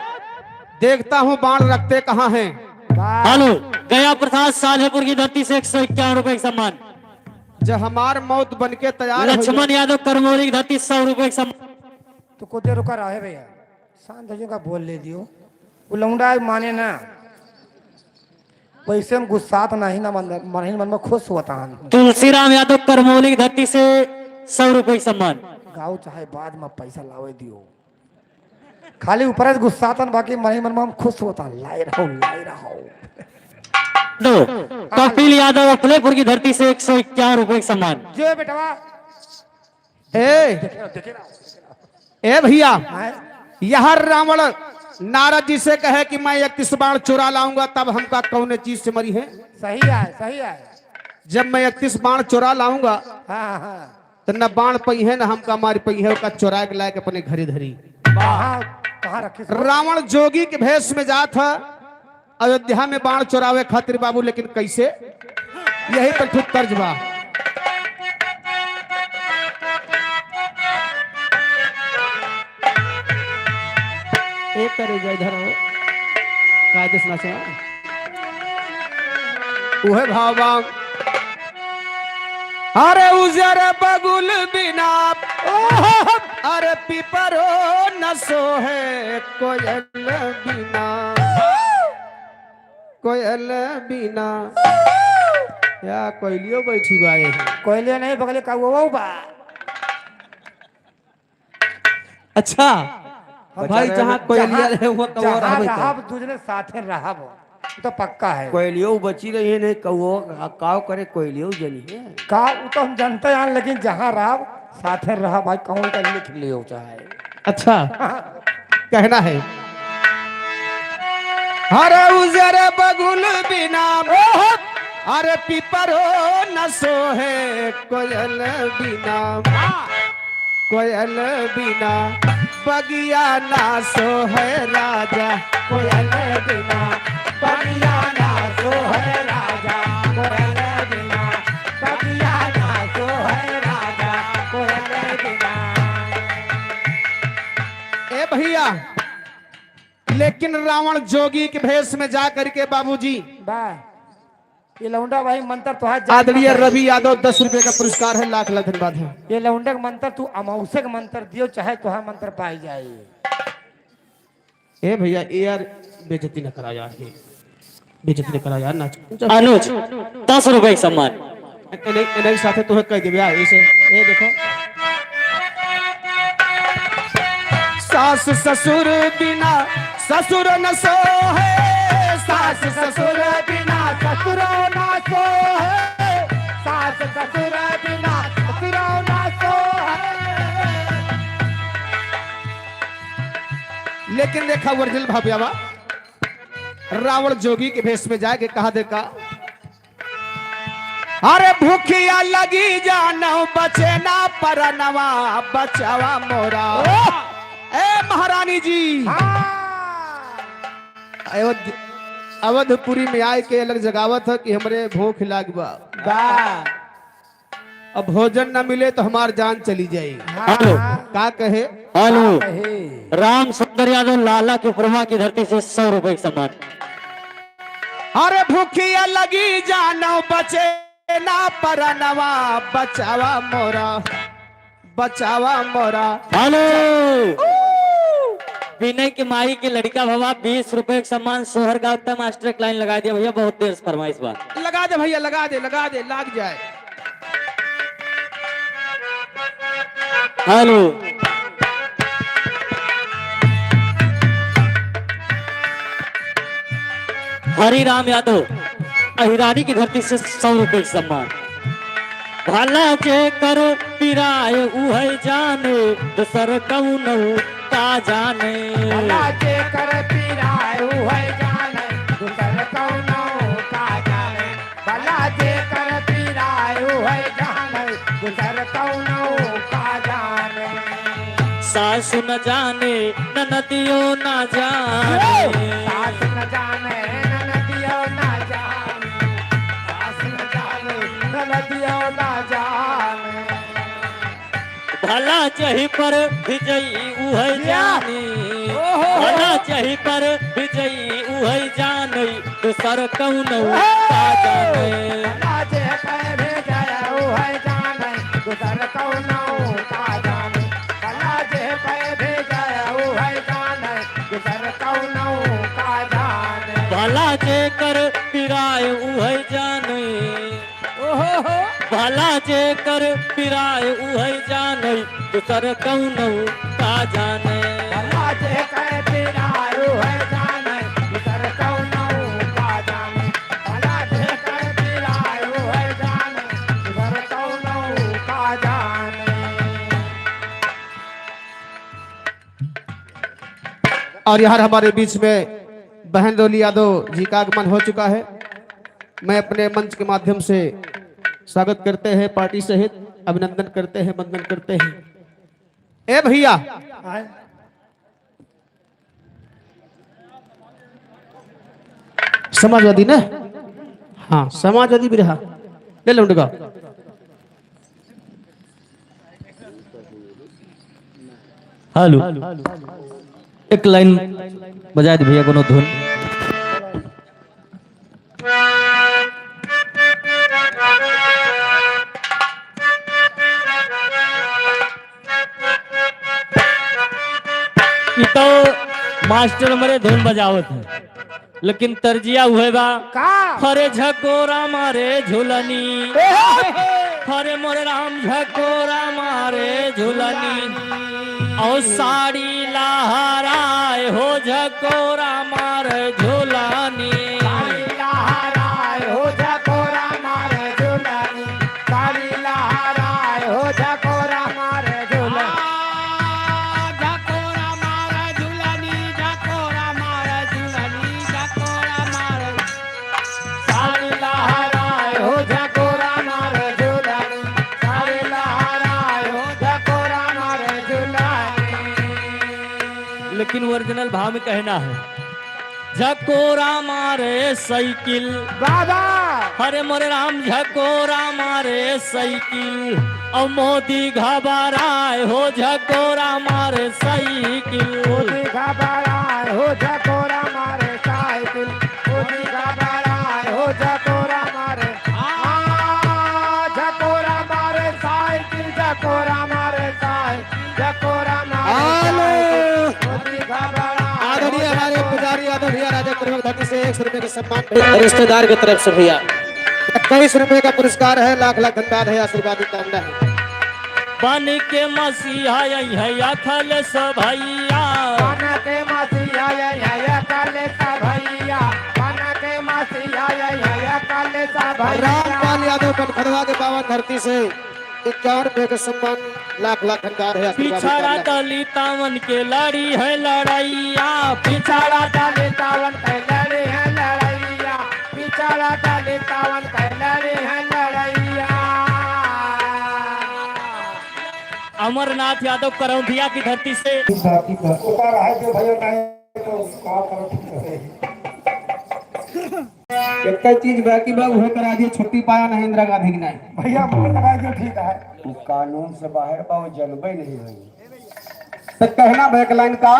देखता हूँ बाण रखते कहाँ हैं। वाह। हेलो, गया प्रसाद सालेपुर की धरती से एक सौ इक्यावन रुपए का सम्मान। जब हमार मौत बन के तैयार हो लक्ष्मण जाए। यादव करमौली की धरती सौ रुपए का सम्मान। तो कुछ देर रुका रहे भैया। शांत हो जाओ, का बोल ले दियो। वो लौंडा माने ना। पैसे में गुस्सात नहीं ना मन, मन ही मन में खुश होता है। तुलसीराम यादव करमौली की धरती से सौ रुपए का सम्मान। गाँव चाहे बाद में पैसा लावे दियो। खाली ऊपर से गुस्सातन, बाकी मन ही मन में हम खुश होता। लाई रहो, लाई रहो। दो, कपिल यादव अफलेपुर की धरती से एक सौ इक्यावन रुपए का सम्मान। जो बेटवा, ए, देखे रहो, देखे रहो। ए भैया, हाँ? यह रावण नारद जी से कहे कि मैं इकतीस बाण चुरा लाऊंगा, तब हमका कौन चीज से मरी है? सही है, सही है। जब मैं इकतीस बाण चुरा लाऊंगा, हाँ, हाँ। तो न बाण पई है, न हमका मार पई है, ओका चुरा के लाके अपने घरे धरी। कहाँ, कहाँ रखे से? रावण जोगी के भेष में जात है, अयोध्या में बाण चोरावे खातिर बाबू, लेकिन कैसे? यही पर ठुक तर्ज बा। एक करे जा इधर आओ। कायदे से नाचो। उहे भाव बा। अरे उजर बगुल बिना, अरे पिपरो न सोहे कोयल बिना। कोयल बिना। या कोयलियो बैठी बा ये। कोयलियो नहीं, बगले कौवो बा। अच्छा। हम भाई, जहाँ कोयलिया रहे, वहाँ कौवा जहाँ रहबे करे। रहब, दू जने साथे रहब, तो पक्का है। कोयलियो बची रही है, नहीं कौवा, काव करे कोयलियो जनी है। का, वो तो हम जानते हैं, लेकिन जहाँ रहब, साथे रहब, भाई, कौन का लिख लियो चाहे। अच्छा, कहना है। हर उजर बगुल बिना, अरे पिपरो न सोहे कोयल बिना, कोयल बिना बगिया ना सोहे राजा। कोयल बिना बगिया ना सोहे राजा, कोयल बिना बगिया ना सोहे राजा, कोयल बिना। ए भैया, लेकिन रावण जोगी के भेष में जा करके बाबूजी। बा, ये लौंडा भाई मंत्र तोहार जान आदरणीय ना रवि यादव, दस रुपए का पुरस्कार है, लाख लाख धन्यवाद है। ये लौंडा के मंत्र तू अमावस्या के मंत्र दियो, चाहे तोहार मंत्र पाई जाए। ए भैया, ए यार, बेइज्जती न करा यार, ये बेइज्जती न करा यार, नाच। अनुज, दस रुपए का सम्मान। ए, ए, नहीं, ए, नहीं, साथे तोहे कह देबे, आ, ऐसे, ए, देखो। सास ससुर बिना ससुर न सोहे, सास ससुर बिना ससुर न सोहे, सास ससुर बिना ससुर न सोहे। लेकिन देखा original भाव आवा, रावण जोगी के भेष में जाके कहा देखा, अरे भूखिया लगी जानो बचे ना परनवा बचावा मोरा। ए महारानी जी, हाँ। अवध, अवधपुरी में आए के अलग जगावत है कि हमरे भूख लाग बा। बा। अब भोजन न मिले तो हमार जान चली जाए। हाँ। हेलो। का कहे? हेलो। का कहे? राम सुंदर यादव लाला के उपरमा की धरती से सौ रुपए का सम्मान। अरे भूखिया लगी जानो बचे ना परनवा बचावा मोरा, बचावा मोरा। हेलो। विनय के माई के लड़का भवा बीस रुपए का सम्मान सोहर गाँव तक मास्टर एक लाइन लगा दिया भैया, बहुत देर से फरमाइश बा। लगा दे भैया, लगा दे, लगा दे, लाग जाए। हेलो। हरिराम यादव, अहिरानी की धरती से सौ रुपए का सम्मान। भला जेकर पिराए उहै जाने, दूसर कौनो का जाने। भला जेकर पिराए उहै जाने, दूसर कौनो का जाने। भला जेकर पिराए उहै जाने, दूसर कौनो का जाने। सासु न जाने, ननदियो न जाने। सासु न जाने, ननदियो न जाने। सासु न जाने, ननदियो न जाने। भला जही पर भिजई उहै या। जाने। ओहो। भला जही पर भिजई उहै जाने, दूसर कौनो ओहो। का जाने। भला जे पर भिजई उहै जाने, दूसर कौनो का जाने। भला जे पर भिजई उहै जाने, दूसर कौनो का जाने। भला जेकर पिराए उहै जाने। ओहो हो। भला जेकर पिराए उहै जाने, दूसर कौनो का जाने। भला जेकर पिराए उहै जाने, दूसर कौनो का जाने। भला जेकर पिराए उहै जाने, दूसर कौनो का जाने। और यार, हमारे बीच में बहन डोली यादव जी का आगमन हो चुका है। मैं अपने मंच के माध्यम से स्वागत करते हैं, पार्टी सहित अभिनंदन करते हैं, वंदन करते हैं। ए भैया, आए। समाजवादी ना? हाँ, समाजवादी भी रहा। ले लो उनका। हेलो, एक लाइन बजाए दे भैया, कोनो धुन। ई तो मास्टर मरे धुन बजावत है, लेकिन तर्जिया उहे बा। का? हरे झकोरा मारे झुलनी, ए हे! हरे मोरे राम झकोरा मारे झुलनी, और साड़ी लहराए हो झकोरा मारे झुलनी। साड़ी लहराए हो झकोरा मारे झुलनी, साड़ी लहराए हो झकोरा मारे झुलनी। आ, झकोरा मारे झुलनी, झकोरा मारे झुलनी, झकोरा मारे। साड़ी लहराए हो झकोरा मारे झुलनी, साड़ी लहराए हो झकोरा मारे झुलनी। लेकिन ओरिजिनल भाव में कहना है, झकोरा मारे साइकिल। बाबा! हरे मोरे राम झकोरा मारे साइकिल, और मोदी घबराए हो झकोरा मारे साइकिल। मोदी घबराए हो झकोरा मारे साइकिल, मोदी घबराए हो झकोरा मारे। आ, झकोरा मारे साइकिल, झकोरा मारे साइकिल, झकोरा मारे हेलो। साइकिल, मोदी घबराए हो आदरणीय हमारे झकोरा पुजारी यादव भैया राजा प्रमुख धरती से एक सौ रुपए का सम्मान रिश्तेदार की तरफ से भैया। इक्कीस रुपए का पुरस्कार है, लाख लाख धन्यवाद है, आशीर्वाद की कामना है। बन के मसीहा अइहैं अखिलेश भैया। बन के मसीहा अइहैं अखिलेश भैया। बन के मसीहा अइहैं अखिलेश भैया। रामपाल यादव बनखरवा के पावन धरती से इक्यावन रुपए का सम्मान, लाख लाख धन्यवाद है, आशीर्वाद की पिछड़ा कामना है। दलितावन के लड़ी है लड़ैया, पिछड़ा दलितावन के लड़ी है लड़ैया, पिछड़ा दलितावन के लड़ी है लड़ैया। अमरनाथ यादव करौंधिया की धरती से। ठीक बा, ठीक बा। ओकर रहे दे भैया, नहीं तो का करत रहे। एक चीज बाकी बा, उहे करा दिए, छुट्टी पाया नहीं इंदिरा गांधी की नहीं। भैया, मुंह लगा के ठीक है। वो कानून से बाहर बा, वो जनबे नहीं होई। तो कहना बा एक लाइन का।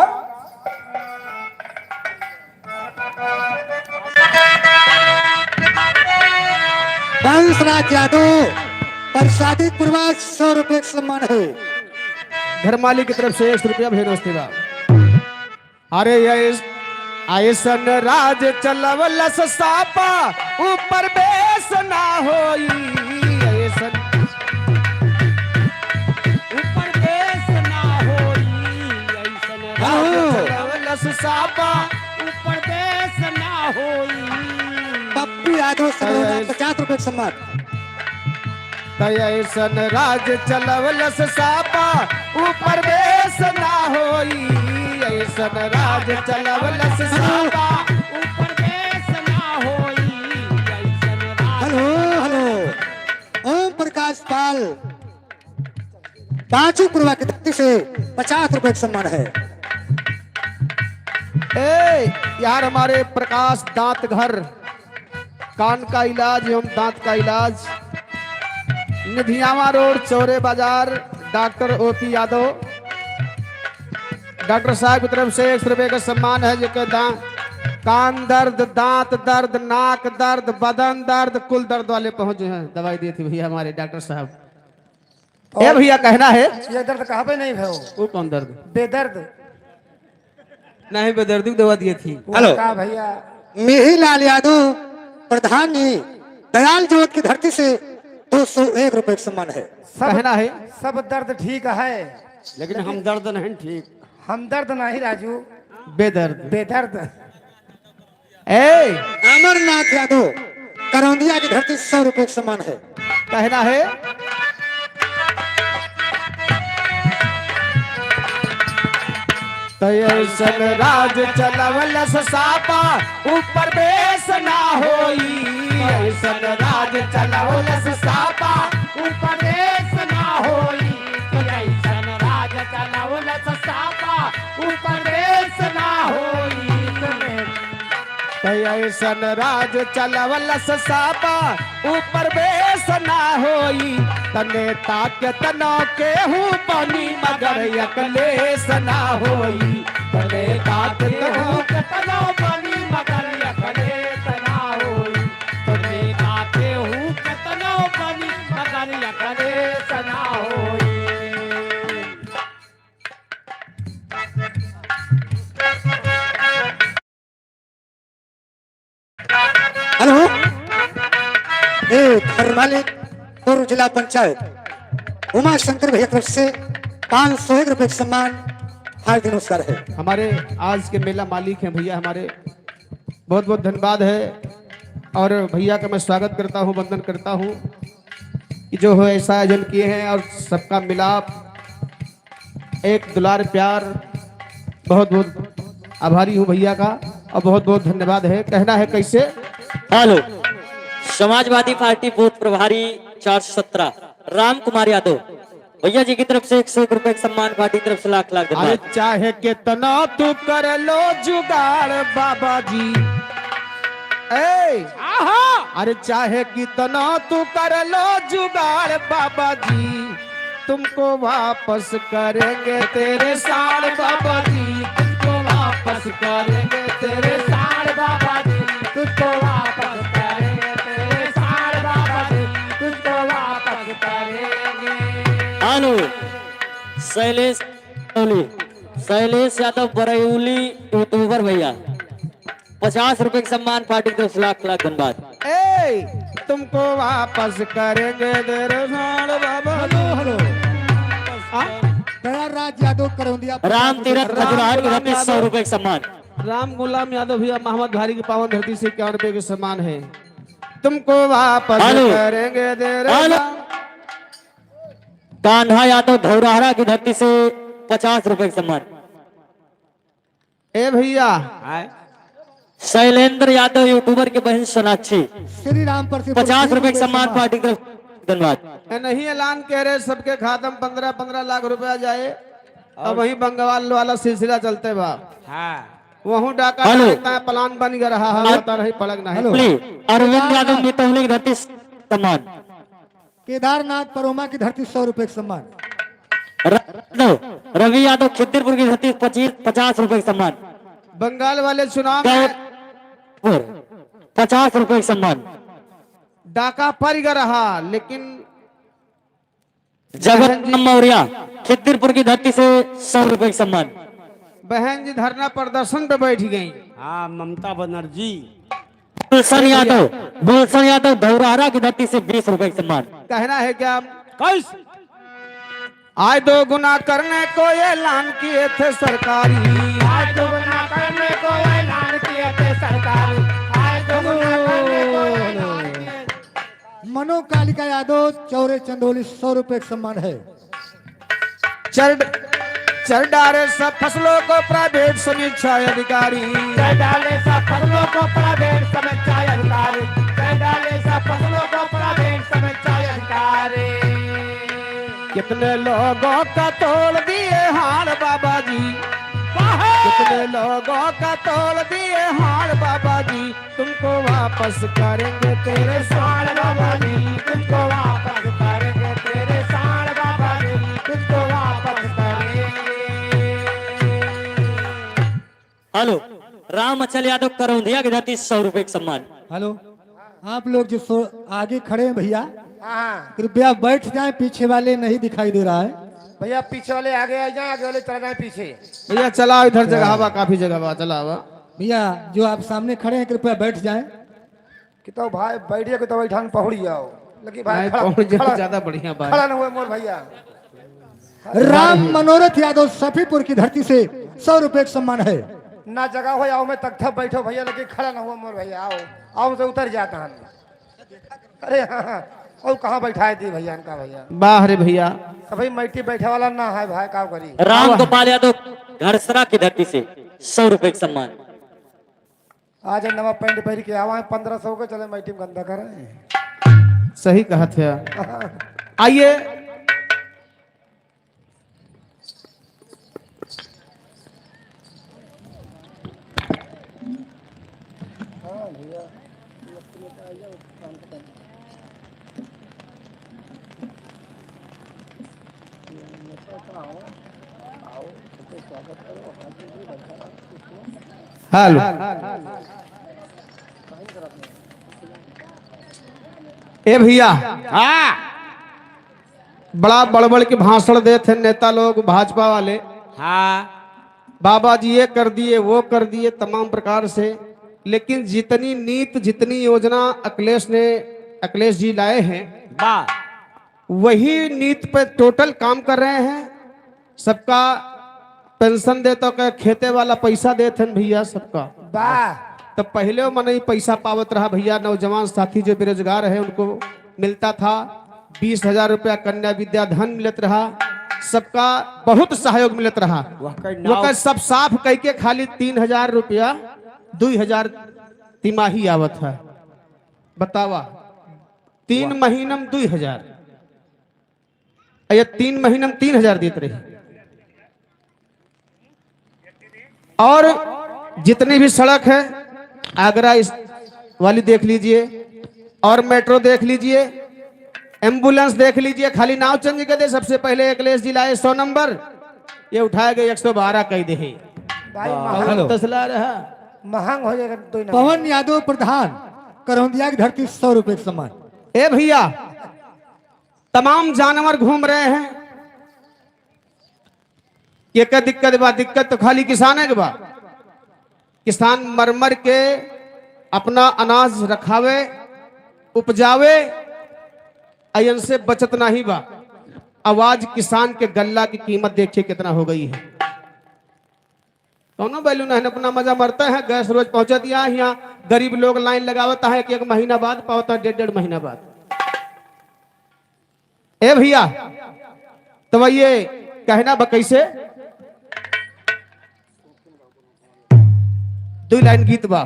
वंश राज यादव, प्रसादी पूर्वज, सौ रुपये का सम्मान है। घर मालिक की तरफ से एक सौ रुपया भेज दोस्ती बा। अरे ये इस-, ऐसन राज चलवलस सापा, ऊपर बेस ना होई। ऐसन ऊपर बेस साबा, ऊपर देश ना होई। पप्पू यादव, समरौना, ऐस- पचास रुपए के सम्मान। त ऐसन राज चलवलस साबा, ऊपर देश ना होई। ऐसन राज चलवलस साबा, ऊपर देश ना होई। ऐसन राज हेलो, हेलो। ओम प्रकाश पाल, बाजू पूर्वा की धरती से पचास रुपए का सम्मान है। ए यार, हमारे प्रकाश दांत घर, कान का इलाज एवं दांत का इलाज, निधियावा रोड, चौरे बाजार, डॉक्टर ओपी यादव, डॉक्टर साहब की तरफ से एक सौ रुपए का सम्मान है। जेके दा-, कान दर्द, दांत दर्द, नाक दर्द, बदन दर्द, कुल दर्द वाले पहुंचे हैं, दवाई दिए थे भैया हमारे डॉक्टर साहब। ए और भैया, कहना है। ये दर्द कहाँ पे नहीं भयो? वो कौन दर्द? बेदर्द। नहीं, बेदर्दी को दवा दिए थी। वो हेलो। का भैया? मिहिलाल यादव, प्रधान जी, दयाल जोत की धरती से दो सौ एक रुपए का सम्मान है। सब, कहना है। सब दर्द ठीक है। लेकिन हमदर्द नहीं ठीक। हमदर्द नहीं राजू। बेदर्द। बेदर्द। ए! अमरनाथ यादव, करौंदिया की धरती, सौ रुपए का सम्मान है। कहना है। त ऐसन राज चलवलस साबा, ऊपर देश ना होई। ऐसन राज चलवलस साबा, ऊपर देश ना होई। त ऐसन राज चलवलस साबा, ऊपर देश ना होई। त ऐसन राज चलवलस साबा, ऊपर बेस ना होई। त नेता केतनो केहू बनी, मगर अखिलेश ना होई। त नेता केतनो केतनो बनी, मगर अखिलेश ना होई। त नेता केहू केतनो बनी, मगर अखिलेश ना होई। हेलो, ए, घर मालिक, पूर्व जिला पंचायत, उमा शंकर भैया तरफ से पाँच सौ एक रुपए का सम्मान, हार्दिक नमस्कार है। हमारे आज के मेला मालिक हैं भैया हमारे, बहुत बहुत धन्यवाद है। और भैया का मैं स्वागत करता हूँ, वंदन करता हूँ कि जो है ऐसा आयोजन किए हैं और सबका मिलाप, एक दुलार प्यार, बहुत बहुत आभारी हूँ भैया का और बहुत बहुत धन्यवाद है। कहना है कैसे? हेलो, समाजवादी पार्टी बूथ प्रभारी चार सौ सत्रह राम कुमार यादव, भैया जी की तरफ से एक सौ एक रुपए का सम्मान, पार्टी की तरफ से लाख लाख धन्यवाद। अरे चाहे कितना तू कर लो जुगाड़ बाबा जी, ए, आहा! अरे चाहे कितना तू कर लो जुगाड़ बाबा जी, तुमको वापस करेंगे तेरे साढ़ बाबा जी, तुमको वापस करेंगे तेरे साढ़ बाबा जी, तुमको वापस करेंगे तेरे साढ़ बाबा जी, तुमको वापस करेंगे। हेलो, शैलेश, शैलेश यादव बरैली यूट्यूबर भैया। पचास रुपए के सम्मान, पार्टी की तरफ से लाख लाख धन्यवाद। ए, तुमको वापस करेंगे तेरे साढ़ बाबा। Hello, hello. हाँ? दयाल राज यादव करौंदिया, राम तीरथ राम खजुराहो की गुलाम धरती से सौ यादव। रुपए के सम्मान। राम गुलाम यादव भैया मोहम्मद भारी की पावन धरती से इक्यावन रुपए के सम्मान है। तुमको वापस हेलो। करेंगे तेरे हेलो। साढ़। कान्हा यादव धौरहरा की धरती से पचास रुपए के सम्मान। ए भैया। आय। शैलेंद्र यादव यूट्यूबर के बहन सोनाक्षी। श्री राम पर से पचास रुपए के सम्मान पार्टी की तरफ से धन्यवाद। ए नहीं ऐलान कह रहे, सबके खाता में पन्द्रह पन्द्रह लाख रुपया जाए। और वहीं बंगाल वाला सिलसिला चलते बा। हाँ। वहूँ डाका हेलो। डालता है, प्लान बन गया रहा है, हेलो। पता नहीं पड़क नहीं। हेलो। प्लीज, अरविंद यादव मितौली की धरती से सम्मान। केदारनाथ परोमा की धरती सौ रुपए का सम्मान। र-, लो, रवि यादव खिद्दीपुर की धरती पच्चीस, पचास रुपए का सम्मान। बंगाल वाले चुनाव में गौरपुर, पचास रुपए का सम्मान। डाका पड़ गया रहा, लेकिन जगत बहन जी मौर्या खिद्दीपुर की धरती से सौ रुपए का सम्मान। बहन जी धरना प्रदर्शन पे बैठ गई। हाँ, ममता बनर्जी। गुलशन यादव, गुलशन यादव धौरहरा की धरती से बीस रुपए का सम्मान। कहना है क्या? कैस? आज दोगुना करने को ऐलान किए थे सरकारी। आज दोगुना कालिका यादव चौरे चंदौली, सौ रुपए का सम्मान है। चर, चर डाले सब फसलों को प्राइवेट समीक्षा अधिकारी। चर डाले सब फसलों को प्राइवेट समीक्षा अधिकारी। चर डाले सब फसलों को प्राइवेट समीक्षा अधिकारी। कितने लोगों का तोड़ दिए हाड़ बाबा जी। वाह! कितने लोगों का तोड़ दिए हाड़ बाबा जी। तुमको वापस करेंगे तेरे साढ़ बाबा जी, तुमको वापस करेंगे तेरे साढ़ बाबा जी, तुमको वापस करेंगे। हेलो, राम अचल यादव करौंधिया की धरती, सौ रुपए का सम्मान। हेलो, आप लोग जो सो-, आगे खड़े हैं भैया, हाँ। कृपया बैठ जाएं, पीछे वाले नहीं दिखाई दे रहा है। भैया पीछे वाले आगे आ जाएं, आगे वाले चला जाएं पीछे। भैया चलाओ, इधर जगह बा, काफी जगह बा, चलाओ। भैया, जो आप सामने खड़े हैं, कृपया बैठ जाएं। कि तो भाई बैठ जाओ, कि तो बैठान पहुड़ जाओ। लेकिन भाई नहीं, खड़ा, पहुड़ जाओ, खड़ा, ज्यादा बढ़िया भाई। खड़ा न हुए मोर भैया। राम मनोरथ यादव सफीपुर की धरती से सौ रुपए का सम्मान है। ना जगह हो, आओ मैं तख्ता बैठो भैया, लेकिन खड़ा न हुआ मोर भैया, आओ, आओ से उतर जाता है। अरे हाँ, हाँ, और कहाँ बैठाए दी भैया इनका भैया? वाह रे भैया। तो भाई मैटी बैठे वाला ना है भाई, का करी? राम गोपाल यादव घड़सरा की धरती से सौ रुपए का सम्मान। आज नवा पैंट पहन के आवा है, पन्द्रह सौ के, चले मैटी में गंदा करे। सही कहा थे। आइए। हेलो। ए भैया, हाँ। बड़ा बड़बड़ के भाषण देत हैं नेता लोग, भाजपा वाले। हाँ। बाबा जी ये कर दिए, वो कर दिए, तमाम प्रकार से। लेकिन जितनी नीत, जितनी योजना अखिलेश ने, अखिलेश जी लाए हैं, वाह। वही नीत पे टोटल काम कर रहे हैं। सबका पेंशन देत हैं, खेते वाला पैसा देत हैं भैया सबका। वाह। तो पहिले मनई पैसा पावत रहा भैया, नौजवान साथी जो बेरोजगार है उनको मिलता था, बीस हजार रुपया कन्या विद्या धन मिलत रहा, सबका बहुत सहयोग मिलत रहा। वह कई नाव वकर सब साफ कई के खाली तीन हजार रुपया, दुई हजार तिमाही आवत है। बतावा, तीन वाह। महीना में दुई हजार, ये तीन महीना में तीन हजार देत रही। और जितनी भी सड़क है, आगरा इस वाली देख लीजिए, और मेट्रो देख लीजिए, एम्बुलेंस देख लीजिए, खाली नाव चेंज कर दे। सबसे पहले अखिलेश जी लाए सौ नंबर, ये उठाए गए एक सौ बारह कह दे। भाई, वाह। महंग, हेलो। तसला रहा। महंग हो जाएगा दो नंबर। पवन यादव प्रधान, करौंदिया की धरती, सौ रुपए का सम्मान। ए भैया, तमाम जानवर घूम रहे हैं, केकर दिक्कत बा? दिक्कत तो खाली किसाने के बा। किसान मर मर के अपना अनाज रखावे, उपजावे, अयन से बचत नाही बा। अब आज किसान के गल्ला की कीमत देखिए कितना हो गई है। कौनो value नहीं, अपना मजा मरता है। गैस रोज पहुंचा दिया है, यहाँ गरीब लोग लाइन लगावता है, एक एक महीना बाद पावता है, डेढ़ डेढ़ महीना बाद। ए भैया, तो ये कहना बा कैसे? दो लाइन गीत बा।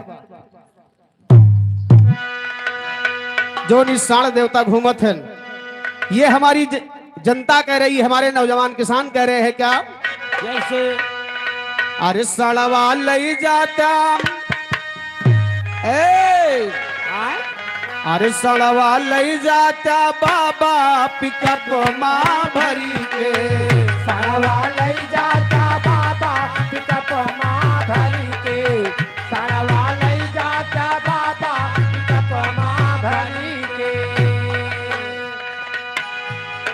जो निशान देवता घूमत हैं, ये हमारी ज-, जनता कह रही है, हमारे नौजवान किसान कह रहे हैं क्या? जैसे अरे सड़वा लई जाता, ए, आय? अरे सड़वा लई जाता बाबा पिकअप मा भरी के। सड़वा लई जाता बाबा पिकअप मा भरी के। सड़वा लई जाता बाबा पिकअप मा भरी के।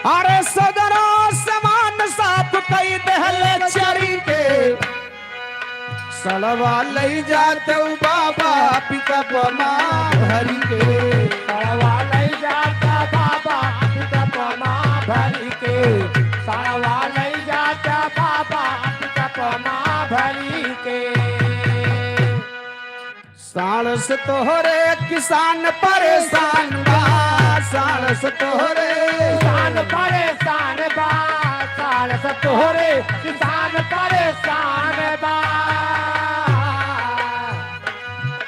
अरे सगरो सामान साफ कई देहले चरी के। सड़वा लई जाते बाबा पिकअप मा भरी के। सड़वा लई जाता बाबा पिकअप मा भरी के। सड़वा लई जाता बाबा पिकअप मा भरी के। साल से तोहरे किसान परेशान बा, सारस तोहरे किसान परेशान बा, सारस तोहरे किसान परेशान बा।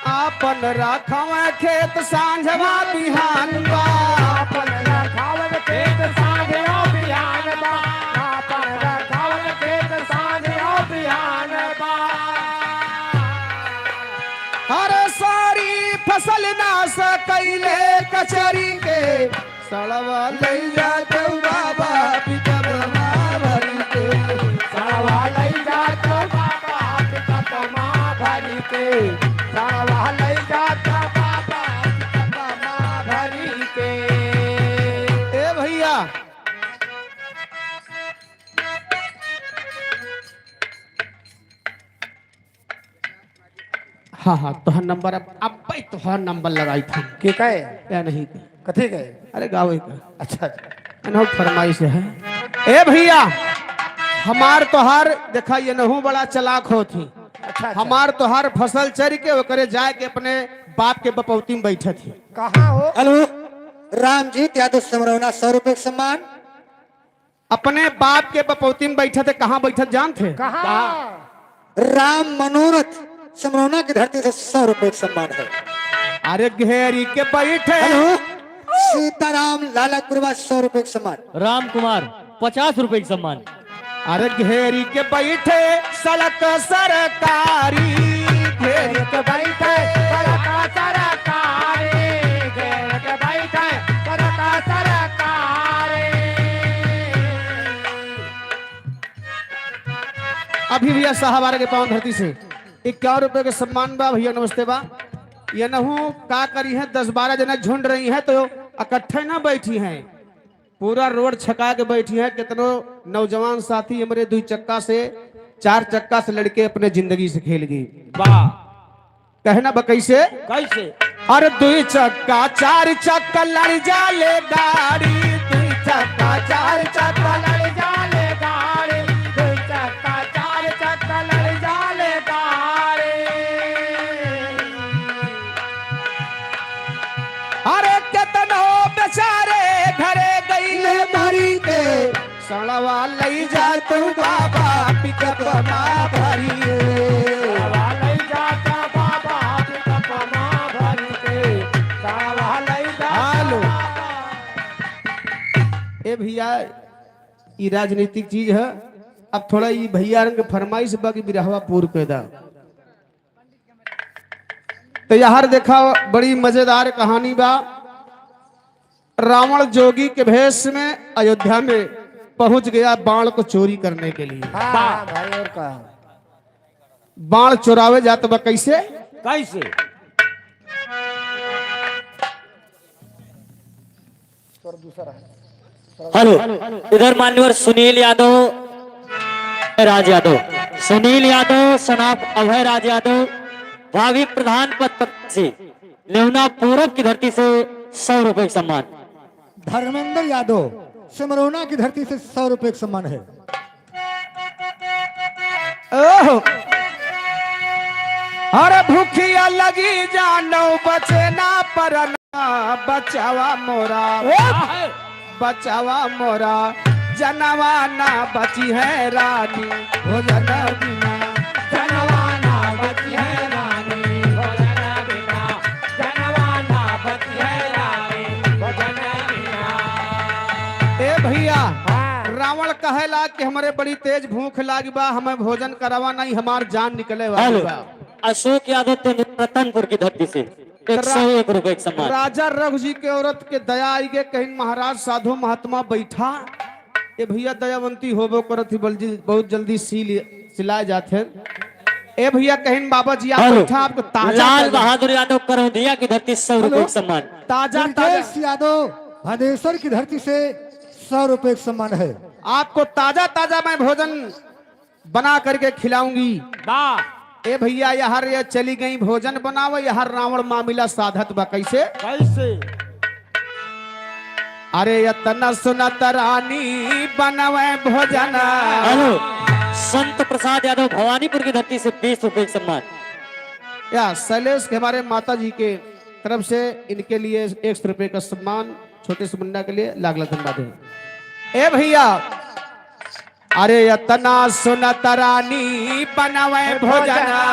आपन राखव खेत सांझवा बिहान बा। आपन राखव खेत सांझवा बिहान बा। आपन राखव खेत सांझवा बिहान बा। अरे सारी फसल नाश कैले कचरी के, सड़वा लई जा तू बाबा पिकअप मा भरी के। सड़वा लई जा तू बाबा पिकअप मा भरी के। सड़वा लई जा तू बाबा पिकअप मा भरी के। ए भैया, हाँ, हाँ, तोहर नंबर अब, अब भाई तोहर नंबर लगाई था। के का है? या नहीं का? कथी का है? अरे गावे का। अच्छा, अच्छा। एनहु फरमाइश है। ए भैया, हमार तोहार, देखा, एनहु बड़ा चालाक होत ही। अच्छा, अच्छा। हमार तोहार फसल चर के ओकरे जाए के अपने बाप के बपौती में बैठत ही। कहाँ हो? हेलो, रामजीत यादव सिमरौना, सौ रुपये का सम्मान। अपने बाप के बपौती में बैठत है, कहाँ बैठत जानत है? कहाँ? राम मनोरथ सिमरौना की धरती से सौ रुपये का सम्मान है। अरे घेरी के बैठे। हेलो, सीताराम लाला कुरबा, सौ रुपये का सम्मान। राम कुमार, पचास रुपये का सम्मान। अरे घेरी के बैठे सड़क सरकारी, घेरी के बैठे सड़क सरकारी, घेरी के बैठे सड़क सरकारी। अभी भैया साहब आ रहे पावन धरती से इक्यावन रुपये के सम्मान बा। भैया नमस्ते बा। एनहु का करी है, दस बारह जना झुंड रही है तो इकट्ठे ना बैठी हैं, पूरा रोड छका के बैठी हैं। कितनो नौजवान साथी हमरे दुई चक्का से, चार चक्का से लड़के अपने जिंदगी से खेल गई। वाह। कहना बा कैसे? कैसे? अरे दुई चक्का चार चक्का लड़ जाले गाड़ी, दुई चक्का चार चक्का लड़ जाले गाड़ी, दुई चक्का चार चक्का लड़ जाले गाड़ी। अरे केतनो बेचारे घरे गईले मरी के, सड़वा लई जा तू बाबा पिकअप मा भरी के। सड़वा लई जा तू बाबा पिकअप मा भरी के। सड़वा लई जा। हेलो। ए भैया, ई राजनीतिक चीज है। अब थोड़ा ई भैया रंग फरमाइश बा कि बिरहवा पूर के दा। तो यार देखा, बड़ी मजेदार कहानी बा। रावण जोगी के भेष में अयोध्या में पहुंच गया बाण को चोरी करने के लिए। हाँ, हाँ, भाई, और का? बाण चोरावे जात बा, कैसे? कैसे? हेलो, इधर मान्यवर सुनील यादव, राज यादव, सुनील यादव, son of अभय राज यादव, भावी प्रधान पद से नेवना पूरब की धरती से सौ रुपये का सम्मान। धर्मेंद्र यादव, सिमरौना की धरती से सौ रुपये का सम्मान है। ओहो। अरे भूखिया लगी जानो बचे ना परना, बचावा मोरा, ओह। बचावा मोरा, जनवा ना बची है रानी, भोजन बिना। जनवा ना बची है रानी, भोजन बिना। जनवा ना बची है रानी, भोजन बिना। ए भैया, हाँ। रावण कहेला कि हमरे बड़ी तेज भूख लागी बा, हमें भोजन करावा, नहीं हमार जान निकले वाली हेलो, बा। अशोक यादव तेंदुआ रतनपुर की धरती से एक सौ एक रुपये का सम्मान। राजा रघु जी के औरत के दया आई गे, कहिन महाराज साधु महात्मा बैठा। ए भैया दयावंती होबो करत ही, बल जी, बहुत जल्दी सील, सिलाए जात है। ए भैया कहिन बाबा जी आप हेलो, बैठा, आपको ताजा, लाल ताजा। बहादुर यादव करौंधिया की धरती सौ रुपये हेलो, का सम्मान। ताजा, ताजा। ब्रजेश यादव भदेसर की धरती से सौ रुपये का सम्मान है। आपको ताजा ताजा मैं भोजन बना करके खिलाऊंगी। वाह। ए भैया, यार ये चली गई भोजन बनावे, यार रावण मामिला साधत बा। कैसे? कैसे? अरे यतना सुनत रानी बनवे भोजन। हेलो, संत प्रसाद यादव भवानीपुर की धरती से बीस रुपये का सम्मान। या शैलेश के हमारे माता जी के तरफ से इनके लिए एक सौ रुपये का सम्मान। छोटे से मुन्ना के लिए लाख लाख धन्यवाद है। ए भैया, अरे इतना सुनत रानी बनवे भोजना,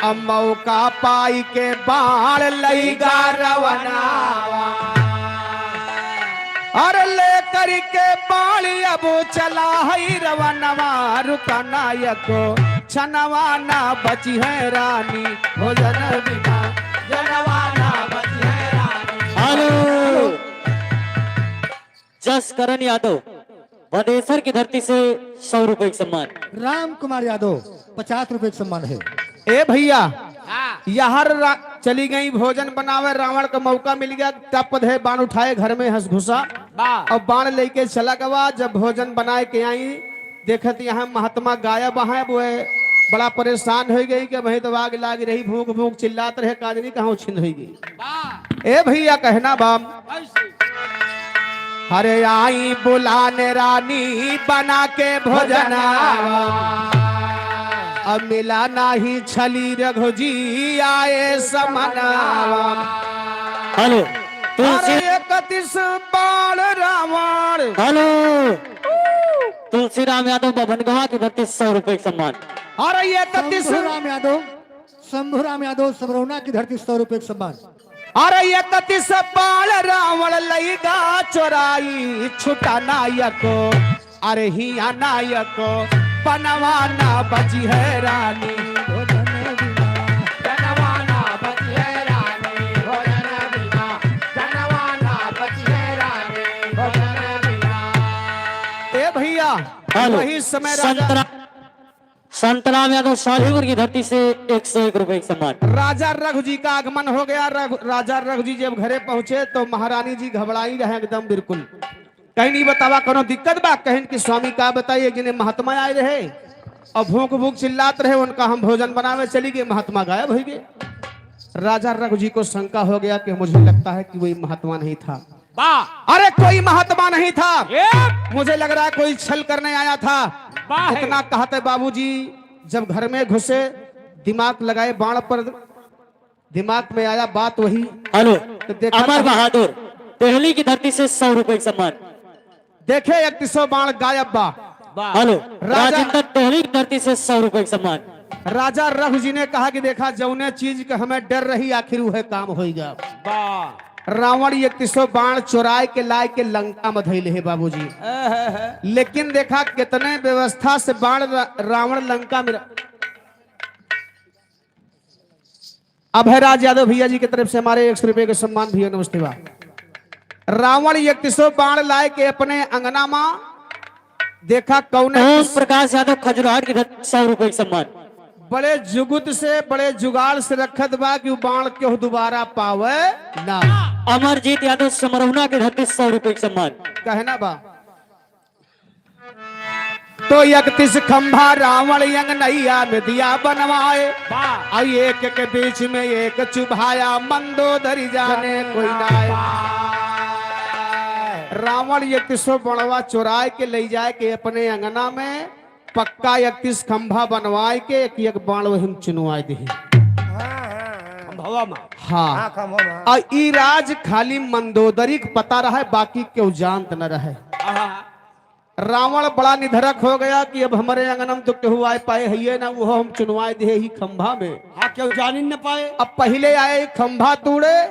अब मौका पाई के बाण लइगा रवना। अरे लेकर के बाण अब चला है रवनवा, रुकना एको छनवा ना बची है रानी, भोजन बिना जनवा ना बची है रानी। हेलो। जसकरण यादव, भदेसर की धरती से सौ रुपए का सम्मान। राम कुमार यादव, पचास रुपए का सम्मान है। ए भैया, हाँ। यहर रा-, चली गई भोजन बनावे, रावण का मौका मिल गया, तब पद है बाण उठाए घर में हंस घुसा। वाह। और बाण लेके चला गवा। जब भोजन बनाए के आई, देखत यहाँ महात्मा गायब है, वो है बड़ा परेशान हो गई कि वहीं तो आग लाग रही, भूख भूख चिल्लात रहे, काजनी कहाँ छिंद हो गई। वाह। ए भैया कहना बाम, कैसे? हरे आई बुलाने रानी बना के भोजना, अब मिला नाही छली रघु जी आए समनावा। हेलो, तुलसी अरे इकतीस बाण रावण। हेलो, तुलसीराम यादव बभनगवा की धरती सौ रुपए का सम्मान। अरे इकतीस शंभू राम यादव, शंभू राम यादव समरौना की धरती सौ रुपए का सम्मान। अरे इकतीस बाण रावण लइगा चोराई, छुटा ना एको, अरे हिया ना एको, पनवा ना बची है रानी। भोजन बिना। पनवा ना बची है रानी, भोजन बिना। पनवा ना बची है रानी, भोजन बिना। ए भैया, हेलो, वही समय राजा संतरा संतराम यादव सालीपुर की धरती से एक सौ एक रुपए का सम्मान। राजा रघु जी का आगमन हो गया। रघु, राजा रघु जी जब घरे पहुंचे तो महारानी जी घबराई रहे एकदम बिल्कुल। कहिन, "ई बतावा, कोनो दिक्कत बा?" कहिन कि, "स्वामी, का बताई, एक जने महात्मा आए रहे और भूख भूख चिल्लात रहे, उनका हम भोजन बनावे चली गए, महात्मा गायब हो गए।" राजा रघु जी को शंका हो गया कि मुझे लगता है कि वही महात्मा नहीं था। वाह। अरे कोई महात्मा नहीं था, एक। मुझे लग रहा है कोई छल करने आया था। वाह। इतना कहते बाबूजी जब घर में घुसे, दिमाग लगाए बाण पर, दिमाग में आया बात वही। हेलो, तो देखा अमर था बहादुर, टहली की धरती से सौ रुपए का सम्मान। देखे, इकतीसो बाण गायब बा। वाह। हेलो, राजा राजेंद्र टहली की धरती से सौ रुपए का सम्मान। राजा रघु जी ने कहा कि देखा, जौने चीज के हमें डर रही, आखिर वह काम होइगा। वाह। रावण इकतीसो बाण चोराए के लाए के लंका में धइले है बाबूजी। एहे। लेकिन देखा, कितने व्यवस्था से बाण रा-, रावण लंका में र-, अभयराज यादव भैया जी की तरफ से हमारे एक सौ रुपए का सम्मान भैया, नमस्ते बा। रावण इकतीसो बाण लाए के अपने अंगना मा देखा कौने ओम किस- प्रकाश यादव खजुराहोट की धरती सौ रुपए का सम्मान। बड़े जुगुत से, बड़े जुगाड़ से रखत बा कि उ बाण केहू दोबारा पावे ना। अमरजीत यादव समरौना की धरती सौ रुपए का सम्मान। कहना बा। तो इकतीस खंभा रावण अंगनैया में दिया बनवाए। वाह। और एक के बीच में एक चुभाया, मंदोदरी जाने कोई ना आए। रावण इकतीसो बाणवा चुराए के ले जाए के अपने अंगना में पक्का इकतीस खंभा बनवाए के एक एक बाण वही में चुनवाए दे। खंभवा में। हाँ। हाँ, खंभवा में। और ई राज खाली मंदोदरी के पता रहे, बाकी केहू जानत न रहे। आहा। रावण बड़ा निधड़क हो गया कि अब हमरे अंगना में तो केहू आए पाए है ना, वो हम चुनवाए दे ही खंभा में। हाँ, केहू जान ही न पाए। अब पहिले आए खंभा तूड़े,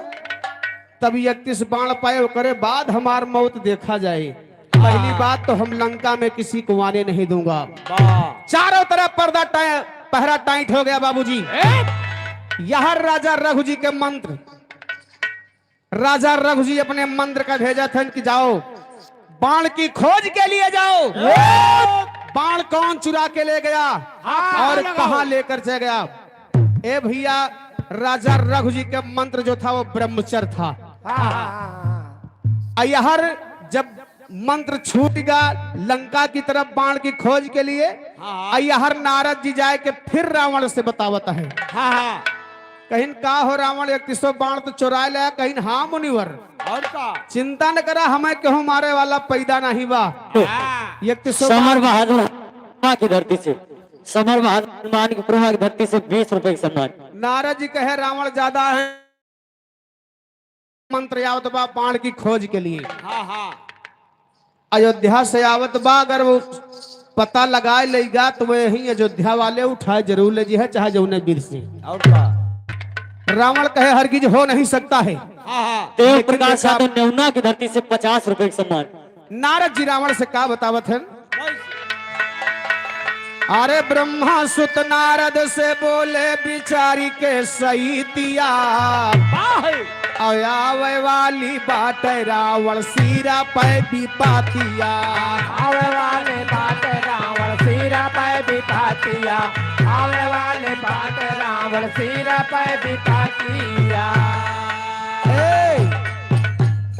तब इकतीस बाण पाए, ओकरे बाद हमार मौत देखा जाए। पहली बात तो हम लंका में किसी को आने नहीं दूंगा। वाह। चारों तरफ पर्दा टाइ-, पहरा टाइट हो गया बाबूजी। ए? यह राजा रघु जी के मंत्र। राजा रघु जी अपने मंत्र का भेजा था कि जाओ, बाण की खोज के लिए जाओ। ए? बाण कौन चुरा के ले गया हाँ, और कहाँ लगाओ। कहाँ लेकर चला गया? ए भैया, राजा रघु जी के मंत्र जो था वो ब्रह्मचर्य था। हाँ, हाँ, हाँ, हाँ। अयहर जब मंत्र छूट गया लंका की तरफ बाण की खोज के लिए, हाँ, हाँ। अयहर नारद जी जाए के फिर रावण से बतावत है। हाँ, हाँ। कहिन का हो रावण, इकतीसो बाण तो चुराए लाया? कहिन हाँ मुनिवर। और का? चिंता न करा, हमें केहू मारे वाला पैदा नहीं बा। हाँ। इकतीसो समर बाण बहादुर की धरती से समर बहादुर हनुमान की प्रेमा की धरती से बीस रुपए का सम्मान। नारद जी कहे, "रावण ज्यादा है।" मंत्री आवत बा बाण की खोज के लिए। हाँ, हाँ। अयोध्या से आवत बा, अगर वो पता लगाए लेगा तो वहीं अयोध्या वाले उठाए जरूर ले जी है, चाहे जौने वीर से। और का? रावण कहे, "हरगिज हो नहीं सकता है।" हाँ, हाँ। देव लेकिन प्रकाश देखा यादव नेवना की धरती से पचास रुपए का सम्मान। नारद जी रावण से का बतावत हैं? कैसे? अरे ब्रह्मा सुत नारद से बोले बिचारी के सहितिया। वाह! और आवे वाली बाटे रावण सिरा पे विपतिया। आवे वाली बाटे रावण सिरा पे विपतिया। आवे वाली बाटे रावण सिरा पे विपतिया। ए,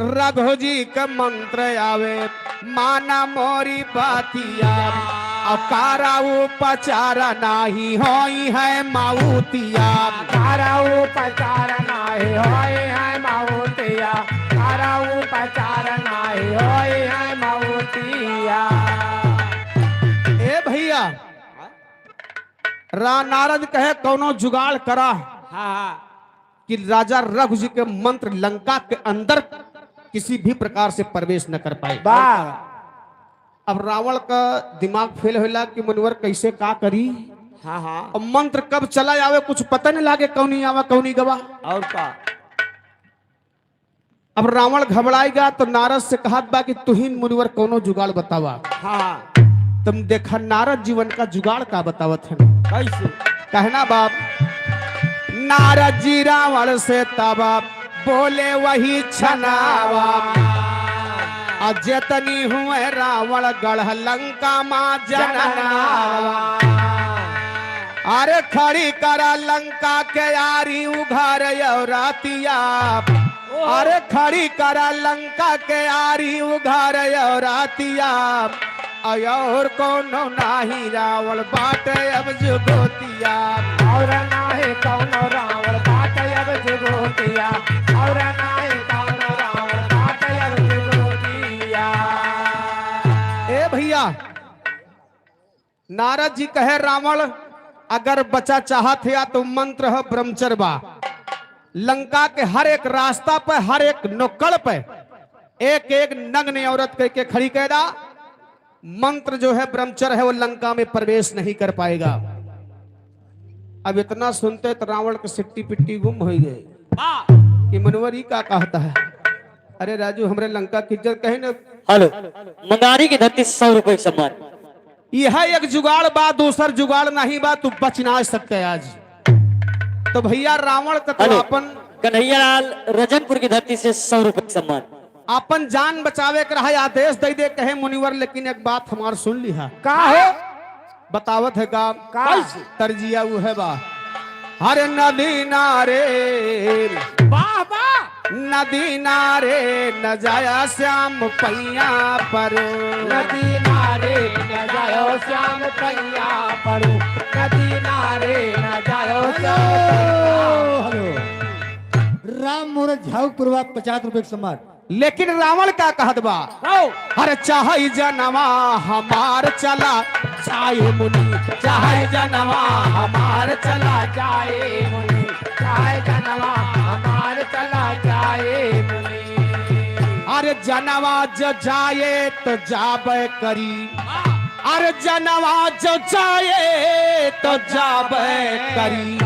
रघु जी के मंत्र आवे, माना मोरी बातिया, अब कारा उपचार नाही होई है मौतिया। कारा उपचार नाही होई है मौतिया, कारा उपचार नाही होई है मौतिया। ए भैया, रा-, नारद कहे, "कौनो जुगाड़ करा।" हाँ, हाँ। कि राजा रघु जी के मंत्र लंका के अंदर किसी भी प्रकार से प्रवेश न कर पाए। वाह। अब रावण का दिमाग फेल होला कि मुनिवर कैसे का करी। हाँ, हाँ। अब मंत्र कब चला आवे, कुछ पता नहीं लागे, कौनी आवा, कौनी गवा। और का? अब रावण घबराएगा तो नारद से कहत बा कि तुहिन मुनिवर कौनो जुगाड़ बतावा। हाँ। तुम देखा नारद जी उनका जुगाड़ का बतावत हैं। कैसे? कहना बाप, नारद जी रावण से तब बोले वही छनावा, और जितनी हुए रावण गढ़ लंका मा जननावा। अरे खड़ी करा लंका के आरी उघार औरतिया, अरे खड़ी करा लंका के आरी उघार औरतिया, और कौनो नाही रावण बाटे अब जुगोतिया। और नाही कौनो रावण बाटे अब जुगोतिया, और नाही कौनो रावण बाटे अब जुगोतिया। ए भैया, नारद जी कहे, "रावण अगर बचा चाहत है या तो मंत्र है, ब्रह्मचर्य बा। लंका के हर एक रास्ता पे, हर एक नुक्कड़ पे एक एक नग्न औरत कह के खड़ी कह दा। मंत्र जो है, ब्रह्मचर्य है, वो लंका में प्रवेश नहीं कर पाएगा।" अब इतना सुनते तो रावण के सिट्टी पिट्टी गुम हो गए कि मुनिवर ई का कहता है। अरे राजू, हमरे लंका की इज्जत कहे न। हेलो, मंदारी की धरती से सौ रुपए का सम्मान। यह एक जुगाड़ बा, दूसर जुगाड़ नहीं बा, तू बच ना सकते आज। तो भैया रावण का तो हेलो, अपन कन्हैया लाल रजनपुर की धरती से सौ रुपए का सम्मान। अपन जान बचावे के रहा, आदेश दे दे कहे मुनिवर, लेकिन एक बात हमार सुन लिहा। का हो? बतावत है का? का? कैसे? तर्जिया उ है बा। हर नदी नारे, वाह, वाह। नदी नारे न जाया श्याम पैया परो। नदी नारे न जायो श्याम पैया परो। नदी नारे न जायो श्याम पैया। हेलो। राम मोहन झाऊ पुरवा पचास रुपए का सम्मान। लेकिन रावण का कहत बा? आओ। हर चाहे जनवा हमार चला जाए मुनि, चाहे जनवा हमार चला जाए मुनि, चाहे जनवा हमार चला जाए मुनि। अरे जनवा ज जाए तो जाबे करी, अरे जनवा ज जाए तो जाबे करी।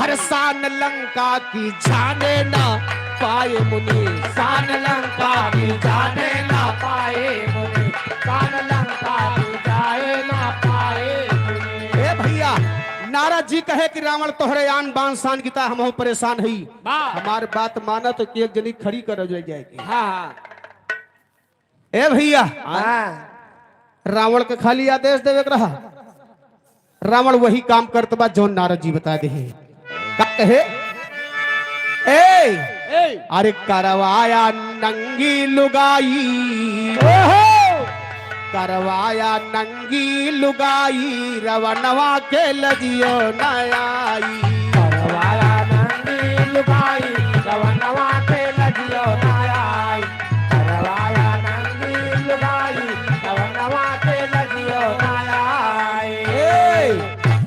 हर शान लंका की जाने ना पाए मुनि। शान लंका की जाने ना पाए मुनि। शान लंका की जाए ना पाए मुनि। ए भैया, नारद जी कहे कि रावण तोहरे आन बान शान की ता हमहू परेशान हई। वाह। हमार बात माना तो एक जनी खड़ी कर ले जाए के। हाँ, हाँ। ए भैया, हाँ। रावण के खाली आदेश देवे के रहा। रावण वही काम करत बा जौन नारद जी बता दे हैं। का कहे? ए, ए। अरे करवाया नंगी लुगाई। ओहो। करवाया नंगी लुगाई, रवनवा के लजियो न आई। करवाया नंगी लुगाई, रवनवा के लजियो न आई। करवाया नंगी लुगाई, रवनवा के लजियो न आई। ए,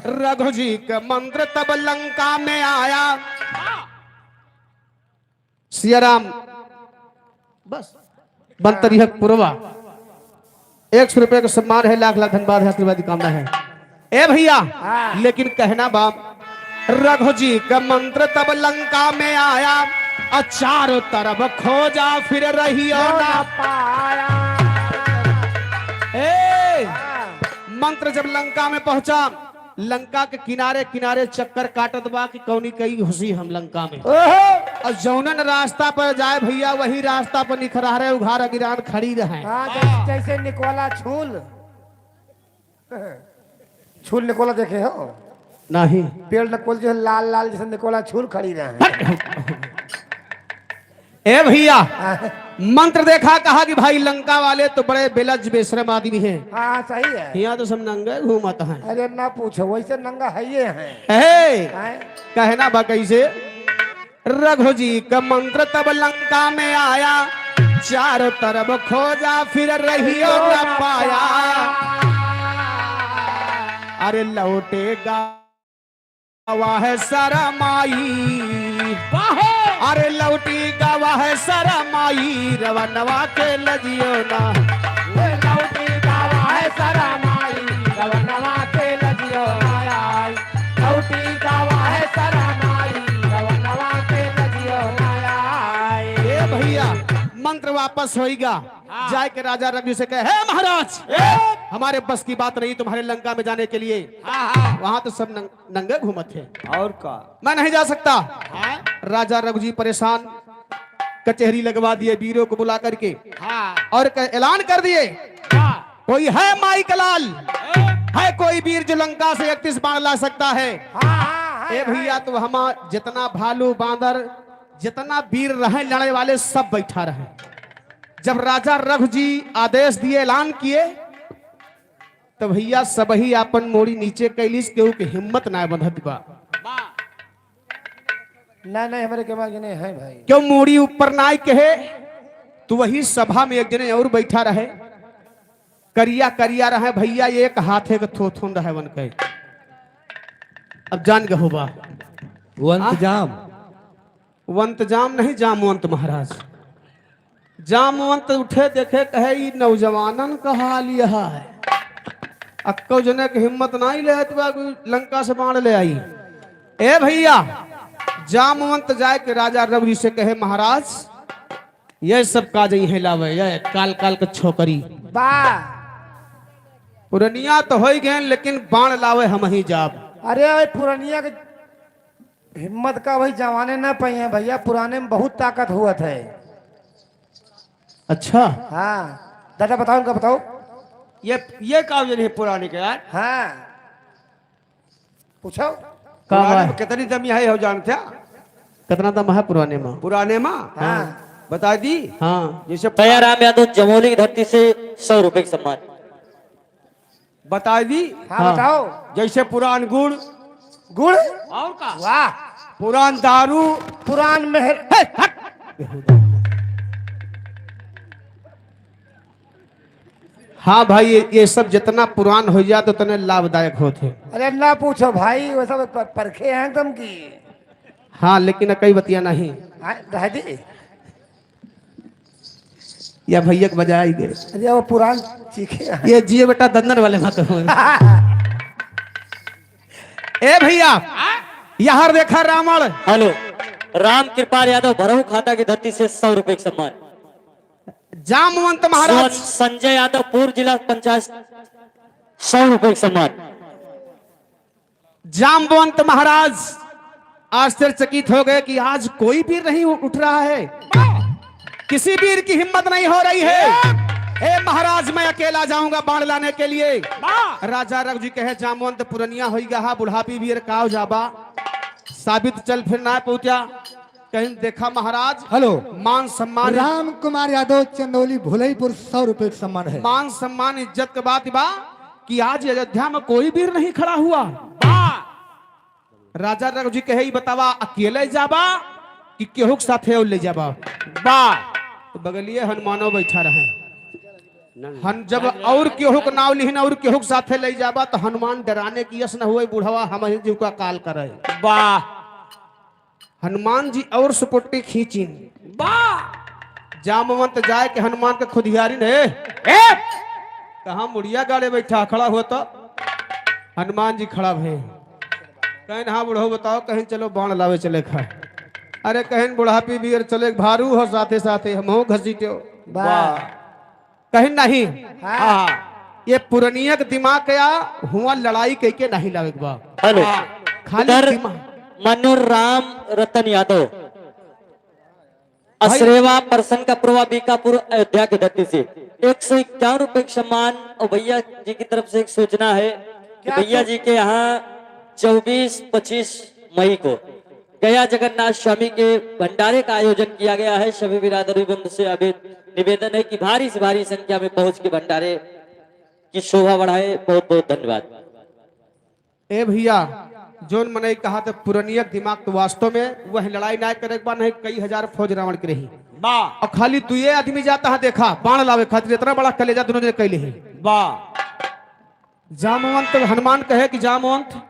रघु जी का मंत्र तब लंका में आया। सिया राम, बस। बंतरिया पुरवा। एक सौ रुपये का सम्मान है, लाख लाख धन्यवाद है, आशीर्वाद की कामना है। ए भइया, हाँ। लेकिन कहना बा, रघु जी का मंत्र तब लंका में आया, और चारों तरफ खोजा फिर रहियो ना पाया। ए, हाँ। मंत्र जब लंका में पहुंचा, लंका के किनारे किनारे चक्कर काटत बा कि कौनी कई घुसी हम लंका में। ओहो! और जौनन रास्ता पर जाए भइया, वही रास्ता पर निखरहरे उघार अगिरान खड़ी रहे। हाँ, जैसे, जैसे निकोला छूल। छूल निकोला देखे हो? नहीं। पेड़ निकोल जो है लाल लाल, जैसे निकोला छूल खड़ी रहे। ए भइया, हाँ। मंत्र देखा, कहा कि भाई लंका वाले तो बड़े बेलज बेशरम आदमी हैं। हाँ, सही है। यहाँ तो सब नंगे घूमत हैं। अरे ना पूछो, वैसे नंगा है ये हैं। ए, हैं? कहना बा कैसे? रघु जी का मंत्र तब लंका में आया, चारों तरफ खोजा फिर रहियो न पाया। अरे लौटेगा वह सरमाई। वाह! अरे लौटी गवाह सरमाई, रवनवा के लजियो ना। लौटी गवाह सरमाई, रवनवा के लजियो ना आय। लौटी गवाह सरमाई, रवनवा के लजियो ना आय। ए भइया, मंत्र वापस होइगा। हाँ। जाए के राजा रघु से कहे, "हे महाराज, ए! हमारे बस की बात नहीं तुम्हारे लंका में जाने के लिए।" हाँ, हाँ। वहाँ तो सब नंग-, नंगे घूमत है। और का? मैं नहीं जा सकता। हाँ। राजा रघु जी परेशान, कचहरी लगवा दिए वीरों को बुला करके। हाँ। और क-, ऐलान कर दिए, हाँ। कोई है माई का लाल, हाँ। है कोई वीर जो लंका से इकतीस बाण ला सकता है? हाँ, हाँ, हाँ, ए भइया, हाँ। तो हम जितना भालू बांदर, जितना वीर रहे लड़े वाले, सब बैठा रहे। जब राजा रघु जी आदेश दिए, ऐलान किए, तो भइया सबही आपन मूड़ी नीचे कैलिस, केहू के हिम्मत ना बंधत बा। ना, नहीं, हमरे के मागे नहीं है भाई। क्यों मूड़ी ऊपर ना कहे, तो वही सभा में एक जने और बैठा रहे, करिया करिया रहे भइया, एक हाथे के थोथुन रहे वन के। अब जान गए होबा। वंत आ? जाम। वंत जाम नहीं, जामवंत महाराज। जामवंत उठे देखे, कहे, "ई नौजवानन का हाल यह है।" अक्को जने के हिम्मत नाई लेत बा, कोई लंका से बाण ले आई। ए भइया, जामवंत जाए के राजा रघु जी से कहे, "महाराज, ये सब का जई है लावे, ये काल काल के छोकरी। बा। पुरनिया तो होई गए, लेकिन बाण लावे हम ही जाब।" अरे, ओए पुरनिया के हिम्मत का भाई जवाने ना पाई हैं भइया, पुराने में बहुत ताकत हुआ था। अच्छा। हाँ, दादा बताओ, उनका बताओ। ये, ये का वजन है पुराने के यार? हाँ, पूछो। का पुराने बा? में कितनी दमी है, हो जानते हैं? कितना दम है पुराने में? पुराने में? हाँ। बता दी? हाँ। जैसे दयाराम यादव जमोली की धरती से सौ रुपए का सम्मान। बताई दी? हाँ, हाँ। बताओ। जैसे पुरान गुड़। गुड़? और का? वाह। पुरान दारू। पुरान मेहर-, हे, हट। हाँ भाई, ये, ये सब जितना पुरान हो जात, उतने लाभदायक होत है। अरे ना पूछो भाई, वो सब प-, परखे हैं एकदम की। हाँ, लेकिन कई बतिया नहीं। हाँ, रह दी। या भैया के बजाय आई गए। अरे वो पुरान चीखे हैं। ये जियो बेटा दंदन वाले मत हो। ए भैया, यहाँ देखा रावण। हेलो, राम कृपाल यादव भरहू खाता की धरती से सौ रुपए का सम्मान। जामवंत महाराज। सं-, संजय यादव, पूर्व जिला पंचायत, सौ रुपए का सम्मान। जामवंत महाराज आश्चर्यचकित हो गए कि आज कोई वीर नहीं उ-, उठ रहा है, किसी वीर की हिम्मत नहीं हो रही है। हे महाराज, मैं अकेला जाऊंगा बाण लाने के लिए। राजा रघु जी कहे, जामवंत पुरनिया होई गया, बुढ़ापी वीर काव जाबा, साबित चल फिर ना पहुंचा। कहीं देखा महाराज, हेलो। मान सम्मान। राम कुमार यादव, चंदौली भुलईपुर, सौ रुपए का सम्मान है। मान सम्मान इज्जत के बात बा कि आज अयोध्या में कोई वीर नहीं खड़ा हुआ। बा। राजा रघु जी कहे, "ई बतावा, अकेले जाबा कि केहू के साथे और ले जाबा?" बा। तो बगलिए हनुमानो बैठा रहे। हम जब और केहू के नाव लिहिन और केहू के साथे ले जाबा तो हनुमान डराने की यस न हुए, बुढ़वा हम ही जीव का काल करे। बा। हनुमान जी और सुपुट्टी खींचिन। बा। जामवंत जाए के हनुमान के खुदियारी ने, "ए, कहाँ मुड़िया गाड़े बैठा, खड़ा हुआ तो।" हनुमान जी खड़ा भए। कहिन, "हाँ बुढ़ऊ, बताओ।" कहिन, "चलो बाण लावे चले खा।" अरे कहिन, "बुढ़ापी बियर चले, भारू हो साथे साथे, हमहू घसीट्यो।" वाह। कहिन, "नहीं।" हाँ। हाँ, हाँ। ये पुरनिया के दिमाग का हुआ लड़ाई कह के नहीं लावे के बा। हेलो। हाँ। खाली उधर दिमाग। मनोराम रतन यादव। भाई। असरेवा परसन का प्रवा बीकापुर अयोध्या की धरती से एक सौ इक्यावन रुपए का सम्मान। और भैया जी की तरफ से एक सूचना है कि क्या भैया तो? जी के यहाँ चउबीस पच्चीस मई को गया जगन्नाथ स्वामी के भंडारे का आयोजन किया गया है। सभी बिरादरी वृंद से अभी निवेदन है कि भारी से भारी संख्या में पहुंच के भंडारे की शोभा बढ़ाए। बहुत बहुत धन्यवाद। ए भैया, जौन मनई कहा त पुरनिया के दिमाग तो वास्तव में वह लड़ाई ना करे के बा, नहीं कई हजार फौज रावण के रही। बा। और खाली दुए आदमी जाता है, देखा, बाण लावे खातिर इतना बड़ा कलेजा दोनों जने कैले ही। बा। जामवंत हनुमान कहे कि जामवंत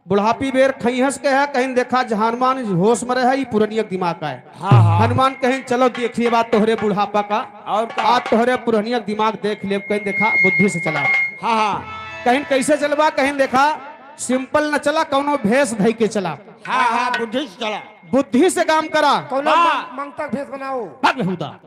बुढ़ापी बेर खइहस के है, कहिन देखा, हनुमान होश में रहे, ई पुरनिया के दिमाग का है। हाँ, हाँ। हनुमान कहिन, "चलो देखिए बात तोहरे बुढ़ापा का, और का? आज तोहरे पुरनिया के दिमाग देख लेब।" कहिन देखा, बुद्धि से चला। हाँ, हाँ। कहिन कैसे चलबा, कहिन देखा, simple न चला, कौनो भेष धइ के चला। हाँ, हाँ, बुद्धि से चला। बुद्धि से काम करा। कौनो हाँ। मंग-, मंगता भेष बनाओ। भाग लहूदा।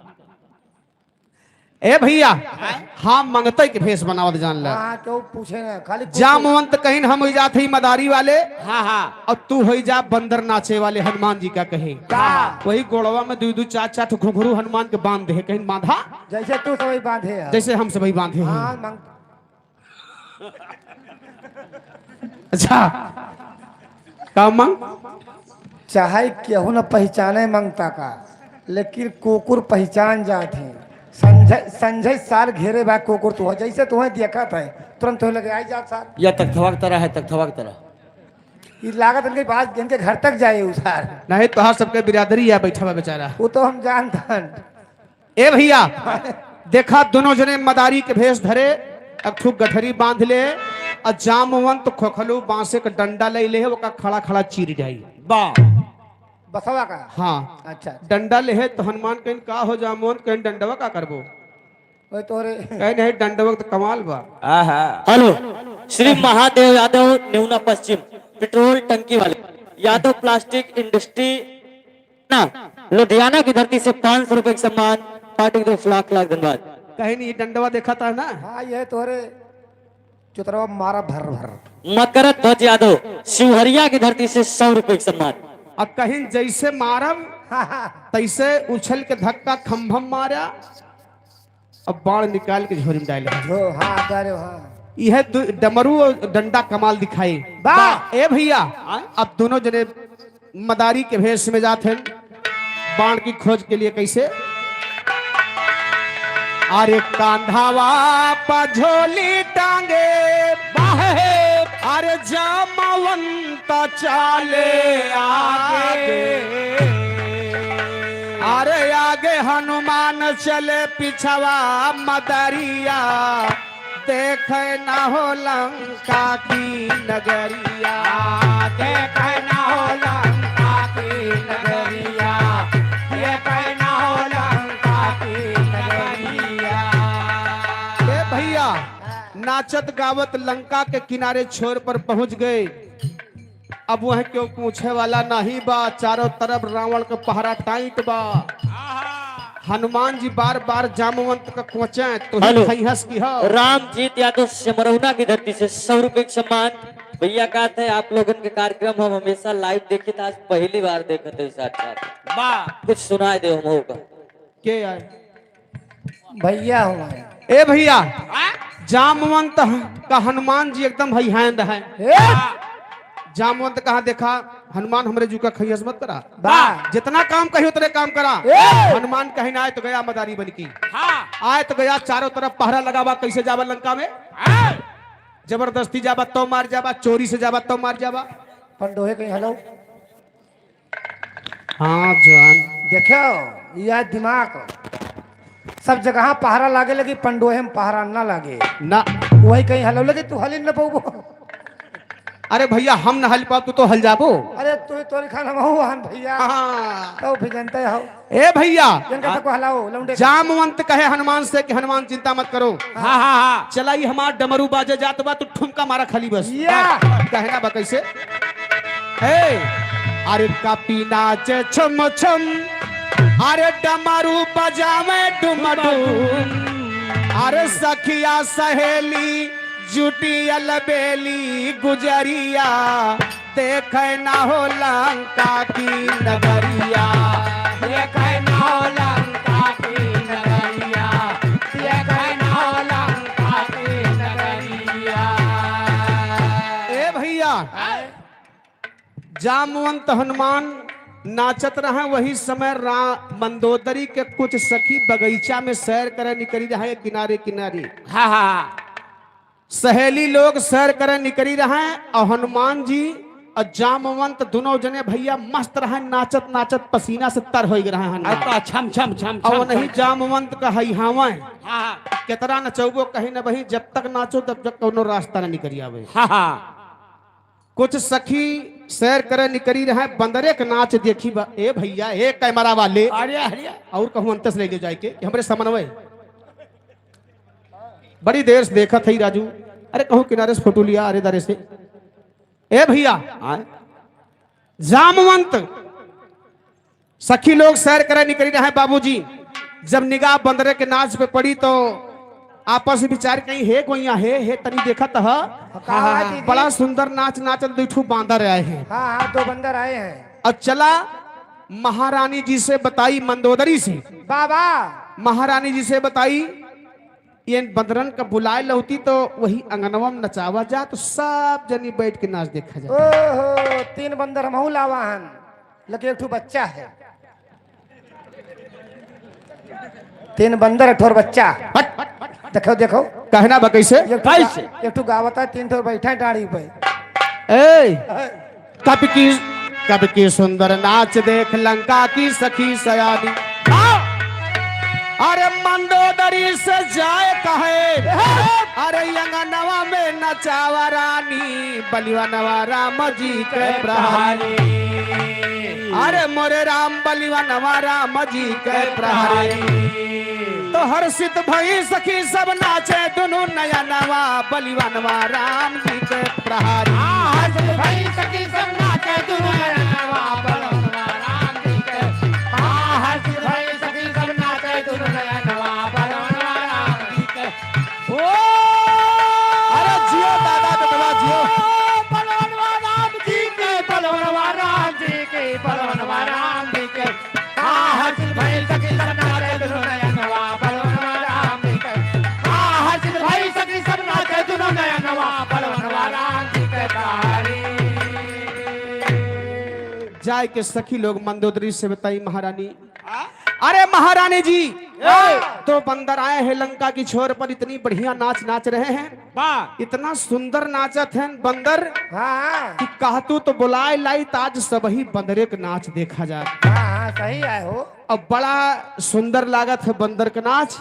ए भैया, हाँ? हाँ, मंगतई के भेष बनावत जान ला। हाँ, क्यों पूछे ना, खाली कुछ जामवंत कहिन हम होई जात हई मदारी वाले, हाँ, हाँ। और तू होई जा बंदर नाचे वाले, हनुमान जी का कहे। का? वही गोड़वा में दुई दुई चार चार ठो घुघरू हनुमान के बांध दे, कहिन बांधा। जैसे तू सबई बांधे है। जैसे हम सबई बांधे हैं। हाँ, मंग- अच्छा, का मांग? चाहे केहू न पहिचाने मंगता का, लेकिन कुकुर पहिचान जात है। संजय, संजय सार घेरे बा कुकुर, तू जैसे तुहें देखत है, तुरंत तुहें लगे आई जात सार। या तख्तवा के तरह है, तख्तवा के तरह। ई लागत इनके पास, इनके घर तक जाए उ सार। नहीं, तोहार सबके बिरादरी या बैठा बा बेचारा। वो तो हम जानत हन। ए भैया, देखा दोनों जने मदारी के भेष धरे, एक ठो गठरी बांध ले, और जामवंत खोखलू बांसे के डंडा ले ले, ओका खड़ा खड़ा चीर जाई। बा। बसवा का? हाँ। अच्छा, अच्छा। डंडा ले है तो हनुमान कहिन, "का हो जामवंत?" कहिन, "डंडवा का करबो?" ओए तोरे। कहिन, "नहीं, डंडवा के तो कमाल बा।" आहा। हेलो, श्री महादेव यादव, नेवना पश्चिम, पेट्रोल टंकी वाले, यादव प्लास्टिक इंडस्ट्री ना, लुधियाना की धरती से पाँच सौ रुपए का सम्मान, पार्टी की तरफ से लाख लाख धन्यवाद। कहिन ई डंडवा देखा था ना? हाँ, ये तोहरे चुतरवा मारा भर भर। मकरत ध्वज यादव, शिवहरिया की धरती से सौ रुपए का सम्मान। अब कहिन जैसे मारब, तैसे उछल के धक्का खंभम मारा। अब बाण निकाल के झोरी में डाले। झो-, हाँ, डाले, हाँ। यह दु-, डमरू और डंडा कमाल दिखाई। वाह। ए भैया, हाँ? अब दोनों जने मदारी के भेष में जात हैं बाण की खोज के लिए। कैसे? अरे कांधावा पर झोली टांगे, बाहे, अरे जामवंत चाले आगे। अरे आगे हनुमान चले, पिछवा मदरिया, देखे ना हो लंका की नगरिया। देखे ना हो लंका की नगरिया, देखे ना हो लंका की नगरिया। ए भैया, नाचत गावत लंका के किनारे छोर पर पहुंच गए। अब वह क्यों पूछे वाला नहीं बा, चारों तरफ रावण के पहरा टाइट बा। हनुमान जी बार बार जामवंत का कोचे, तो ही हेलो। खैहस की हो। रामजीत यादव सिमरौना की धरती से सौ रुपए का सम्मान। भैया कहत है, आप लोगन के कार्यक्रम हम हमेशा लाइव देखित, आज पहली बार देखत है साक्षात। वाह। कुछ सुनाई दे हम होगा। के आए? भैया हुआ है। ए भैया, हाँ? जामवंत ह-, का हनुमान जी एकदम हई हैंद है। ए? जामवंत कहा देखा, हनुमान हमरे जू का खैहस मत करा। बा। जितना काम कही उतने काम करा। ए! हनुमान कहीं ना आए तो गया मदारी बन की। हाँ। आए तो गया चारों तरफ पहरा लगावा, कैसे जावा लंका में? हाँ। जबरदस्ती जावा तो मार जावा, चोरी से जावा तो मार जावा। पंडोहे कहीं हेलो। हाँ जान। देखो, यह दिमाग, सब जगह पहरा लागे, लेकिन पंडोहे में पहरा ना लागे। ना। वही कहीं हलो लगे, तू हलिन न पउबो। अरे भइया, हम न हल पाओ, तू तो हल जाबो। अरे तू तो लिखा न हूँ हन भइया। हाँ। तो फिर जनते हो। ए भइया, इनका सबको हलाओ, लौंडे। जामवंत कहे हनुमान से कि हनुमान चिंता मत करो। हाँ, हाँ, हाँ। चला, ई हमार डमरू बाजे जात बा, तू ठुमका मारा खाली बस। या। कहना बा कैसे? ए, अरे कापी नाचे छम छम, अरे डमरू बजावे डुम डुम, अरे सखिया सहेली जुटी अलबेली गुजरिया, देखे ना हो लंका की नगरिया। देखे ना हो लंका की नगरिया, देखे ना हो लंका की नगरिया। ए भइया, जामवंत हनुमान नाचत रहे, वही समय रा-, मंदोदरी के कुछ सखी बगीचा में सैर करे निकरी रहे किनारे किनारे। हाँ, हाँ, हाँ। सहेली लोग सैर करे निकरी रहे और हनुमान जी और जामवंत दोनों जने भइया मस्त रहे, नाचत नाचत पसीना से तर होइ रहे हैं। अरे तो छम छम छम और छम नहीं छम। जामवंत का है हवा है। हाँ, हाँ। केतना नचौबो कहीं न बही, जब तक नाचो तब तक कौनो रास्ता न निकरी आवे। हाँ, हाँ। कुछ सखी सैर करे निकरी रहे, बंदरे के नाच देखी बा। ए भइया, ए कैमरा वाले, अरे, अरे। और कहूँ अंतस ले जाए के, कि हमरे समन्वय बड़ी देर से देखत है राजू। अरे कहूँ किनारे से फोटो लिया, अरे दारे से। ए भइया, हाँ। जामवंत सखी लोग सैर करे निकरी रहे बाबूजी। जब निगाह बंदरे के नाच पे पड़ी तो आपस में विचार कहीं, "हे गोइया, हे, हे, तनी देखत ह। हाँ, हाँ, हाँ। दीदी। बड़ा सुंदर नाच नाचत दुई ठू बांदर आए हैं।" हाँ, हाँ, दो बंदर आए हैं। और चला महारानी जी से बताई, मंदोदरी से। बाबा। महारानी जी से बताई, इन बंदरन का बुलाए लौती तो वही अंगनवा में नचावा जा, तो सब जनी बैठ के नाच देखा जा। ओहो, तीन बंदर हमहू लावा हन, लेकिन एक ठो बच्चा है। तीन बंदर, एक ठो बच्चा। हट। देखो, देखो। कहना बा कैसे? एक ठो गा-, कैसे? एक ठो गावत है, तीन ठो बैठा है डाढ़ी पे। ए, कब की, कब की सुंदर नाच देख लंका की सखी सयानी। हाँ। अरे मंदोदरी से जाए कहे, अरे अंगनवा में नचावा रानी, बलिवनवा राम जी के प्रहरी। अरे मोरे राम बलिवनवा राम जी के प्रहरी। तो हर्षित भई सखी सब नाचे दुनु नयनवा, बलिवनवा राम जी के प्रहरी। हाँ, हर्षित भई सखी सब नाचे दुनु नयनवा, बलिवनवा राम जी के। हाँ, हर्षित भई सखी सब नाचे दुनु नयनवा, बलिवनवा राम जी के। ओ! अरे जियो दादा बेटवा जियो। बलवनवा राम जी के, बलवनवा राम जी के, बलवनवा राम जी के। हाँ, हर्षित भई सखी सब नाचे दुनो नयनवा, बलवनवा राम जी के। हाँ, हर्षित भई सखी सब नाचे दुनो नयनवा, बलवनवा राम जी के तारी। जाए के सखी लोग मंदोदरी से बताई महारानी। हाँ? अरे महारानी जी, ए! दो बंदर आए हैं लंका की छोर पर, इतनी बढ़िया नाच नाच रहे हैं। वाह। इतना सुंदर नाचत हैं बंदर हाँ। कि कहतू तो बुलाए लाई, तो आज सबही बंदरे के नाच देखा जाए। हाँ, हाँ, सही है हो। अब बड़ा सुंदर लागत है बंदर के नाच।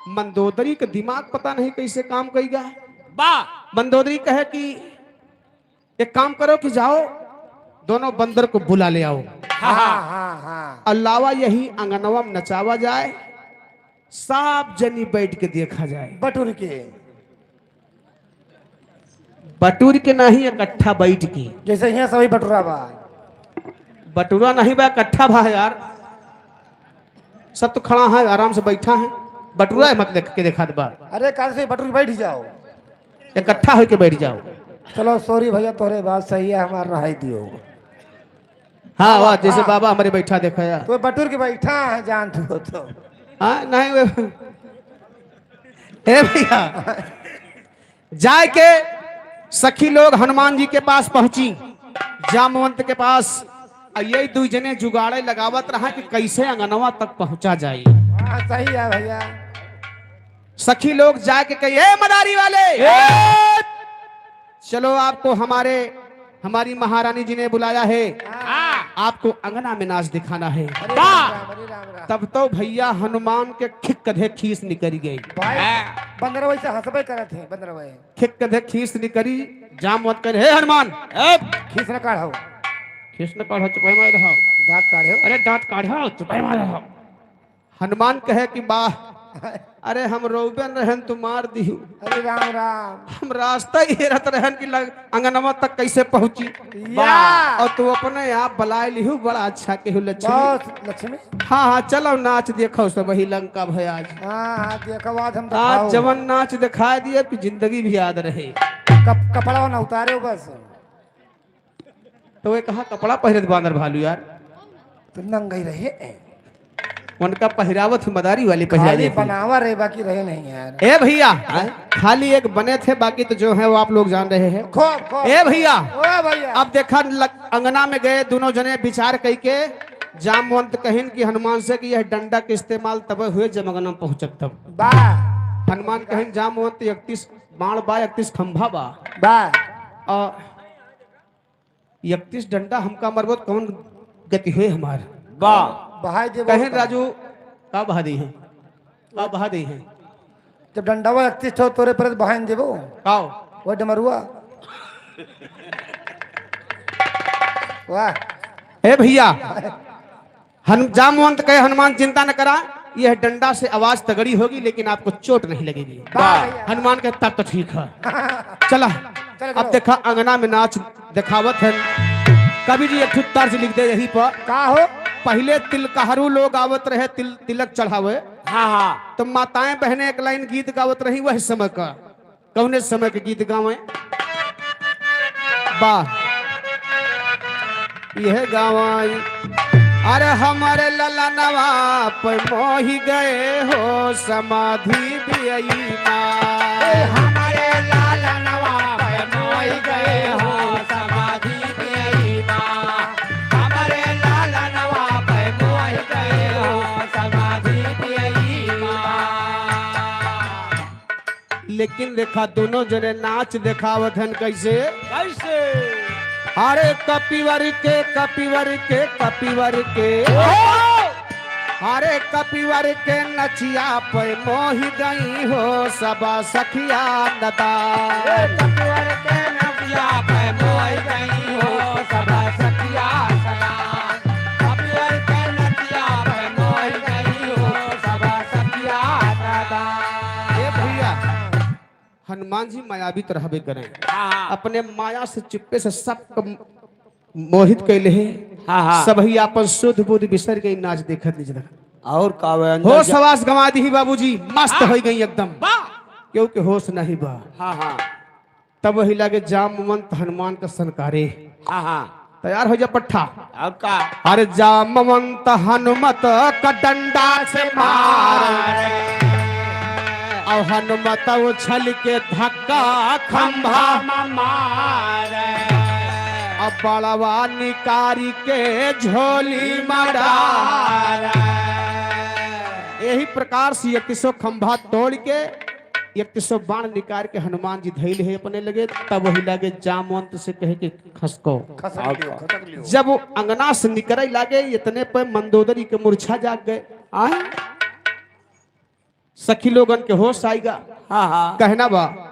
मंदोदरी के दिमाग पता नहीं कैसे काम कइगा। वाह। मंदोदरी कहे कि एक काम करो कि जाओ, दोनों बंदर को बुला ले आओ। हाँ, हाँ, हाँ। और लावा यही अंगनवा में नचावा जाए, सब जनी बैठ के देखा जाए। बटुर के। बटुर के नहीं, इकट्ठा बैठ के। जैसे यहाँ सभी बटुरा बा। बटुरा नहीं बा, इकट्ठा बा यार। सब तो खड़ा है, आराम से बैठा है। बटुरा है, मत देख के देखा दे बा। अरे, काल से बटुर के बैठ जाओ। इकट्ठा होके बैठ जाओ। चलो, sorry भैया, तोहरे बात सही है, हमार रहाई दियो। हाँ, वाह, जैसे हाँ। बाबा हमारे बैठा देखा यार। तो बटुर के बैठा है, जान तू तो। हाँ, नहीं, वे-, ए भैया, जाए के सखी लोग हनुमान जी के पास पहुंची, जामवंत के पास, आ यही दुई जने जुगाड़े लगावत रहा कि कैसे अंगनवा तक पहुंचा जाए। हाँ, सही है भैया। सखी लोग जाके कही, "ए मदारी वाले, ए! चलो, आपको हमारे, हमारी महारानी जी ने बुलाया है, हाँ। आपको अंगना में नाच दिखाना है।" अरे वाह! राम राम, अरे राम राम। तब तो भैया हनुमान के खिक कधे खीस निकल गई। भाई, हाँ। बंदरवा से हंसबे करत है, बंदरवा। खिक कधे खीस निकली, जामवंत कहे, "हे हनुमान, ए, खीस न काढ़ो।" खीस न काढ़ो, चुपाई मार रहो। दांत काढ़ो। अरे दांत काढ़ो, चुपाई मार रहो। हनुमान कहे कि बा, अरे हम रोबे न रहन, तू मार दिहू। अरे राम राम। हम रास्ता ही हेरत रहन कि लग अंगनवा तक कैसे पहुंची। या। और तू अपने आप बलाए लिहू, बड़ा अच्छा केहू लक्ष्मी। बहुत लक्ष्मी। हाँ, हाँ, चलो नाच देखो सब ही लंका भयाज। हाँ, हाँ, देखो आज हम आज दिखाओ। जवन नाच दिखाई दिए, तू जिंदगी भी याद रहे। कप-, कपड़ा ना उतारे हो बस। तो वे कहा कपड़ा पहिरत बांदर भालू यार। तो नंगई रहे। उनका पहिरावत ही मदारी वाली पहिरा खाली देती। बनावा रहे, बाकी रहे नहीं यार। ए भैया, आय? खाली एक बने थे, बाकी तो जो है वो आप लोग जान रहे हैं। खूब, खूब। ए भैया, ओ भैया। अब देखा लग-, अंगना में गए दोनों जने विचार कई के, जामवंत कहिन कि हनुमान से कि यह डंडा के इस्तेमाल तब हुए जब अंगना में पहुंचब तब। बा। हनुमान कहिन, "जामवंत इकतीस बाण बा, इकतीस खंभा बा।" बा। और इकतीस डंडा हमका मरबो त कौन गति होए हमार? बा। बहाई देबो कहे का? राजू, का बहा दी है? का बहा दी है? जब डंडावा इकतीस ठो तोरे पर बहाई देबो। काओ? वो डमरुआ। वाह। ए भैया, हनु-, जामवंत कहे, "हनुमान चिंता न करा, यह डंडा से आवाज तगड़ी होगी लेकिन आपको चोट नहीं लगेगी।" वाह। हनुमान कहे, "तब तो ठीक है।" चला, चला अब करो। देखा अंगना में नाच दिखावत है। कवि जी एक ठो तर्ज लिख दे यही पर। का हो? पहिले तिलकहरू लोग आवत रहे तिल-, तिलक चढ़ावे। हाँ, हाँ। तो माताएं बहनें एक लाइन गीत गावत रही वह समय का। कौने समय के गीत गावें? बा। यह गावाई। अरे हमरे ललनवा पे मोहि गए हो समाधि बियई माँ। हमरे ललनवा पे मोहि गए हो समाधि बियई माँ। हमरे ललनवा पे मोहि गए हो समाधि बियई माँ। लेकिन देखा दोनों जने नाच देखावत हन कैसे? कैसे? अरे कपिवर के, कपिवर के, कपिवर के। ओहो! अरे कपिवर के नचिया पे मोहि गई हो सब सखिया नदा। ए, कपिवर के नचिया पे मोहि गई हो सब सखिया सदा। कपिवर के नचिया पे मोहि गई हो सब सखिया सदा। ए भैया, हनुमान जी मायावी तो रहबे करें। हाँ, हाँ। अपने माया से चुप्पे से सबको मोहित कैले हैं। हाँ, हाँ। सबही आपन शुद्ध बुद्धि बिसर गई, नाच देखत निज लगा। और का बे, अंदर होश जा- हवास गंवा दी बाबूजी, मस्त हाँ। होइ गई एकदम। वाह। क्योंकि होश नहीं बा। हाँ, हाँ। तब वही लागे जामवंत हनुमान का सनकारे। हाँ, हाँ। तैयार हो जा पट्ठा। अब का? अरे जामवंत हनुमत का डंडा से मार। और हनुमत उछल के धक्का खंभा में मार। अब बड़वा निकारी के झोली में डार। यही प्रकार से इकतीसो खंभा तोड़ के इकतीसो बाण निकाल के हनुमान जी धइले है अपने लगे, तब वही लागे जामवंत से कहे कि खसको। खसक लियो, खसक लियो। जब वो अंगना से निकरे लागे, इतने पे मंदोदरी के मूर्छा जाग गए। आय? सखी लोगन के होश आइगा। हाँ, हाँ। कहना बा,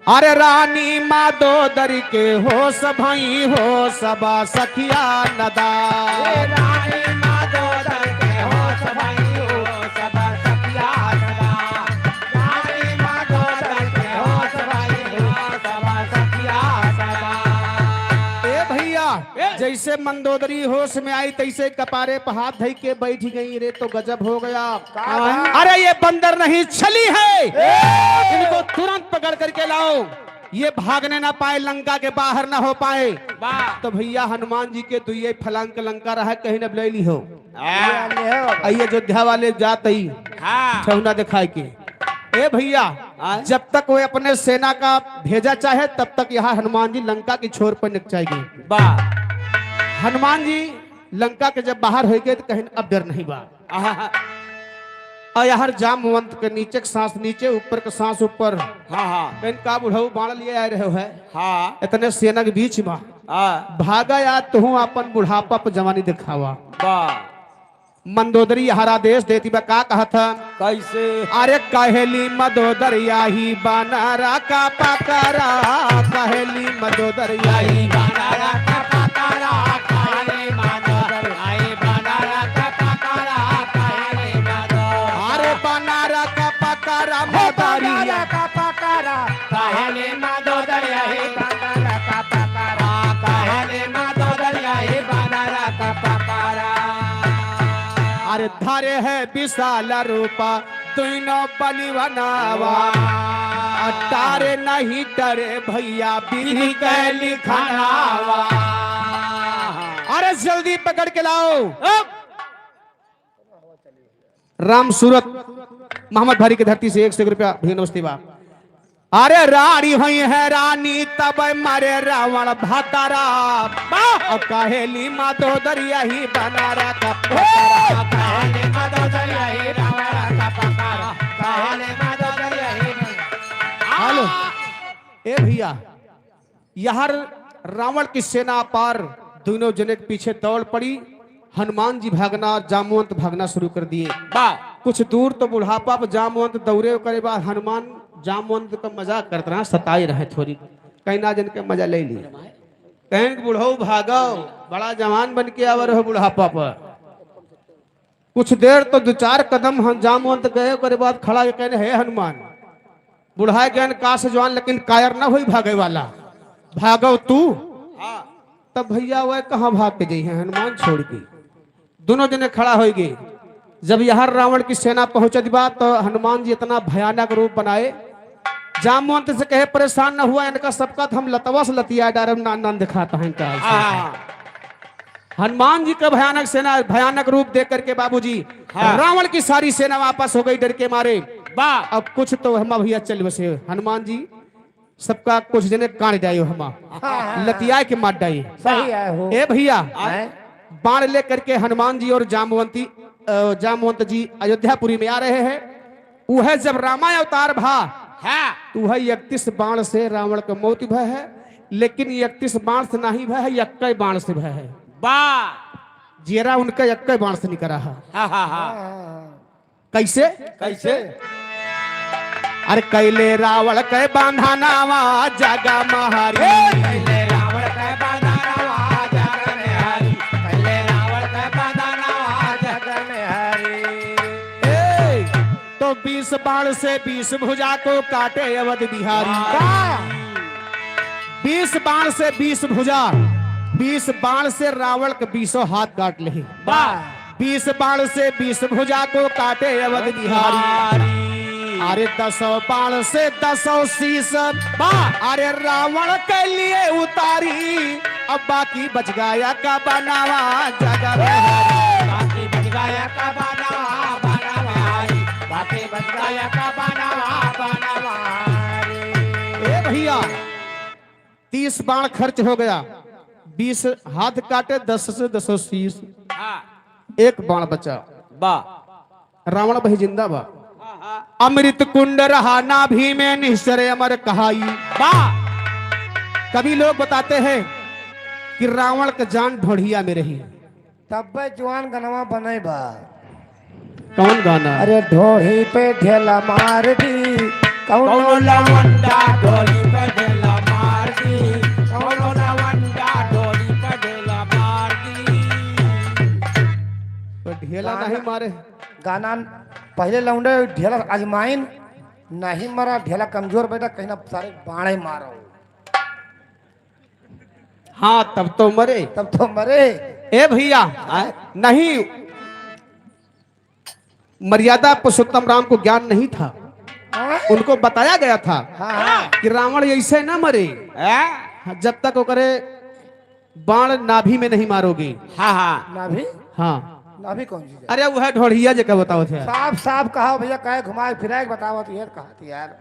अरे रानी मादोदरी के होश भई हो सब सखिया नदा। ए रानी मादोदरी के होश भई हो सब सखिया नदा। रानी मादोदरी के होश भई हो सब सखिया नदा। ए भैया, ए। जैसे मंदोदरी होश में आई तैसे कपारे पर हाथ धई के बैठ गई रे, तो गजब हो गया। का भा? अरे ये बंदर नहीं छली है, ए! इनको तुरंत पकड़ करके लाओ, ये भागने ना पाए, लंका के बाहर ना हो पाए। वाह। तो भैया हनुमान जी के दुइये फलांग के लंका रहा, कहीं न ले ली हो। हाँ। ले हो। आ ये अयोध्या वाले जात ही हाँ। ठेहुना दिखाए के। ए भैया, हाँ। जब तक वो अपने सेना का भेजा चाहे तब तक यहाँ हनुमान जी लंका की छोर पर निकचाएगी। वाह। हनुमान जी लंका के जब बाहर होइगे तो कहिन अब डर नहीं बा। आहा। और यार जामवंत के नीचे के सांस नीचे, ऊपर के सांस ऊपर। हाँ, हाँ। कहिन का बुढ़ऊ बाण लिए आए रहे हो है? हाँ। इतने सेना के बीच में। हाँ। भागा यार तुहूँ अपन बुढ़ापा पर जवानी दिखावा। वाह। मंदोदरी यहाँ आदेश देती बा, का कहत ह? कैसे? अरे कहेली मंदोदरिया ही बानरा का पकड़ा, कहेली मंदोदरिया ही बानरा का पकड़ा, कहेली मंदोदरिया ही बानरा का पकड़ा, कहेली मंदोदरिया। अरे बानरा का पकड़ा, हे मंदोदरिया। बानरा का पकड़ा, कहेली मंदोदरिया ही बानरा का पकड़ा, कहेली मंदोदरिया ही बानरा का पकड़ा। अरे धरे है विशाल रूपा, दुइनो बलिवनावा। वाह। आ तारे नहीं डरे भैया, बिन के लिखनावा। अरे जल्दी पकड़ के लाओ। अब राम सूरत मोहम्मद भारी के धरती से एक सौ एक रुपया भैया नमस्ते बा। अरे रानी होई है रानी तब मरे रावण भतारा। वाह! अब कहेली मंदोदरिया ही बानरा का पकड़ा, कहेली मंदोदरिया ही बानरा का पकड़ा, कहेली मंदोदरिया ही। हेलो, ए भैया, यहाँ रावण की सेना अपार, दुइनो जने के पीछे दौड़ पड़ी। हनुमान जी भागना, जामवंत भागना शुरू कर दिए। वाह। कुछ दूर तो बुढ़ापा पर जामवंत दौड़े, ओकरे बाद हनुमान जामवंत का मजाक करत रहा, सताए रहे थोड़ी, कहीं ना जन के मजा ले ली। कहेन कि बुढ़ऊ भागो, बड़ा जवान बन के आवे रहो बुढ़ापा पर। कुछ देर तो दो चार कदम हम जामवंत गए, ओकरे बाद खड़ा होके कहेन, "हे हनुमान।" बुढ़ाए गएन का से जवान, लेकिन कायर ना होई भागे वाला, "भागो तू।" हाँ। तब भैया वह कहाँ भाग के जइहैं हनुमान छोड़ के? दुनो जने खड़ा होई गए। जब यहाँ रावण की सेना पहुँचत बा तो हनुमान जी इतना भयानक रूप बनाए, जामवंत से कहे, "परेशान न हुआ, इनका सबका तो हम लतवा से लतिया डारब, ना नंद खाता है इनका।" हाँ। हनुमान जी का भयानक सेना, भयानक रूप देख करके बाबूजी, हाँ। रावण की सारी सेना वापस हो गई डर के मारे। वाह। अब कुछ तो हम भैया चल बसे हनुमान जी, सबका कुछ जने कान डायो हमा, हाँ, हाँ, हाँ। लतियाए के मार डाई। सही है हो। ए भैया, हैं? बाण लेकर के हनुमान जी और जामवंती, अ, जामवंत जी अयोध्यापुरी में आ रहे हैं। वह जब रामा अवतार भा, हाँ। तो वह इकतीस बाण से रावण का मौत भय है, लेकिन इकतीस बाण से नहीं भय है, यक्के बाण से भय है। वाह। जेरा उनका यक्के बाण से निकरा है। हाँ, हाँ, हाँ। हाँ, हाँ, हाँ। कैसे? कैसे? अरे कैले रावण के बांधनावा जग महरी। कैले रावण के बांधनावा जग महरी। कैले रावण के बांधनावा जग महरी। ए, तो बीस बाण से बीस भुजा को काटे अवध बिहारी। वाह। बीस बाण से बीस भुजा, बीस बाण से रावण के बीसों हाथ काट ले। वाह। बीस बाण से बीस भुजा को काटे अवध बिहारी। बिहारी। अरे दसों बाण से दसों शीश। वाह। अरे रावण के लिए उतारी। अब बाकी बच गया का बनावा जग में। बाकी बच गया का बनावा, बनावा। बाकी बच गया का बनावा, बनावा। ए भैया, तीस बाण खर्च हो गया, बीस हाथ काटे, दस से दसों शीश। हाँ। एक बाण बचा। वाह। रावण भाई जिंदा बा। हाँ, हाँ। अमृत कुंड रहा नाभि में, निश्चर अमर कहाई। वाह। कवि लोग बताते हैं कि रावण का जान ढोढ़िया में रही। तब्बे जुआन गनवा बने बा। कौन गाना? अरे ढोढ़ी पे ढेला मार दी, कौनो कौनो लवंडा ढोढ़ी पे ढेला मार दी, कौनो लवंडा ढोढ़ी पे ढेला मार दी। तो ढेला गाना, नहीं मारे। गाना पहले लौंडे ढेला आजमाइन, नहीं मरा ढेला कमजोर बेटा, कहीं ना सारे बाणे मारो। हाँ, तब तो मरे। तब तो मरे। ए भैया, आय? नहीं, मर्यादा पुरुषोत्तम राम को ज्ञान नहीं था। हाँ? उनको बताया गया था हाँ, हाँ। कि रावण ऐसे ना मरे। हाँ? जब तक ओकरे बाण नाभि में नहीं मारोगे। हाँ, हाँ। नाभि? हाँ। नाभि कौन चीज है? अरे, वह ढोढ़िया जेका बतावत है। साफ, साफ कहा भैया, काहे घुमाए फिराए के बतावत यार, कहा थी यार।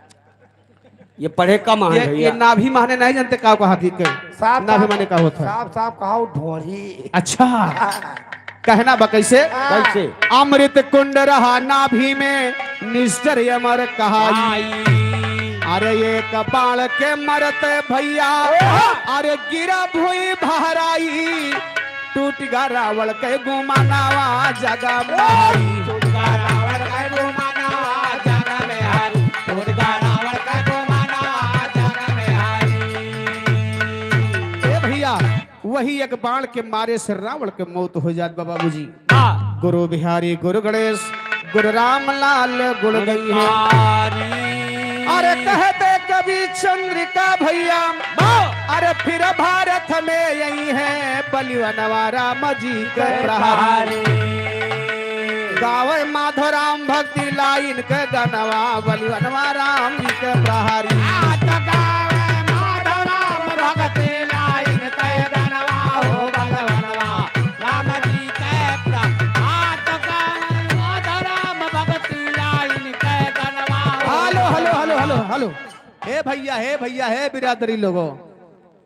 ये पढ़े कम है ये, भैया। ये नाभि माने नहीं जानते का कहा थी के? साफ, नाभि साफ, माने का होता है? साफ, साफ कहा ढोढ़ी। अच्छा। कहना बा कैसे? हाँ। कैसे? अमृत कुंड रहा नाभि में, निश्चर अमर कहाई। आई। अरे एक बाण के मरते भैया, ओहो। अरे गिरा भुई बहराई, टूट टूट गा रावण के गुमानवा जग में हरी। टूट गा रावण के गुमानवा जग में हरी। टूट गा रावण के गुमानवा जग में हरी। ए भइया, वही एक बाण के मारे से रावण के मौत होइ जात बा बाबूजी। हाँ। गुरु बिहारी, गुरु गणेश, गुरु रामलाल गुण गई है। गुणकारी। अरे कहते कवि चंद्रिका भइया, वाह। अरे फिर भारत में अइहैं बलिवनवा राम जी के प्रहरी। प्रहरी। गावे माधो राम भक्ति लाइन के गनवा, बलिवनवा राम जी के प्रहरी। आ तो गावे माधो राम भक्ति लाइन के गनवा हो बलिवनवा राम जी के प्र-, आ तो गावे माधो राम भक्ति लाइन के गनवा हो hello, hello, hello, hello, hello. हे भइया, हे भइया, हे बिरादरी लोगो,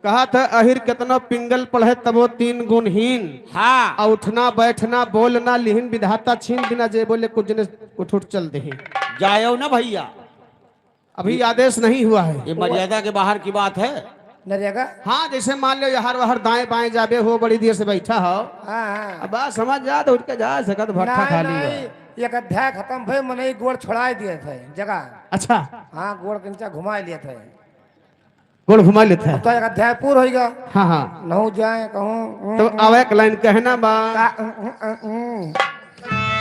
कहत है, अहिर केतनो पिंगल पढ़े तबो तीन गुण हीन। हाँ। आ उठना, बैठना, बोलना, लिहिन विधाता छीन, बिना जे बोले कुछ जने उठ उठ चल देही। जायो ना भइया। अभी ये आदेश नहीं हुआ है। ये मर्यादा के बाहर की बात है। नरेगा? हाँ, जैसे मान लो, यहर वहर दाएं बाएं जाबे हो, बड़ी देर से बैठा हो। हाँ, हाँ। अब बात समझ जा, तो उठ के जा सकत, भट्ठा ना, खाली नहीं, है। एक अध्याय खतम भे, मनई गोड़ छोड़ाए दिए थे, जगह। अच्छा। हाँ, गोड़ के नीचे घुमाए लिए थे। गोड़ घुमा लेत है। अब तो एक अध्याय पूर होइगा। हाँ, हाँ। नहु जाए कहूँ, तो हम्म, आवे एक लाइन कहना बा। का, हम्म, हम्म, हम्म।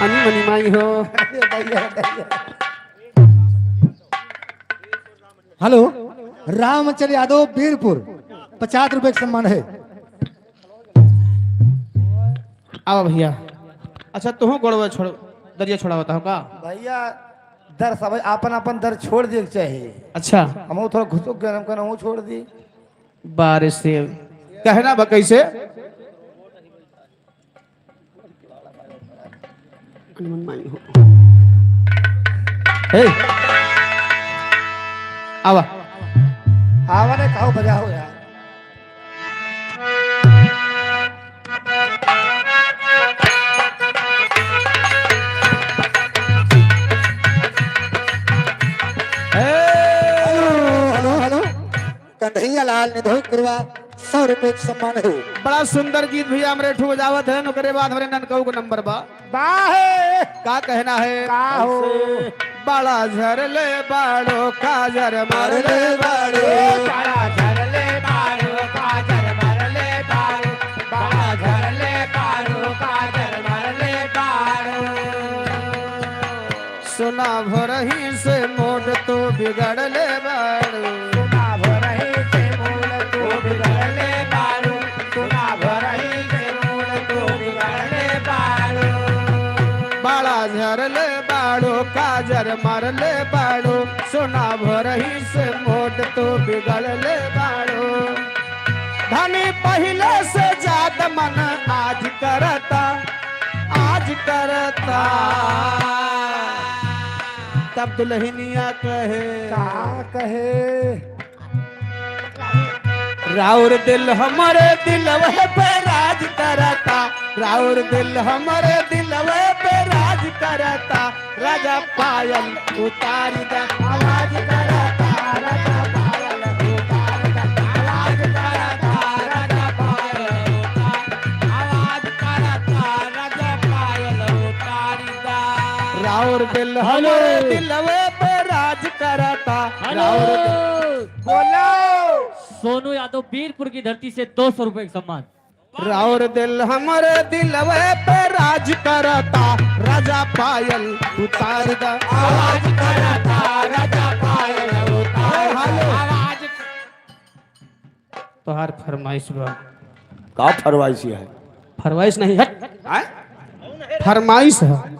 अनी मनी माई हो। अरे भइया, भइया। हेलो, रामचंद्र यादव, बीरपुर, पचास रुपए के सम्मान है। आवा भइया। अच्छा, तुहूँ गोड़वा छोड़, दरिया छोड़ावत हो का? भइया, दर सब आपन आपन दर छोड़ दिए के चाही। अच्छा। हमहू थोड़ा घुसुक गए, हमको हमहू छोड़ दी। बारे से कहना बा कैसे? हनुमान माई हो। हे। आवा। आवा ने कहो बजाओ यार। Hello, hello, hello. Kanhaiya Lal निधोई कुरवा, सौ रुपये के सम्मान है। बड़ा सुंदर गीत भइया, हमरे ठू बजावत है, ओकरे बाद हमरे ननकऊ के नंबर बा। बा है। का कहना है? का हो? बड़ा झरले बाड़ो, काजर मारले बाड़ो। बड़ा झरले बाड़ो, काजर मारले बाड़ो। बड़ा झरले बाड़ो, काजर मारले बाड़ो। सुना भोरही से मूड तू बिगड़ले बाड़ू। सुना भोरही से मूड तू बिगड़ले बाड़ू। सुना भोरही से मूड तू बिगड़ले बाड़ू। बड़ा झरले बाड़ू, काजर मारले बाड़ू। सुना भोरही से मूड तू बिगड़ले बाड़ू। धनी पहिले से जात मन आज करता, आज करता। तब दुल्हनिया कहे, का कहे? राउर दिल हमरे दिलवे पे राज करता, राउर दिल हमरे दिलवे पे राज करता। राजा पायल उतारी दा, आवाज करता, राजा पायल उतारी दा, आवाज करता, राजा पायल उतारी, आवाज करता, राजा पायल उतारी दा। राउर दिल हेलो। हमरे दिलवे पे राज करता, हेलो। राउर दिल बोलो। सोनू यादव वीरपुर की धरती से दो सौ रुपए का सम्मान। राउर दिल हमरे दिलवे पे राज करता, राजा पायल उतार दा। आवाज करता, राजा पायल उतार दा। हेलो। आवाज। तोहार फरमाइश बा। का फरमाइश है? फरमाइश नहीं, हट। हैं? फरमाइश है।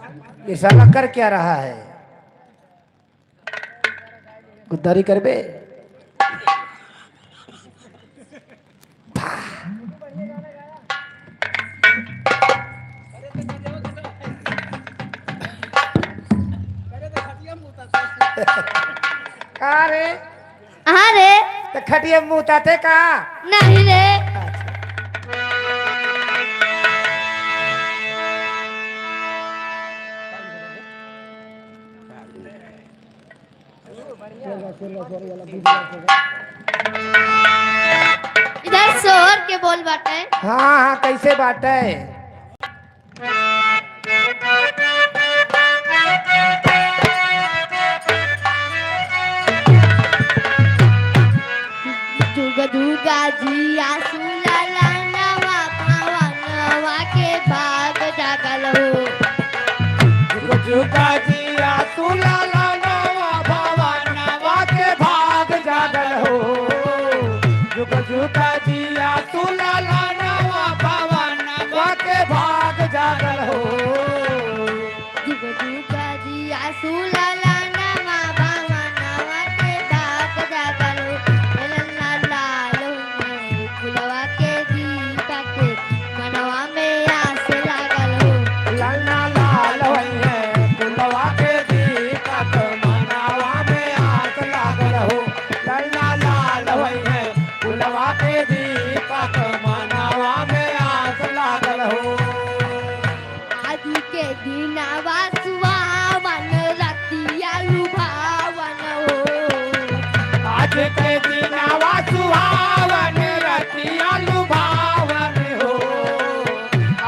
ये साला कर क्या रहा है? गुद्दारी करबे? का रे? हाँ रे। तो खटिया मुँह ताते का? नहीं रे। इधर शोर के बोल बाटे। हाँ, हाँ, कैसे बाटे? जुग जुग जिया सुललनवा भवनवा के भाग जागल हो। जुग जुग जिया सुललनवा भवनवा के भाग जागल हो। जुग जुग जिया सुललनवा भवनवा के भाग जागल हो। जुग जुग जिया सुललनवा भवनवा के भाग जागल हो। ललना लाल होइहैं कुलवा के दीपक, मनवा में आस लागल हो। ललना लाल होइहैं कुलवा के दीपक, मनवा में आस लागल हो। ललना लाल होइहैं कुलवा के दीपक, मनवा में आस लागल हो। आज के दिनवा सुहावन रतिया लुभावन हो। आज के दिनवा सुहावन रतिया लुभावन हो।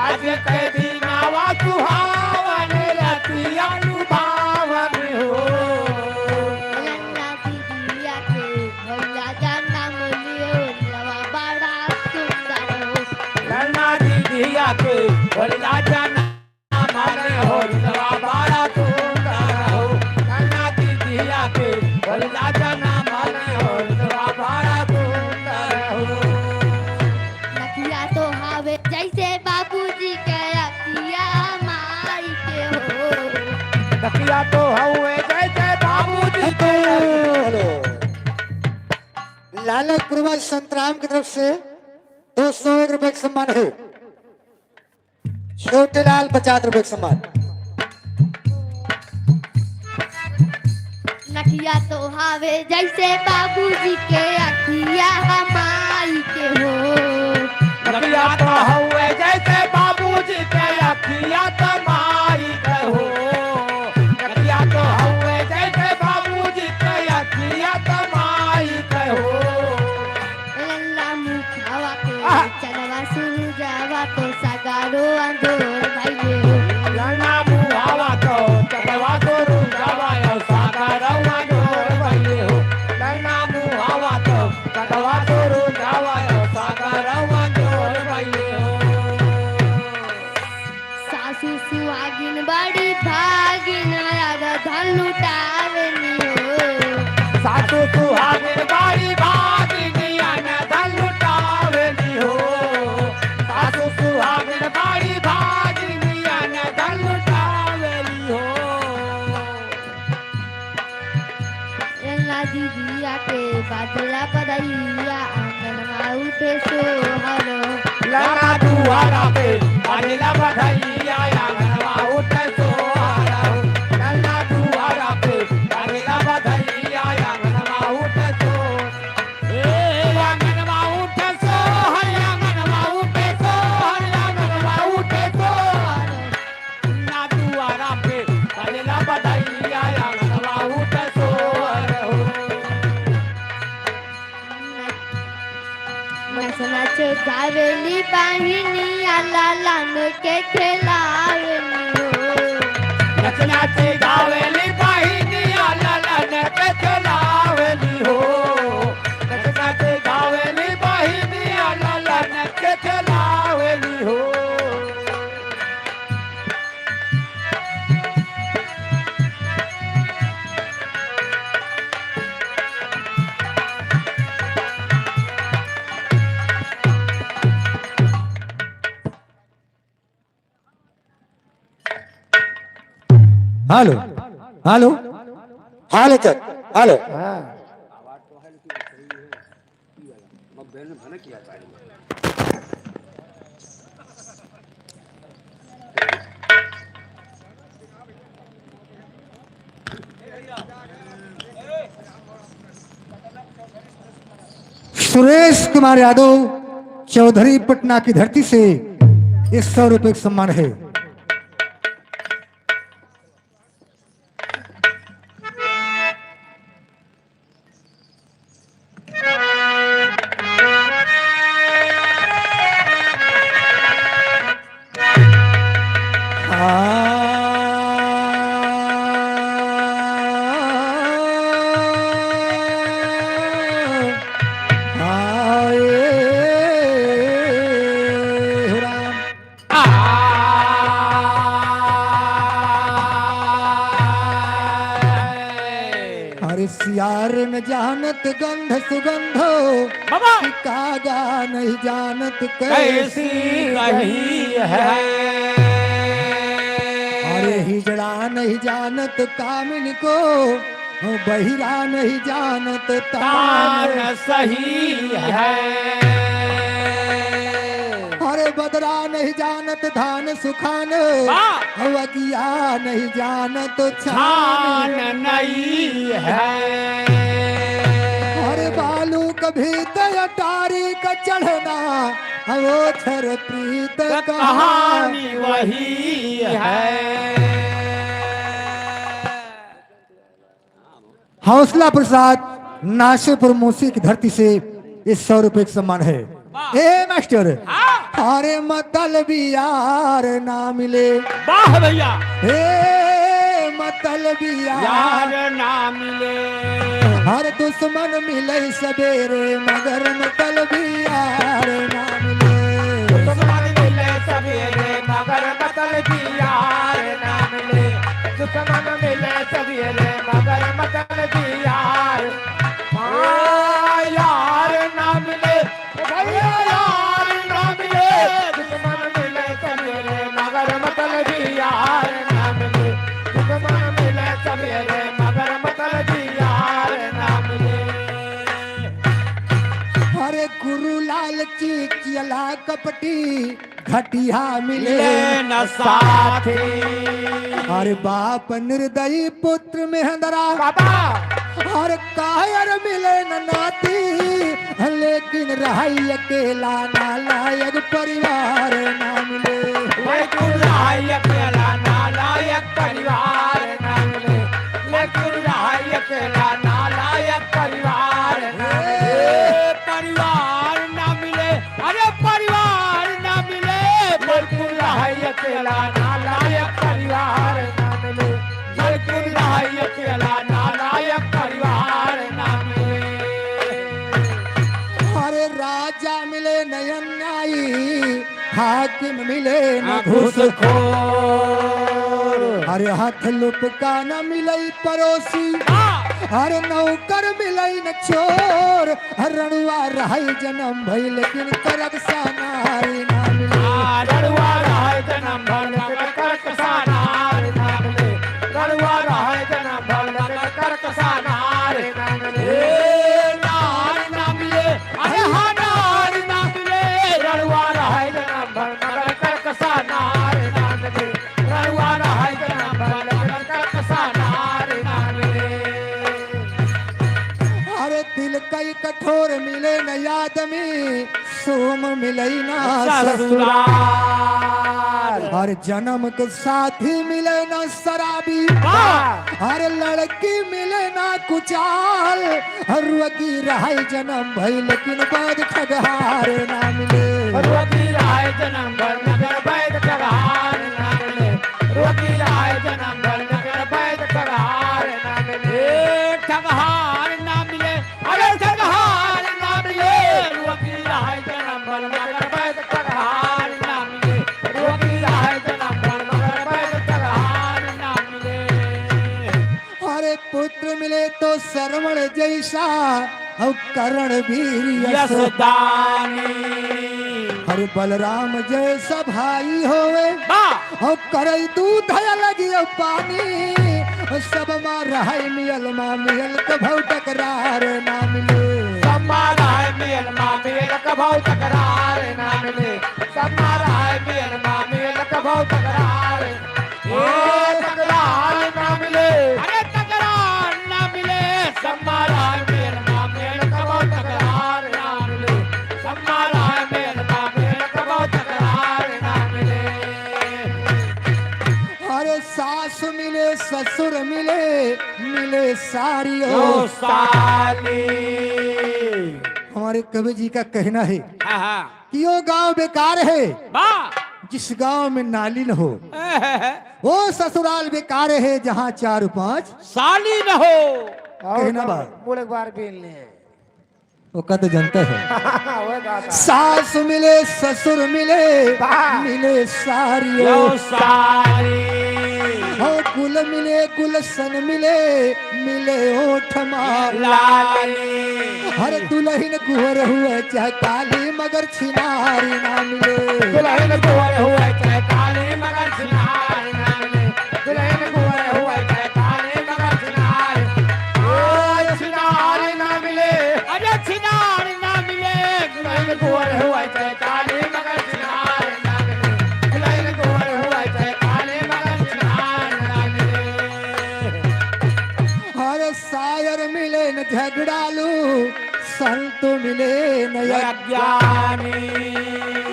आज के दिनवा सुहावन रतिया लुभावन हो। ललना दीदिया के भैया जनम लियो, ललनवा बड़ा सुंदर हो। ललना दीदिया के भैया जनम लियो, ललनवा बड़ा सुंदर हो। ललना दीदिया के भैया जनम लियो, ललनवा बड़ा सुंदर हो। नकिया तो हवे जैसे बाबूजी के अखिया माई के हो। नकिया तो हवे जैसे बाबूजी के। हेलो। लालच पूर्वज संतराम की तरफ से दो सौ एक रुपए का सम्मान है। छोटे लाल पचास रुपए का सम्मान। नकिया तो हवे जैसे बाबूजी के अखिया माई के हो। नकिया तो हवे जैसे बाबूजी के अखिया त माई के हो। नकिया तो हवे जैसे बाबूजी के अखिया त माई के हो। ललना मुहावा के आह! चंदवा सुरुजवा तो सागरो अंजोर भइले हो। ललना मुहावा के चंदवा सुरुजवा तो सागरो अंजोर भइले हो। ललना मुहावा के चंदवा सुरुजवा तो सागरो अंजोर भइले हो। सासु सुहागिन बड़ी भागिन, अन्न धन लुटावेनी हो। सासु सुहागिन बड़ी भागिन, अन्न धन लुटावेनी हो। सासु सुहागिन बड़ी भागिन, अन्न धन लुटावेनी हो। ललना दीदिया के बाजेला बधइया, आंगनवा उठे सोहर। ललना दुआरा पे बाजेला बधइया, आंगनवा उठे सोहर। ललना दुआरा पे बाजेला बधइया, आंगनवा उठे सोहर। ए, आंगनवा उठे सोहर, आंगनवा उठे सोहर, आंगनवा उठे सोहर। ना दुआरा पे बाजेला बधइया, आंगनवा उठे सोहर हो। नच नच गावेली बहिनिया, ललन के खेलावेली हो। नच नच गावेली बहिनिया, ललन के खेलावेली हो। नच नच गावेली बहिनिया, ललन के खेलावेली हो। Hello, hello, hello sir, hello. हाँ। सुरेश कुमार यादव चौधरी पटना की धरती से ये सौ रुपये का सम्मान है। सियार न जानत गंध सुगंधो, बाबा। कि कागा नहीं जानत कैसी कैसी गही गही है। है। अरे हिजड़ा नहीं जानत कामिन को, बहिरा नहीं जानत तान तान सही है। अरे बदरा नहीं जानत धान सुखान, वाह। अउ अगिया नहीं जानत छान छान नहीं है। अरे बालू कभी तय टारी का चढ़ना, वो छर प्रीत कहानी कहानी वही है। हौसला प्रसाद, नासेपुर मूसी की धरती से ये सौ रुपए का सम्मान है। वाह। ए मास्टर, हाँ। अरे मतलबी यार ना मिले। वाह भैया। हे मतलबी यार। यार ना मिले। हर दुश्मन मिले सबेरे मगर मतलबी यार ना मिले। दुश्मन मिले सबेरे मगर मतलबी यार ना मिले। दुश्मन मिले सबेरे मगर मतलबी यार। हाँ, यार ना मिले। भैया यार ना मिले। दुश्मन मिले सबेरे मगर मतलबी यार ना मिले। दुश्मन मिले सबेरे मगर मतलबी यार ना मिले। अरे गुरु लालची कियला कपटी घटिया मिले मिले न साथी। साथी। अरे बाप निर्दयी पुत्र मेहंदरा। बाबा। अरे कायर मिले न नाती, लेकिन रहई अकेला नालायक परिवार ना मिले। लेकिन रहई अकेला नालायक परिवार ना मिले। लेकिन रहई अकेला नालायक परिवार ना मिले। ए, परिवार ना मिले। अरे परिवार ना मिले, बल्कि रहई अकेला नालायक परिवार ना मिले, बल्कि रहई अकेला नालायक परिवार ना मिले। अरे राजा मिले न अन्यायी, हाकिम मिले न हाँ, घूसखोर। घूसखोर। अरे हठ लुपका न मिले परोसी, हाँ। अरे नौकर मिले न चोर। रड़ुआ रहई जनम भई लेकिन करक सानार ना मिले। आ, रड़ुआ रहई जनम भई लेकिन करक सानार ना मिले। रड़ुआ रहई जनम भई लेकिन करक सानार ना मिले। ए, नार ना मिले। अरे हाँ, नार ना मिले। रड़ुआ रहई जनम भई मगर करक सानार ना मिले। रड़ुआ रहई जनम भई मगर करक सानार ना मिले। अरे दिल कई कठोर मिले न आदमी, सोम मिले ना ससुरार। ससुरार। अरे जनम के साथी मिले ना शराबी, वाह। अरे लड़की मिले ना कुचाल। अरे रोगी रहई जनम भई लेकिन वैद ठगहार ना मिले। रोगी रहई जनम भई मगर वैद ठगहार ना मिले। रोगी रहई जनम भई मगर वैद ठगहार ना मिले। ए, ठगहार ना मिले। अरे ठगहार ना मिले। रोगी रहई जनम भई मगर वैद ठगहार ना मिले। रोगी रहई जनम भई मगर वैद ठगहार ना मिले। अरे पुत्र मिले तो श्रवण जैसा, अउ करण वीर यश यश दानी। अरे बलराम जैसा भाई होवे, वाह। अउ करई दूध अलग अउ पानी। अउ सब मा रहई मियल मा मियल कभौ टकरार ना मिले। सब मा रहई मियल मा मियल कभौ टकरार ना मिले। सब मा रहई मियल मा मियल कभौ टकरार। ए, तकरार ना मिले। अरे तकरार ना मिले। सब मा रहई मियल मा मियल कभौ तकरार ना मिले। सब मा रहई मियल मा मियल कभौ तकरार ना मिले। अरे सास मिले, ससुर मिले, मिले सारी ओ ओ साली। हमारे कवि जी का कहना है हाँ, हाँ। कि यो गाँव बेकार है, वाह। जिस गाँव में नाली न हो। ओ ससुराल बेकार है, जहाँ चार पाँच साली न हो। कहना बा। मूड़ एक बार बीन ले। ओका तो जनता है। ओए दादा। सास मिले, ससुर मिले, वाह। मिले सारी ओ यो सारी। ओ कुल मिले गुलशन मिले, मिले ओठ मा लाली। हर दुलहिन कुँवर हुए चाहे काली, मगर छिनारी ना मिले। दुलहिन कुँवर हुए चाहे काली, मगर छिनारी ना मिले। दुलहिन कुँवर हुए चाहे काली, मगर छिनारी, ओ, छिनारी ना मिले। अरे छिनारी ना मिले। दुलहिन कुँवर हुए चाहे काली, मगर छिनारी ना मिले। दुलहिन कुँवर हुए चाहे काली, मगर छिनारी ना मिले। हर सायर मिले न झगड़ालू, संत मिले न अज्ञानी।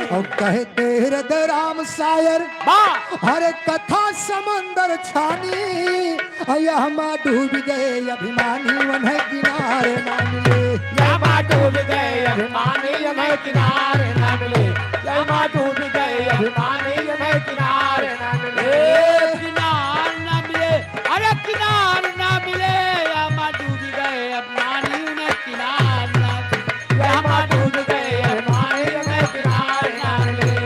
और कहे दे हृदय राम सायर, वाह! हर कथा समंदर छानी। और यह माँ डूब गए अभिमानी, उन्हें किनारे ना मिले। यह माँ डूब गए अभिमानी, उन्हें किनारे ना मिले। यह माँ डूब गए अभिमानी, उन्हें किनारे ना मिले। ए, किनार ना मिले। अरे किनार ना मिले, या माँ डूब गए अभिमानी, उन्हें किनार ना मिले। या माँ डूब गए अभिमानी, उन्हें किनार ना मिले।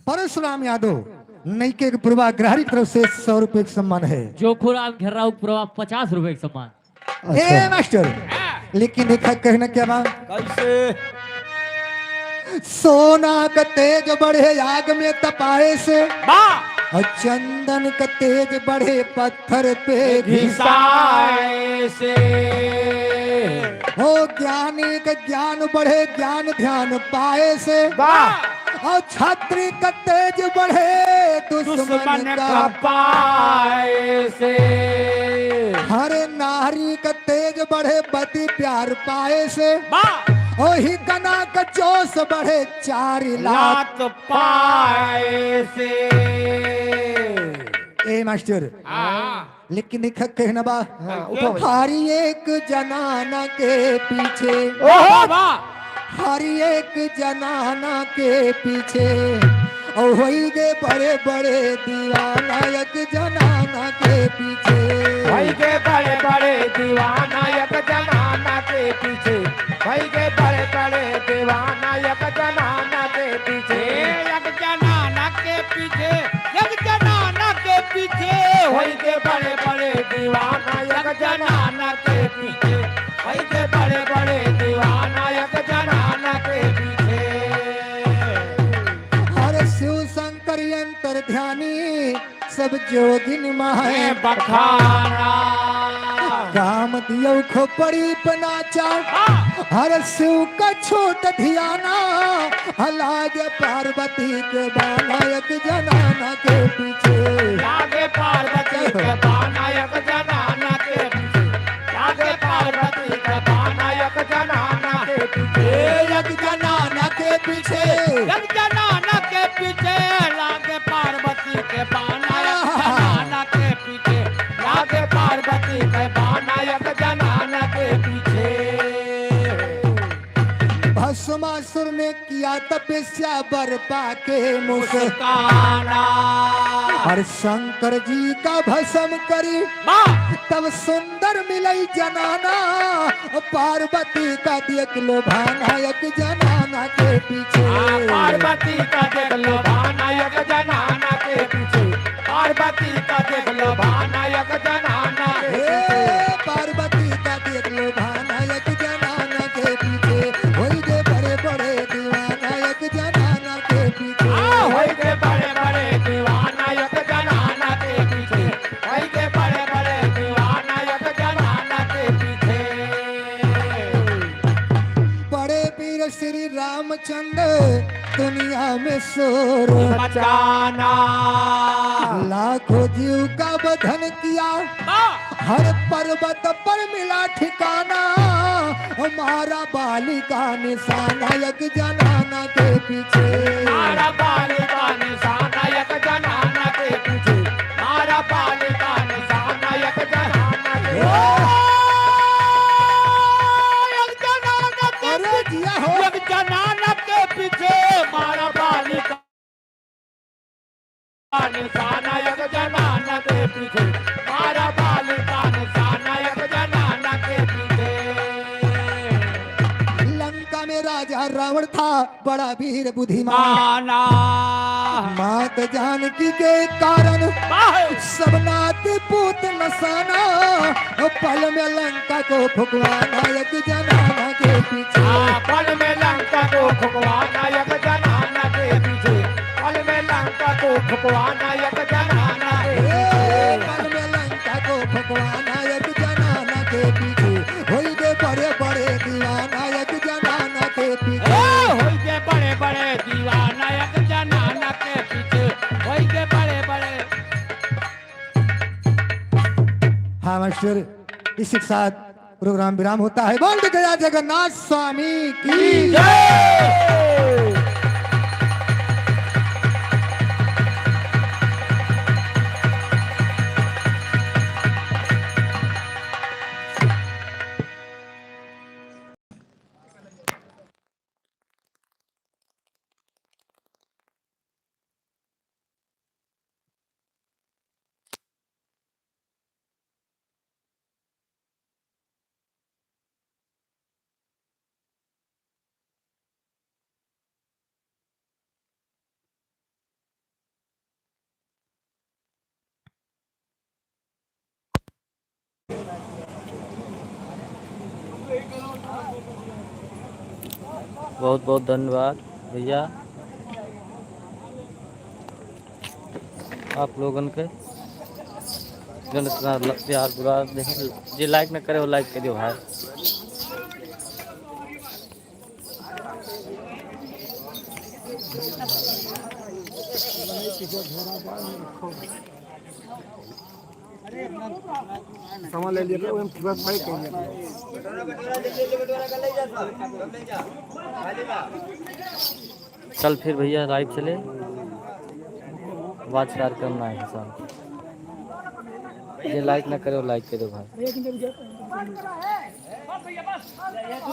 परशुराम यादव, नैके के पूर्वाग्रह की तरफ से सौ रुपए का सम्मान है। जोखुराम घेर्राऊ पूर्वा पचास रुपए का सम्मान। अच्छा। ए मास्टर, लेकिन देखा कहना क्या बा? कैसे? सोना का तेज बढ़े आग में तपाए से, वाह! और चंदन का तेज बढ़े पत्थर पे घिसाए से। हो ज्ञानी का ज्ञान बढ़े ज्ञान ध्यान पाए से, वाह! और छत्री का तेज बढ़े दुश्मन दुश्मन का का पाए से। हर नारी का तेज बढ़े पति प्यार पाए से। वाह! ओही कना का जोश बढ़े चार लात लात पाए से। ए मास्टर, हाँ। लेकिन एक कहना बा, हाँ, उठाओ। हर एक जनाना के पीछे, ओहो! वाह! हर एक जनाना के पीछे, और होई गे बड़े बड़े दीवाना एक जनाना के पीछे। होई गे बड़े बड़े दीवाना एक जनाना के पीछे। होई गे बड़े बड़े दीवाना एक जनाना के पीछे। एक जनाना के पीछे, एक जनाना के पीछे। होई गे बड़े बड़े दीवाना एक जनाना के पीछे। होई गे बड़े बड़े दीवाना एक जनाना के पीछे। हर शिव शंकर यंत्र ध्यानी, सब जोगिन माहे बखाना। काम दियो खोपड़ी पे नाचा, हाँ। हर शिव का छोट धियाना। लागे पार्वती के बाना एक जनाना के पीछे। लागे पार्वती के बाना एक जनाना के पीछे। लागे पार्वती के बाना एक जनाना के पीछे। एक जनाना के पीछे। एक जनाना के पीछे लागे पार्वती के बाना एक जनाना के पीछे। लागे पार्वती के बाना एक जनाना के पीछे। भस्मासुर ने किया तपस्या बर पाके मुस्काना। हर शंकर जी का भस्म करी, वाह! तब सुंदर मिलई जनाना। पार्वती का देख लो भाना एक जनाना के पीछे। हाँ, पार्वती का देख लो भाना एक जनाना के पीछे। पार्वती का देख लो भाना एक जनाना के पीछे। हे, पार्वती का देख लो भाना एक जनाना के पीछे। होई गे बड़े बड़े दीवाना एक जनाना के पीछे। हाँ, होई गे बड़े बड़े दीवाना एक जनाना के पीछे। होई गे बड़े बड़े दीवाना एक जनाना के पीछे। बड़े वीर श्री रामचंद्र दुनिया में शोर मचाना। लाखों जीव का वधन किया, हाँ। हर पर्वत पर मिला ठिकाना। मारा बाली का निशाना एक जनाना के पीछे। मारा बाली का निशाना एक जनाना के पीछे। मारा बाली का निशाना एक जनाना के पीछे। एक जनाना के अरे पीछे। जिया हो। एक जनाना के पीछे मारा बाली का निशाना एक जनाना के पीछे, मारा बाली का निशाना एक जनाना के पीछे। लंका में राजा रावण था बड़ा वीर बुद्धिमान। माना। मात जानकी के कारण सब नाती पूत नसाना, पल में लंका को फुकवाना एक जनाना के पीछे। हाँ, पल में लंका को फुकवाना एक जनाना के पीछे, पल में लंका को फुकवाना एक जनाना के पीछे। पल में लंका को फुकवाना एक जनाना के पीछे, होई गे बड़े बड़े दीवाना एक जनाना के पीछे। ए, होई गे बड़े बड़े दीवाना एक जनाना के पीछे, होई गे बड़े बड़े। हाँ मास्टर, इसी के साथ प्रोग्राम विराम होता है। बोल दे गया जगन्नाथ स्वामी की जय। बहुत बहुत धन्यवाद भैया, आप लोगन के जन इतना ल-, प्यार दुलार देखे। जे like न करे, वो like कर दियो भाई। सामान ले लिया था, वो हम पूरा पैक कर लिया था। कल फिर भैया live चले, आज कार्यक्रम ना है शाम को। जे like ना करे, वो like कर दो भाई।